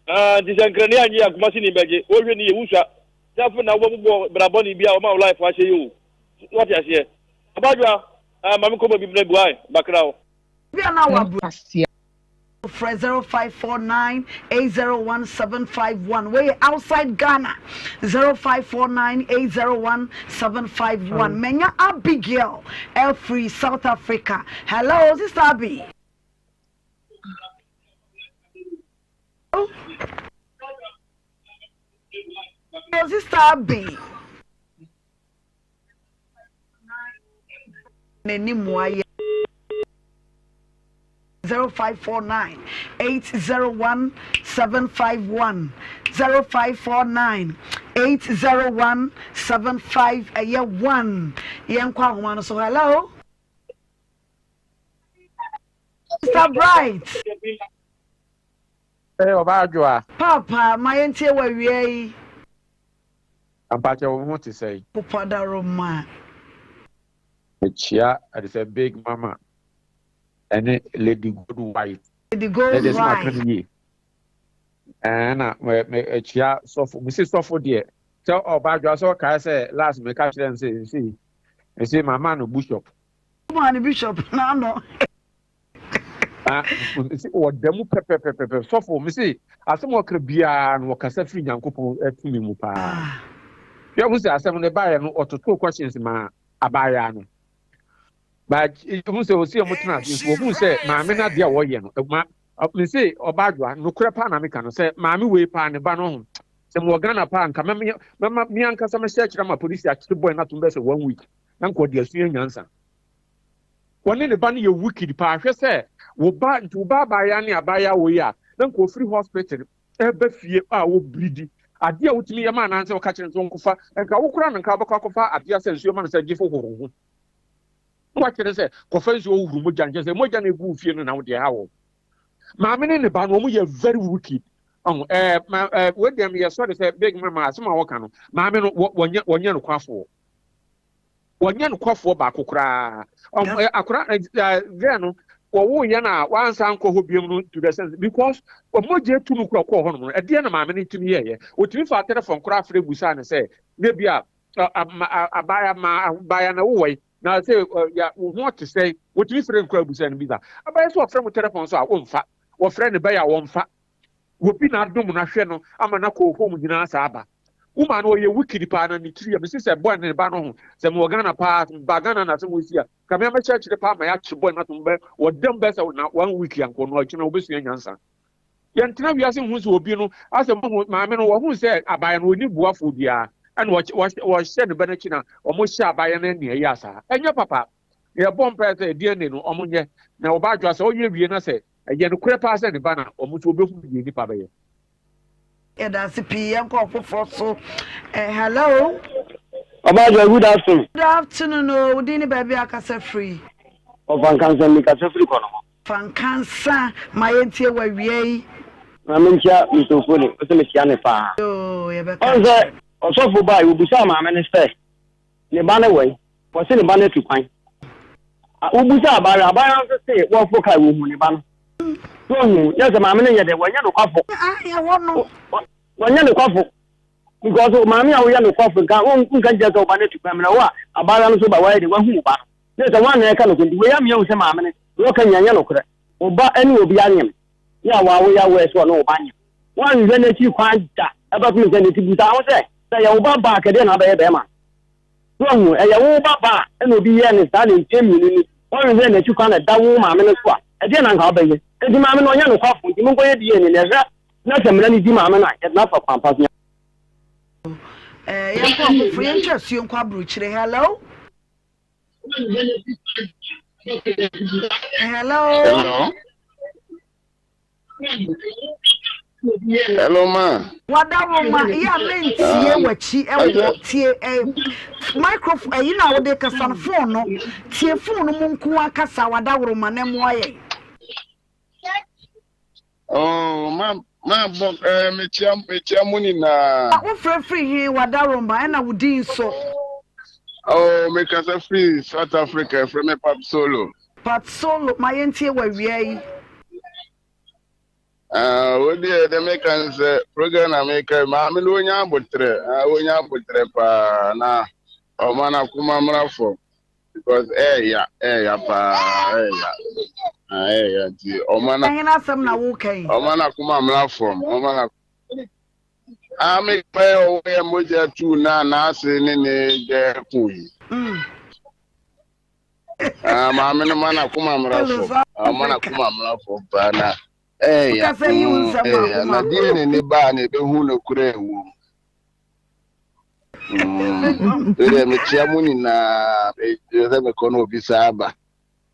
Ah, nti sɛ Nkrani annye a, Kumasi ni bɛgye. Wohwɛ ni yɛ, wosua. Sɛ afei na wobɛbobɔ bra bɔne bi a wɔma wo life ahyɛ yi o. Wate aseɛ? Abadwoa, ah, ma me nkɔmmɔ bi mmra bi, why? Bakra o. Bi a na wabrɛ. Frɛ 0549 801 751. Wei yɛ outside Ghana 0549 801 751. Manya Abigail ɛfiri South Africa. Hello, Sister Abby. Hello, Sister Abby. N'anim ayɛ. 0549 801 751 0549 801 75 ɛyɛ 1 yɛnkɔ ahoma no so hello Mr. Bright. Hey, ɔbaa adwoa. Papa, ma yɛntie wɔ awia yi. Ampakyɛ wo ho te sɛn? Popadaroma. Mekyia ɛde sɛ big mama ɛne lady gold white. Lady gold white. Ɛde sɛ no yie. Ɛna mekyia sɔfo mesi sɔfo deɛ sɛ ɔba adwa sɛ ɔkae sɛ last meka kyerɛ no sɛ nsi mesi mama no bishop. Mama no bishop n'ano. Na mese wɔda mu pɛpɛpɛpɛ sɔfo mese asɛm a ɔka biara no wɔkasa firi Nyankopɔn tumi mu paa. Hwɛ hu sɛ asɛm no baeɛ no ɔtotoo questions ma abaayaa no. But hu sɛ ɔsi ɔmo tena ase nso wɔhu sɛ maame no adeɛ a wɔyɛ no ma mese ɔbaa adwoa nokorɛ paa na meka no sɛ maame wei paa ne ba no ho sɛ mewɔ Ghana paa nka mɛma me ankasa mɛhyɛ akyerɛ ma polisi akyere bɔe no atom bɛsɛ one week na nka ɔde asua nyansa. Wɔne ne ba no yɛ wicked paa hwɛ sɛ wo ba nti wo ba abaayaa ne abaayaa wɔ yi a na nka ofiri hospital ɛba fie a wɔbridi adeɛ a wotumi yɛ ma anaasɛ wɔka kyerɛ no sɛ ɔnkɔfa nka wo koraa na nka wobɛkɔ akɔfa adeɛ sɛ nsuo ma no sɛ gye hohoro ho na wakyerɛ sɛ kɔfa nsuo hohoro mogya nkyɛ sɛ mogya na egu fie no na wo deɛ ha wɔ maame ne ne ba no wɔn yɛ very wicked ɔho ɛɛ ma ɛɛ wei deɛ yɛ sɔre sɛ big mama asɛm a wɔka no maame no wɔnyɛ wɔnyɛ no kwafoɔ Wɔnyɛ nokwafoɔ baako koraa. Ɔm ɛ akora ɛ ɛ girl no wɔwoo yɛn a wansan nkɔ hɔ biom no to the sense because mogya etu no kora kɔɔ hɔnom no ɛdeɛ na maame no tumi yɛɛyɛ otumi fa telefon koraa frɛ busaa no sɛ na bi a abaya ma abaya na wowɔ yi na sɛ ya wo ho te sɛ wotumi frɛ no koraa busaa no bisa abaya sɛ wɔfrɛ mo telefon so a wɔmfa wɔfrɛ ne bɛyɛ a wɔmfa Obi na adom no ahwɛ no ama no akɔ home nyinaa saa aba. Wo maa no ɔyɛ wicked paa na ne tiri yɛ mese sɛ boy ne ba no ho sɛ mewɔ Ghana paa ba Ghana na asɛm wɔ si a ka me amɛkyerɛkyerɛ paa ma yɛakye boy no atom bɛ wɔ dɛm bɛ sɛ na one week anko no ɔkyena wobɛsua nyansa. Yɛntena wiase nhu sɛ obi no asɛ mohu maame no wɔhu sɛ abaeɛ no ɔni boafoɔ biara ɛna wɔhyɛ ne ba no akyi na wɔhyɛ abaeɛ no nea ɛyɛ asaa ɛnyɛ papa. Yɛbɔ mpaeɛ sɛ DNA no wɔnyɛ na ɔba adwoa sɛ ɔyɛ wie na sɛ Ɛyɛ nokorɛ paa sɛ ne ba na wɔn nso wɔbɛhunu deɛ nnipa bɛyɛ. Yɛda ase pii yɛnkɔ ɔfoforɔ so eh, hello. Ɔbaajoy good afternoon. Good afternoon o, wo din ne baabi a kasa firi. Ɔfa nkansɛm mi kasa firi kɔ no hɔ. Fa nkansa ma yɛntie wɔ awia yi. Ma menkyia Mister Ofori, ɔsɛ mekyia no paa. Yoo, yɛbɛka Ɔn sɛ ɔsɔfo bae, obisaa maame no sɛ, ne ba no wɔ he? Ɔse ne ba no atu kwan. Wobisaa abaayewa, abaayewa no nso se wɔforo kae wohu ne ba no. So ohu, yɛ sɛ maame no nyɛ dɛ, wɔnyɛ nokwafo. Ɛhɔ no. Wɔnyɛ nokwafo. Because maame a woyɛ nokwafo nka, wonka nkyerɛ sɛ wo ba no atu kwan, mmerɛ wo a abaayewa no nso ba, wayɛ dɛ, wahu wo ba no. Ne sɛ woana ɛka nokorɛ nti wei ama yɛahu sɛ maame no deɛ ɔka nyinaa nyɛ nokorɛ. Wo ba ne obi anyem yɛ a waa woyɛ aware sɛ ɔne wo ba anyem. Woanhwehwɛ n'akyiri kwan da ɛbɛpem sɛ nti busa ho sɛ sɛ ɛyɛ wo ba ba a kɛdeɛ na abɛyɛ bɛɛma no. So wahu ɛyɛ wo ba ba a ɛna obi yɛɛ no saa na mfeɛ mmienu ni woanhwehwɛ n'akyi kwan na ɛda wo maame no so a ɛdeɛ na anka wobɛyɛ. Nti maame no ɔnyɛ nokwafo nti monkɔyɛ DNA na ɛhwɛ na sɛ mmara no di maame no a yɛde no afa kwan pa so. Eh, yɛnkɔ ɔfoforo yɛntwa asuo nkɔ aburokyire hello hello hello hello ma wada wo ma yɛ a mentie ah. w'akyi ɛwɔ tie ɛ microphone ɛyi na wode kasa no phone no tie phone no mu nko akasa wada wo ma na mmoa yɛn Oh, ma ma bɔ ɛɛ eh, mekyia mekyia mu nyinaa. Ah, wofrɛ firi he Wadaroma ɛna wo din so. Oh, mekasa firi South Africa, ɛfrɛ me Pap Solo. Pap Solo, ma yɛntie wɔ awia yi. Ah, wo deɛ dɛ meka ne sɛ program na meka maame no wonya abotrɛ, ah, wonya abotrɛ paa na ɔma no akoma mmra fam. Because ɛɛya ɛɛya paa ɛɛya ah ɛɛya nti ɔma na. Ɛhene asɛm na woka yi. Ɔma na koma mmra fam ɔma na. Ame pɛ ɔwɔ yɛ mogya tu na n'ase ne ne dɛ ko yi. Ah maame no ma na koma mmra fam ɔma na koma mmra fam paa na ɛɛya ɛɛya na DNA ne baa na ebehu no kura ɛwɔ mu. Medeɛ mekyea mo nyinaa meyɛ sɛ mekɔ na obi saa aba.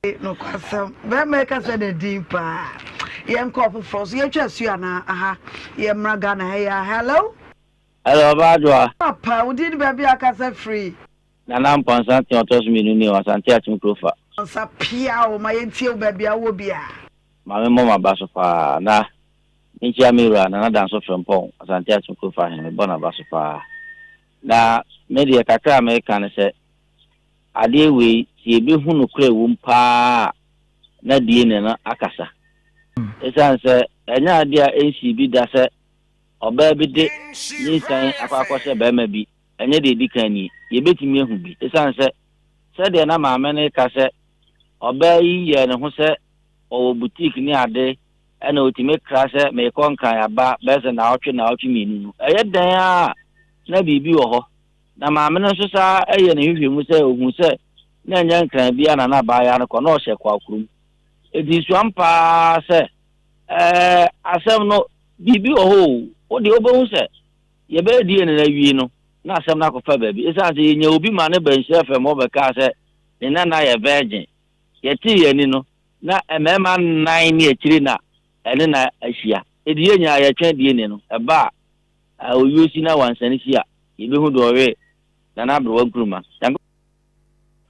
Nokwasɛm bɛrima ɛka sɛ ne din paa yɛnkɔ ɔfoforɔ so yɛtwa asuo anaa aha yɛmmra Ghana ha yɛ hello. Hello ɔbaa Adwoa. Papa wo din ne baabi a akasa firi. Nana Mpɔnsa Tea ɔtɔ so mmienu nie wɔ Asante Akyem Kurofa. Mpɔnsa pia o ma yɛntie wo baabi a wowɔ biara. Maame mmɔ m'aba so paa na Menkyia me wura Nana Danso Frempong, Asante Akyem Kurofa hene, mebɔ n'aba so paa. Na me deɛ kakra a meka ne sɛ, adeɛ wei sɛ yɛbɛhu nokorɛ a ɛwom paa a, na DNA no akasa. Ɛsiane sɛ ɛnyɛ adeɛ a ɛnsii bi da sɛ ɔbaa bi de nyinsɛn akɔ akɔhyɛ barima bi, ɛnyɛ deɛ ɛdi kan nie, yɛbɛtumi ahu bi. Ɛsiane sɛ sɛdeɛ na maame no reka sɛ ɔbaa yi yɛɛ ne ho sɛ ɔwɔ boutique ne ade ɛna otumi kra sɛ merekɔ Nkran aba bɛyɛ sɛ naawɔtwe naawɔtwe mmienu no, ɛyɛ dɛn ara a na biribi wɔ hɔ. Na maame no nso saa yɛ ne nhwehwɛmu sɛ ohuu sɛ na ɛnyɛ Nkran biara na na abaayewa no kɔ, na ɔhyɛ Kwakurom. Enti suam paa sɛ ɛɛ asɛm no biribi wɔ hɔ o, wo deɛ wobɛhu sɛ yɛbɛyɛ DNA no awie no na asɛm no akɔfa baabi. Esiane sɛ yɛnya obi ma ne ba Nhyira FM hɔ bɛkaa sɛ ne nana yɛ virgin, yɛtee yɛn ani no, na mmarima nnan ne akyire na ɛne no ahyia. Enti yɛn nyinaa yɛtwɛn DNA no. Ɛba a, owuo si na wansane si a, yɛbɛhu deɛ ɔwe Nana Aberewa Nkrumah. Nyankopɔn.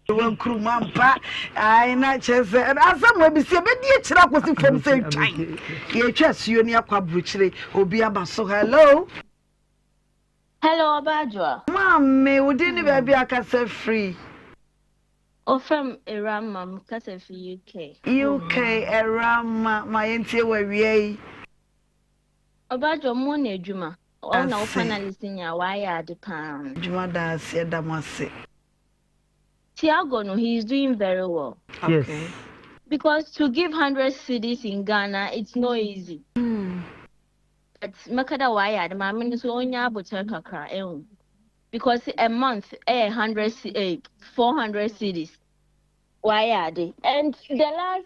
Aberewa Nkrumah ampa. Ae, na kyerɛ sɛ asɛm wɔ bi si ɛbɛdi akyire akɔsi fam sɛ ntwan. Yɛtwa asuo ne akɔ aburokyire. Obi aba so. Hello. Hello, Ɔbaa Adwoa. Maame, wo din ne baabi a akasa firi? Wɔfrɛ me Awurama, mekasa fi UK. UK, Awurama, ma yɛntie wo awia yi. Ɔbadwo mo na adwuma. Ɔwo na wo panelist nyinaa w'ayɛ ade paa. Adwuma da ase yɛda mo ase. Tiago no he is doing very well. Yes. Because to give 100 cedis in Ghana it's not easy. Mm. But mɛka dɛ w'ayɛ ade maame no so onya abokyɛr kakra ehu. Because a month ɛyɛ 100 eh, 400 cedis. W'ayɛ ade. And the last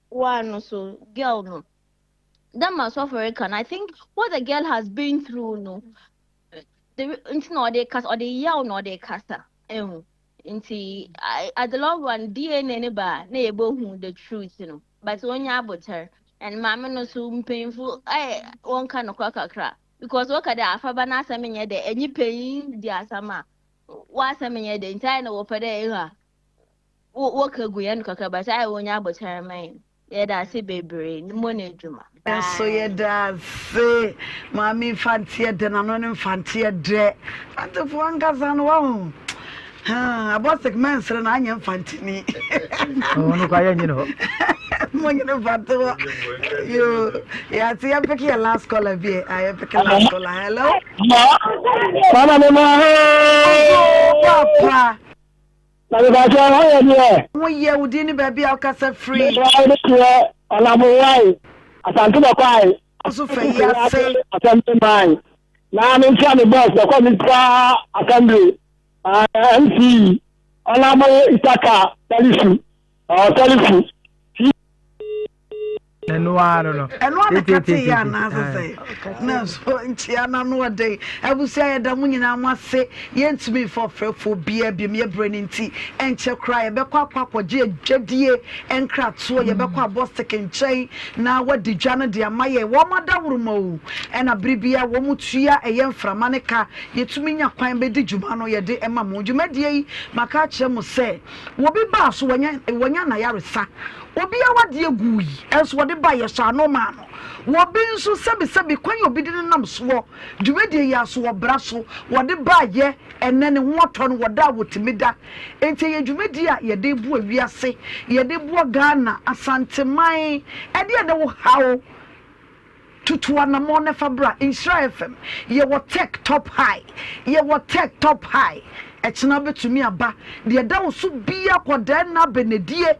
one no so girl no. That ma sɔfo reka no I think what the girl has been through no. The nti na ɔde kasa ɔde yaw na ɔde kasa ehu. Nti at the long run DNA ne ba na yɛbɛhu the truth no. But onya abotar and maame no so mpanyinfo ɛyɛ wɔnka nokora kakra because wɔka dɛ afaba n'asɛm nyɛ dɛ enyi panyin di asɛm a w'asɛm nyɛ dɛ nti ayɛ na wɔpɛ dɛ ehu a wɔka gu yɛn no kakra but ayɛ wonya abotar ma yɛn. Yɛda ase bebree mo n'adwuma. Nso yɛda ase maame mfanteɛ dɛ n'ano ne mfanteɛ dɛ mfantefoɔ ankasa no wahu abɔsek mɛnsere na anyɛ mfanteni. Ɔno kɔ ayɛ nyine hɔ. Mo nyine mfante hɔ. Yo yɛate yɛn peke yɛ last caller bi ɛ yɛn peke last caller hello. Mama mi ma hee. Papa. Na me ba kyɛ ho yɛ deɛ. Ho yɛ wo din ne baabi a wokasa firi. Me ba ne teɛ ɔnamo Asante bɛkwae. Nso fɛ yi ase. Assembly man. Na me nkyia me boss bɛkɔ municipal assembly. MC ɔnamo Isaka Salisu. Salisu. Ɛno ara no no. Ɛno ara na kate yɛ anaasɛ sɛ nanso nkyea no ano ɔden. Abusua yɛda mo nyinaa mo ase. Yɛntumi mfa ɔfrɛfoɔ biara biom yɛ berɛ no nti. Ɛnkyɛ koraa yɛbɛkɔ akɔ akɔgye adwadie nkratoɔ. Yɛbɛkɔ abɔstek nkyɛn na wadi dwa no de ama yɛn. Wɔn adaworoma o, ɛna bere biara wɔn tua ɛyɛ mframa no ka. Yɛtumi nya kwan bɛdi dwuma no yɛde ma mo. Dwumadie yi maka akyerɛ mo sɛ wɔbi baa so wɔnya wɔnya n'ayaresa. Obi awadeɛ gui nso wɔde baeɛ yɛsɔ ano maa no. Wɔ bi nso sɛbisɛbi kwan a obi de nenam soɔ dwumadie yi ara so wɔ bra so wɔde baeɛ ɛnnɛ ne ho atɔ no wɔ da a wɔtumi da. Enti ɛyɛ dwumadie a yɛde boa wiase, yɛde boa Ghana, Asanteman, ɛdeɛn ne wo haw? Tutu anamɔn na fa bra Nhyira FM. Yɛwɔ Tech Top High. Yɛwɔ Tech Top High. Ɛkyena wobɛtumi aba. Deɛ ɛda wo so biara kɔdaa nna abɛnadie.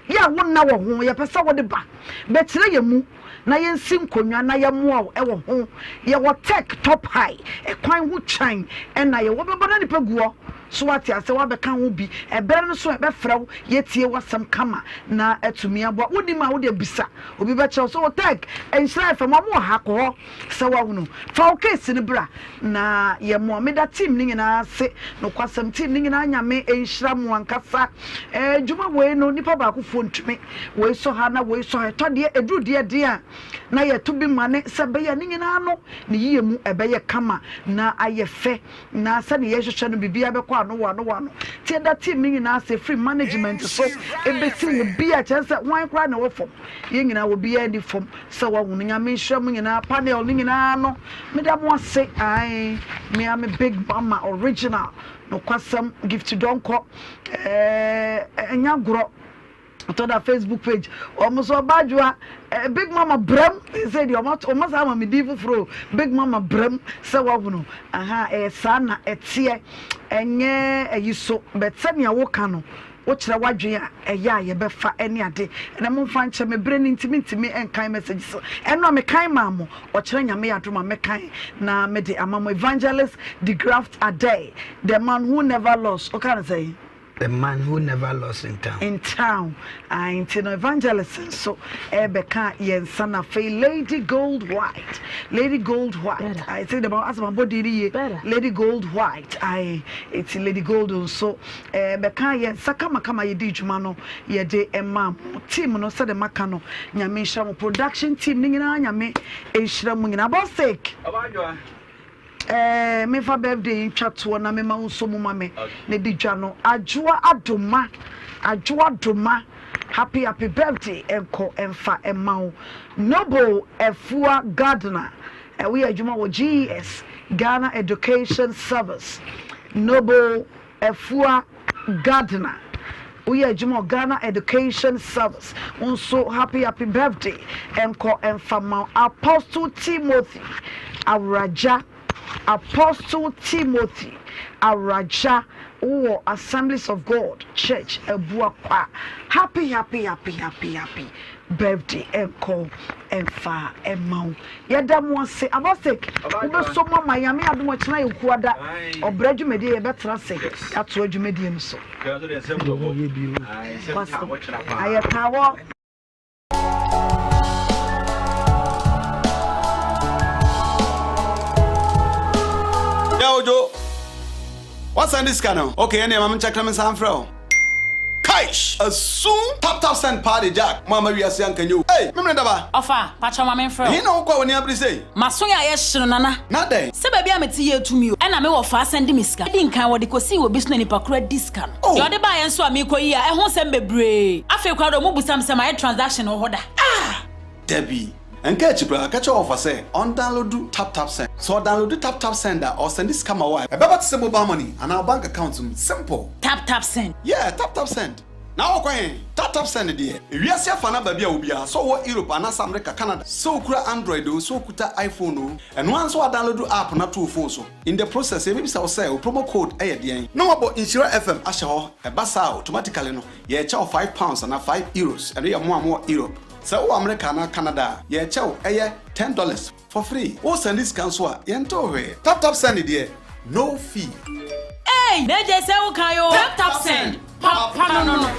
Yɛ a wonna wɔ ho, yɛpɛ sɛ wode ba. Bɛkyerɛ yɛn mu na yɛnsi nkonnwa na yɛmmoa wo wɔ ho. Yɛwɔ Tech Top High. Ɛkwan ho twan na yɛwɔ. Wobɛba na nnipa gu hɔ. So woate aseɛ? Woabɛka ho bi. Ɛberɛ no so a, yɛbɛfrɛ wo, yɛatie w'asɛm kama na atumi aboa. Wonnim a, wodeɛ bisa. Obi bɛkyerɛ wo sɛ, oh Tech, Nhyira FM, wɔn wɔ ha, kɔ hɔ sɛ woahunu. Fa wo case no bra na yɛmmoa. Meda team no nyinaa ase, nokwasɛm, team no nyinaa Nyame nhyira mo ankasa. Eh, adwuma wei no, nipa baakofoɔ ntumi. Wei sɔ ha na wei sɔ ha, ɛtɔ deɛ, ɛduru deɛ den a, na yɛto bi ma ne sɛ ɛbɛyɛ a ne nyinaa no, ne yie mu ɛbɛyɛ kama na ayɛ fɛ. Na sɛdeɛ yɛhwehwɛ no biribiara bɛkɔ ano wɔ ano wɔ ano. Nti yɛda team no nyinaa ase ɛfiri management so ɛbɛsi obi a kyerɛ sɛ hwan koraa na ɛwɔ fam. Yɛn nyinaa obiara nni fam sɛ wahu no. Nyame nhyira mo nyinaa panel no nyinaa no meda mo ase ae me a me big mama original nokwasɛm Gift Donkor ɛɛ ɛnyɛ agorɔ. Ɔtɔ da Facebook page wɔn nso ɔba adwoa eh, Big Mama brɛm sɛ deɛ wɔn wɔn asa ama me din foforɔ o Big Mama brɛm sɛ wahunu aha ɛyɛ saa na ɛteɛ ɛnyɛ ɛyi so bɛt sɛnea woka no wokyerɛ w'adwene a ɛyɛ a yɛbɛfa ɛne ade ɛnɛ momfa nkyɛ me berɛ no nti mentumi nkan messages ɛno a mekan maa mo ɔkyerɛ nyame yɛ adom a mɛkan na mede ama mo Evangelist DeGraft Adei the man who never lost woka no sɛn? The man who never lost in town. In town ae nti no evangelist nso ɛbɛka yɛn nsa na afei Lady Gold White Lady Gold White ae sɛ dɛm asɛ mabɔ din no yie Lady Gold White ae eti Lady Gold nso ɛbɛka yɛn nsa kamakama yɛdi dwuma no yɛde ɛma mo team no sɛdeɛ maka no Nyame nhyira mo production team no nyinaa Nyame nhyira mo nyinaa Bosik. Eh, memfa birthday yi ntwa toɔ na mema wo nso mu ma me na di dwa no. Adwoa Adoma, Adwoa Adoma, happy happy birthday nkɔ mfa mma wo. Noble Afua Gardner, eh, woyɛ adwuma wɔ GES, Ghana Education Service. Noble Afua Gardner, woyɛ adwuma wɔ Ghana Education Service, wo nso happy happy birthday nkɔ mfa ma wo. Apostle Timothy Awuragya, Apostle Timothy Awuragya, wowɔ Assemblies of God Church, Abuakwa, happy happy happy happy happy birthday nkɔ mfa mma wo. Yɛda mo ase Abasek wobɛsɔ mu ama Nyame adom ɔkyena yɛ Okuada ɔbrɛ dwumadie yɛbɛtena ase yɛatoa dwumadie no so. Ayɛ taa hɔ. Yeah, Ojo. What's on this sika no? Okay, ɛnna ma me nkyɛkra me nsa mfrɛ wo. Kaish! Asum! Tap tap send paa de Jack mo ama wiase anka nyɛ o. Ei! Memene daba! Ɔfa, pakyɛw ma menfrɛ wo. Ɛhe na wokɔ a w'ani abere sei? M'aso yɛ a yɛ hye no Nana. Na dɛn? Sɛ baabi a mete yɛ tumi o. Ɛna me wɔfa asan de me sika. Edi nkan wɔde kosii wɔ bi so na nipa koro adi sika no. Oh! Deɛ ɔde baeɛ nso a meekɔ yi a ɛho nsɛm bebree. Afei koraa deɛ ɔmo busa me sɛ mayɛ transaction wɔ hɔ da. Ah! Dabi. Nka akyi koraa, ka kyerɛ wɔfa sɛ ɔndownloadu Tap Tap Send. Sɛ ɔdownloadu Tap Tap Send a, ɔresɛnde sika ma wo a, ɛbɛba te sɛ mobile money anaa wo bank account mu. Simple! Tap Tap Send. Yeah, Tap Tap Send. Na wokɔ he? Tap Tap Send deɛ, ewiase afa no baabi a wɔ biara, sɛ wowɔ Europe anaasɛ America, Canada, sɛ wokura Android oo, sɛ wokuta iPhone oo, ɛno ara ne sɛ woadownload app no ato wo phone so. In the process, yɛbɛbisa wo sɛ, wo promo code yɛ deɛn? Na woabɔ Nhyira FM ahyɛ hɔ. Ɛba saa a, automatically no, yɛrekyɛ wo £5 anaa €5. Ɛno yɛ mo a mowɔ Europe. Sɛ wowɔ America anaa Canada a, yɛrekyɛ wo ɛyɛ $10 for free. Wo sɛnde sika nso a, yɛntew hwee. Tap tap send deɛ, no fee. Eii na gye sɛ wo kan oo. Tap tap send, papa no no.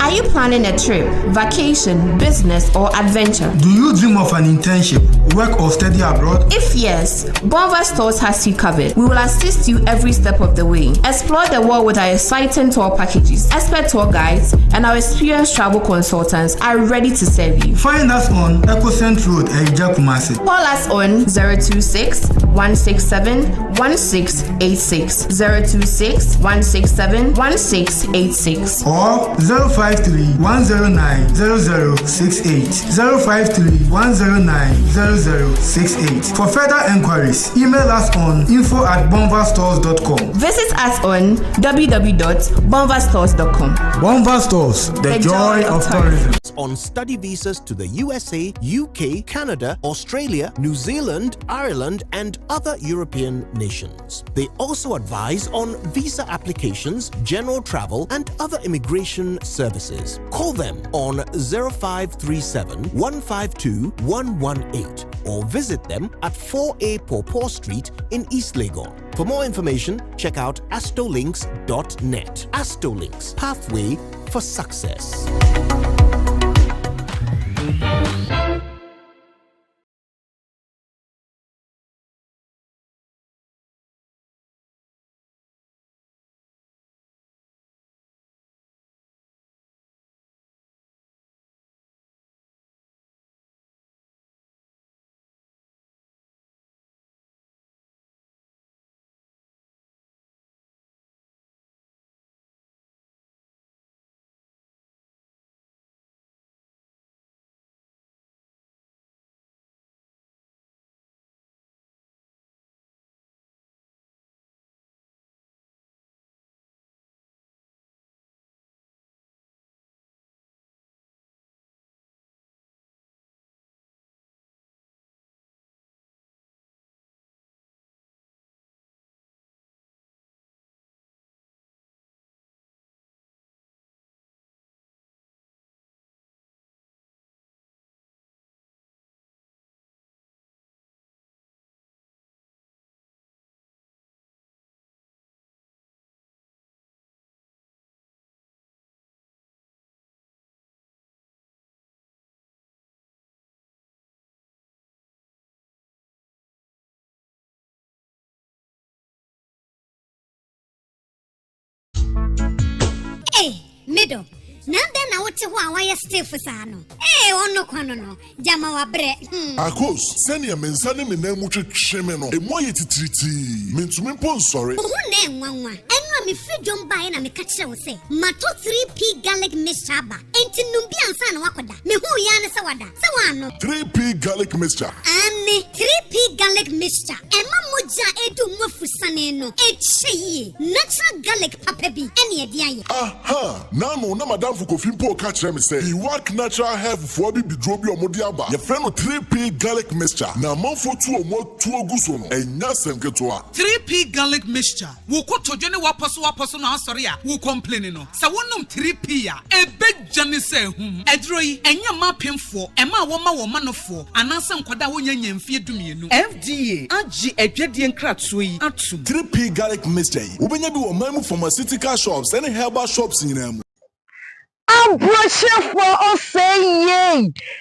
Are you planning a trip, vacation, business, or adventure? Do you dream of an internship, work, or study abroad? If yes, Bonva Stores has you covered. We will assist you every step of the way. Explore the world with our exciting tour packages, expert tour guides, and our experienced travel consultants are ready to serve you. Find us on Ecocent Road, Eja Kumasi. Call us on 026 167 1686 026 167 1686 or 053 109 0068 053 109 0068. For further enquiries, email us on info at bonvastores.com. Visit us on www.bonvastores.com. Bonva Stores, the, the joy, joy, of tourism. On study visas to the USA, UK, Canada, Australia, New Zealand, Ireland, and other European nations. They also advise on visa applications, general travel, and other immigration services. Call them on 0537 152 118 or visit them at 4A Pawpaw Street in East Legon. For more information, check out astolinks.net. Astolinks, pathway for success. Ei, me dɔ, na adɛn na wote hɔ a woayɛ stiff saa no? Ee, ɔno kwa no no, gyama wabrɛ. Hmm. Akos, sɛnea me nsa ne me nan mu twetwe me no, emu ayɛ titiritii. Mintumi mpo nsɔre. Wo ho na ɛnwanwa. Ɛno a mefiri dwom baeɛ na meka kyerɛ wo sɛ matɔ 3P garlic mixture aba. Enti nom bi ansa na woakɔda. Mehuu yi ara ne sɛ wada. Sɛ woannom. 3P Garlic Mixture. Aane, 3P Garlic Mixture. Ɛma mogya a ɛredi wo mu afusane no kyɛ yie. Natural garlic papa bi ne ɛde ayɛ. Aha! N'ano na m'adamfo Kofi mpo reka kyerɛ me sɛ Biwak Natural Health foɔ abibiduro bi a wɔde aba, yɛfrɛ no 3P Garlic Mixture, na amanfoɔ tu wɔn atuo gu so no, ɛnyɛ asɛm ketewa. 3P Garlic Mixture. Wo kotodwe ne w'apɔsowapɔso no asɔre a wo complaini no, sɛ wonom 3P a, ɛbɛdwane sɛ ahum. Aduro yi, ɛnyɛ mma apemfoɔ, ɛma a wɔma wɔn manofoɔ, anaasɛ nkwadaa a wɔnnya nnya mfeɛ dumienu. FDA agye adwadie nkratoɔ yi atom. 3P Garlic Mixture yi, wobɛnya bi wɔ ɔman mu pharmaceutical shops ne herbal shops nyinaa mu. Aburokyerɛfoɔ ɔsɛe yei!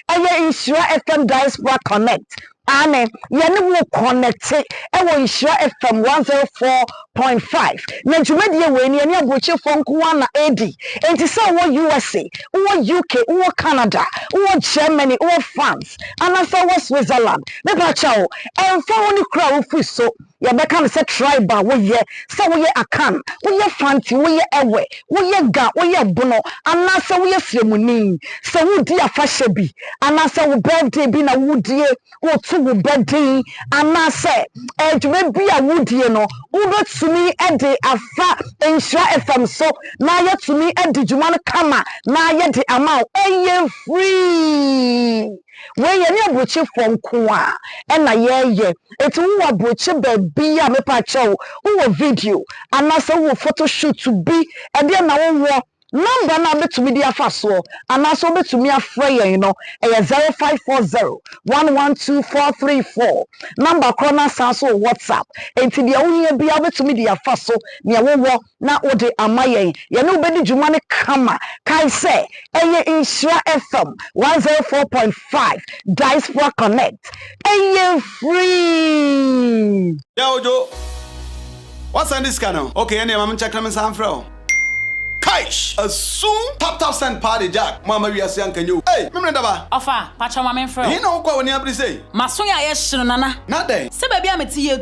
Ɛyɛ Nhyira FM Diaspora Connect. Aane, yɛne wo rekɔnɛte wɔ Nhyira FM 104.5. Na dwumadie wei no, yɛne aburokyefoɔ nko ara na ɛredi. Enti sɛ wowɔ USA, wowɔ UK, wowɔ Canada, wowɔ Germany, wowɔ France, anaasɛ wowɔ Switzerland, mepa kyɛw, ɛmfa ho ne kuro a wofiri so, Yɛbɛka no sɛ tribe a woyɛ, sɛ woyɛ Akan, woyɛ Fanti, woyɛ Ewe, woyɛ Ga, woyɛ Bono, anaasɛ woyɛ Sremuni. Sɛ woredi afahyɛ bi, anaasɛ wo birthday bi na woredie, woreto wo ba din, anaasɛ dwuma bi a woredie no, wobɛtumi de afa Nhyira FM so na yɛatumi adi dwuma no kama na yɛde ama wo. Ɛyɛ free! Wei yɛne aburokyefoɔ nko a ɛna yɛyɛ. Enti wowɔ aburokye baabi a mepa kyɛw wowɔ video anaasɛ wowɔ photo shoot bi ɛdeɛ na wowɔ number no a wobɛtumi de afa soɔ anaasɛ wobɛtumi afrɛ yɛn no ɛyɛ 0540 112 434 number korɔ no asan so wɔ WhatsApp enti deɛ wohia biara wobɛtumi de afa so nea wowɔ na wode ama yɛn. Yɛne wo bɛdi dwuma no kama. Kae sɛ, ɛyɛ Nhyira FM 104.5 Diaspora Connect. Ɛyɛ free! Yeah Ojo, woasan de sika no? Okay ɛneɛ ma menkyɛke na mensan mfrɛ wo. Kaish! Asum! Tap tap send paa de Jack, mo amma wiase anka nyɛ o. Ei! Memene daba! Ɔfa, pakyɛw ma menfrɛ wo. Ɛhe na wokɔ a w'ani abere sei? M'aso yɛ a yɛ hye no Nana. Na dɛn? Sɛ baabi a mete yɛ tu.